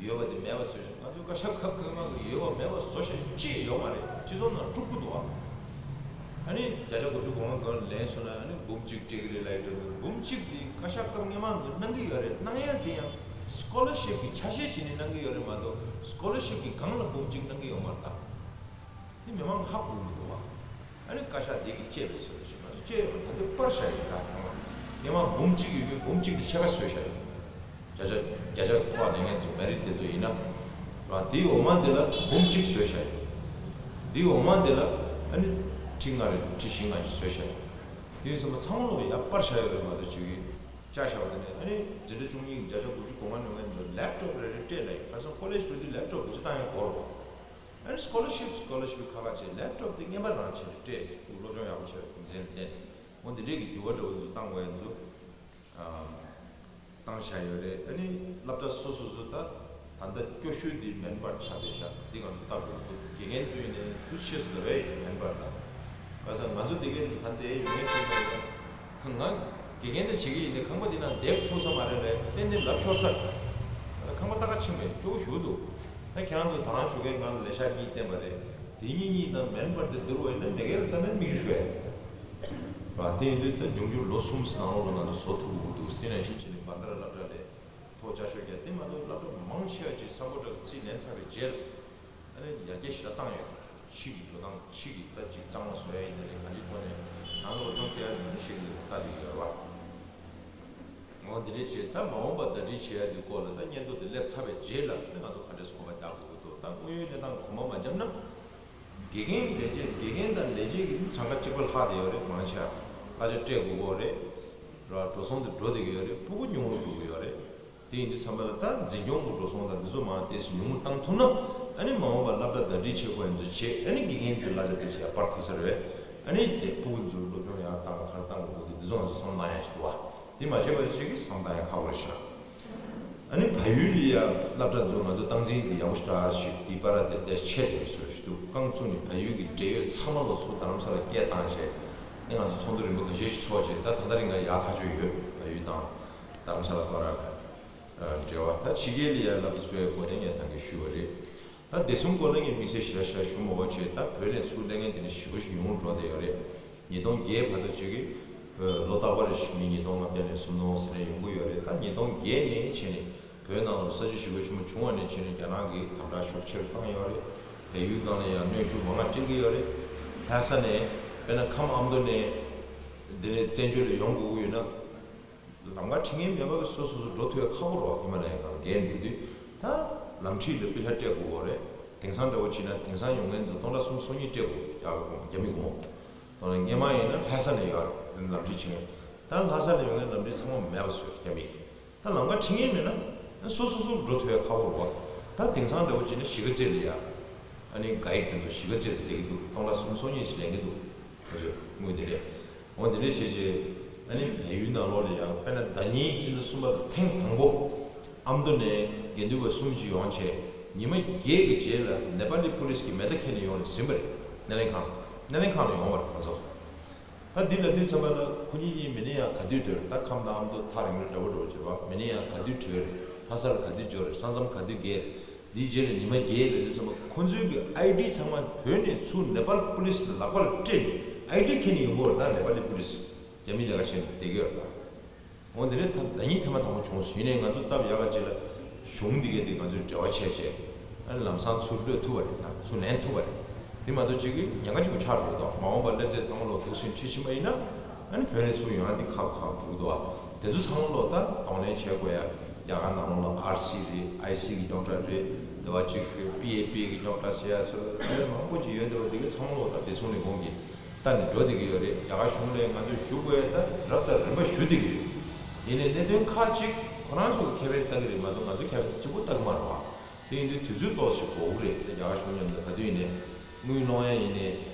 ཡོད་པ་དེ་མེད་པ་བཟོས་ཤིང་། ང་ཚོ་བཀའ་ཤག་སྐབས་སྔོན་མ་གི་ཡོད་པ་མེད་པ་བཟོ་བྱ་ཡ་ཅི་ཡོད་མ་རེད། སྤྱི་ཚོགས་ནང་དཀྲུག་གི་འདུག་ཨ། ཨ་ནི་བརྒྱ་ཆ་དགུ་བཅུ་གོ་ལྔ་གང་ལེན་སོང་ན། ཨ་ནི་འབུམ་གཅིག་སྤྲད་ཀྱི་རེད་ལབ་ཡ་འདྲ་བོ། འབུམ་གཅིག་དེ་བཀའ་ཤག་སྐབས་སྔོན་མ་གི་གནང་གི་ཡོད་རེད། གནང་ཡ་དེ་ཡང་སི་ཀོ་ལར་ཤིབ་གི་ཆ་ཤས་བྱས་ནས་གནང་གི་ཡོད་རེད་མ་གཏོགས། སི་ཀོ་ལར་ཤིབ་གི་སྒང་ལ་འབུམ་གཅིག་གནང་གི་ཡོད་མ་རེད་ད། དེ་མི་མང་ཧ་གོ་མི་འདུག་བ། ཨ་ནི་བཀའ་ཤག་དེ་གིས་བཅད་པའི་ཚུལ་ཞིག་ང་ཚོ་བཅད་ཡོད་པ་ད་དེ་སྤར་བཞག་ཡིན་ད། སྔོན་མ་འབུམ་གཅིག་ཡོད་མཁན་འབུམ་གཅིག་དེ་ཕྱེད་ཀ་བཟོས་བཞག་ཡོད། བརྒྱ་ཆ་བརྒྱ་ཆ་ཁོ་ལེན་མཁན་ཚོ་མི་རིགས་དེ་ཚོ་ཡིན་ན། ར་དེའི་འོག་མ་དེ་ལ་འབུམ་གཅིག་བཟོས་བཞག་ཡོད། དེའི་འོག་མ་དེ་ལ་ཨ་ནི་ཁྲི་ལྔ་རེ་ཁྲི་བཞི་ལྔ་ཞིག་བཟོས་བཞག་ཡོད། དེ་ཡིན་ཙང་མ་ཚང་མ་ལོག་ཡར་སྤར་བཞག་ཡོད་རེད་མ་གཏོགས། ཅིག་གིས་བཅད་བཞག་པ་དེ་ནས་ཨ་ནི་འཛིན་གྲྭ་བཅུ་གཉིས་ཀྱི་བརྒྱ་ཆ་དགུ་བཅུ་གོ་ལྔ་ཉོ་མཁན་ཚོ་ལེབ་ཊོབ་རེ་རེ་སྤྲད་ལ་ཡིན། ཁ་སང་ཀོ་ལེཇ་འགྲོ་དུས་ལེབ་ཊོབ་དགུ་བཅུ་བཏང་ཡ་དགོས་རེད་བ། ཨ་ནི་སི་ཀོ་ལར་ཤིབ་སི་ཀོ་ལར་ཤིབ་ཁ་ཁ་བྱས་ལེབ་ཊོབ་དེ་རྔན་པ་རང་བྱས་ནས་སྤྲད། སློབ་སྦྱོང་ཡག་པོ་བྱས་པའི་རྒྱུ་མཚན་ལ་བརྟེན། འོ་འདི་འདྲས་ཀྱི་འགྱུར་བ་འདྲ་བོ་ཚོ་བཏང་དགོས་ཡ་ཚོ་ཨ་བཏང་བཞག་ཡོད་རེད། ཨ་ནི་སློབ་གྲྭ་སོ་སོ་ཚོ་ད་ད་ལྟ་སྐྱོ་ཤོས་དེ་མེམ་བར་ཆགས་བསྡད་ཤག་འདི་གང་དུ་བལྟ་དགོས་འདུག་དགེ་རྒན་དུས་ནས་དུ་ཆེས་སུ་ལ་བས་མེམ་བར་ད། བཀའ་ས་ང་ཚོ་དེ་གའི་ད་ལྟའི་ཡོད་མཁན་ཚོ་ད་ང་དགེ་རྒན་དེ་བྱེད་ཀྱི་ཡིན་ཏེ། ཁང་པ་འདི་ནང་བསྡད་ཐུབ་ས་མ་རེད་ལས། ཏན་ཏན་ལབ་ཤོར་ས། ཁང་པ་ལྟ་ག་ཕྱིན་པས་སྐྱོ་བོ་ཞུ་འདུག་ད་ཁྱེད་རང་ཚོ་ད་རང་ཞུ་མཁན་ང་ལ་ལས་ཤག་གཉིས་བསྟན་པ་རེད། དེ་གཉིས་གཉིས་དང་མེམ་བར་དེ་བསྡུར་བ་ཡིན་ན་མེ་གེ་ལ་ད་མེད་མིག་ཞུ་ཡ་རེད། དེ་ཡིན་དུས་ད་འབྱུང་འགྱུར་ལོ་གསུམ་ནང་ལོགས་ལ་ང་ཚོ་བཟོ་ཐུབ་དགོས་འདུག་དེ་ནང་བཞིན་བྱས་ནས་བྷན་དྷ་ར་སློབ་གྲྭ་ལས་ཐོག་བཅའ་ཤོག་རྒྱག་དེ་མ་གཏོགས་སློབ་གྲྭ་མང་ཆེ་བ་ཅིག་སམ་བྷོ་ཊ་གི་རྩིས་ལེན་ཚར་བའི་རྗེས་ལ། ཨ་ནི་ཡར་རྒྱས་ཞེ་དྲག་བཏང་ཡོད། ཕྱི་གི་འགྲོ་སྟངས། ཕྱི་གི་ད་ཅིག་གཙང་མ་བཟོ་ཡ་ཡིན་ན་རེད། གང་ཅི་ཐོག་ནས་ནང་ལོགས་སློབ་སྦྱོང་སྤྲད་ཡ་ཡིན་ན་ཤེས་ཀྱི་འདུག་ལྟ་དེ་ཡོད་རེད་བ། འོ་འདི་འདྲས་བྱས། ད་མ་འོངས་པ་ཟླ་སྒྲིལ་བྱེད་ཡ་གི་སྐོར་ལ་ད་སྙན་ཐོ་དེ་སླེབས་ཚར་བའི་རྗེས་ལ་ནི་ང་ཚོ་ག་འདྲས་གོམ་པ་རྒྱག་དགོས་ཀྱི་འདུག་ད་དངོས་ཡོད་གནས་སྟངས་གོམ་པ་མ་བརྒྱབ་ན། དགེ་རྒན་ལས་བྱེད། དགེ་རྒན་དང་ལས་བྱེད་ཀྱི་གྲངས་ཀ་གཅིག་པ་ལྷག་བསྡད་ཡོད་རེད། མང་ཆེ་བ་གླ་ཆ་སྤྲད་དགོས་ཀྱི་ཡོད་རེད། ར་འགྲོ་སོང་དེ་འགྲོ་བསྡད་ཀྱི་ཡོད་རེད། ཕྲུ་གུ་ཉུང་རུ་འགྲོ་གི་ཡོད་རེད། དེ་ཡིན་དུས་ཙམ་པ་ལ་ད་འཛིན་སྐྱོང་གི་འགྲོ་སོང་དང་འདི་ཚོ་མར་ཏོག་ཙམ་ཉུང་རུ་བཏང་ཐུབ་ན། ཨ་ནི་མ་འོངས་པར་སློབ་གྲྭ་ཟླ་སྒྲིལ་བྱེད་དགོས་ཡ་ཚོ་བྱེད། ཨ་ནི་དགེ་རྒན་གྱི་གླ་ཆ་དེ་ཚོ་ཡར་སྤར་ཐུབ་ས་རེད་པས། ཨ་ནི་དེ་ཕྲུ་གུ་ཚོའི་སློབ་སྦྱོང་ཡར་བཏང་ག་རེ་བཏང་དགོས་ཀྱི་འདི་ཚོ་ང་ཚོ་བསམ་བློ་བཏང་ཡ་ཞིག་འདུག་བ། དེ་མ་བྱས་པ་ཞིག་གིས་བསམ་བློ་བཏང་ཡ་ཁག་པོ་རེད་ཤག་ཨ་ནི་བལ་ཡུལ་ལ་ཡ་སློབ་གྲྭ་ཚོ་ང་ཚོ་སྟངས་འཛིན་དེ་ཡག་པོ་ཞེ་དྲག་ཞིག་དེ་པར་དེ་དེ་ཆད་བསྡད་པའི་བཟོ་ཞིག་འདུག་རྐང་བཙུགས་ནས་བལ་ཡུལ་གྱི་འབྲེལ་ཡོད་ཚང་མ་ལོ་ཚོ་རྡ་རམ་ས་ལ་སྐད་བཏང་བྱས། ཨ་ནི་ང་ཚོ་ཚོགས་འདུ་རིམ་པ་ཁ་ཤས་ཤིག་ཚོགས་བྱས། ད་ད་ལྟ་རིང་ང་ཡག་ཐག་ཆོད་ཡོད། བལ་ཡུལ་དང་རྡ་རམ་ས་ལ་ཐོག་ར། འབྲེལ་བ་ད་ཕྱི་རྒྱལ་ལ་ཡ་སློབ་གསོའི་སྐོར་ནས་ངས་ད་གིན་ཞུས་པ་རེད། ད་བདེ་སྲུང་སྐོར་ལ་ངས་དམིགས་བསལ་ཞེ་དྲག་ཞེ་དྲག་ཞུ་མ་དགོས་བྱས། ད་བོད་ནས་ཚུར་སླེབས་མཁན་དེ་འདྲ་ཞེ་པོ་ཞིག་ཉུང་རུ་འགྲོ་བསྡད་ཡོད་རེད། ཉིས་སྟོང་བརྒྱད་བར་དུ་བྱས་ཀྱི་ལོ་རྟག་པར་རེ་བཞིན་མི་ཉིས་སྟོང་ལྔ་བརྒྱ་ནས་སུམ་སྟོང་ཟེར་ནས་ཡོང་གི་ཡོད་རེད། ད་ཉིས་སྟོང་བརྒྱད་ནས་བྱས་ནས་བོད་ནང་ལ་ས་ཆུ་ཞེ་པོ་ཞིག་མ་བྱུང་བ་ནས་བྱས་ནས་རྒྱ་ནག་གིས་དམ་དྲག་ཤུགས་ཆེ་རུ་བཏང་ཡོད་རེད། བལ་ཡུལ་སྒང་ལ་ཡང་གནོན་ཤུགས་མང་བ་སྤྲད་ཀྱི་ཡོད་རེད། ལྷ་ས་ནས་དཔེར་ན་ཁམས་ཨ་མདོ་ནས་འདི་ནས་བཙན་བྱོལ་ལ་ཡོང་དགོས་ཀྱི་ཡོད་ན། ལམ་ཁ་ཁྲིད་མཁན་མེད་པ་གི་སོ་སོ་སོ་འགྲོ་ཐུབ་ཡ་ཁག་པོ་རེད་བ། ཧི་མ་ལ་ཡའི་སྒང་བརྒལ་འགྲོ་དུས་ད་ལམ་ཁྲིད་ལ་པེ་ཤ་སྤྲད་དགོས་ཀྱི་རེད། དེང་སང་འདྲ་བོ་བྱས་ན་དེང་སང་ཡོང་མཁན་ཚོ་སྟོང་ཕྲག་གསུམ་སོ་གཉིས་སྤྲད་དགོས། རྒྱ་མི་སྒོར་མོ། སྟོང་ཕྲག་སྔོན་མ་ཡིན་ན་ལྷ་ས་ནས་ཡོང་ལམ་ཁྲིད་བྱེད་མཁན། ད་ལྷ་ས་ནས་ཡོང་མཁན་ལམ་ཁྲིད་ཚང་མ་མེད་པ་བཟོས། རྒྱ་མི་གིས་ད་ལམ་ཁ་ཁྲིད་མཁན་མེད་ན་སོ་སོ་སོ་འགྲོ་ཐུབ་ཡ་ཁག་པོ་རེད་བ། ད་དེང་སང་འདྲ་བོ་བྱས་ན་གཞིས་ཀ་རྩེ་ལ་ཡ། ཨ་ནི་གྷའིཌ་དེ་ཚོ་གཞིས་ཀ་རྩེ་ལ་བསྡད་ཀྱི་འདུག་སྟོང་ཕྲག་གསུམ་སོ་གཉིས་ཤིག་ལེན་གྱི་འདུག་ཁོ་ཚོས་དངུལ་དེ་རེད། འོ་དེ་འདྲས་བྱས་རྗེས་ཨ་ནི་བལ་ཡུལ་ནང་ལོགས་ལ་ཡང་དཔེར་ན་ཟླ་ཉིན་སྤྱི་ཟླ་གསུམ་པ་ཐེངས་དང་པོ་ཨ་མདོ་ནས་དགེ་འདུན་པ་གསུམ་ཅིག་ཡོང་བྱས། ཉི་མ་བརྒྱད་ཀྱི་རྗེས་ལ་ནེ་པ་ལི་པུ་ལིས་ཀྱིས་མེ་མདའ་འཁྱེར་ནས་ཡོང་ནས་ཟིན་པ་རེད། སྣེ་ལེན་ཁང་། སྣེ་ལེན་ཁང་ལ་ཡོང་བ་རེད་ཁོ་ཚོ། ད་འདི་ལ་འདི་ཚང་མ་ལ་ཁོ་གཉིས་གཉིས་མི་ནི་ཡང་ག་དུས་བྲོས་རེད། ད་ཁམས་དང་ཨ་མདོ་ཐག་རིང་རེད། འདྲ་བོ་འདྲ་བོ་བྱེད་པ་མི་ནི་ཡང་ག་དུས་བྲོས་རེད། ལྷ་ས་ལ་ག་དུས་འབྱོར་རེད། ས་མཚམས་ག་དུས་བརྒལ་རེད། འདིའི་རྗེས་ལ་ཉི་མ་བརྒྱད་རེད། འདི་ཚང་མ་ཁོ་ཚོའི་གི་ཨའི་ཌི་ཚང་མ་བོད་ནས་ཚུར་ནེ་པཱལ་པུ་ལིས་ལ་ལག་པ་ལ་སྤྲད་ནས་ཨའི་ཌི་འཁྱེར་ནས་ཡོང་གི་ཡོད་རེད། ད་ནེ་པཱ་ལི་པུ་ལིས་རྒྱ་མི་ལས་ཀ་བྱས་ནས་བསྡད་ཀྱི་ཡོད་རེད། ད་འོ་འདི་ནས་ད་ཟླ་ཉིན་ཐེངས་མ་དང་པོ་བྱུང་སོང་། ཡིན་ནའི་ང་ཚོ་སྟབས་ཡག་ག་ཅིག་ལ་གཞུང་འདི་གས་དེ་ང་ཚོས་འབྲེལ་བ་བྱས་བྱས་ཨ་ནི་ལམ་སང་ཚུར་གློད་ཐུབ་པ་རེད། ད་ཚུར་ལེན་ཐུབ་པ་རེད། དེ་མ་གཏོགས་གཅིག་གི་ཉེན་ཁ་གཅིག་པོ་ཆགས་འགྲོ་འདུག་མ་འོངས་པར་སླེབས་ཚད་ཚང་མ་ལོག་འདུག་སེ་ཁྲིད་ཕྱིན་པ་ཡིན་ན་ཨ་ནི་བོད་ནས་ཚུར་ཡོང་ཡ་འདི་ཁག་ཁག་འགྲོ་གི་འདུག་ཨ། དེ་ཚོ་ཚང་མ་ལོག་ད་གདོང་ལེན་བྱེད་དགོས་ཡ། རྒྱ་གར་ནང་ལོགས་ལ་ཨར་སི་རེད། ཨའི་སི་གི་རྙོག་དྲ་རེད། དེ་བ་གཅིག་གི་པི་ཨེ་པི་གི་རྙོག་དྲ་ཟེར་ཡ་ཚོ་ལ་མང་པོ་ཅིག་ཡོད། དེ་བ་དེ་ག་ཚང་མ་ལོག་ད་བདེ་སྲུང་ལས་ཁུངས་ཀྱི་ལྟ་ནས་འགྲོ་བསྡད་ཀྱི་ཡོད་རེད། རྒྱ་གར་གཞུང་ལ་ང་ཚོས་ཞུ་དགོས་ཡ་ད་རབ་དང་རིམ་པ་ཞུ་བསྡད་ཀྱི་ཡོད། ཡིན་ནའི་གནད་དོན་ཁག་ཅིག་ཁོ་རང་ཚོ་གི་ཁེ་ཕན་ལྟ་གི་རེད་མ་གཏོགས་ང་ཚོ་ཁེ་ཕན་གཅིག་པོ་ལྟ་གི་མ་རེད་བ། དེ་ཡིན་དུས་དུས་ཚོད་ཏོག་ཙམ་འགོར་གི་རེད། ད་རྒྱ་གར་གཞུང་མཉམ་དུ་ག་དུས་ཡིན་ནའི་དངུལ་སློང་ཡ་ཡིན་ནའི་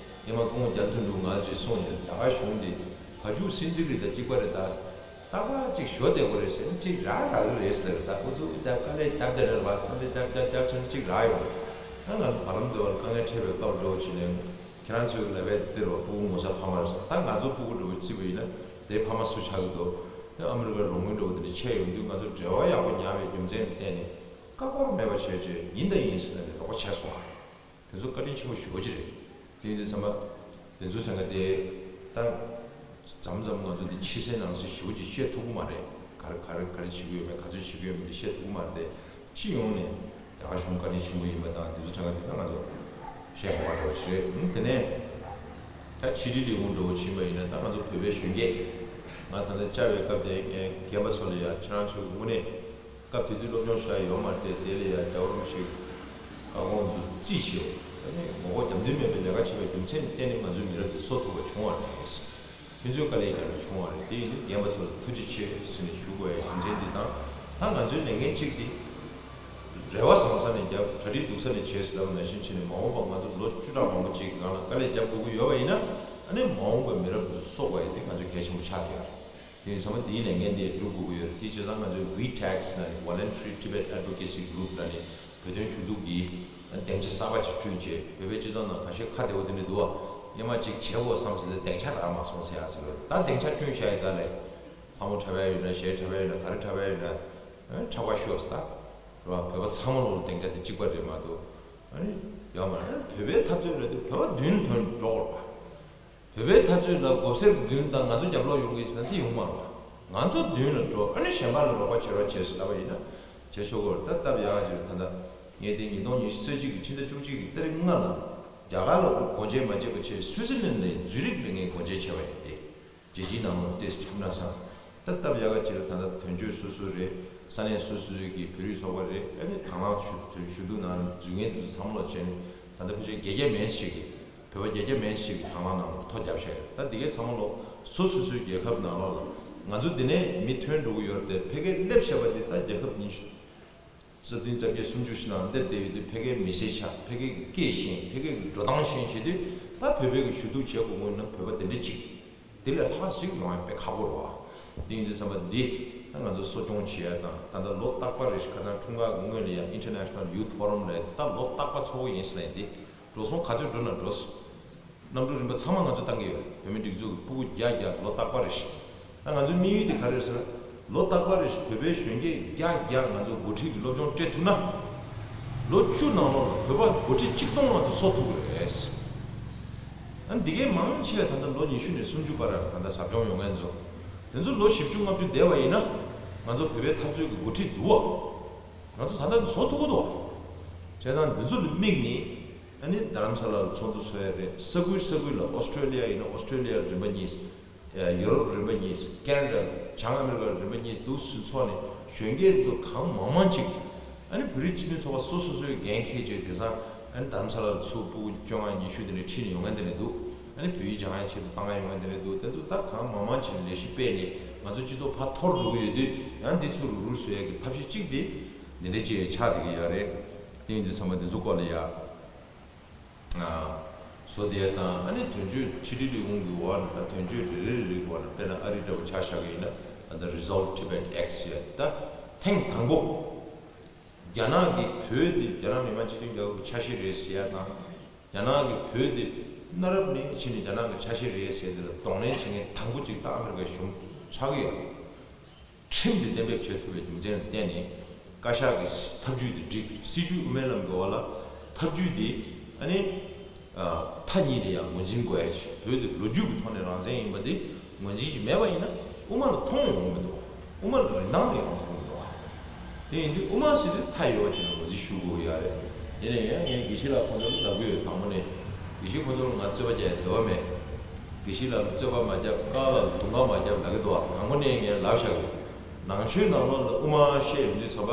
ཉི་མ་སྐུ་ངོ་རྒྱ་མཐུན་འདུག་ང་ཚོས་གསུངས་ཡོད། རྒྱ་གར་གཞུང་འདི་བ་ཕྱུགས་སྲིན་འདི་རེད། ད་གཅིག་པ་རེད། ད་རྟག་པར་ཅིག་ཞོ་བསྡད་དགོས་རེད་ཟེར་ན་ཅིག་རག་རག་གི་རེད་ཟེར། ད་ཁོ་ཚོ་ད་དཀའ་ལས་རྒྱབ་བསྡད་རེད་བ། དཀའ་ལས་རྒྱབ་རྒྱབ་རྒྱབ་བྱས་ན་ཅིག་རག་ཡོང་། ད་ང་ཚོ་བར་ལམ་འདི་བར་དཀའ་ངལ་འཕྲད་པའི་སྐབས་འདྲ་བོ་ཅིག་ནས་ཁྱེད་རང་ཚོའི་ལབ་པའི་འདིར་བ་ཕྲུ་གུ་ངོ་ཚ་ཕ་མ་རེད་ཟེར། ད་ང་ཚོ་ཕྲུ་གུ་འདྲ་བོ་ བརྩིས་པ་ཡིན་ན་དེའི་ཕ་མ་སུ་ཆགས་ཀྱི་འདུག་དེ་ཨ་མི་རི་ཀའི་རོགས་དངུལ་འདྲ་བོ་དེ་འདྲ་ཆད་ཡོང་དུས་ང་ཚོ་འབྲེལ་བ་ཡག་པོ་ཉར་བའི་རྒྱུ་མཚན་ལ་བརྟེན་ནས་བཀག་འགོག་མེད་པ་བྱས་བྱས་ཡིན་དང་ཡིན་ཟེར་ནས་རོགས་པ་བྱས་སོང་བ། དེ་ཚོ་བཀའ་དྲིན་ཆེན་པོ་ཞེ་པོ་ཅིག་རེད། དེ་ཡིན་དུས་ཚང་མ་དེ་ཚོ་ཚང་ག་དེ་ད་མཚམས་མཚམས་ང་ཚོ་འདི་ཕྱི་གསལ་ནང་གསལ་ཞེ་པོ་ཅིག་བཤད་ཐུབ་ཀྱི་མ་རེད། ག་རེ་ག་རེ་ག་རེ་བྱེད་ཀྱི་ཡོད་མེད་ག་ཚོད་བྱེད་ཀྱི་ཡོད་མེད་དེ་བཤད་ཐུབ་ཀྱི་མ་རེད་དེ། སྤྱི་ཡོངས་ནས་རྒྱ་གར་གཞུང་བཀའ་དྲིན་ཆེན་པོ་ཡིན་པ་དང་དེ་ཚོ་ཚང་ག་དེ་ད་ང་ཚོ་བཤད་དགོས་པ་འདྲ་བོ་ཞིག་རེད། ཨང་། དེ་ནས་ད་ཕྱི་དྲིལ་ལས་ཁུངས་འདྲ་བོ་ཕྱིན་པ་ཡིན་ན་ད་ང་ཚོ་བོད་པའི་གཞོན་སྐྱེས་ང་ད་ལྟ་བཅར་བའི་སྐབས་དེ་རྒན་པ་ཚོ་ལ་ཡང་ཁྱེད་རང་ཚོའི་དངོས་གནས་སྐབས་དེ་དུས་སློབ་སྦྱོང་ཞེ་དྲག་ཡོད་མ་རེད་དེ། དེ་ལ་ཡང་རྒྱལ་བ་རིན་པོ་ཆེའི་བཀའ་དགོངས་ཚོ་རྩིས་བྱས། ཨ་ནི་ངོ་ལྐོག་རྒྱབ་མདུན་མེད་པའི་ལས་ཀ་བྱས་པའི་རྒྱུ་མཚན་ལ་བརྟེན་ནས་ང་ཚོའི་མི་རབས་འདི་གསོ་ཐུབ་པ་བྱུང་བ་རེད། ཁྱོད་ཚོས་དཀའ་ལས་བརྒྱབ་པ་བྱུང་བ་རེད། དེ་ཡིན་དུས་རྒན་པ་ཚོ་ལ་ཐུགས་རྗེ་ཆེ་ཟེར་ནས་ཞུ་དགོས་ཡ་རྒྱུ་མཚན་འདི་དང་། ད་ང་ཚོའི་ལས་འགན་གཅིག་འདི་རེ་བ་བཟང་ས་ནས་བརྒྱབ། གྲ་སྒྲིག་སྡུག་ས་ནས་བྱས་ཟེར་བ་ནང་བཞིན་བྱས་ནས་མ་འོངས་པ་ང་ཚོ་ལོ་བཅུ་ཕྲག་མང་པོ་ཅིག་གི་སྒང་ལ་དཀའ་ལས་རྒྱབ་དགོས་ཀྱི་ཡོད་པ་ཡིན་ན། ཨ་ནི་མ་འོངས་པའི་མི་རབས་འདི་གསོ་དགོས་ཡ་དེ་ང་ཚོའི་གལ་ཆེན་པོ་ཆགས་བསྡད་ཡོད་རེད། དེ་ཡིན་ཙང་འདིའི་ལས་འགན་དེ་སྒྲུབ་དགོས་ཀྱི་ཡོད་རེད། དེ་བྱས་ཙང་ང་ཚོའི་ཝི་ཊེག་ཟེར་ན་ནི་Voluntary Tibet Advocacy Group ལ་ནི་བོད་དོན་ཞུ་གཏུག་གི་སྡིངས་ཆ་གསར་པ་ཅིག་བསྐྲུན་བྱས། བོད་པའི་སྤྱི་ཚོགས་ནང་ཁ་ཤས་ཁ་བདེ་བོ་དེ་འདྲ་འདུག་བ། སྔོན་མ་ཅིག་བྱེད་དགོས་བསམ་ཟིན་ཏེ་སྡིངས་ཆ་རག་མ་སོང་ཟེར་ཡ་ཟེར་བ། ད་སྡིངས་ཆ་བསྐྲུན་བཞག་ཡོད། ད་ལས་ཕག་མོ་འཁྲབ་ཡ་ཡོད་ན། གཞས་འཁྲབ་ཡ་ཡོད་ན། ག་རེ་འཁྲབ་ཡ་ཡོད་ན་འཁྲབ་ག་ཤོག་ཟེར། ད་རེད་བ། བོད་པ་ཚང་མ་ལོ་སྡིངས་ཆ་དེ་གཅིག་པ་རེད་མ་གཏོགས། ཨ་ནི་ཡོད་མ་རེད། བོད་པའི་འཐབ་རྩོད་ལ་དེ་བོད་པ་མདུན་ཐོན་འགྲོ་དགོས་རེད་བ། བོད་པའི་འཐབ་རྩོད་ལ་མགོ་སེར་མདུན་དང་ང་ཚོ་རྒྱབ་ལོག་ཡོང་གི་ཟེར་ན་དེ་ཡོང་མ་རེད་བ། ང་ཚོ་མདུན་ལ་འགྲོ། ཨ་ནི་གཞན་པ་ལ་རོགས་པ་བྱེད་རོགས་བྱེད་ཟེར་ལབ་པ་ཡིན་ན་བྱེད་ཆོག་གི་རེད། ད་སྟབས་ཡག་ཅིག་ད་ལྟ་ངས་དེ་ཉིས་སྟོང་ཉི་ཤུ་རྩ་གཅིག་གི་ཕྱི་ཟླ་བཅུ་གཅིག་གི་ཏ་རིག་ལྔ་ལ་རྒྱ་གར་ལ་སྒོ་འབྱེད་མ་བྱས་པ་བྱས་སུའུ་ཙི་ལན་ལ་ཛུ་རིག་ལ་ངས་སྒོ་འབྱེད་བྱས་པ་ཡིན་ཏེ། རྒྱལ་སྤྱིའི་ནང་ལོགས་ཏེ་ཁྲམ་ན་སང་། ད་སྟབས་ཡག་ག་ཅིག་ལ་ད་ལྟ་དོན་གཅོད་སོ་སོ་རེད། ས་གནས་སོ་སོའི་གི་བོད་རིགས་ཚོགས་པ་རེད། ཨ་ནི་དང་བླངས་ཞུ་ཞུ་གཏུག་ནང་འཛུལ་མཁན་དེ་ཚོ་ཚང་མ་ལོག་བྱས་ནས་ད་ལྟ་ཕལ་ཆེར་བརྒྱད་བརྒྱ་མན་ཞིག་གིས་བོད་པ་བརྒྱད་བརྒྱ་མན་ཞིག་གིས་དང་བླངས་ནང་ལོག་ཐོ་བརྒྱབ་བཞག་ཡོད། ད་འདི་གའི་ཚང་མ་ལོག་སོ་སོ་སོའི་རྒྱལ་ཁབ་ནང་ལོགས་ལ་ང་ཚོ་འདི་ནས་མི་ཐོན་འགྲོ་གི་ཡོད་རེད་དེ། ཕ་གིར་སླེབས་བཞག་པ་འདི་ད་རྒྱལ་ཁབ་ཉི་ཤུ་རྩ་བདུན་རྩ་བརྒྱད་སུམ་ཅུ་ཞིག་ནང་སླེབས་བསྡད་ཡོད་དུས་ཕ་གིའི་མི་ཚེ་ཆགས། ཕ་གིའི་སྐད་ཤེས། ཕ་གིའི་འགྲོ་སྟངས་ཤེས་བྱེད་དུས་ད་བོད་པའི་གི་ཞུ་གཏུག་བྱེད་དགོས་དགོས་ན་བོད་པ་དེ་འདྲ་ཅིག་དེ་ལས་ལྷག་ཞིག་ཡོང་ཡ་དཔེ་ཁག་པོ་རེད་བ། དེ་ཡིན་དུས་ཙམ་པ་འདི་ད་ང་ཚོ་གསོ་སྐྱོང་བྱེད་ཡ་དང་། ད་ལྟ་ལོ་རྟག་པར་རེ་ཞིག་ཁ་སང་འཁྲུངས་སྐར་གི་སྔོན་ལ་ཡ་International Youth Forum ལ་ད་ལོ་རྟག་པར་ཚོགས་པ་ཡིན་ཟེར་ལབ་ཡིན་ཏེ། འགྲོ་སོང་ག་ཚོད་འགྲོ་ན་འགྲོ། གནམ་གྲུ་རིམ་པ་ཚང་མ་ང་ཚོ་བཏང་གི་ཡོད། བོད་མི་སྒྲིག་འཛུགས་ཀྱི་ཕྲུ་གུ་བརྒྱ་བརྒྱ་ལོ་རྟག་པར་རེ་ཞིག་ད་ང་ཚོའི་དམིགས་ཡུལ་དེ་ག་རེ་རེད་ཟེར་ན། ལོ་རྟག་པར་རེ་བཞིན་བོད་པའི་གཞོན་སྐྱེས་བརྒྱ་བརྒྱ་ང་ཚོ་འགོ་ཁྲིད་ཀྱི་སློབ་སྦྱོང་སྤྲད་ཐུབ་ན། ལོ་བཅུ་ནང་ལོགས་ལ་བོད་པ་འགོ་ཁྲིད་ཆིག་སྟོང་ང་ཚོ་བཟོ་ཐུབ་ཀྱི་རེད། ཨ་ནི་འདི་གའི་མང་ཆེ་བ་ད་ལྟ་ལོ་ཉི་ཤུ་ནས་སུམ་ཅུ་བར་ད་ལྟ་ཟབ་སྦྱོང་ཡོང་མཁན་ཚོ། དེ་ཚོ་ལོ་བཞི་བཅུ་ལྔ་བཅུ་བསྡད་པ་ཡིན་ན། ང་ཚོ་བོད་པའི་འཐབ་རྩོད་ཀྱི་འགོ་ཁྲིད་འདུག་བ། ང་ཚོ་ད་ལྟ་བཟོ་ཐུབ་ཀྱི་འདུག་བ། བྱས་ཙང་འདི་ཚོ་ལ་དམིགས་ནས། ཨ་ནི་རྡ་རམ་ས་ལ་ལ་ཚོགས་འདུ་ཚོགས་ཡ་རེད། ས་ཁུལ་ས་ཁུལ་ལ་ཨོ་སི་ཀྲོ་ལི་ཡ་ཡིན་ན་ཨོ་སི་ཀྲོ་ལི་ཡ་རིམ་པ་གཉིས། ཡ་ཡུ་རོབ་རིམ་པ་གཉིས། ཁེ་ན་ཌ་བྱང་ཨ་མི་རི་ཀ་རིམ་པ་གཉིས་འདུག་སེ་ཚོགས་ནས་གཞོན་སྐྱེས་ཚོ་གང་མང་མང་ཅིག་ཨ་ནི་བོད་རིགས་སྤྱི་མཐུན་ཚོགས་པ་སོ་སོ་སོའི་འགན་འཁྱེར་བྱས། དེང་སང་ཨ་ནི་རྡ་རམ་ས་ལ་ལ་ཚོགས་ཕྲུ་གུ་བཅོ་ལྔ་ཉི་ཤུ་དེ་འདྲ་ཁྲིད་ནས་ཡོང་མཁན་དེ་འདྲ་འདུག་ཨ་ནི་བོད་ཡིག་སྦྱང་ཡ་ཆེད་དུ་བཏང་ཡ་ཡོང་མཁན་དེ་འདྲ་འདུག་དེ་ཚོ་ད་གང་མང་མང་ཅིག་ལས་གཞི་སྤེལ་ནས་ང་ཚོ་སྤྱི་ཚོགས་ཕར་འཐོར་འགྲོ་གི་ཡོད་དུས། ཡང་འདི་ཚོ་རུག་རུག་བཟོ་ཡ་གི་ཐབས་ཤེས་གཅིག་དེ་འདི་འདྲ་ཅིག་ཆགས་བསྡད་ཀྱི་ཡོད་རེད། དེ་ཡིན་དུས་ཚང་མ་འདི་ཚོ་སྐོར་ལ་ཡ། བཟོ་བསྡད་དང་། ཨ་ནི་དོན་གཅོད་ཕྱི་དྲིལ་ལས་ཁུངས་ཀྱི་འོག་ནས་ད་དོན་གཅོད་རེ་རེ་རེ་རེའི་འོག་ལ་དཔེར་ན་ཨ་རི་འདྲ་བོ་ཆ་བཞག་གི་ཡིན་ན། ད་ལྟ་Resolve Tibet Act ཟེར་ཡ་ད་ཐེངས་དང་པོ་རྒྱ་ནག་གིས་བོད་འདི་རྒྱ་ནག་མི་དམངས་སྤྱི་མཐུན་རྒྱལ་ཁབ་ཀྱི་ཆ་ཤས་རེད་ཟེར་ཡ་དང་། རྒྱ་ནག་གིས་བོད་འདི་གནའ་རབས་ནས་ཕྱིན་ནས་རྒྱ་ནག་གི་ཆ་ཤས་རེད་ཟེར་དེ་ལ་གདོང་ལེན་བྱེད་མཁན་དང་པོ་གཅིག་ད་ཨ་མི་རི་ཀའི་གཞུང་ཆགས་ཀྱི་ཡོད། ཁྲིམས་དེ་གཏན་འབེབས་བྱེད་ཐུབ་པའི་རྒྱུ་མཚན་ལ་བརྟེན་ནས་བཀའ་ཤག་གིས་ཐབས་ཇུས་དེ་བསྒྲིགས། སྲིད་བྱུས་དབུ་མའི་ལམ་གྱི་འོག་ལ་ཐབས་ཇུས་དེ་ཨ་ནི་མཐའ་གཉིས་ལ་ཡང་ངོས་འཛིན་དགོས་ཡ་ཞིག་བོད་དེ་ལོ་རྒྱུས་ཀྱི་ཐོག་ནས་རང་བཙན་ཡིན་པ་དེ་ངོས་འཛིན་ཞིག་མེད་པ་ཡིན་ན་དབུ་མ་ལ་མཐོང་ཡོང་གི་མི་འདུག་དབུ་མ་ལ་རིན་ཐང་དེ་ཡང་མཐོང་གི་མི་འདུག་དེ་ཡིན་དུས་དབུ་མ་ཟེར་དུས་མཐའ་ཡོད་པ་ཅིག་ལ་ངོས་འཛིན་ཞུ་དགོས་ཀྱི་ཡོད་རེད། ཡིན་ན་ཡང་ངས་དགེ་བཤེས་ལགས་ཁོང་ཚོ་ལ་ལབ་ཀྱི་ཡོད། དང་པོ་ནས་དགེ་བཤེས་ཁོང་ཚོ་ལ་ང་རྩོད་པ་རྒྱག་ཡ་འདོད་པ་མེད། དགེ་བཤེས་ལགས་ལ་རྩོད་པ་མ་རྒྱབ། ཀ་ལ་ལ་དུང་ཁ་མ་རྒྱབ་ལབ་ཀྱི་འདུག་ཨ། དང་པོ་ནས་ངས་ལབ་བཞག་གི་ཡོད། ནང་ཆོས་ནང་ལོགས་ལ་དབུ་མ་བཤད་ཡོང་དུས་ཙམ་པ་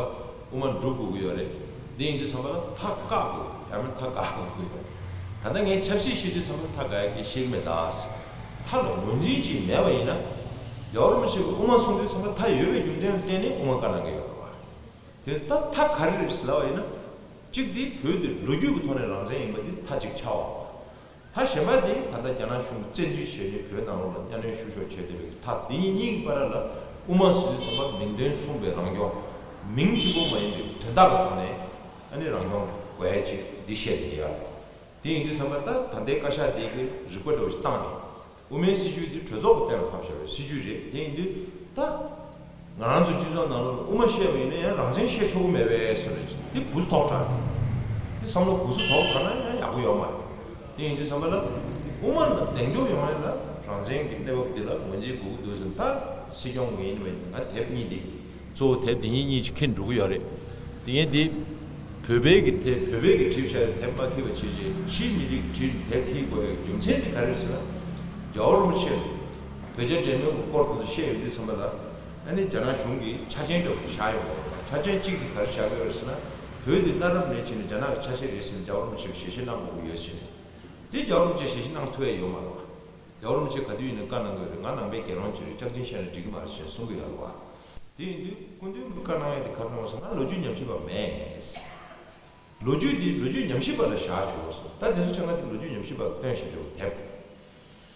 དབུ་མ་འགྲུབ་དགོས་ཀྱི་ཡོད་རེད། འདི་ཡིན་དུས་ཙམ་པ་ལ་མཐའ་བཀག་དགོས་ཡང་མིན་མཐའ་བཀག་དགོས་ཀྱི་ཡོད། ད་ལྟ་ངས་ཆབ་སྲིད་བཤད་དུས་ཙམ་པ་མཐའ་བཀག་ཡ་གི་བཤད་ཀྱི་མེད་ད། མཐའ་ལ་ངོས་འཛིན་ཅིག་མེད་པ་ཡིན་ན། རྒྱལ་བ་རིན་པོ་ཆེ་གིས་དབུ་མ་གསུངས་དུས་ཙམ་པ་མཐའ་ཡོད་པའི་རྒྱུ་མཚན་ལ་བརྟེན་ནས་དབུ་མ་བཀག་གནང་གི་ཡོད་རེད་བ། དེ་ད་མཐའ་ག་རེ་རེད་ཟེར་ལབ་པ་ཡིན་ན། གཅིག་དེ་བོད་དེ་ལོ་རྒྱུས་ཀྱི་ཐོག་ནས་རང་བཙན་ཡིན་པ་འདི་མཐའ་གཅིག་ཆགས་པ། མཐའ་གཞན་པ་དེ་ད་ལྟ་རྒྱ་ནག་གཞུང་བཙན་འཛུལ་བྱས་ནས་བོད་ནང་ལོགས་ལ་གཉའ་གནོན་བཤུ་གཞོག་བྱས་བསྡད་པའི་མཐའ་འདི་གཉིས་གཉིས་ཀྱི་བར་ལ་དབུ་མ་ཟེར་དུས་ཙམ་པ་མིང་དོན་མཚུངས་པའི་རང་སྐྱོང་། མིང་གཅིག་པོ་མ་ཡིན་པའི་དོན་དག་གི་ཐོག་ནས་ཨ་ནི་རང་སྐྱོང་དགོས་ཡ་ཅིག་འདི་བཤད་བསྡད་ཡོད། དེ་ཡིན་དུས་ཙམ་པ་ད་ད་ལྟའི་བཀའ་ཤག་དེ་གི་རིགས་པ་འདྲ་བོ་ཞིག་བཏང་ནས། དབུ་མའི་སྲིད་བྱུས་འདི་གྲོས་ཚོགས་ཀྱིས་གཏན་ལ་ཕབ་བཞག་པའི་སྲིད་བྱུས་རེད། དེ་ཡིན་དུས་ད་ང་རང་ཚོའི་སྤྱི་ཚོགས་ནང་ལོགས་ལ་དབུ་མ་བཤད་པ་ཡིན་ན་ཡང་རང་བཙན་བཤད་ཆོག་གི་མེད་པའི་བཟོ་འདྲ་ཅིག་འདི་བུ་སུ་ཐོག་དྲག་འདི་བསམ་བློ་བུ་སུ་ཐོག་དྲག་ན་ཡང་ཡག་པོ་ཡོད་མ་རེད། དེ་ཡིན་དུས་ཙམ་པ་ལ་དབུ་མ་ལ་གདེང་འཇོག་ཡོང་ཡ་ལ་རང་བཙན་གྱི་གནས་བབ་འདི་ལ་ངོས་འཛིན་དགོས་ཀྱི་འདུག་ཟེར། ད་སྲིད་སྐྱོང་ངོས་ཡིན་པ་ཡིན་ན་ང་དེབ་གཉིས་འདི་གཙོ་བོ་དེབ་འདི་གཉིས་གཉིས་ཀྱིས་འཁྱེར་འགྲོ་གི་ཡོད་རེད། དེ་ཡིན་དུས་བོད་པའི་གི་དེབ་བོད་པའི་གི་བྲིས་བཞག་པའི་དེབ་མ་འཁྱེར་བ་བྱས་རྗེས་ཕྱིའི་མི་རིགས་བྲིས་དེབ་འཁྱེར་དགོས་པའི་རྒྱུ་མཚན་དེ་ག་རེ་རེད་ཟེར་ན། རྒྱལ་བ་རིན་པོ་ཆེས་བོད་རྒྱ་འབྲེལ་མོལ་གྱི་སྐོར་དུ་བཤད་ཡོང་དུས་ཙམ་པ་ལ་ཨ་ནི་རྒྱ་ནག་གཞུང་གིས་ཆ་རྐྱེན་འདྲ་བོ་བཞག་ཡོད་པ་རེད། ཆ་རྐྱེན་གཅིག་དེ་ག་རེ་བཞག་གི་ཡོད་རེད་ཟེར་ན། བོད་འདི་གནའ་རབས་ནས་བྱས་ནས་རྒྱ་ནག་གི་ཆ་ཤས་རེད་ཟེར་ནས་རྒྱལ་བ་རིན་པོ་ཆེས་ཞལ་བཞེས་གནང་དགོས་ཀྱི་ཡོད་ཟེར་ནས། དེ་རྒྱལ་བ་རིན་པོ་ཆེས་ཞལ་བཞེས་གནང་ཐུབ་ཡ་ཡོད་མ་རེད་བ། རྒྱལ་བ་རིན་པོ་ཆེས་ག་དུས་ཡིན་ན་བཀའ་གནང་གི་ཡོད་རེད། ང་ནང་པའི་རྒྱལ་རོང་ཅིག་རེད། སྐྱག་རྫུན་བཤད་ན་འགྲིག་གི་མ་རེད་ཞེས་གསུང་གི་ཡོད་རེད་བ། དེ་ཡིན་དུས་སྐུ་མདུན་གྱིས་བཀའ་གནང་ཡ་དེ་ག་རེ་གནང་བ་ཟེར་ན་ལོ་རྒྱུས་ཉམས་ཞིབ་པ་མེད། ལོ་རྒྱུས་འདི་ལོ་རྒྱུས་ཉམས་ཞིབ་པ་ལ་བཞག་ཆོག་ཟེར། ད་དེ་ཚོ་ཆ་ཚང་འདི་ལོ་རྒྱུས་ཉམས་ཞིབ་པ་ལ་སྟོན་བཞག་ཆོག་དེབ།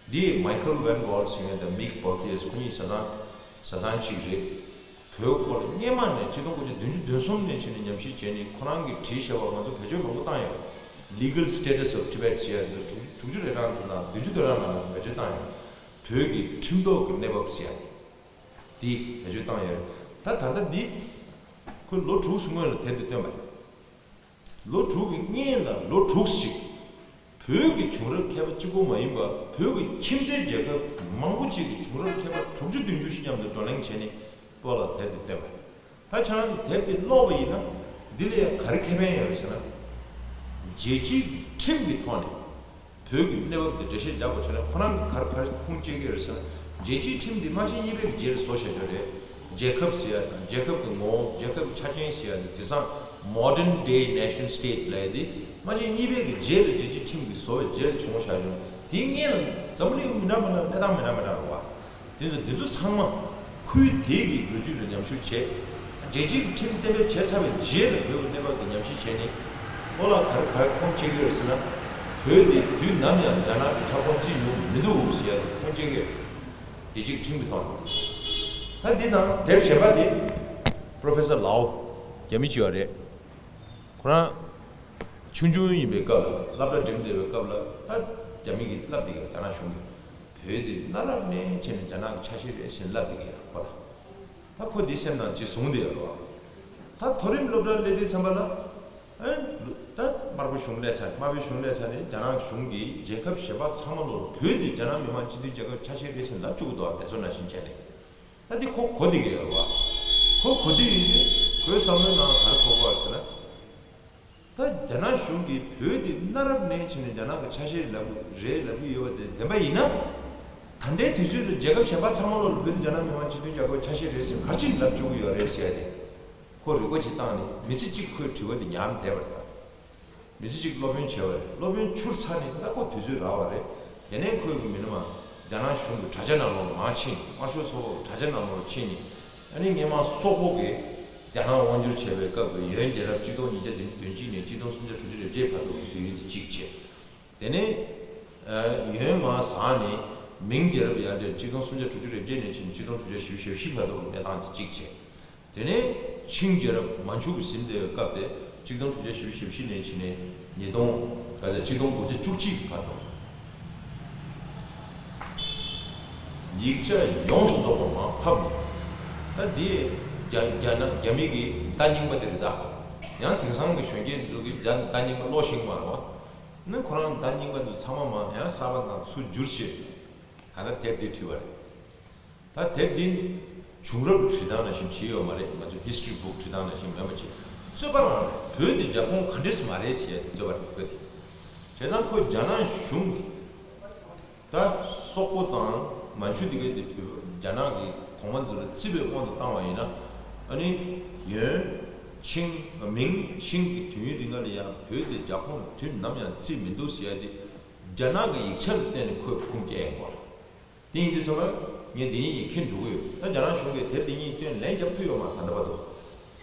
འདི་Michael Van Wall ཟེར་མཁན་དང་Mick Porteous ཁོ་གཉིས་བཟའ་ཚང་བཟའ་ཚང་གཅིག་རེད། བོད་སྐོར་སྔོན་མ་ནས་ཆིག་སྟོང་དགུ་བརྒྱ་བདུན་ཅུ་དོན་གསུམ་ནས་བྱས་ནས་ཉམས་ཞིབ་བྱས་ནས་ཁོ་རང་གིས་བྲིས་བཞག་པ་ང་ཚོ་བེད་སྤྱོད་མང་པོ་བཏང་ཡོད། Legal Status of Tibet ཟེར་ཡ་འདི་དྲུག་དྲུག་ཅུ་རེ་གྲངས་དང་བདུན་ཅུ་དོན་གྲངས་ནང་ལ་བེད་སྤྱོད་བཏང་ཡོད། བོད་ཀྱི་ཁྲིམས་ཐོག་གི་གནས་བབ་ཟེར་ཡ་འདི་བེད་སྤྱོད་བཏང་ཡོད། ད་ད་ལྟ་འདི་ཁོས་ལོ་དྲུག་སྔོན་ལ་དེབ་འདི་བཏོན་པ་རེད། ལོ་དྲུག་གི་སྔོན་ལ་ལོ་དྲུག་ཅིག་བོད་ཀྱི་བྱུང་རབས་མཁས་པ་གཅིག་པོ་མ་ཡིན་པ་བོད་ཀྱི་ཁྱིམ་མཚེས་རྒྱལ་ཁབ་མང་པོ་ཅིག་གི་བྱུང་རབས་མཁས་པ་དྲུག་ཅུ་བདུན་ཅུ་ཞིག་མཉམ་དུ་བགྲོ་གླེང་བྱས་ནས་སྤོ་ལགས་དེབ་དེ་བཏོན་པ་རེད། ད་ཁྱེད་རང་གིས་དེབ་དེ་ཀློག་པ་ཡིན་ན་འདི་ལ་ཡང་ག་རེ་ཁེ་ཕན་ཡོད་རེད་ཟེར་ན། རྒྱལ་སྤྱིའི་ཁྲིམས་ཀྱི་ཐོག་ནས་བོད་ཀྱི་གནས་བབ་དེ་འགྲེལ་བཤད་རྒྱག་དགོས་བྱུང་ན་ཁོ་རང་གིས་ག་རེ་ག་རེ་ཁུངས་སྐྱེལ་གྱི་ཡོད་རེད་ཟེར་ན། རྒྱལ་སྤྱིའི་ཁྲིམས་འདི་དམག་ཆེན་གཉིས་པའི་རྗེས་ལ་བཟོ་བཞག་རྒྱུ་རེད། རྒྱལ་ཁབ་ཟེར་ཡ་དང་རྒྱལ་ཁབ་ཀྱི་ངོ་བོ་རྒྱལ་ཁབ་ཀྱི་ཆ་རྐྱེན་ཟེར་ཡ་དེ་དེང་སང་Modern Day Nation State ལབ་ཡ་དེ་དམག་ཆེན་གཉིས་པའི་གི་རྗེས་ལ་རྒྱལ་སྤྱིའི་ཁྲིམས་ཀྱི་བཟོ་བའི་རྗེས་ལ་བྱུང་བཞག་བྱུང་། དེའི་སྔོན་ལ་འཛམ་བུ་གླིང་མི་འདྲ་མི་འདྲ་གནས་སྟངས་མི་འདྲ་མི་འདྲ་རེད་བ། དེ་ཚོ་འདི་ཚོ་ཚང་མ་ཁུལ་དེའི་གི་ལོ་རྒྱུས་ལ་ཉམས་ཞིབ་བྱས། རྒྱལ་སྤྱིའི་ཁྲིམས་གཏན་འབེབས་བྱས་ཚར་བའི་རྗེས་ལ་བོད་ཀྱི་གནས་བབ་ཀྱི་ཉམས་ཞིབ་བྱས་ནས། ཨོ་ལགས་ག་རེ་ག་རེ་ཁུངས་སྐྱེལ་གྱི་ཡོད་ཟེར་ན། བོད་འདི་དུས་ནམ་ཡང་རྒྱ་ནག་གི་ཁྱབ་ཁོངས་བརྩིས་མྱོང་གི་མི་འདུག་ཟེར་ཡ་ཁུངས་སྐྱེལ་གྱི་ཡོད། རྒྱལ་སྤྱིའི་ཁྲིམས་ཀྱི་ཐོག་ནས། ད་འདི་དང་དེབ་གཞན་པ་འདི་Professor Lau རྒྱ་མི་གཅིག་པ་རེད། ཁོ་རང་ཆུང་ཆུང་ཡིན་པའི་སྐབས་ལ་སློབ་གྲྭ་འགྲིམས་བསྡད་པའི་སྐབས་ལ་ད་རྒྱ་མི་གིས་བསླབས་བསྡད་ཀྱི་རྒྱ་ནག་གཞུང་གིས་བོད་འདི་གནའ་རབས་ནས་བྱས་ནས་རྒྱ་ནག་གི་ཆ་ཤས་རེད་ཟེར་ནས་བསླབས་བསྡད་ཀྱི་ཡོད་ཁོ་ལ། ད་ཁོ་འདི་སེམས་ནང་ཅིག་བཟུང་བསྡད་ཡོད་རེད་བ། ད་མཐོ་རིམ་སློབ་གྲྭར་སླེབས་དུས་ཙམ་པ་ལ། ཨེ། ད་དམར་པོ་གཞུང་སླེབས་ཚར། དམར་པོའི་གཞུང་སླེབས་ཚར་ནས་རྒྱ་ནག་གཞུང་གིས་རྒྱལ་ཁབ་གཞན་པ་ཚང་མ་ལོར་བོད་འདི་རྒྱ་ནག་མི་དམངས་སྤྱི་མཐུན་རྒྱལ་ཁབ་ཆ་ཤས་རེད་ཟེར་ལབ་བཅུག་གི་འདུག་དེ་ཚོ་ནང་བཞིན་བྱས་ནས། ད་འདི་ཁོ་གོ་བསྡད་ཀྱི་ཡོད་རེད་བ། ཁོ་གོ་བསྡད་ཡོད་དུས་ཁོའི་བསམ་བློའི་ནང་ག་རེ་གོ་གི་ཡོད་རེད་ཟེར་ན། ད་རྒྱ་ནག་གཞུང་གིས་བོད་འདི་གནའ་རབས་ནས་བྱས་ནས་རྒྱ་ནག་གི་ཆ་ཤས་ལབ་རེད་ལབ་ཀྱི་ཡོད་པ་དེ་བདེན་པ་ཡིན་ན། ད་ལྟའི་དུས་ཚོད་ལ་རྒྱལ་ཁབ་གཞན་པ་ཚང་མ་ལོར་བོད་འདི་རྒྱ་ནག་མི་དམངས་སྤྱི་མཐུན་རྒྱལ་ཁབ་ཆ་ཤས་རེད་ཟེར་ག་རེ་བྱས་ནས་ལབ་བཅུག་གི་ཡོད་རེད་ཟེར་ཏེ། ཁོ་རིག་པ་ཅིག་བཏང་ནས་མི་ཚེ་གཅིག་ཁོའི་དྲི་བ་འདི་ཉར་བསྡད་པ་རེད་ད། མི་ཚེ་གཅིག་སློབ་དཔོན་བྱས་པ་རེད། སློབ་དཔོན་འཁྱུར་ཚར་ནས་ད་ཁོ་དུས་ཚོད་རག་པ་རེད། དེ་ནས་ཁོས་གི་མི་ནི་མ་རྒྱ་ནག་གཞུང་གི་དྲ་རྒྱ་ནང་ལོགས་ལ་མར་ཕྱིན། དམར་ཤོག་ཚོགས་པ་གི་དྲ་རྒྱ་ནང་ལོགས་ལ་ཕྱིན་ནས། ཨ་ནི་སྔོན་མ་སོག་པོ་གིས་རྒྱ་ནག་དབང་བསྒྱུར་བྱས་པའི་སྐབས་ཀྱི་ཡོན་རྒྱལ་རབས་གཅིག་སྟོང་ཉིས་བརྒྱ་བདུན་ཅུ་དོན་གཅིག་ནས་གཅིག་སྟོང་སུམ་བརྒྱ་དྲུག་ཅུ་རེ་བརྒྱད་བར་དུ་གི་དུས་ཡུན་དེ་གཅིག་བྱས། དེ་ནས་ཡོན་མར་ཟགས་ནས་མིང་རྒྱལ་རབས་ཡར་ལ་གཅིག་སྟོང་སུམ་བརྒྱ་དྲུག་ཅུ་རེ་བརྒྱད་ནས་ཕྱིན་གཅིག་སྟོང་དྲུག་བརྒྱ་བཞི་བཅུ་ཞེ་བཞི་བར་དུ་གི་གནས་སྟངས་དེ་གཅིག་བྱས། དེ་ནས་ཆིང་རྒྱལ་རབས་མན་ཇུ་གིས་ཟིན་བསྡད་པའི་སྐབས་དེ་གཅིག་སྟོང་དྲུག་བརྒྱ་བཞི་བཅུ་ཞེ་བཞི་ནས་ཕྱིན་ནས་ཉིས་སྟོང་ག་ཚད་གཅིག་སྟོང་དགུ་བརྒྱ་བཅུ་གཅིག་གི་བར་དུ། ཡིག་ཆ་ཡོངས་སུ་རྫོགས་པ་མར་ཕབ་ནས། ད་འདི་རྒྱ་རྒྱ་ནག་རྒྱ་མི་གི་མདའ་རྙིང་པ་དེ་རེད་ད། ཡང་དེང་སང་གི་གཞོན་སྐྱེས་ཚོ་གིས་རྒྱ་མདའ་རྙིང་པ་ཀློག་ཤེས་ཀྱི་མ་རེད་བ། ནི་ཁོ་རང་མདའ་རྙིང་པ་ཚོ་ཚང་མ་མར་ཡང་གསར་པ་དང་ཚུར་བསྒྱུར་བྱས། ད་ལྟ་དེབ་འདི་བྲིས་པ་རེད། ད་དེབ་འདི་བྱུང་རབས་བྲིས་སྟངས་ནང་བཞིན་བྲིས་ཡོད་མ་རེད། ང་ཚོ་ཧི་སི་ཊི་རི་བུག་བྲིས་སྟངས་ནང་བཞིན་མིན་པ་ཅིག་རྩོད་པ་རང་རེད། བོད་འདི་རྒྱ་ཁོངས་ག་འདྲས་སུ་མ་རེད་ཟེར་ཡ་དེ་རྩོད་པ་རེད་བོད་དེ། བྱས་ཙང་ཁོ་རྒྱ་ནག་གཞུང་གིས་ད་སོག་པོ་དང་མན་ཇུ་དེ་གའི་དེ་དུས་རྒྱ་ནག་གི་གོང་མ་ཚོ་ལ་བརྩི་བའི་དབང་དུ་བཏང་བ་ཡིན་ན། ཨ་ནི་ཡོན་ཆིང་མིང་ཆིང་གི་དུས་ཡུན་རིང་ང་ལ་ཡང་བོད་དེ་རྒྱ་ཁོངས་དུས་ནམ་ཡང་བརྩིས་མི་འདུག་ཟེར་ཡ་དེ་རྒྱ་ནག་གི་ཡིག་ཆ་ལ་བརྟེན་ནས་ཁོས་ཁུངས་སྐྱེལ་ཡོང་བ་རེད། དེ་ཡིན་དུས་ཙམ་པ་ངས་འདི་གཉིས་ཀྱིས་ཁྱེར་འགྲོ་གི་ཡོད། ད་རྒྱ་ནག་གཞུང་གིས་དེབ་འདི་གཉིས་བཏོན་ལན་རྒྱབ་ཐུབ་ཡོད་མ་རེད་ད་ལྟ་བར་དུ།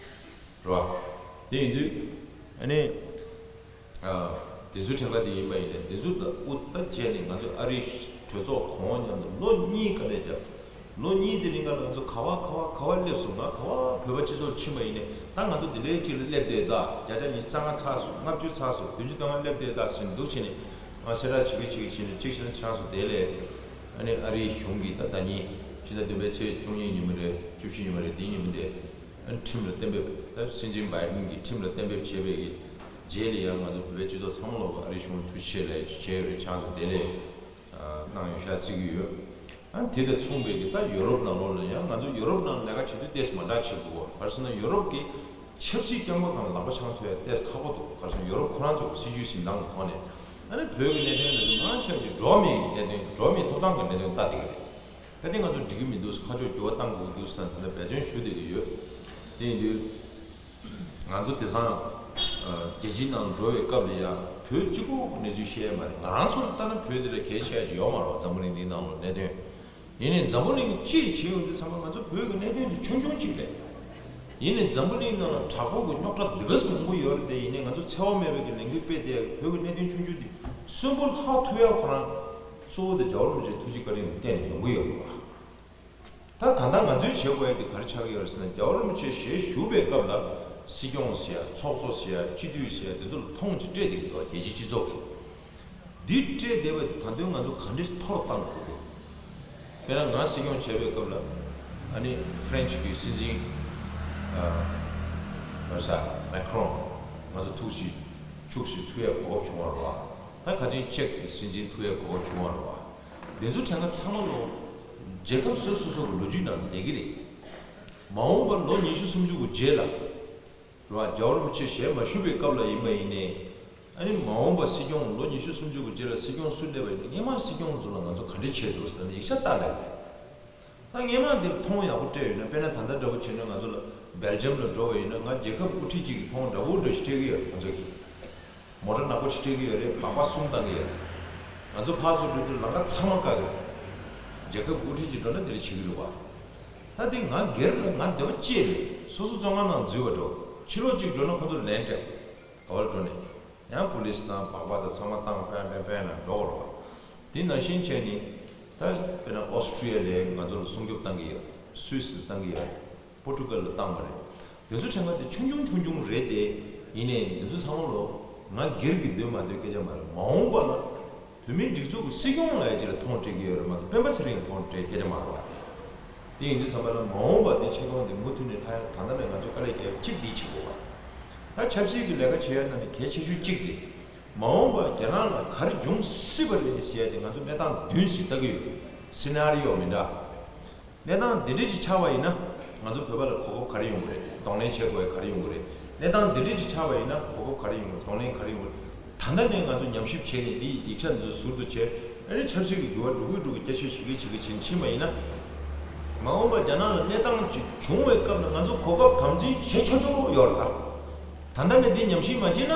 རེད་བ། དེ་ཡིན་དུས་ཨ་ནི་ཨ་དེ་ཚོའི་ཕྲེང་བ་དེ་ཡིན་པ་ཡིན་ནའི་དེ་ཚོ་ད་དབུ་ད་བྱས་ནས་ང་ཚོ་ཨ་རིའི་གྲོས་ཚོགས་གོང་འོག་མཉམ་དུ་ལོ་གཉིས་དཀའ་ལས་བརྒྱབ། ལོ་གཉིས་དེ་རིང་ག་ལ་ང་ཚོ་ག་བ་ག་བ་ག་བ་སླེབས་སོང་། ང་ག་བ་བོད་པ་སྤྱི་ཚོགས་ཕྱིན་པ་ཡིན་ནའི་ད་ང་ཚོ་འདི་འདྲའི་ཅིག་ལ་སླེབས་བསྡད་ད་བརྒྱ་ཆ་ཉི་ཤུ་རྩ་ལྔ་ཚར་སོང་། ལྔ་བཅུ་ཚར་སོང་། བདུན་ཅུ་དོན་ལྔ་སླེབས་བསྡད་ད་ཟེར་འདུག་བྱས་ནས་ང་སེ་ར་བྱེད་ཀྱི་བྱེད་ཀྱི་བྱས་ནས་གཅིག་བྱས་ན་ཁྱེད་རང་ཚོ་དེ་ལས། ཨ་ནི་ཨ་རིའི་གཞུང་གིས་ད་ཟླ་ཉིན་ཕྱི་ཟླ་བདུན་པའི་ཚེས་བཅུ་གཉིས་ཉིན་མོ་རེད། བཅུ་བཞི་ཉིན་མོ་རེད། འདིའི་ཉིན་མོ་དེ་ཨ་ནི་ཁྲིམས་ལ་གཏན་འབེབས། ད་སྲིད་འཛིན་བྷའི་ཌེན་གྱིས་ཁྲིམས་ལ་གཏན་འབེབས་བྱས་པའི་གི་རྗེས་ལ་ཡང་ང་ཚོ་བོད་པའི་སྤྱི་ཚོགས་ཚང་མ་ལོག་གི་ཨ་རིའི་གཞུང་ལ་ཐུགས་རྗེ་ཆེ་ལབ་བྱས་ཡོད་རེད། ཕྱག་འཚལ་བདེ་ལེགས་གནང་ཡོད་ཤག་བརྩི་གི་ཡོད། ཨ་ནི་དེ་དང་མཚུངས་པའི་གི་ད་ཡོ་རོབ་ནང་ལོགས་ལ་ཡང་ང་ཚོ་ཡོ་རོབ་ནང་ལས་ཀ་བྱེད་དུས་ཏོག་ཙམ་མ་འདྲ་བྱེད་དགོས། ག་རེ་ཟེར་ན་ཡོ་རོབ་ཀྱི་ཆབ་སྲིད་རྐྱང་པ་སྒང་ལ་ལག་པ་འཆང་ཐུབ་ཡ་ཏོག་ཙམ་ཁག་པོ་འདུག། ག་རེ་ཟེར་ན་ཡོ་རོབ་ཁོ་རང་ཚོ་སྲིད་ཇུས་འཛིན་སྟངས་ཀྱི་ཐོག་ནས། ཨ་ནི་བོད་ཀྱི་གནད་དོན་ལ་དེ་མང་ཆེ་བ་ཅིག་འགྲོ་བ་མིའི་གནད་དོན། འགྲོ་བ་མིའི་ཐོབ་ཐང་གི་གནད་དོན་ལྟ་བསྡད་ཀྱི་རེད། ད་དེ་ང་ཚོ་འགྲིག་གི་མི་འདུག། ཁ་ཕྱོགས་འགྱུར་བ་གཏང་དགོས་ཀྱི་འདུག་ཟེར་ན་དེ་འདྲ་འབད་བརྩོན་ཞུ་བསྡད་ཀྱི་ཡོད། དེ་ཡིན་དུས་ང་ཚོ་དེང་སང་རྒྱལ་སྤྱིའི་ནང་འགྲོ་བའི་སྐབས་ལ་ཡང་བོད་གཅིག་པོ་གི་གནས་ཚུལ་བཤད་ཡ་མ་རེད། ང་རང་ཚོ་ལ་ལྟ་ན་བོད་འདི་ལ་གལ་ཆེ་བ་ཅིག་ཡོད་མ་རེད། འཛམ་བུ་གླིང་འདིའི་ནང་ལ་གནད་དོན། ཡིན་ནའི་འཛམ་བུ་གླིང་གི་སྤྱིར་བྱེད་ཡོང་དུས་ཚང་མ་ང་ཚོ་བོད་ཀྱི་གནད་དོན་དེ་ཆུང་ཆུང་ཅིག་རེད། ཡིན་ནའི་འཛམ་བུ་གླིང་ནང་ལ་དྲག་པོ་གི་རྙོག་དྲ་འདི་ག་ཙམ་མང་པོ་ཡོད་རེད་དེ། ཡིན་ནའི་ང་ཚོ་འཚེ་བ་མེད་པའི་གི་ལས་འགུལ་སྤེལ་ཏེ་བོད་ཀྱི་གནད་དོན་ཆུང་ཆུང་དེ་གསོན་པོ་ལྷག་ཐུབ་ཡ་ཁོ་རང་གཙོ་བོ་དེ་རྒྱལ་བ་རིན་པོ་ཆེ་ཐུགས་རྗེ་བཀའ་དྲིན་གྱིས་བརྟེན་ནས་ཡོང་གི་ཡོད་རེད་བ། ད་ད་ལྟ་ང་ཚོས་བྱེད་དགོས་ཡ་དེ་ག་རེ་ཆགས་ཀྱི་ཡོད་རེད་ཟེར་ན། རྒྱལ་བ་རིན་པོ་ཆེ་ཞལ་བཞུགས་པའི་སྐབས་ལ་སྲིད་སྐྱོང་ཟེར་ཡ། ཚོགས་གཙོ་ཟེར་ཡ། སྤྱི་འཐུས་ཟེར་ཡ། དེ་ཚོ་ལ་མཐོང་ཅིག་སྤྲད་བསྡད་ཀྱི་འདུག། རྒྱལ་སྤྱིའི་སྤྱི་ཚོགས་ཀྱིས། འདི་སྤྲད་བསྡད་པ་ད་དུང་ང་ཚོ་ག་འདྲས་མཐོ་རུ་བཏང་དགོས་འདུག། དཔེར་ན་ང་སྲིད་སྐྱོང་བྱས་པའི་སྐབས་ལ་ཨ་ནི་ཧྥ་རན་ཆི་གི་སྲིད་འཛིན་ཨ་ང་ས་མེ་ཁྲོན་ང་ཚོ་ཐུག་ཞིག་ཕྱུག་ཞིག་ཐུག་ཡ་གོ་སྐབས་བྱུང་བ་རེད་བ། ད་ཁ་ཆེན་ཅེག་གི་སྲིད་འཛིན་ཐུག་ཡ་གོ་སྐབས་བྱུང་བ་རེད་བ། འདི་ཚོ་དྲན་ཁ་ཚང་མ་ལོ་རྒྱལ་ཁབ་སོ་སོ་སོ་གི་ལོ་རྒྱུས་ནང་བསྡད་ཀྱི་རེད། མ་འོངས་པར་ལོ་ཉི་ཤུ་སུམ་ཅུ་གི་རྗེས་ལ། རེད་བ། རྒྱལ་བ་རིན་པོ་ཆེ་ཞལ་མ་བཞུགས་པའི་སྐབས་ལ་ཡིན་པ་ཡིན་ནའི། ཨ་ནི་མ་འོངས་པ་སྲིད་སྐྱོང་ལོ་ཉི་ཤུ་སུམ་ཅུ་གི་རྗེས་ལ་སྲིད་སྐྱོང་སུ་སླེབས་པ་ཡིན་ནའི་སྔོན་མ་སྲིད་སྐྱོང་ཚོ་ལ་ང་ཚོ་ག་འདྲ་བྱས་འདུག་ཟེར་ནས་ཡིག་ཆ་ལྟ་ལབ་རེད། ད་སྔོན་མ་འདིར་མཐོང་ཡག་པོ་སྤྲད་ཡོད་ན། དཔེར་ན་ད་ལྟ་འདྲ་པོ་བྱས་ན་ང་ཚོ་ལ་སྦེལ་ཇམ་ལ་འགྲོ་བ་ཡིན་ན། ང་རྒྱལ་ཁབ་དབུ་ཁྲིད་ཅིག་གི་མཐོང་འདྲ་པོ་འདྲ་ཞིག་སྤྲད་ཀྱི་ཡོད་རེད། ང་ཚོ་གིས་མོ་ཊ་ནག་པོ་ཞིག་སྤྲད་ཀྱི་ཡོད་རེད། སྦག་སྦག་གསུམ་བཏང་གི་ཡོད་རེད། ང་ཚོ་ཕར་ཚུར་འགྲོ་དུས་ལམ་ཁ་ཚང་མ་བཀག་གི་རེད། རྒྱལ་ཁབ་དབུ་ཁྲིད་ཅིག་འགྲོ་ན་འདི་འདྲ་བྱེད་ཀྱི་རེད་བ། ད་དེ་ང་སྒེར་ལ་ང་འདོད་པ་ཅི་རེད། སོ་སོ་བཙོན་ཁང་ནང་འཛུལ་བ་འགྲོ། ཕྱི་ལོགས་གཅིག་འགྲོ་ན་ཁོ་ཚོ་ལན་སྤྲད། ག་བར་འགྲོ་ནས་ཡང་པུ་ལིས་དང་སྦག་སྦག་དང་ཚང་མ་བཏང་པན་པན་པན་ལ་འགྲོ་བར་བ། དེ་ནང་བཞིན་བྱས་ནས་ད་དཔེར་ན་ཨོ་སི་ཀྲི་ཡ་ལས་ང་ཚོ་ལ་སྲུང་སྐྱོབ་བཏང་གི་ཡོད། སུད་སི་ལ་བཏང་གི་ཡོད། པོར་ཊུ་གལ་ལ་བཏང་བ་རེད། དེ་ཚོ་དྲན་ཁ་དེ་ཆུང་ཆུང་ཆུང་ཆུང་རེད་དེ། ཡིན་ནའི་འདི་ཚོ་ཚང་མ་ལོ་ང་སྒེར་གྱི་འདོད་མ་འདོད་སྐད་ཆ་མ་རེད། མ་འོངས་པ་ལ་བོད་མིའི་སྒྲིག་འཛུགས་ཀྱི་སྲིད་སྐྱོང་ལ་ཡ་ཅིག་ལ་མཐོང་སྤྲད་ཀྱི་ཡོད་རེད་མ་གཏོགས་སྤེན་པ་ཚེ་རིང་མཐོང་སྤྲད་སྐད་ཆ་མ་རེད་བ། དེ་ཡིན་དུས་ཙམ་པ་ལ་མ་འོངས་པ་འདི་ཆེ་མཐོང་འདི་མུ་མཐུད་ནས་ལྷག་ཡ། ད་ལྟ་ནས་ང་ཚོ་དཀའ་ལས་རྒྱག་ཡ་གཅིག་འདི་བྱེད་དགོས་པ། ད་ཆབ་སྲིད་ཀྱི་ལས་ཀ་བྱེད་ཡ་ནང་ནས་གལ་ཆེ་ཤོས་གཅིག་དེ། མ་འོངས་པ་རྒྱ་ནག་ལ་ག་རེ་འབྱུང་སྲིད་པ་རེད་ཟེར་ཡ་དེ་ང་ཚོ་གནས་སྟངས་བདུན་ཞིག་ལྟ་གི་ཡོད། སི་ན་རི་ཡོ་མི་འདྲ། གནས་སྟངས་འདི་འདྲས་ཅིག་ཆགས་པ་ཡིན་ན། ང་ཚོ་བོད་པ་ལ་གོ་སྐབས་ག་རེ་ཡོང་གི་རེད། གདོང་ལེན་བྱེད་དགོས་ཡ་ག་རེ་ཡོང་གི་རེད། གནས་སྟངས་འདི་འདྲས་ཅིག་ཆགས་པ་ཡིན་ན་གོ་སྐབས་ག་རེ་ཡོང་གི་རེད། གདོང་ལེན་ག་རེ་ཡོང་གི་རེད། ད་ལྟ་ནས་ང་ཚོ་ཉམས་ཞིབ་བྱས་ནས་འདི་ཡིག་ཆ་འདི་ཚོ་ཟུར་དུ་བྱས། ཨ་ནི་ཆབ་སྲིད་ཀྱི་འགྱུར་བ་འགྲོ་གི་འགྲོ་གི་སྐད་ཆ་བཤད་གི་བཤད་གི་བྱས་ཕྱིན་པ་ཡིན་ན། མ་འོངས་པ་རྒྱ་ནག་ལ་གནས་སྟངས་ཅིག་བྱུང་བའི་སྐབས་ལ་ང་ཚོ་གོ་སྐབས་དམ་འཛིན་བྱེད་ཆོག་ཆོག་ཡོད་རེད་ད། ད་ལྟ་ནས་འདི་ཉམས་ཞིབ་མ་བྱས་ན།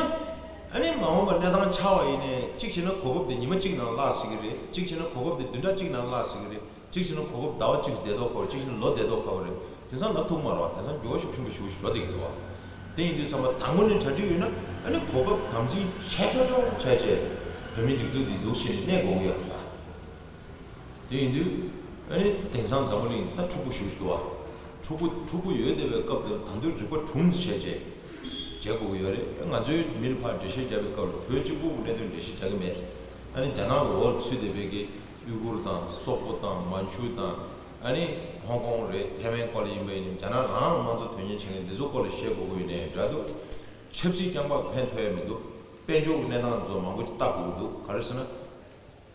ཨ་ནི་མ་འོངས་པ་གནས་སྟངས་ཆགས་པ་ཡིན་ནའི། གཅིག་བྱས་ན་གོ་སྐབས་དེ་ཉི་མ་གཅིག་ནང་བརླག་སྲིད་ཀྱི་རེད། གཅིག་བྱས་ན་གོ་སྐབས་དེ་བདུན་ཕྲག་གཅིག་ནང་བརླག་སྲིད་ཀྱི་རེད། གཅིག་བྱས་ན་གོ་སྐབས་ཟླ་བ་གཅིག་བསྡད་མདོག་ཁ་པོ་རེད། གཅིག་བྱས་ན་ལོ་བསྡད་མདོག་ཁ་པོ་རེད། དེང་སང་ལབ་ཐུབ་མ་རེད་བ། དེང་སང་འགྱུར་བ་ཤུགས་ཆེན་པོ་ཞེ་པོ་ཞིག་འགྲོ་བསྡད་ཀྱི་འདུག་བ། དེ་ཡིན་དུས་ཙམ་པ་དང་པོ་ནས་གྲ་སྒྲིག་ཡོད་ན། ཨ་ནི་གོ་སྐབས་དམ་འཛིན་བྱས་ཆོག་ཆོག་བྱས་བྱས་བོད་མིའི་སྒྲིག་འཛུགས་འདི་འདུག་བྱས་ནས་གནས་དགོས་ཀྱི་ཡོད་རེད་བ། དེ་ཡིན་དུས་ཨ་ནི་དེང་སང་འཛམ་བུ་གླིང་ད་འཁྲུག་པོ་ཞེ་པོ་ཞིག་འདུག་བ། འཁྲུག་པོ་འཁྲུག་པོ་ཡོད་བསྡད་པའི་སྐབས་དེར་ད་དུང་རིག་པ་གྲུང་བྱས་བྱས་བྱེད་དགོས་ཀྱི་ཡོད་རེད། ང་ཚོའི་མིར་ཕར་འགྲེལ་བཤད་རྒྱག་པའི་སྐབས་ལ་བོད་གཅིག་པུ་གི་གནད་དོན་འགྲེལ་བཤད་རྒྱག་གི་མེད། ཨ་ནི་རྒྱ་ནག་གི་འོག་ལ་ཚུད་བསྡད་པའི་གི་ཨུ་གུར་དང་སོག་པོ་དང་མན་ཇུ་དང་། ཨ་ནི་ཧོང་ཀོང་རེད། ཐའེ་ཝན་སྐོར་ལ་ཡིན་པ་ཡིན་ན། རྒྱ་ནག་རང་དམངས་གཙོ་དོན་གཉེར་བྱེད་མཁན་འདི་ཚོ་སྐོར་ལ་བཤད་དགོས་ཀྱི་ཡོད་ནའི་འདྲ་འདུག། ཆབ་སྲིད་རྐྱང་པ་ཕན་ཐོགས་ཡ་མི་འདུག། དཔལ་འབྱོར་གྱི་གནས་སྟངས་ཚོ་མང་པོ་ཅིག་ལྟ་དགོས་ཀྱི་འདུག། ག་རེ་ཟེར་ན།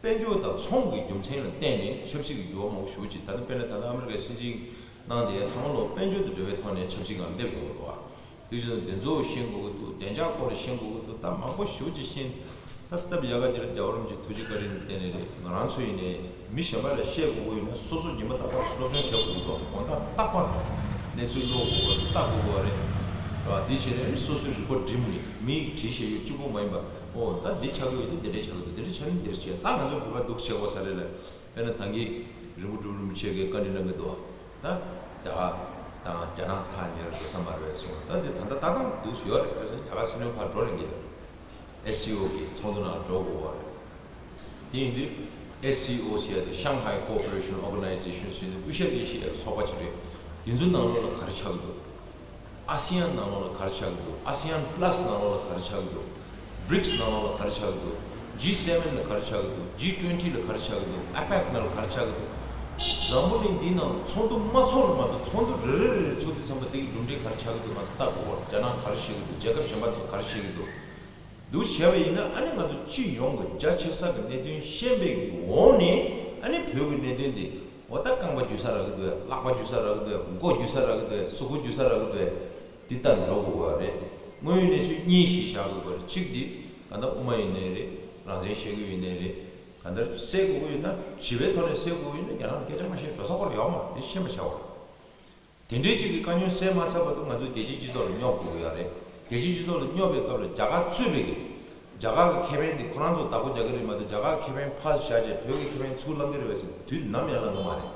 དཔལ་འབྱོར་དང་ཚོང་གི་རྒྱུ་མཚན་ལ་བརྟེན་ནས་ཆབ་སྲིད་ཀྱི་འགྱུར་བ་མང་པོ་ཞེ་པོ་ཅིག། ད་ལྟ་དཔེར་ན་ད་ལྟ་ཨ་མི་རི་ཀའི་སྲིད་འཛིན་གནང་བསྡད་ཡ་ཚང་མ་ལོ་དཔལ་འབྱོར་དང་འབྲེལ་བའི་ཐོག་ནས་ཆབ་སྲིད་སྒང་སླེབས་ཡོང་གི་འདུག་བ། དེ་བཞིན་བདེ་འཚོ་ཤེས་དགོས་ཀྱི་འདུག། བདེ་འཇགས་སྐོར་ཤེས་དགོས་ཀྱི་འདུག། ད་མང་པོ་ཞེ་པོ་ཅིག་ཤེས། ད་སྟབས་ཡག་ག་ཅིག་ལ་རྒྱལ་བ་རིན་པོ་ཆེ་ཐུགས་རྗེ་བཀའ་དྲིན་བརྟེན་ནས་རེད། ང་རང་ཚོ་ཡིན་ནའི་མི་གཞན་པ་ལ་བཤད་དགོས་ཀྱི་ཡོད་ན། སོ་སོ་ཉི་མ་རྟག་པར་སློབ་སྦྱོང་བྱེད་དགོས་ཀྱི་འདུག། དགོང་དག་རྟག་པར་གནས་ཚུལ་ཀློག་དགོས་པ་རེད། ལྟ་དགོས་པ་རེད། རེད་བ། འདི་བྱས་ནས་ནི་སོ་སོའི་རིག་པ་སྒྲིམ་ནས། མི་ཡིས་བྲིས་བཞག་ཡོད་གཅིག་པོ་མ་ཡིན་པ། ཨོ་ད་འདི་ཆགས་ཀྱི་ཡོད་དུས་འདི་འདྲས་ཆགས་ཀྱི་འདུག། འདི་འདྲས་ཆགས་ན་འདིར་བྱས། ད་ང་ཚོ་བོད་པ་འདུག་བྱེད་དགོས་ས་རེད་ལ། དཔེར་ན་ད་གིན་རིན་པོ་གྲུབ་རིན་པོ་ཆེ་གིས་བཀའ་འདྲི་གནང་གི་འདུག། ད་རྒྱ་གར་དང་རྒྱ་ནག་ཐག་ཉེ་རུ་འགྲོ་ས་མ་རེད་གསུངས། ད་འདི་ད་ལྟ་ལྟ་སྟངས་འདུག་ཡོད་རེད། དཔེར་ན་རྒྱ་གར་སྲིད་བློན་ཕར་འགྲོ་རན་གྱི་ཡོད་རེད། ཨེ་སི་ཨོ་གི་ཚོགས་འདུ་ནང་འགྲོ་དགོས་པ་རེད། དེ་ཡིན་དུས་ཨེ་སི་ཨོ་ཟེར་ཡ་དེ་Shanghai Cooperation Organization ཟེར་ནས་དབུ་ཞྭ་ལས་བཞེས་ཡ་ཚོགས་པ་ཅིག་རེད། དེ་ཚོའི་ནང་ལོགས་ལ་ག་རེ་ཆགས་ཀྱི་འདུག། ཨ་སི་ཡན་ནང་ལོགས་ལ་ག་རེ་ཆགས་ཀྱི་འདུག། ཨ་སི་ཡན་པ་ལ་སི་ནང་ལོགས་ལ་ག་རེ་ཆགས་ཀྱི་འདུག། བྷི་རིག་སི་ནང་ལོགས་ལ་ག་རེ་ཆགས་ཀྱི་འདུག། ཇི་སེ་ཝེན་ལ་ག་རེ་ཆགས་ཀྱི་འདུག་ཇི་ཊུ་ཝེན་ཊི་ལ་ག་རེ་ཆགས་ཀྱི་འདུག་ཨ་པེག་ནང་ལ་ག་རེ་ཆགས་ཀྱི་འདུག་འཛམ་བུ་གླིང་འདིའི་ནང་ཚོགས་འདུ་མ་ཚོགས་ལ་མ་གཏོགས་ཚོགས་འདུ་རེ་རེ་རེ་རེ་ཚོགས་དུས་ཙམ་པ་དེ་གི་གྲུབ་འབྲས་ག་རེ་ཆགས་ཀྱི་འདུག་ང་ཚོ་ལྟ་དགོས་པ་རེད། རྒྱ་ནག་ག་རེ་བཤད་ཀྱི་འདུག་རྒྱལ་ཁབ་གཞན་པ་ཚོ་ག་རེ་བཤད་ཀྱི་འདུག་འདུག་བྱས་པ་ཡིན་ན་ཨ་ནི་ང་ཚོ་སྤྱི་ཡོངས་ཀྱི་རྒྱ་ཆེ་ས་གི་གནད་དོན་ཤེས་པའི་གི་འོག་ནས་ཨ་ནི་བོད་ཀྱི་གནད་དོན་འདི་འོ་ད་རྐང་པ་འཇུ་ས་རག་གི་འདུག་ལག་པ་འཇུ་ས་རག་གི་འདུག་མགོ་འཇུ་ས་རག་གི་འདུག་གཟུགས་པོ་འཇུ་ས་རག་གི་འདུག་འདི་ལྟར་འགྲོ་དགོས་པ་རེད། དངོས་ཡོད་གནས་ཚུལ་གཉིས་ཤིག་བཞག་དགོས་པ་རེད། གཅིག་འདི་ག་ད་དབུ་མ་ཡིན་ནའི་རེད། རང་བཙན་བཤད་གི་ཡོད་ནའི་རེད། ག་ད་སེལ་དགོས་ཀྱི་ཡོད་ན་ཞི་བའི་ཐོག་ནས་སེལ་དགོས་ཀྱི་ཡོད་ན་རྒྱ་ནག་སྐད་ཆ་མ་བཤད་འགྲོ་ས་སྐོར་ཡོད་མ་རེད། ཤེས་མ་བྱ་བ། དེ་འདྲའི་གཅིག་གི་དཀའ་རྙོག་སེལ་མ་ཚར་བར་དུ་ང་ཚོ་རྒྱལ་སྤྱིའི་སྤྱི་ཚོགས་ལ་སྙོབ་དགོས་ཀྱི་ཡོད་རེད། རྒྱལ་སྤྱིའི་སྤྱི་ཚོགས་ལ་སྙོབ་པའི་སྐབས་ལ་རྒྱ་གར་གཙོས་པའི་གི་རྒྱ་གར་གི་ཁེ་ཕན་འདི་ཁོ་རང་ཚོ་བདག་པོ་རྒྱག་གི་རེད་མ་གཏོགས་རྒྱ་གར་ཁེ་ཕན་ཕར་བཞག་བྱས་བོད་ཀྱི་ཁེ་ཕན་ཚུར་བླང་གི་རེད་བས་ཟེར་དུས་ནམ་ཡང་བླང་གི་མ་རེད།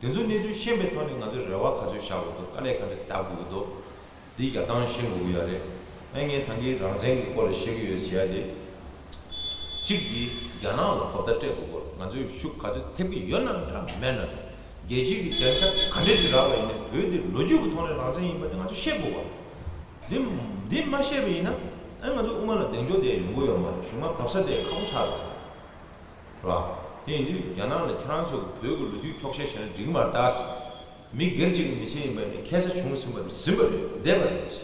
དེ་ཚོ་གནས་ཚུལ་ཤེས་པའི་ཐོག་ནས་ང་ཚོས་རེ་བ་ག་ཚོད་བཞག་དགོས་འདུག་དཀའ་ལས་ག་འདྲ་བརྒྱབ་དགོས་ཀྱི་འདུག་འདི་རྒྱག་སྟངས་ཤེས་དགོས་ཀྱི་ཡོད་རེད། ཨ་ངས་ད་གིན་རང་བཙན་གྱི་སྐོར་ལ་བཤད་ཀྱི་ཡོད་ཟེར་ཡ་དེ། གཅིག་འདི་རྒྱ་ནག་ལ་གོ་བརྡ་སྤྲད་དགོས་སྐོར་ང་ཚོས་ཤུགས་ག་ཚོད་ཐེབས་ཀྱི་ཡོད་ན་འདྲ་མེད་ན་འདྲ། རྒྱལ་སྤྱིའི་གི་བདེ་འཇགས་ག་འདྲས་ཅིག་རག་པ་ཡིན་ན་བོད་འདི་ལོ་རྒྱུས་ཀྱི་ཐོག་ནས་རང་བཙན་ཡིན་པ་དེ་ང་ཚོས་ཤེས་དགོས་པ། འདི་འདི་མ་ཤེས་པ་ཡིན་ན་ཨ་ང་ཚོ་དབུ་མ་ལ་གདེང་འཇོག་དེ་ཡོང་གི་ཡོད་མ་རེད། གཞུང་མ་བབས་ས་དེ་ཁག་པོ་ཆགས་རེད། རེད་བ། དེ་ཡིན་དུས་རྒྱ་ནག་ལ་ཁྱེད་རང་ཚོ་གི་བོད་ཀྱི་ལོ་རྒྱུས་འཁྱོག་བཤད་བྱས་ན་འགྲིག་གི་མ་རེད་ད། མི་སྒེར་གཅིག་གི་མི་ཚེ་ཡིན་པ་ནི་ཁ་ས་བྱུང་ཟིན་པ་རེད། ཟིན་པ་རེད། བསྡད་པ་རེད། རེད་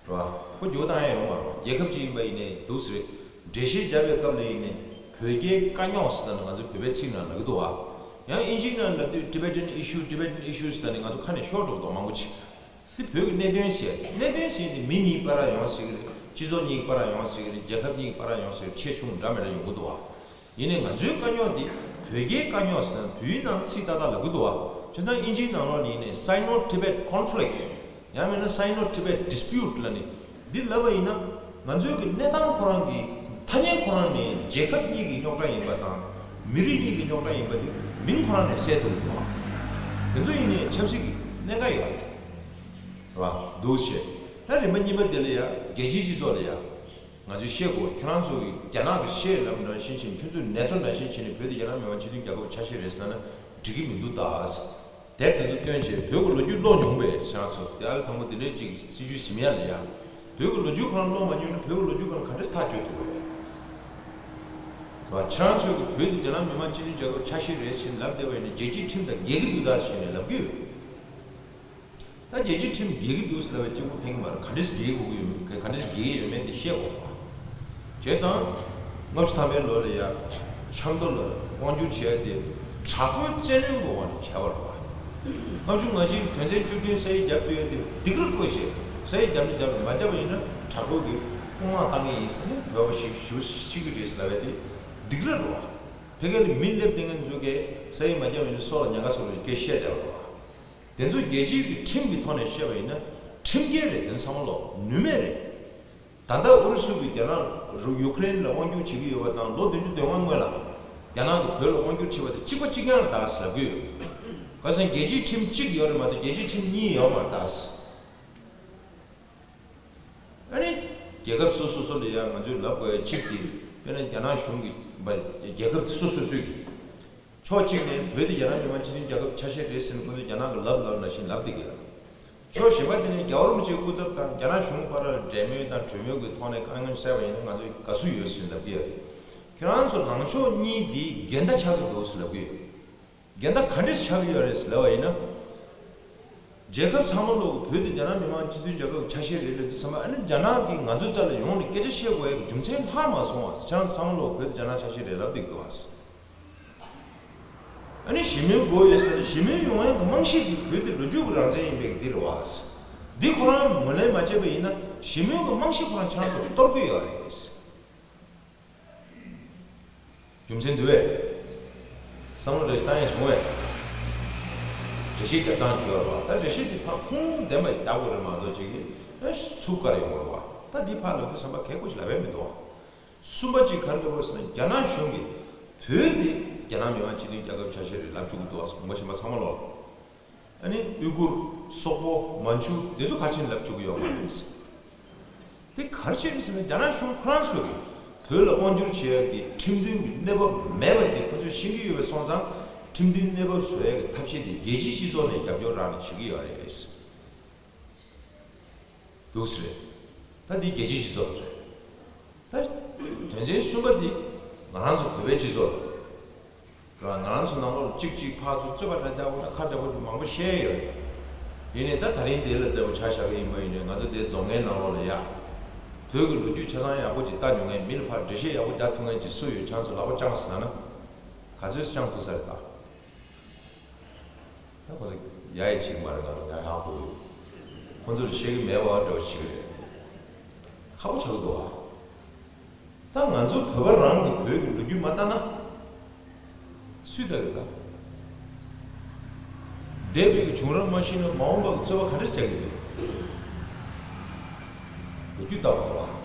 བ། ཁོ་འགྱུར་བ་བཏང་ཡ་ཡོང་མ་རེད། རྒྱལ་ཁབ་ཅིག་ཡིན་པ་ཡིན་ནའི་འདུག་ཟེར་འགྲེལ་བཤད་བརྒྱབ་པའི་སྐབས་ལ་ཡིན་ནའི་བོད་རྒྱའི་དཀའ་རྙོག་ཟེར་ད་ནི་ང་ཚོ་བོད་པའི་ཚིག་ནང་ལབ་ཀྱི་འདུག་བ། ཡང་ཨིན་ཇིའི་ནང་ལབ་དུས་Tibetan issue, Tibetan issue ཟེར་ད་ནི་ང་ཚོ་ཁ་ནས་ཤོར་འགྲོ་གི་འདུག་མང་པོ་ཅིག་འདི་བོད་ཀྱི་གནད་དོན་ཟེར། གནད་དོན་ཟེར་འདི་མི་གཉིས་བར་ཡོང་སྲིད་ཀྱི་རེད། སྤྱི་ཚོགས་གཉིས་བར་ཡོང་སྲིད་ཀྱི་རེད། རྒྱལ་ཁབ་གཉིས་བར་ཡོང་སྲིད་ཀྱི་རེད། ཆེ་ཆུང་འདྲ་མི་འདྲ་ཡོང་གི་འདུག་བ། ཡིན་ནའི་ང་ཚོའི་དཀའ་རྙོག་འདི་བོད་རྒྱའི་དཀའ་རྙོག་ཟེར་ན་བོད་ཡིག་ནང་ཚིག་ཏག་ཏག་ལབ་ཀྱི་འདུག་བ། བྱས་ཙང་ཨིན་ཇིའི་ནང་ལོགས་ནས་ཡིན་ནའི་Sino-Tibet conflict ཡང་མིན་ན་Sino-Tibet dispute ལབ་ནས་འདི་ལབ་པ་ཡིན་ན་ང་ཚོའི་གི་གནས་སྟངས་ཁོ་རང་གི་ཐ་སྙད་ཁོ་རང་ནས་རྒྱལ་ཁབ་གཉིས་ཀྱི་རྙོག་དྲ་ཡིན་པ་དང་མི་རིགས་གཉིས་ཀྱི་རྙོག་དྲ་ཡིན་པ་འདི་མིང་ཁོ་རང་ནས་གསལ་ཐུབ་ཀྱི་འདུག་བ། དེ་ཚོ་ཡིན་ནའི་ཆབ་སྲིད་ཀྱི་གནད་འགག་ཡོད་རེད་བ། འདུག་བྱས་ད་རིམ་པ་གཉིས་པ་དེ་ལ་ཡ་རྒྱལ་སྤྱིའི་སྤྱི་ཚོགས་ལ་ཡ། ང་ཚོས་བཤད་དགོས། ཁྱེད་རང་ཚོ་གིས་རྒྱ་ནག་གི་བཤད་ལམ་ནང་བཞིན་བྱས་ནས་ཁྱོད་ཚོས་ནེ་ཙོ་ནང་བཞིན་བྱས་ནས་བོད་དེ་རྒྱ་ནག་མི་དམངས་སྤྱི་མཐུན་རྒྱལ་ཁབ་ཆ་ཤས་རེད་ཟེར་ན་འགྲིག་གི་མི་འདུག་ད། དེབ་དེ་ཚོ་བཏོན་བྱས་བོད་ཀྱི་ལོ་རྒྱུས་ཀློག་མྱོང་པས་ཁྱེད་རང་ཚོ་དེ་ཨ་ལ་དང་པོ་དེ་འདྲའི་ཅིག་སྲིད་ཇུས་ཟིན་ཡ་ལ་ཡ། བོད་ཀྱི་ལོ་རྒྱུས་ཁོ་རང་ཀློག་མ་མྱོང་ན་བོད་ཀྱི་ལོ་རྒྱུས་ཁོ་རང་ག་འདྲས་ཐག་གཅོད་ཐུབ་པ་རེད། བ། ཁྱེད་རང་ཚོས་ཀྱི་བོད་དེ་རྒྱ་ནག་མི་དམངས་སྤྱི་མཐུན་རྒྱལ་ཁབ་ཆ་ཤས་རེད་ཟེར་ནས་ལབ་བསྡད་པ་ཡིན་ན་རྒྱལ་སྤྱིའི་ཁྲིམས་དང་འགལ་གྱི་འདུག་ད་ཟེར་ནས་ལབ་ཀྱི་ཡོད། ད་རྒྱལ་སྤྱིའི་ཁྲིམས་འགལ་གྱི་འདུག་ཟེར་བའི་གཅིག་པུ་ཕན་གྱི་མ་རེད། ག་འདྲས་འགལ་དགོས་ཀྱི་ཡོད་མེད་ག་འདྲས་འགལ་གྱི་ཡོད་མེད་དེ་བཤད་དགོས་པ། བྱས་ཙང་། ལྔ་བཅུ་ཐམ་པའི་ལོ་ལ་ཡ། ཆབ་མདོ་ལ་དབང་སྒྱུར་བྱས་ཏེ། དྲག་པོའི་བཙན་གནོན་གྱི་འོག་ནས་བྱས་པ་རེད་པ། ལྔ་བཅུ་ང་གཅིག་དོན་ཚན་བཅུ་བདུན་ས་ཡིག་བརྒྱབ་དུས་ཡ་དེ་སྡིགས་ར་བསྐུལ་བྱས། ས་ཡིག་བརྒྱབ་ན་བརྒྱབ་རེད། མ་བརྒྱབ་པ་ཡིན་ན་དྲག་པོ་གིས་དཔུང་དམག་བཏང་གི་ཡིན་ཟེར་ནས་བོད་པ་ཞི་ཞི་ཤི་གི་རེད་ཟེར་ལབ་ཡ་དེ་སྡིགས་ར་རེད་པ། ཕ་གི་ལ་མི་སླེབས་བསྡད་མཁན་ཚོ་གིས་ས་ཡིག་མ་བརྒྱབ་ཡིན་ན་སྲོག་ལ་ཉེན་ཁ་བཟོ་རེད་སྐད་བཤད་བསྡད་པ་རེད་པ། དེ་ཚོ་རྒྱལ་སྤྱིའི་གི་ཁྲིམས་ཀྱི་ཐོག་ནས་བཤད་པ་ཡིན་ན་ཁྲིམས་འགལ་རེད། དེ་ཚོ་ཚང་མ་ལོག་ནུས་མེད་རེད། ད་ལྟ་ཨུ་རུ་སུ་གིས་རྒྱ་ནག་ཡུ་ཀེ་རེན་ལ་དབང་སྒྱུར་བྱེད་ཀྱི་ཡོད་པ་དང་ལོ་བདུན་ཅུ་དོན་ལྔ་སྔོན་ལ་རྒྱ་ནག་གིས་བོད་ལ་དབང་སྒྱུར་བྱས་པ་དེ་གཅིག་པ་གཅིག་རྐྱང་རེད་ད་ཟེར་གྱི་ཡོད། ག་ཟེར་རྒྱལ་སྤྱིའི་ཁྲིམས་གཅིག་ཡོད་རེད་མ་གཏོགས་རྒྱལ་སྤྱིའི་ཁྲིམས་གཉིས་ཡོད་མ་རེད་ད་ཟེར། ཨ་ནི། རྒྱལ་ཁབ་སོ་སོ་སོ་ལ་ཡང་ང་ཚོས་ལབ་དགོས་ཡ་གཅིག་དེ། དཔེར་ན་རྒྱ་ནག་གཞུང་གིས་རྒྱལ་ཁབ་སོ་སོ་སོས་ཀྱི། ཕྱོགས་གཅིག་ནས་བོད་དེ་རྒྱ་ནག་མི་དམངས་སྤྱི་མཐུན་རྒྱལ་ཁབ་ཆ་ཤས་རེད་ཟེར་ནས་ཁོ་ཚོས་རྒྱ་ནག་གི་ལབ་ལབ་ནང་བཞིན་ལབ་བསྡད་ཀྱི་ཡོད། ཕྱོགས་གཞན་པ་དེ་ནས་རྒྱལ་བ་རིན་པོ་ཆེའི་སྐུ་ཚབ་དང་རྒྱ་ནག་གཞུང་བར་ལ་འབྲེལ་མོལ་དང་གྲོས་མོལ་གྱི་ཐོག་ནས་དཀའ་ངལ་སེལ་བ་ཡིན་ན་ང་ཚོས་དགའ་བསུ་ཡོད་ཟེར་ལབ་ཀྱི་ཡོད། ཁྱེད་རང་ཚོ་ལངས་ཕྱོགས་གཉིས་འདི་འགལ་ཟླ་ཆགས་ཀྱི་འདུག་ཟེར་ལབ་ཀྱི་ཡོད། འགལ་ཟླ་ག་འདྲས་ཆགས་ཀྱི་ཡོད་རེད་ཟེར་ལབ་པ་ཡིན་ན། རྒྱལ་ཁབ་ཚང་མ་ལོག་བོད་དེ་རྒྱ་ནག་མི་དམངས་སྤྱི་མཐུན་རྒྱལ་ཁབ་ཆ་ཤས་རེད་ལབ་དུས་ཙམ་པ་ཨ་ནི་རྒྱ་ནག་གིས་ང་ཚོའི་རྩ་ལ་ཡོང་ནས་སྐད་ཆ་བཤད་དགོས་ཡ་གི་རྒྱུ་མཚན་ལྷག་མ་སོང་བ། ཁྱེད་རང་ཚང་མ་ལོག་བོད་དེ་རྒྱ་ནག་ཆ་ཤས་རེད་ལབ་བསྡད་ཀྱི་འདུག་བ། ཨ་ནི་ཞི་མོལ་དགོས་ཡོད་ཟེར་ན་ཞི་མོལ་ཡོང་ཡ་གི་རྨང་གཞི་གི་བོད་དེ་ལོ་རྒྱུས་ཀྱི་རང་བཙན་ཡིན་པའི་འདི་རེད་བ། འདི་ཁོ་རང་ངོས་ལེན་མ་བྱས་པ་ཡིན་ན་ཞི་མོལ་གྱི་རྨང་གཞི་ཁོ་རང་ཁྱེད་རང་ཚོར་གཏོར་གྱི་ཡོད་རེད། རྒྱུ་མཚན་འདུག་བས། བསམ་བློ་རེ་ཞིག་བཏང་ཡ་བྱུང་བས། འགྲེལ་བཤད་རྒྱབ་སྟངས་ཅིག་ཡོད་རེད་བ། ད་འགྲེལ་བཤད་འདི་ཕར་ཁུངས་ལྡན་པ་ཞིག་རྒྱག་དགོས་རེད་མ་གཏོགས་ཅིག་གིས་ཚུགས་ཀ་རེ་ཡོང་གི་རེད་བ། ད་འདི་ཕར་ལབ་དུས་བསམ་པ་གལ་དགོས་ཞིག་ལབ་ཡ་མི་འདུག་བ། གསུམ་པ་གཅིག་ག་རེ་ལབ་དགོས་ཟེར་ན་རྒྱ་ནག་གཞུང་གིས་བོད་འདི་རྒྱ་ནག་མི་དམངས་སྤྱི་མཐུན་རྒྱལ་ཁབ་ཆ་ཤས་རེད་ལབ་བཅུག་གི་འདུག་བ། ངོ་ཤེས་པ་ཚང་མ་ལོག་ཨ་ནི་ཨུ་གུར། སོག་པོ། མན་ཇུ་འདི་ཚོ་ག་ཕྱིན་ལབ་བཅུག་གི་ཡོད་མ་རེད། དེ་ག་རེ་བྱས་རེད་ཟེར་ན་རྒྱ་ནག་གཞུང་ཁོ་རང་ཚོ་གིས་བོད་ལ་དབང་བསྒྱུར་བྱེད་ཡ་གི་ཁྲིམས་མཐུན་གྱི་གནས་བབ་མེད་པ་དེ་ཁོ་ཚོས་ཤེས་ཀྱི་ཡོད་པ་སོང་ཙང་ཁྲིམས་མཐུན་གནས་བབ་བཟོ་ཡ་གི་ཐབས་ཤེས་དེ་རྒྱལ་སྤྱིའི་སྤྱི་ཚོགས་ནས་རྒྱབ་སྐྱོར་རག་ནས་བྱེད་ཀྱི་ཡོད་རེད། འདུག་སེ་རེད། ད་འདི་རྒྱལ་སྤྱིའི་སྤྱི་ཚོགས་རེད། ད་ དོན་ཚན་གསུམ་པ་འདི་ང་རང་ཚོ་བོད་པའི་སྤྱི་ཚོགས་ལ། ར་ང་རང་ཚོ་ནང་ལོགས་ལ་གཅིག་གཅིག་ཕར་ཚུར་རྩོད་པ་འདྲ་འདྲ་བོ་ན་ཁ་འདྲ་བོ་མང་པོ་བཤད་ཡོད་རེད། ཡིན་ནའི་ད་ད་རིང་འདི་ལ་བཙལ་བ་ཆ་བཞག་གི་ཡིན་པ་ཡིན་ནའི་ང་ཚོ་འདིའི་རྫོང་ངན་ནང་ལོགས་ལ་ཡ། བོད་ཀྱི་ལོ་རྒྱུས་ཆ་ཚང་ཡག་པོ་ཅིག་ལྟ་མྱོང་མཁན་མི་ལ་ཕར་འགྲེལ་བཤད་ཡག་པོ་རྒྱག་ཐུབ་མཁན་ཅིག་སུ་ཡོད་ཁྱེད་ཚོ་ལག་པ་བརྐྱངས་ཟེར་ན། ག་ཚོད་བརྐྱངས་ཐུབ་ས་རེད་ད། ད་ཁོ་ཚོ་ཡ་ཡི་བྱེད་ཀྱི་མ་རེད་ང་ལ་ཡ་ཡག་པོ་ཡོད། ཁོ་ཚོར་བཤད་ཀྱི་མེད་པ་འདྲ་བོ་བྱེད་ཀྱི་རེད། ཁག་པོ་ཆགས་ཀྱི་འདུག་ཨ། ད་ང་ཚོ་བོད་པ་རང་གི་བོད་ཀྱི་ལོ་རྒྱུས་མ་ལྟ་ན། སུས་ལྟ་གི་ད། འདས་པའི་གི་བྱུང་རབས་མ་ཤེས་ན་མ་འོངས་པ་གི་རྩོད་པ་ག་འདྲ་བྱ་གི་འདུག་ལོ་རྒྱུས་ལྟ་བ་རེད་བ།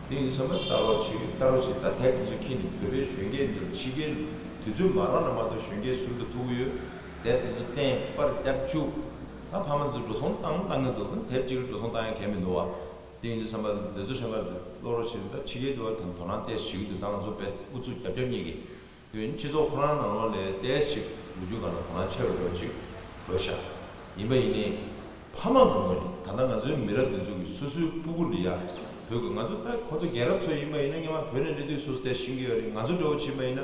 དེ་ཡིན་ཙང་ད་ལྟ་རོགས་བྱེད་ལྟ་རོགས་བྱེད་ད་དེབ་དེ་ཚོ་ཁྱེར་ནས་བོད་པའི་གཞོན་སྐྱེས་འདི་ཕྱི་རྒྱལ་དུས་ཚོད་མ་རག་ན་མ་གཏོགས་གཞོན་སྐྱེས་ཟུར་དུ་ཐུག་གི་ཡོད། དེབ་དེ་ཚོ་གཏན་པར་རྒྱབ་བཅུག་ད་ཕ་མ་ཚོ་འགྲོ་སོང་བཏང་བཏང་གི་འདུག་དེབ་གཅིག་ལ་འགྲོ་སོང་བཏང་ཡ་གལ་མི་འདུག་བ། དེ་ཡིན་དུས་ཙམ་པ་འདི་ཚོ་གཞན་པ་ཀློག་རོགས་བྱེད་ད་ཕྱི་རྒྱལ་དུ་བ་དང་དོ་སྣང་ཏོག་ཙམ་བྱེད་ཀྱི་འདུག་ད་ང་ཚོ་དཔེ་ཨུ་ཚུགས་རྒྱབ་རྒྱབ་གཉིས་ཀྱིས། དེ་སྤྱི་ཚོགས་ཁོ་རང་ནང་ལོགས་ལ་ཏོག་ཙམ་ཅིག་ལོ་རྒྱུས་སྒང་ལ་དོ་སྣང་ཆེ་རུ་འགྲོ་ཅིག་འགྲོ་ཤག་ཡིན་པ་ཡིན་ནའི། ཕ་མ་གི་ངོས་ནས་ད་ལྟ་ང་ཚོའི་མི་རབས་འདི་ཚོ་གི་སོ་སོའི་སྤུ་གུ་ལ་ཡ། བོད་ཀྱི་ང་ཚོ་ད་ཁོ་ཚོ་རྒན་རབས་ཚོ་ཡིན་པ་ཡིན་ན་སྔོན་མ་བོད་ནས་སླེབས་དུས་སོ་སོ་དེ་ཤེས་ཀྱི་ཡོད་རེད། ང་ཚོ་འདྲ་བོ་བྱས་པ་ཡིན་ན།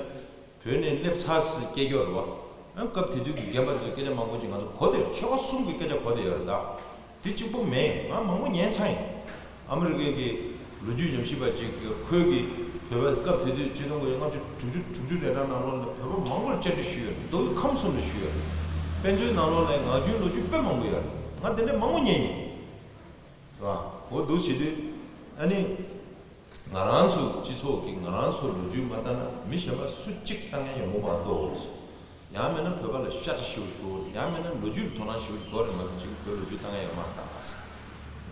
བོད་ནས་སླེབས་ཚར་སྲིད་སྐད་ཀྱོག་རེད་བ། ཨ་སྐབས་དེ་དུས་ཀྱི་རྒན་པ་ཚོས་སྐད་ཆ་མང་པོ་ཅིག་ང་ཚོ་གོ་བསྡད་ཡོད། ཆོལ་ཁ་གསུམ་གྱི་སྐད་ཆ་གོ་བསྡད་ཡོད་རེད་ད། དེ་གཅིག་པོ་མིན། ང་མང་པོ་ཉན་ཚར་ཡིན། ཨ་མི་རི་ཀའི་གི་ལོ་རྒྱུས་ཉམས་ཞིབ་པ་ཅིག་གིས་ཁོས་ཀྱི་བོད་པ་སྐབས་དེ་དུས་ཆིག་སྟོང་དགུ་བརྒྱ་ལྔ་བཅུ་དྲུག་ཅུ་དྲུག་ཅུ་རེ་གྲངས་ནང་ལོགས་ལ་བོད་པ་མང་པོར་བཅར་འདྲི་ཞུས་ཡོད་རེད། མདོ་དབུས་ཁམས་གསུམ་ལ་ཞུས་ཡོད་རེད། དཔེ་མཛོད་ནང་ལོགས་ལ་ངག་རྒྱུན་ལོ་རྒྱུས་དཔེ་མང་པོ་ཡོད་རེད། ང་དེ་འདྲ་མང་པོ་ཉན་མྱོང་། རེད་བ། འོ་འདུག་བྱེད་དུས་ཨ་ནི། ང་རང་ཚོ་སྤྱི་ཚོགས་ཀྱི་ང་རང་ཚོ་ལོ་རྒྱུས་མ་ལྟ་ན་མི་གཞན་པ་སུ་གཅིག་ལྟ་མཁན་ཡོང་གི་མ་གཏོགས། ཡང་མིན་ན་བོད་པ་ལ་ཤ་ཚ་ཞེ་པོ་ཞིག་དགོས་རེད། ཡང་མིན་ན་ལོ་རྒྱུས་ལ་དོ་སྣང་ཞེ་པོ་ཞིག་དགོས་རེད་མ་གཏོགས་གཅིག་བོད་ལོ་རྒྱུས་ལྟ་མཁན་ཡོད་མ་རེད་ད།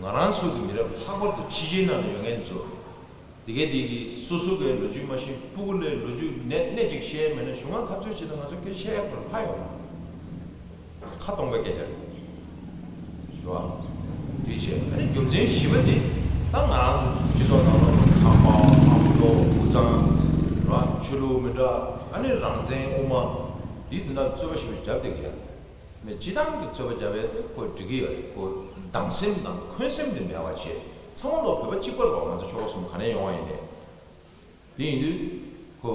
ང་རང་ཚོ་གི་མི་རབས་ལྷག་པར་དུ་ཕྱི་རྒྱལ་ནང་ལ་ཡོད་མཁན་ཚོ། དེ་གས་དེ་གི་སོ་སོ་གི་ལོ་རྒྱུས་མ་ཤེས་སྤུ་གུ་ལ་ལོ་རྒྱུས་ནས་སྣེ་གཅིག་བཤད་མེད་ན་གཞུང་ལ་འཐབ་རྩོད་བྱེད་དང་ང་ཚོ་སྐད་བཤད་ཡག་པར་ཕ་ཡོང་། ཁ་སྟོང་པའི་སྐད་ཆ་རེད། རེད་བ། དེ་བྱས་ཨ་ནི་རྒྱུ་མཚན་བཞི་པ་དེ་ད་ང་རང་ཚོ་སྤྱི་ཚོགས་ནང་ལ་ཁང་པ་ཁང་པ་ལོ་ཕོ་བྲང་རེད་བ། ཆོས་ལུགས་མི་འདྲ་ཨ་ནི་རང་བཙན་དབུ་མ་འདི་དེ་འདྲ་རྩོད་པ་ཞེ་པོ་བརྒྱབ་བསྡད་ཀྱི་ཡ། མི་སྤྱི་བཏང་གི་རྩོད་པ་བརྒྱབ་པས་ཁོ་འགྲིག་གི་ཡོད་རེད། ཁོ་སྡང་སེམས་དང་འཁོན་སེམས་དེ་མེད་པ་བྱས་ཚང་མ་ལོ་བོད་པ་གཅིག་པ་རེད་བ། ང་ཚོ་ཆོལ་ཁ་གསུམ་ག་ནས་ཡོང་བ་ཡིན་ནའི། དེ་ཡིན་དུས་ཁོ་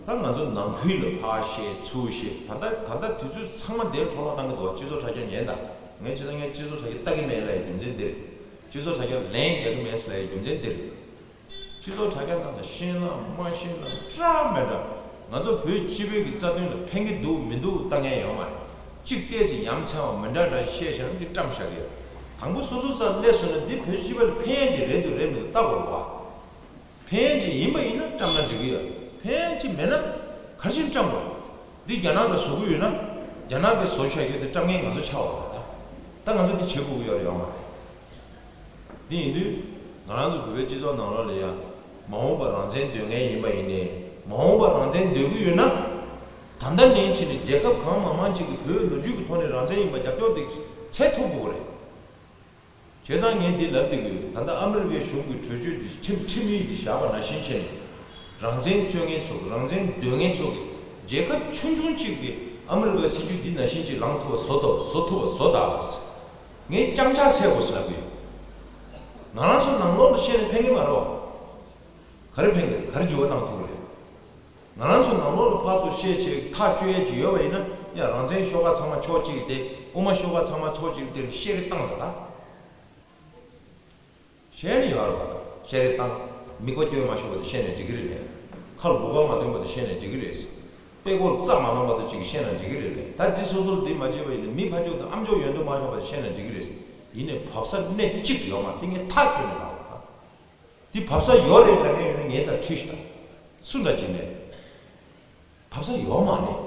ད་ང་ཚོ་ནང་ཁུལ་ལ་ཕར་བཤད་ཚུར་བཤད་ད་ལྟ་ད་ལྟ་དུས་ཚོད་ཚང་མ་འདིར་འཕྲོ་བརླག་བཏང་གི་འདུག་བ། སྤྱི་ཚོགས་དྲ་རྒྱ་ཉན་དང་ངས་སྤྱི་ཚོགས་ངས་སྤྱི་ཚོགས་དྲ་རྒྱ་ལྟ་གི་མེད་ལབ་ཡ་རྒྱུ་མཚན་འདིར། སྤྱི་ཚོགས་དྲ་རྒྱ་ལན་རྒྱག་གི་མེད་ཟེར་ལབ་ཡ་རྒྱུ་མཚན་འདིར། སྤྱི་ཚོགས་དྲ་རྒྱ་ནང་ལ་ཤེས་ན་མ་ཤེས་ན་འདྲ་མི་འདྲ། ང་ཚོ་བོད་སྤྱི་པའི་གི་རྩ་དོན་ལ་ཕན་གི་འདུག་མི་འདུག་ལྟ་མཁན་ཡོད་མ་རེད། གཅིག་ཏོག་ཙམ་ཡ་མཚན་བ་མི་འདྲ་འདྲ་བཤད་བཞག་ན་འདི་བཀྲམ་བཞག་གི་ཡོད། དང་པོ་སོ་སོ་རྩར་སླེབས་སོང་ན་འདི་བོད་སྤྱི་པ་ལ་ཕན་ཡ་ཅིག་རེད་འདུག་རེད་མི་འདུག་ལྟ་དགོས་རེད་བ། ཕན་ཡོན་ཅིག་ཡིན་པ་ཡིན་ན་བཀྲམ་ན་འགྲིག་གི་ཡོད། ཕན་ཡོན་ཅིག་མེད་ན་ག་རེ་བྱས་ནས་བཀྲམ་དགོས། འདི་རྒྱ་ནག་གིས་བཟོ་གི་ཡོད་ན་རྒྱ་ནག་གིས་བཟོ་བཞག་རྒྱུ་དེ་བཀྲམ་མཁན་ང་ཚོ་ཆགས་པ་རེད་ད། ད་ང་ཚོ་འདི་བྱེད་དགོས་ཀྱི་ཡོད་རེད་ཡོད་མ་རེད། འདི་ཡིན་དུས་ང་རང་ཚོ་བོད་པའི་སྤྱི་ཚོགས་ནང་ལོགས་ལ་ཡང་མ་འོངས་པར་རང་བཙན་འདོད་མཁན་ཡིན་པ་ཡིན་ནའི་མ་འོངས་པར་རང་བཙན་འདོད་ཀྱི་ཡོད་ན། ད་ལྟ་ནས་བྱས་ནས་རྒྱལ་ཁབ་གང་མང་མང་ཅིག་གིས་བོད་ལོ་རྒྱུས་ཀྱི་ཐོག་ནས་རང་བཙན་ཡིན་པ་རྒྱབ་སྐྱོར་དེ་འཚོལ་ཐུབ་དགོས་རེད། བྱས་ཙང་ངས་འདི་ལབ་བསྡད་ཀྱི་ཡོད། ད་ལྟ་ཨ་མི་རི་ཀའི་གཞུང་གི་གྲོས་ཆོད་འདི་ཁྲིམས་ཁྲིམས་ཡིག་འདི་བཞག་པ་ནང་བཞིན་བྱས་ནས་རང་བཙན་རྩོད་མཁན་ཚོ་རང་བཙན་འདོད་མཁན་ཚོ་གི་རྒྱལ་ཁབ་ཆུང་ཆུང་གཅིག་གིས་ཨ་མི་རི་ཀའི་སྲིད་ཇུས་འདི་ནང་བཞིན་ཅིག་ལངས་ཐུབ་པ་བཟོ་ཐུབ་བཟོ་ཐུབ་པ་བཟོ་དང་། ངས་རྐྱང་ཕྱག་འཚལ་དགོས་ཟེར་ལབ་ཀྱི་ཡོད། ང་རང་ཚོ་ནང་ལོགས་ལ་བཤད་ནས་ཕན་གྱི་མ་རེད་བ། ག་རེ་ཕན་གྱི་རེད། ག་རེ་འགྱུར་བ་བཏང་ཐུབ་ཀྱི་རེད། ང་རང་ཚོ་ནང་ལོགས་ལ་ཕར་ཚུར་བཤད་བྱས་ཐག་གཅོད་ཡས་ཅིག་ཡོད་པ་ཡིན་ན་ཡང་རང་བཙན་ཤོག་ཁག་ཚང་མ་ཕྱོགས་གཅིག་ལ་བསྡད། དབུ་མ་ཤོག་ཁག་ཚང་མ་ཕྱོགས་གཅིག་ལ་བསྡད་ནས་བཤད་རེས་བཏང་ད་ད། བཤད་ནི་ཡོད་རེད་བ། ད་བཤད་རེས་བཏང་། མིག་པ་སྐྱོན་མ་ཤོར་བ་དེ་བཤད་ནས་འགྲིག་གི་རེད་ལས། ཁ་ལ་སྦུག་པ་མ་ཐོན་པ་དེ་བཤད་ནས་འགྲིག་གི་རེད། དཔེ་ཀོ་ལ་རྩ་མ་ལངས་པ་དེ་ཅིག་བཤད་ན་འགྲིག་གི་རེད་ལས། ད་འདི་སོ་སོར་འདི་མ་བྱས་པ་ཡིན་ན་མི་ཕར་ཕྱོགས་དང་ཨ་མཆོག་ཡོན་ཏན་མ་ཤོར་བ་དེ་བཤད་ན་འགྲིག་གི་རེད། ཡིན་ནའི་བབས་ས་སྣེ་གཅིག་ཡོད་མ་རེད། དེ་ངས་ཐག་ཆོད་ནས་ལབ་པ་ད། འདི་བབས་ས་ཡོད་རེད་ལབ་མཁན་ཡོད་ན་ངའི་རྩར་ཁྲིད་ཤོག་དང་། སུ་འདྲ་ཅིག་ནས། བབས་ས་ཡོད་མ་རེད།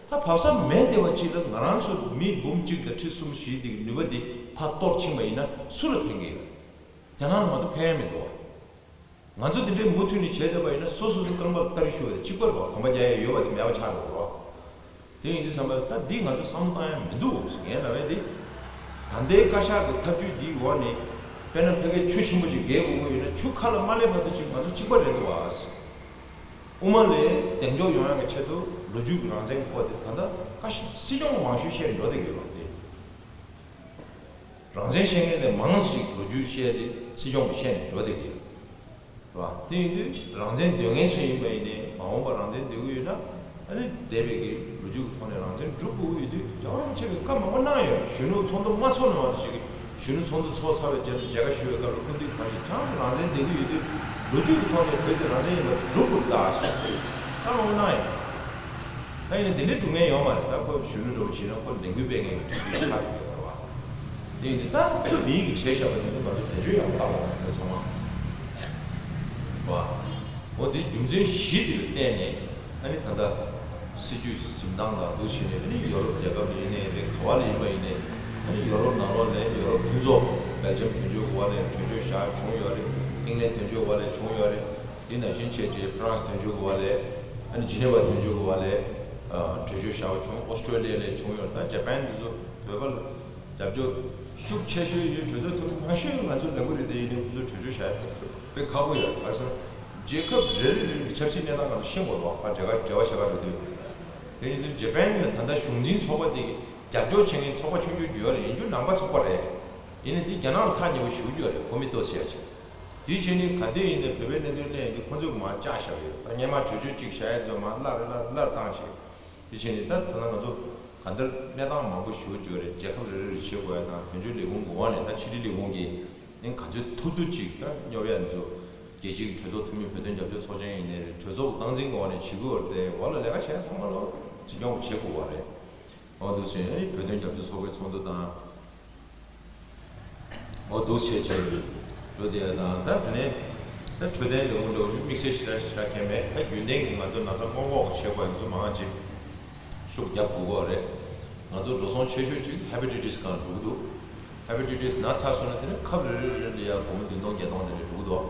ད་བབས་ས་མེད་བསྡད་པ་ཅིག་ལ་ང་རང་ཚོ་མི་འབུམ་གཅིག་དང་ཁྲི་གསུམ་བཞི་འདི་གི་ནུས་པ་འདི་ཕར་གཏོར་ཕྱིན་པ་ཡིན་ན་སུ་ལ་ཕན་གི་ཡོད། རྒྱ་ནག་ལ་མ་གཏོགས་ཕན་ཡ་མི་འདུག་བ། ང་ཚོ་འདི་འདྲའི་མུ་མཐུད་ནས་བྱས་བསྡད་པ་ཡིན་ན་སོ་སོ་སོ་རྐང་པ་ལ་སྟ་རེ་ཤོར་བ་དང་གཅིག་པ་རེད་བ། གོམ་པ་རྒྱག་ཡ་ཡོད་པ་དེ་མེད་པ་ཆགས་འགྲོ་གི་རེད་བ། དེ་ཡིན་དུས་ཙམ་པ་ད་འདི་ང་ཚོ་བསམ་བློ་བཏང་ཡ་མི་འདུག་ཟེར་ངས་ལབ་ཡ་འདི། ད་ལྟའི་བཀའ་ཤག་གི་ཐབས་ཇུས་འདིའི་འོག་ནས་དཔེར་ན་ཕ་གིར་ཆུ་ཆེན་པོ་ཅིག་བརྒལ་དགོས་ཀྱི་ཡོད་ན་ཆུ་ཁ་ལ་མ་སླེབས་བར་དུ་ཅིག་ང་ཚོ་གཅིག་པ་རེད་འདུག་བ། དབུ་མ་ལ་གདེང་འཇོག་ཡོང་ཡ་གི་ཆེད་དུ་ལོ་རྒྱུས་ཀྱི་རང་བཙན་གྱི་སྐོར་དེ་ད་ལྟ་བཀའ་ཤག་སྲིད་སྐྱོང་གི་མང་ཤོས་བཤད་འགྲོ་བསྡད་ཀྱི་ཡོད་པ་དེ། རང་བཙན་བཤད་མཁན་ལས་མང་ཞིག་ལོ་རྒྱུས་བཤད་དེ་སྲིད་སྐྱོང་གིས་བཤད་ནས་འགྲོ་བསྡད་ཀྱི་ཡོད། རེད་བ། དེ་ཡིན་དུས་རང་བཙན་འདོད་མཁན་ཚོ་ཡིན་པ་ཡིན་ནའི་མ་འོངས་པར་རང་བཙན་འདོད་ཀྱི་ཡོད་ན། ཨ་ནི་འདས་པའི་གི་ལོ་རྒྱུས་ཀྱི་ཐོག་ནས་རང་བཙན་སྒྲུབ་དགོས་ཀྱི་ཡོད་དུས། རྒྱལ་བ་རིན་པོ་ཆེ་གིས་བཀའ་མང་པོ་གནང་ཡོད། གཞོན་ནུ་ཚོགས་འདུ་མ་ཚོགས་ནས་མ་གཏོགས་ཅིག་གི་གཞོན་ནུ་ཚོགས་འདུ་ཚོགས་ཚར་བའི་རྗེས་ལ་མཇལ་ཁ་ཞུ་བའི་སྐབས་ལ་སྐུ་མདུན་ཁོང་གིས་ཀྱང་རང་བཙན་འདོད་ཀྱི་ཡོད་དུས་ལོ་རྒྱུས་ཀྱི་ཐོག་ནས་བོད་དེ་རང་བཙན་ཡིན་པ་སྒྲུབ་དགོས་ད་ཟེར་བཀའ་མང་པོ་གནང་ཡོད། ད་ཡིན་ན་འདི་འདྲའི་སྒྲུབ་མཁན་ཡོད་མ་རེད། ད་ཁོ་གཞོན་ནུ་འདྲ་བོ་བྱས་ན་ཁོ་ལས་འགུལ་སྤེལ་མཁན་གྱི་གྲས་ཤིག་ཆགས་ཀྱི་ཡོད་རེད་བ། དེ་ཡིན་དུས་ད་མི་ཡི་གི་བྱས་བཞག་པ་དེ་ཚོ་ང་ཚོ་བེད་སྤྱོད་ཡག་པོ་བཏང་དགོས་རེད། ཚང་མ་བ། འོ་དེ་རྒྱུ་མཚན་བཞི་དེ་ལ་བརྟེན་ནས་ཨ་ནི་ད་ལྟ་སྲིད་ཇུས་འཛིན་སྟངས་དང་འདུ་བྱས་ནས་ཨ་ནི་ཡོ་རོབ་རྒྱལ་ཁབ་ལ་ཡིན་ནའི་རེད། ག་བ་ལ་ཡིན་པ་ཡིན་ནའི་ཨ་ནི་ཡོ་རོབ་ནང་ལོགས་ནས་ཡོ་རོབ་མཐུན་ཚོགས་སྦེལ་ཇམ་དོན་གཅོད་གི་བ་ལས་གྲོས་ཆོད་བཞག་བྱུང་ཡོད་རེད། ཨིང་ལན་དོན་གཅོད་གི་བ་ལས་བྱུང་ཡོད་རེད། དེ་ནང་བཞིན་བྱས་རྗེས་ཧྥ་རན་སི་དོན་གཅོད་ཀྱི་བ་ལས། ཨ་ནི་ཇི་ནེ་ཝ་དོན་གཅོད་ཀྱི་བ་ལས། ཨ། གྲོས་ཆོད་བཞག་པ་བྱུང་། ཨོ་སི་ཀྲོ་ལི་ཡ་ལས་བྱུང་ཡོད། ད་ཇ་པན་འདི་ཚོ་བོད་པ་ལ་རྒྱབ་སྐྱོར་ཤུགས་ཆེ་ཤོས་ཡོད། གྲོས་ཚོགས་འཐུས་མི་མང་ཤོས་ང་ཚོ་ལས་འགུལ་རེད། དེ་ཡིན་དུས་ཁོ་ཚོ་གྲོས་ཆོད་བཞག་ཡ་དཔེ་ཁག་པོ་ཡོད། ག་རེ་ཟེར་ན་རྒྱལ་ཁབ་རེ་རེ་རེ་རེ་གི་ཆབ་སྲིད་གནས་སྟངས་ང་ཚོ་ཤེས་དགོས་རེད་བ། ཕར་འབྲེལ་བ་འབྲེལ་བ་བྱེད་པ་རེད་དུས། དེ་ཡིན་དུས་ཇ་པན་ནི་ད་ལྟ་གཞུང་འཛིན་ཚོགས་པ་དེ་རྒྱབ་སྐྱོར་བྱེད་མཁན་ཚོགས་པ་ཆུང་ཆུང་ཅིག་ཡོད་རེད། ཡིན་རྒྱུ་ནང་པ་ཚོགས་པ་རེད། ཡིན་ནའི་འདི་རྒྱ་ནག་ལ་ཐག་ཉེ་པོ་ཞེ་པོ་ཅིག་ཡོད་རེད། ཁོ་མི་ལྟོ་ཟེར་ཡ་ཅིག་དེའི་ཕྱིར་ནི་ག་དུས་ཡིན་ནའི་བོད་པའི་གནད་དོན་གླེང་ཡོང་དུས་ཁོ་ཚོས་མར་བཅག་བཞག་གི་ཡོད། ད་སྔན་མ་གྲོས་ཆོད་ཅིག་བཞག་ཡས་ཚོ་མར་སླར་སླར་སླར་བཏང་བྱས། དེ་བྱས་ནས་ད་ད་ལྟ་ང་ཚོ་གང་ལྟར་གནས་སྟངས་མང་པོ་ཞེ་པོ་ཅིག་ཡོད་རེད། རྒྱལ་ཁབ་རེ་རེ་ལ་བྱེད་དགོས་ཡ་དང་། དོན་གཅོད་ལས་ཁུངས་ཀྱི་འོག་ནས་ད་ཕྱི་དྲིལ་ལས་ཁུངས་ཀྱིས་ནི་ག་ཚོད་ཐུབ་ཐུབ་ཅིག་ད་སྙོབ་ཡ་འདི་ཚོ་རྒྱལ་སྤྱིའི་གྲོས་ཚོགས་འཐུས་མི་བོད་དོན་རྒྱབ་སྐྱོར་ཚོགས་ཆེན་ཡིན་ནའི་རེད། གྲོས་ཚོགས་ཀྱི་སྟངས་འཛིན་གྱི་འོག་ནས་བྱེད་དགོས་རེད། དེ་འོག་ལ་ལས་ཀ་བྱེད་ཡ་ཚང་མ་ལོ་འཛིན་སྐྱོང་བྱེད་དགོས་པ་རེད། འོ་འདུག་ཟེར་ནས་བོད་དོན་རྒྱབ་སྐྱོར་ཚོགས་པའི་ཚོགས་འདུ་དང་། འོ་འདུག་བྱས་བྱས་འགྲོ་བསྡད་ཡ་དང་། ད་དེ་ནས་ད་འཕྲོད་བསྟེན་ལས་ཁུངས་འདྲ་བོ་ཞིག་དམིགས་བསལ་ཞེ་དྲག་ཞེ་དྲག་གང་མེད། ད་རྒྱུན་ལྡན་གྱི་ང་ཚོ་ན་ཚ་སྔོན་འགོག་གི་བྱེད་དགོས་ཡ་ཚོ་མང་ཆེ་ཤུགས་རྒྱབ་དགོས་ཀྱི་རེད། ང་ཚོ་འགྲོ་སོང་ཆེ་ཤོས་ཅིག་ཧེ་པ་ཊའི་ཊི་སི་སྒང་འགྲོ་གི་འདུག་ཧེ་པ་ཊའི་ཊི་སི་ན་ཚ་སོང་ན་དེ་ནས་ཁབ་རེ་རེ་རེ་ལ་ཡ་སྒོར་མོ་བདུན་སྟོང་བརྒྱད་སྟོང་དེ་འདྲ་འགྲོ་གི་འདུག་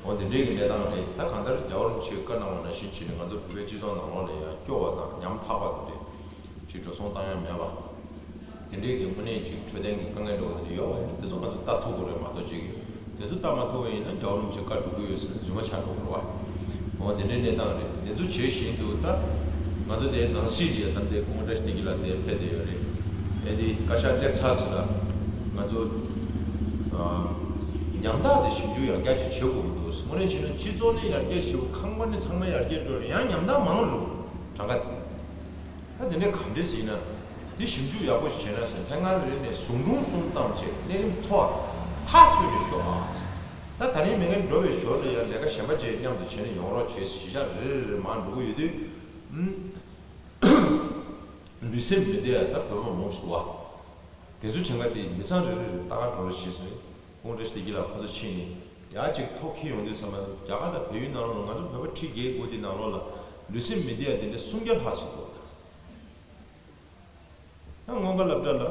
འོ་དེ་འདྲའི་གི་གནས་སྟངས་རེད། ད་གང་ལྟར་རྒྱལ་བ་རིན་པོ་ཆེས་བཀའ་གནང་བ་ནང་བཞིན་བྱས་ནས་ང་ཚོ་བོད་པའི་སྤྱི་ཚོགས་ནང་ལོགས་ལ་ཡང་སྐྱོ་བ་དང་ཉམ་ཐག་པ་དེ་འདྲས་ཅིག་འགྲོ་སོང་བཏང་ཡ་མེད་པ། དེ་འདྲའི་གི་དངོས་གནས་ཅིག་འཕྲོད་བསྟེན་གི་དཀའ་ངལ་འདྲ་བོ་དེ་འདྲ་ཡོད་པ་ཡིན་ན་དེ་ཚོ་ང་ཚོ་ལྟ་ཐུབ་དགོས་རེད་མ་གཏོགས་ཅིག་དེ་ཚོ་ལྟ་མ་ཐུབ་པ་ཡིན་ན་རྒྱལ་བ་རིན་པོ་ཆེ་བཀའ་སྒྲུབ་ཀྱི་ཡོད་ཟེར་ནས་རྫུན་མ་ཆགས་འགྲོ་གི་རེད་བ། འོ་དེ་འདྲའི་གནས་སྟངས་རེད། དེ་ཚོ་བྱེད་བཞིན་དུ་ད་ང་ཚོ་དེའི་ནང་སྲིད་ལ་ཡ་ད་ལྟའི་སྐུ་ངོ་བཀྲ་ཤིས་བདེ་སྐྱིད་ལགས་དེ་ཕེབས་བསྡད་ཡོད་རེད། ཨེ་དེ་བཀའ་ཤག་སླེབས་ཚར་ཟིན་ལ་ང་ཚོ་ཨ་ཉམ་ཐག་དེ་ཞིབ་འཇུག་ཡང་བསྐྱར་ཅིག་བྱེད་དགོས་ཀྱི་འདུག་དངོས་གནས་བྱས་ན་སྤྱི་ཚོགས་ནས་ཡར་རྒྱས་ཞེ་པོ། ཁང་པ་ནས་ཚང་མ་ཡར་རྒྱས་འགྲོ་རེད། ཡང་ཉམ་ཐག་མང་རུ་གྲངས་ཀ་དེ། ད་དེ་འདྲའི་གང་འདྲས་ཟིན་ན་དེ་ཞིབ་འཇུག་ཡག་པོ་ཞིག་བྱས་ན་ཟེར། ལྷན་ཁང་རེ་རེ་ནས་ཟུང་དྲུང་གསུམ་བཏང་བྱས་གནས་རིམ་མཐོ་བ་ཐག་ཆོད་ནས་ཤོག་ཨ། ད་ད་རིང་མེད་མཁན་འགྲོ་བའི་ཞོར་ལ་ཡང་ལས་ཀ་གཞན་པ་བྱས་མཉམ་དུ་བྱས་ནས་ཡོང་རོགས་བྱེད་ཟེར། གཞིས་ཆགས་རེ་རེ་རེ་མར་འགྲོ་གི་ཡོད་དུས། ཨུམ། ལུས་སེམས་མི་བདེ་ཡ་ད་བོད་པ་མང་ཞིག་འདུག་བ། དེ་ཚོ་གྲངས་ཀ་དེ་མི་ཚང་རེ་རེ་རེ་ལྟ་ག་འགྲོ་རོགས་བྱེད་ཟེར། ཁོང་བཀྲ་ཤིས་བདེ་སྐྱིད་ལགས་ཁོང་ཚོ་ཕྱིན་ནས་ཡར་ཅིག་ཐོ་འཁྱེར་ཡོང་དུས་ཙམ་པ་རྒྱ་གར་དང་བལ་ཡུལ་ནང་ལོགས་ལ་ང་ཚོ་བོད་པ་ཁྲི་བརྒྱད་དགུ་དེ་ནང་ལོགས་ལ་ལུས་སེམས་མི་བདེ་ཡ་དེ་འདྲ་སུམ་བརྒྱ་ལྷག་ཅིག་འདུག་ད་སྔོན་ཁ་སློབ་གྲྭ་ལ་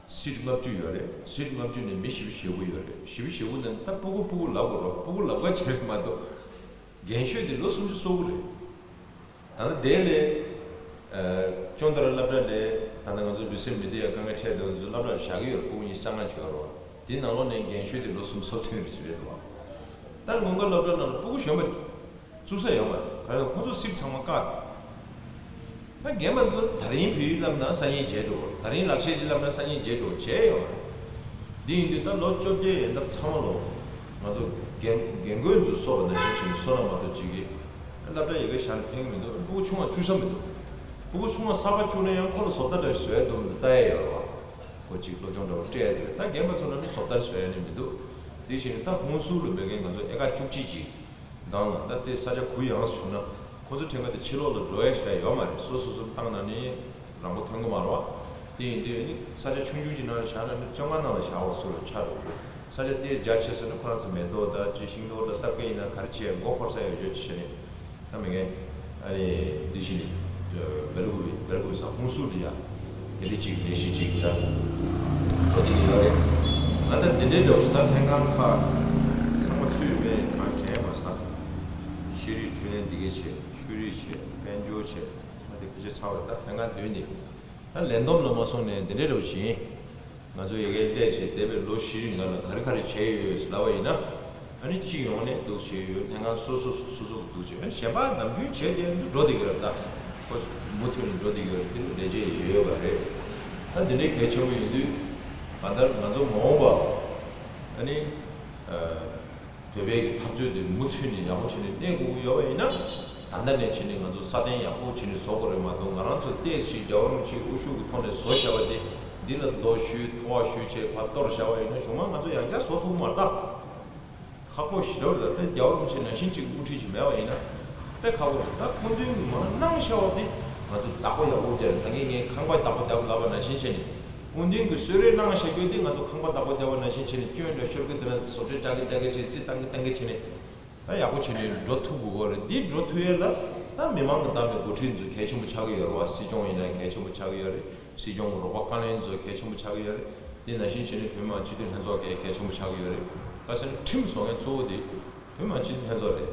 སིཊ་ལྔ་བཅུ་ཡོད་རེད། སིཊ་ལྔ་བཅུ་ནས་མི་བཞི་བཅུ་ཞེ་དགུ་ཡོད་རེད། བཞི་བཅུ་ཞེ་དགུ་ནས་ད་སྤུ་གུ་སྤུ་གུ་ལབ་དགོས་རེད་བ། སྤུ་གུ་ལབ་ག་བྱས་མ་གཏོགས་རྒན་ཤོས་དེ་ལོ་སུམ་ཅུ་སོ་དགུ་རེད། ད་ལྟ་དེ་ལས་ཨ་ཅོན་ཏ་ར་སློབ་གྲྭ་ལས་ད་ལྟ་ང་ཚོ་ལུས་སེམས་མི་བདེ་ཡ་དཀའ་ངལ་འཕྲད་དེ་ཚོ་སློབ་གྲྭར་བཞག་གི་ཡོད་རེད། སྤུ་གུ་ཉི་ཤུ་རྩ་ལྔ་ཅིག་ཡོད་རེད་བ། དེ་ནང་ལོགས་ནས་རྒན་ཤོས་དེ་ལོ་སུམ་ཅུ་སོ་བདུན་རེད་ཅིག་རེད་འདུག་བ། ད་སྔོན་ཁ་སློབ་གྲྭ་ནང་ལ་སྤུ་གུ་གཞོན་པ་བཙུགས་ས་ཡོད་མ་རེད། ག་རེ་ཁོང་ཚོ་སིཊ་ཚང་མ་བཀག་ད་རྒན་པ་ཚོ་ད་རིང་བོད་ཡིག་བསླབ་ན་སང་ཉིན་བརྗེད་འགྲོ། ད་རིང་ལག་ཤེས་ཅིག་བསླབ་ན་སང་ཉིན་བརྗེད་འགྲོ་བྱས་ཡོད་མ་རེད། འདི་ཡིན་དུས་ད་ལོ་བཅོ་བརྒྱད་ཡན་འདབ་ཚང་མ་ལོ་ང་ཚོ་རྒན་རྒན་རྒོན་ཚོ་གསོ་བ་ནང་བཞིན་བྱས་ནས་གསོ་ན་མ་གཏོགས་ཅིག་གིས་སློབ་གྲྭ་ཡི་གེ་བཞག་ན་ཕན་གི་མི་འདུག་སྤུ་གུ་ཆུང་བ་བཅུག་ས་མི་འདུག་སྤུ་གུ་ཆུང་བ་གསར་པ་བཅུག་ན་ཡང་ཁོ་ལ་བཟོ་ལྟ་འདྲ་བཟོ་ཡ་འདུག་མི་འདུག་ལྟ་ཡ་ཡོད་རེད་བ། ཁོ་ཅིག་སློབ་སྦྱོང་འདྲ་བོ་སྤྲད་ཡ་འདུག་ད་རྒན་པ་ཚོ་ལ་ནི་བཟོ་ལྟ་བཟོ་ཡ་ནི་མི་འདུག་དེ་བཞིན་ད་ཧུན་སུར་ལ་མེད་མཁན་ང་ཚོ་ཨེ་ཀར་བཅུ་གཅིག་ཅིག་སྒང་ལ་ད་ལྟའི་ས་ཆ་གུ་ཡངས་སུ་བྱུང་ན་ཁོ་ཚོ་ཕྲན་ཁ་དེ་ཕྱི་ལོགས་ལ་འགྲོ་ཡ་ཞིག་ཡོད་མ་རེད། སོ་སོ་སོ་བཏང་ན་ནི་རང་མགོ་ཐོན་གི་མ་རེད་བ། དེ་ཡིན་དུས་ནི་ས་ཆ་ཆུང་ཆུང་ཅིག་ནང་ལ་བཞག་ན་ནི་བཙོན་ཁང་ནང་ལ་བཞག་པ་སུ་ལ་ཆགས་འགྲོ་གི་འདུག་ས་ཆ་དེ་རྒྱ་ཆེ་ས་ནི་ཁོ་རང་ཚོ་མེ་ཏོག་ད་ཅི་ཤིང་ཏོག་ད་བཏབ་ཀྱི་ཡིན་ན་ག་རེ་བྱས་མགོ་འཁོར་ས་ཡོད་རྒྱུ་ཅི་བྱས་ནས་ད་མི་ངན་ཨ་ནི་འདི་བཞིན་ནི་བེལ་ཀུ་བི་བེལ་ཀུ་བི་ས་ཧུན་སུར་ལ་ཡ། དེ་འདྲ་ཅིག་ལས་གཞི་ཅིག་ཡ་འགྲོ་བསྡད་ཀྱི་ཡོད་རེད། ད་ལྟ་འདི་འདྲའི་འདྲ་བོ་ཞིག་ད་ལྷན་ཁང་ཁག་ཚང་མ་ཚུད་ཡོད་མེད་གང་དྲན་མ་སོང་། ཤེས་རིག་འཕྲོད་བསྟེན་འདི་གས་བྱས། ཆོས་རིག་བྱས། དཔལ་འབྱོར་བྱས། ད་དེ་ཕལ་ཆེར་ཚར་བ་རེད། ད་ལྷན་ཁང་བདུན་འདི་ད་ལས་བསྡོམས་ལ་མ་སོང་ནས་འདི་འདྲའི་འདྲ་བོ་ཞིག་ཡིན། ང་ཚོ་ཡ་གིར་བལྟས་བྱས་འདས་པའི་ལོ་བཞི་རིང་ནང་ལ་ག་རེ་ག་རེ་བྱས་ཡོད་ལབ་པ་ཡིན་ན། ཨ་ནི་གཅིག་ཡོང་ནས་འདུག་བྱས་ཡོད། ལྷན་ཁང་སོ་སོ་སོ་སོ་འདུག་བྱས། ཨ་ནི་གཞན་པ་ནམ་རྒྱུན་བྱས་དེ་འགྲོ་བསྡད་ཀྱི་རེད། ད་ཁོ་མུ་མཐུད་ནས་འགྲོ་བསྡད་ཀྱི་རེད། དེ་ལས་བྱས་ཡོད་པ་རེད། ད་འདི་འདྲའི་གལ་ཆེན་པོ་ཡིན་དུས་གང་ལྟར་ང་ཚོ་མ་འོངས་པ་ཨ་ནི་ཨ་ བོད་པའི་གི་འཐབ་རྩོད་དེ་མུ་མཐུད་ནས་ཡག་པོ་བྱས་ནས་གནས་དགོས་ཀྱི་ཡོད་པ་ཡིན་ན། ད་ལྟ་ནས་བྱས་ནས་ང་ཚོ་སྲ་བརྟན་ཡག་པོ་བྱས་ནས་བཟོ་དགོས་རེད་མ་གཏོགས། ང་རང་ཚོ་ཏོག་ཙམ་རྒྱལ་བ་རིན་པོ་ཆེའི་དབུ་བཞུགས་ཀྱི་ཐོག་ནས་བཟོ་བཞག་པ་དེ། འདི་ལ་རྡོ་གཞུས་ཐོ་བ་གཞུས་བྱས་ཕར་གཏོར་བཞག་པ་ཡིན་ན། གཞུག་མ་ང་ཚོ་ཡང་བསྐྱར་བཟོ་ཐུབ་མ་རེད་ད། ཁག་པོ་ཞེ་དྲག་རེད། ད་རྒྱལ་བ་རིན་པོ་ཆེ་ནང་བཞིན་གཅིག་དབུ་ཁྲིད་ཅིག་མེད་པ་ཡིན་ན་དཔེ་ཁག་པོ་རེད། ད་སྐུ་མདུན་གྱིས་མར་གནང་བཞག་པ་དེ་ང་ཚོ་བདག་པོ་ཡག་པོ་རྒྱག་རེད། ད་གིན་ངས་ཁང་པ་བདག་པོ་རྒྱབ་ལབ་པ་ནང་བཞིན་བྱས་ནས། སྐུ་མདུན་གྱིས་གསོལ་རས་གནང་བཞག་རྒྱུ་དེ་ང་ཚོ་ཁང་པ་བདག་པོ་རྒྱབ་པ་ནང་བཞིན་བྱས་ནས། སྐྱོན་འདྲ་ཤོར་གི་དེ་ལ་བཟོ་བཅོས་རྒྱག་གི་རྒྱག་གི་བྱས། རྩིས་བཏང་གི་བཏང་གི་བྱས་ནས། ད་ཡག་པོ་བྱས་ནས་འགྲོ་ཐུབ་དགོས་རེད། འདི་འགྲོ་ཐུབ་ཡས་ལ་ད་མི་མང་གི་བདམས་པའི་འགོ་ཁྲིད་ཚོ་གལ་ཆེན་པོ་ཆགས་ཀྱི་ཡོད་རེད་བ། སྲིད་སྐྱོང་ཡིན་ན་གལ་ཆེན་པོ་ཆགས་ཀྱི་ཡོད་རེད། སྲིད་སྐྱོང་གི་རོགས་པ་བཀའ་བློན་ཚོ་གལ་ཆེན་པོ་ཆགས་ཀྱི་ཡོད་རེད། དེ་ནང་བཞིན་བྱས་ནས་བོད་མི་མང་སྤྱི་འཐུས་ལྷན་ཚོགས་ཀྱི་གལ་ཆེན་པོ་ཆགས་ཀྱི་ཡོད་རེད། ག་ཟེར་ན་ཁྲིམས་བཟོ་མཁན་གཙོ་བོ་དེ་བོད་མི་མང་སྤྱི་འཐུས་ལྷན་ཚོགས་རེད།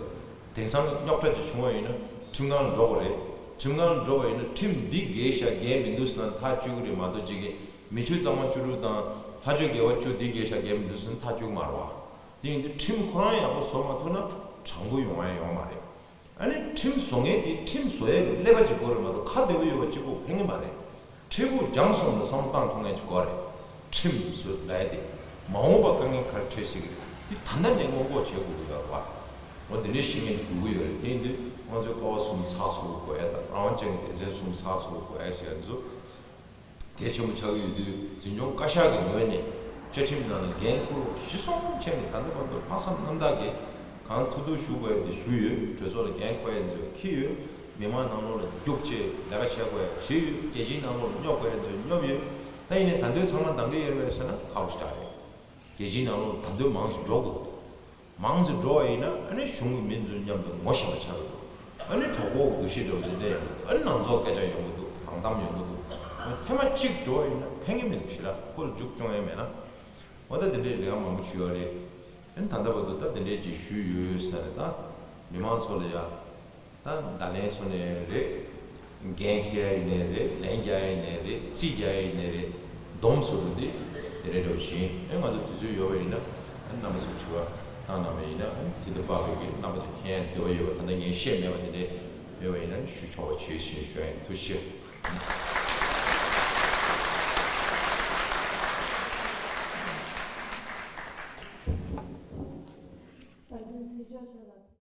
དེང་སང་རྙོག་དྲ་ཅིག་བྱུང་བ་ཡིན་ན་ཁྲིམས་ཁང་ལ་འགྲོ་དགོས་རེད། ཁྲིམས་ཁང་ལ་འགྲོ་བ་ཡིན་ན་ཁྲིམས་འདི་འགལ་ཤག་འགལ་མི་འདུག་ཟེར་ན་ཐག་གཅོད་ཀྱི་རེད་མ་གཏོགས། ཅིག་གིས་མི་ཆོས་གཙང་མ་བཅུ་དྲུག་དང་ལྷ་ཆོས་དགེ་བ་བཅུ་འདི་འགལ་ཤག་འགལ་མི་འདུག་ཟེར་ན་ཐག་གཅོད་ཀྱི་མ་རེད་བ། དེ་ཡིན་དུས་ཁྲིམས་ཁོ་རང་ཡག་པོ་བཟོ་མ་ཐུབ་ན་དྲང་པོ་ཡོང་ཡ་ཡོང་མ་རེད། ཨ་ནི་ཁྲིམས་བཟོ་མཁན་དེ་ཁྲིམས་བཟོ་ཡས་ཀྱི་ཀླད་པ་ཅིག་དགོས་རེད་མ་གཏོགས། ཁ་བདེ་པོ་ཡོད་པ་གཅིག་པོ་ཕན་གྱི་མ་རེད། འཕྲལ་ཕུགས་སྦྱངས་སོང་ནས་བསམ་བློ་བཏང་ཐུབ་མཁན་ཅིག་དགོས་རེད། ཁྲིམས་བཟོ་ལབ་ཡ་དེ་མ་འོངས་པ་དཀའ་ངལ་ག་རེ་འཕྲད་སྲིད་ཀྱི་རེད། དེ་ད་ལྟ་ནས་སྔོན་འགོག་བྱེད་དགོས་ཀྱི་ཡོད་རེད་བ། འོ་དེ་འདྲའི་ཤེས་མཁན་ཅིག་དགོས་ཀྱི་ཡོད་རེད། དེ་ཡིན་དུས་ང་ཚོས་ཀ་བ་གསུམ་ཚགས་ཚུད་དགོས་ཡ་དང་། རང་དབང་ཅན་གྱི་སྡེ་ཚན་གསུམ་ཚགས་ཚུད་དགོས་ཡ་ཟེར་ཡ་ཚོ་གལ་ཆེན་པོ་ཆགས་ཀྱི་ཡོད་དུས། འཛིན་སྐྱོང་བཀའ་ཤག་གི་ངོས་ནས་བཅའ་ཁྲིམས་ནང་ལ་འགན་བསྐུར་རོགས་ཞུ་སོང་བྱས་ནས། ད་ལྟ་བར་དུ་ལྷག་བསམ་རྣམ་དག་གིས་གང་ཐུབ་ཐུབ་ཞུ་དགོས་ཡ་དེ་ཞུས་ཡོད། གྲོས་ཚོགས་ལ་འགན་འཁུར་ཡ་ཚོ་འཁྱེར་ཡོད། མི་མང་ནང་ལོགས་ལ་རྒྱུགས་བྱས་ལས་ཀ་བྱེད་དགོས་ཡ་བྱས་ཡོད། རྒྱལ་སྤྱིའི་ནང་ལོགས་ལ་སྙོབ་དགོས་ཡ་ཚོ་སྙོབ་ཡོད། ད་ཡིན་ནའི་ད་དུང་ཚང་མ་འདང་གི་ཡོད་པས་ཟེར་ན་ཁག་པོ་ཞེ་དྲག་རེད། རྒྱལ་སྤྱིའི་ནང་ལོགས་ད་དུང་མང་ཞིག་འགྲོ་དགོས་འདུག་མང་ཙམ་འགྲོ་བ་ཡིན་ན་ཨ་ནི་གཞུང་གི་མི་ཚོའི་མཉམ་དུ་ངོ་ཤེས་པ་ཆགས་ཀྱི་འདུག་ཨ་ནི་གྲོགས་པོ་འདུ་ཤེས་འདྲ་བོ་དེ་འདྲ་ཡོང་གི་འདུག་ཨ་ནི་ནང་ཚོགས་སྐད་ཆ་ཡོང་གི་འདུག་ལངས་གཏམ་ཡོང་གི་འདུག་ཨ་ནི་ཐེངས་མ་གཅིག་འགྲོ་བ་ཡིན་ན་ཕན་གྱི་མི་འདུག་ཞེ་དྲག་ཁོ་ལ་རྒྱུགས་སྐྱོང་ཡས་མེད་ན། འོ་ད་དེ་འདྲའི་ལས་ཀ་མང་པོ་བྱུང་བ་རེད། ཨ་ནི་ད་ལྟ་བར་དུ་ད་དེ་འདྲའི་ཅིག་ཞུས་ཡོད་ཟེར་ནས། ད་མི་མང་ཚོ་ལ་ཡ། ད་བརྡ་ལན་སོང་ནའི་རེད། འགན་འཁྱེར་ཡ་ཡིན་ནའི་རེད། ལན་རྒྱག་ཡ་ཡིན་ནའི་རེད། རྩིས་རྒྱག་ཡ་ཡིན་ནའི་རེད། སྡོམ་བཟོ་རྒྱུ་དེ་དེ་འདྲ་འདྲ་བོ་ཞིག་ཡིན། ཨ་ང་ཚོ་དུས་ཚོད་ཡོད་པ་ཡིན་ན། ཨ་རྣམ་པ་ཚོས་དྲི་བ་བཏང་གནང་བ་ཡིན་ན། ཨ་དེ་དང་འབྲེལ་བའི་རྣམ་པ་ཚོས་མཁྱེན་ཡ་འདོད་པ་ཡོད་པ། ད་ལྟ་ངས་བཤད་མེད་པ་དེ་འདྲ་ཡོད་པ་ཡིན་ན་ཞུ་ཆོག་པ་བྱེད་བཞིན་ཞུ་ཡ་ཡིན། ཐུགས་རྗེ་ཆེ། ད་དུང་ཚེ་མཆོག་མཆོག་ལ།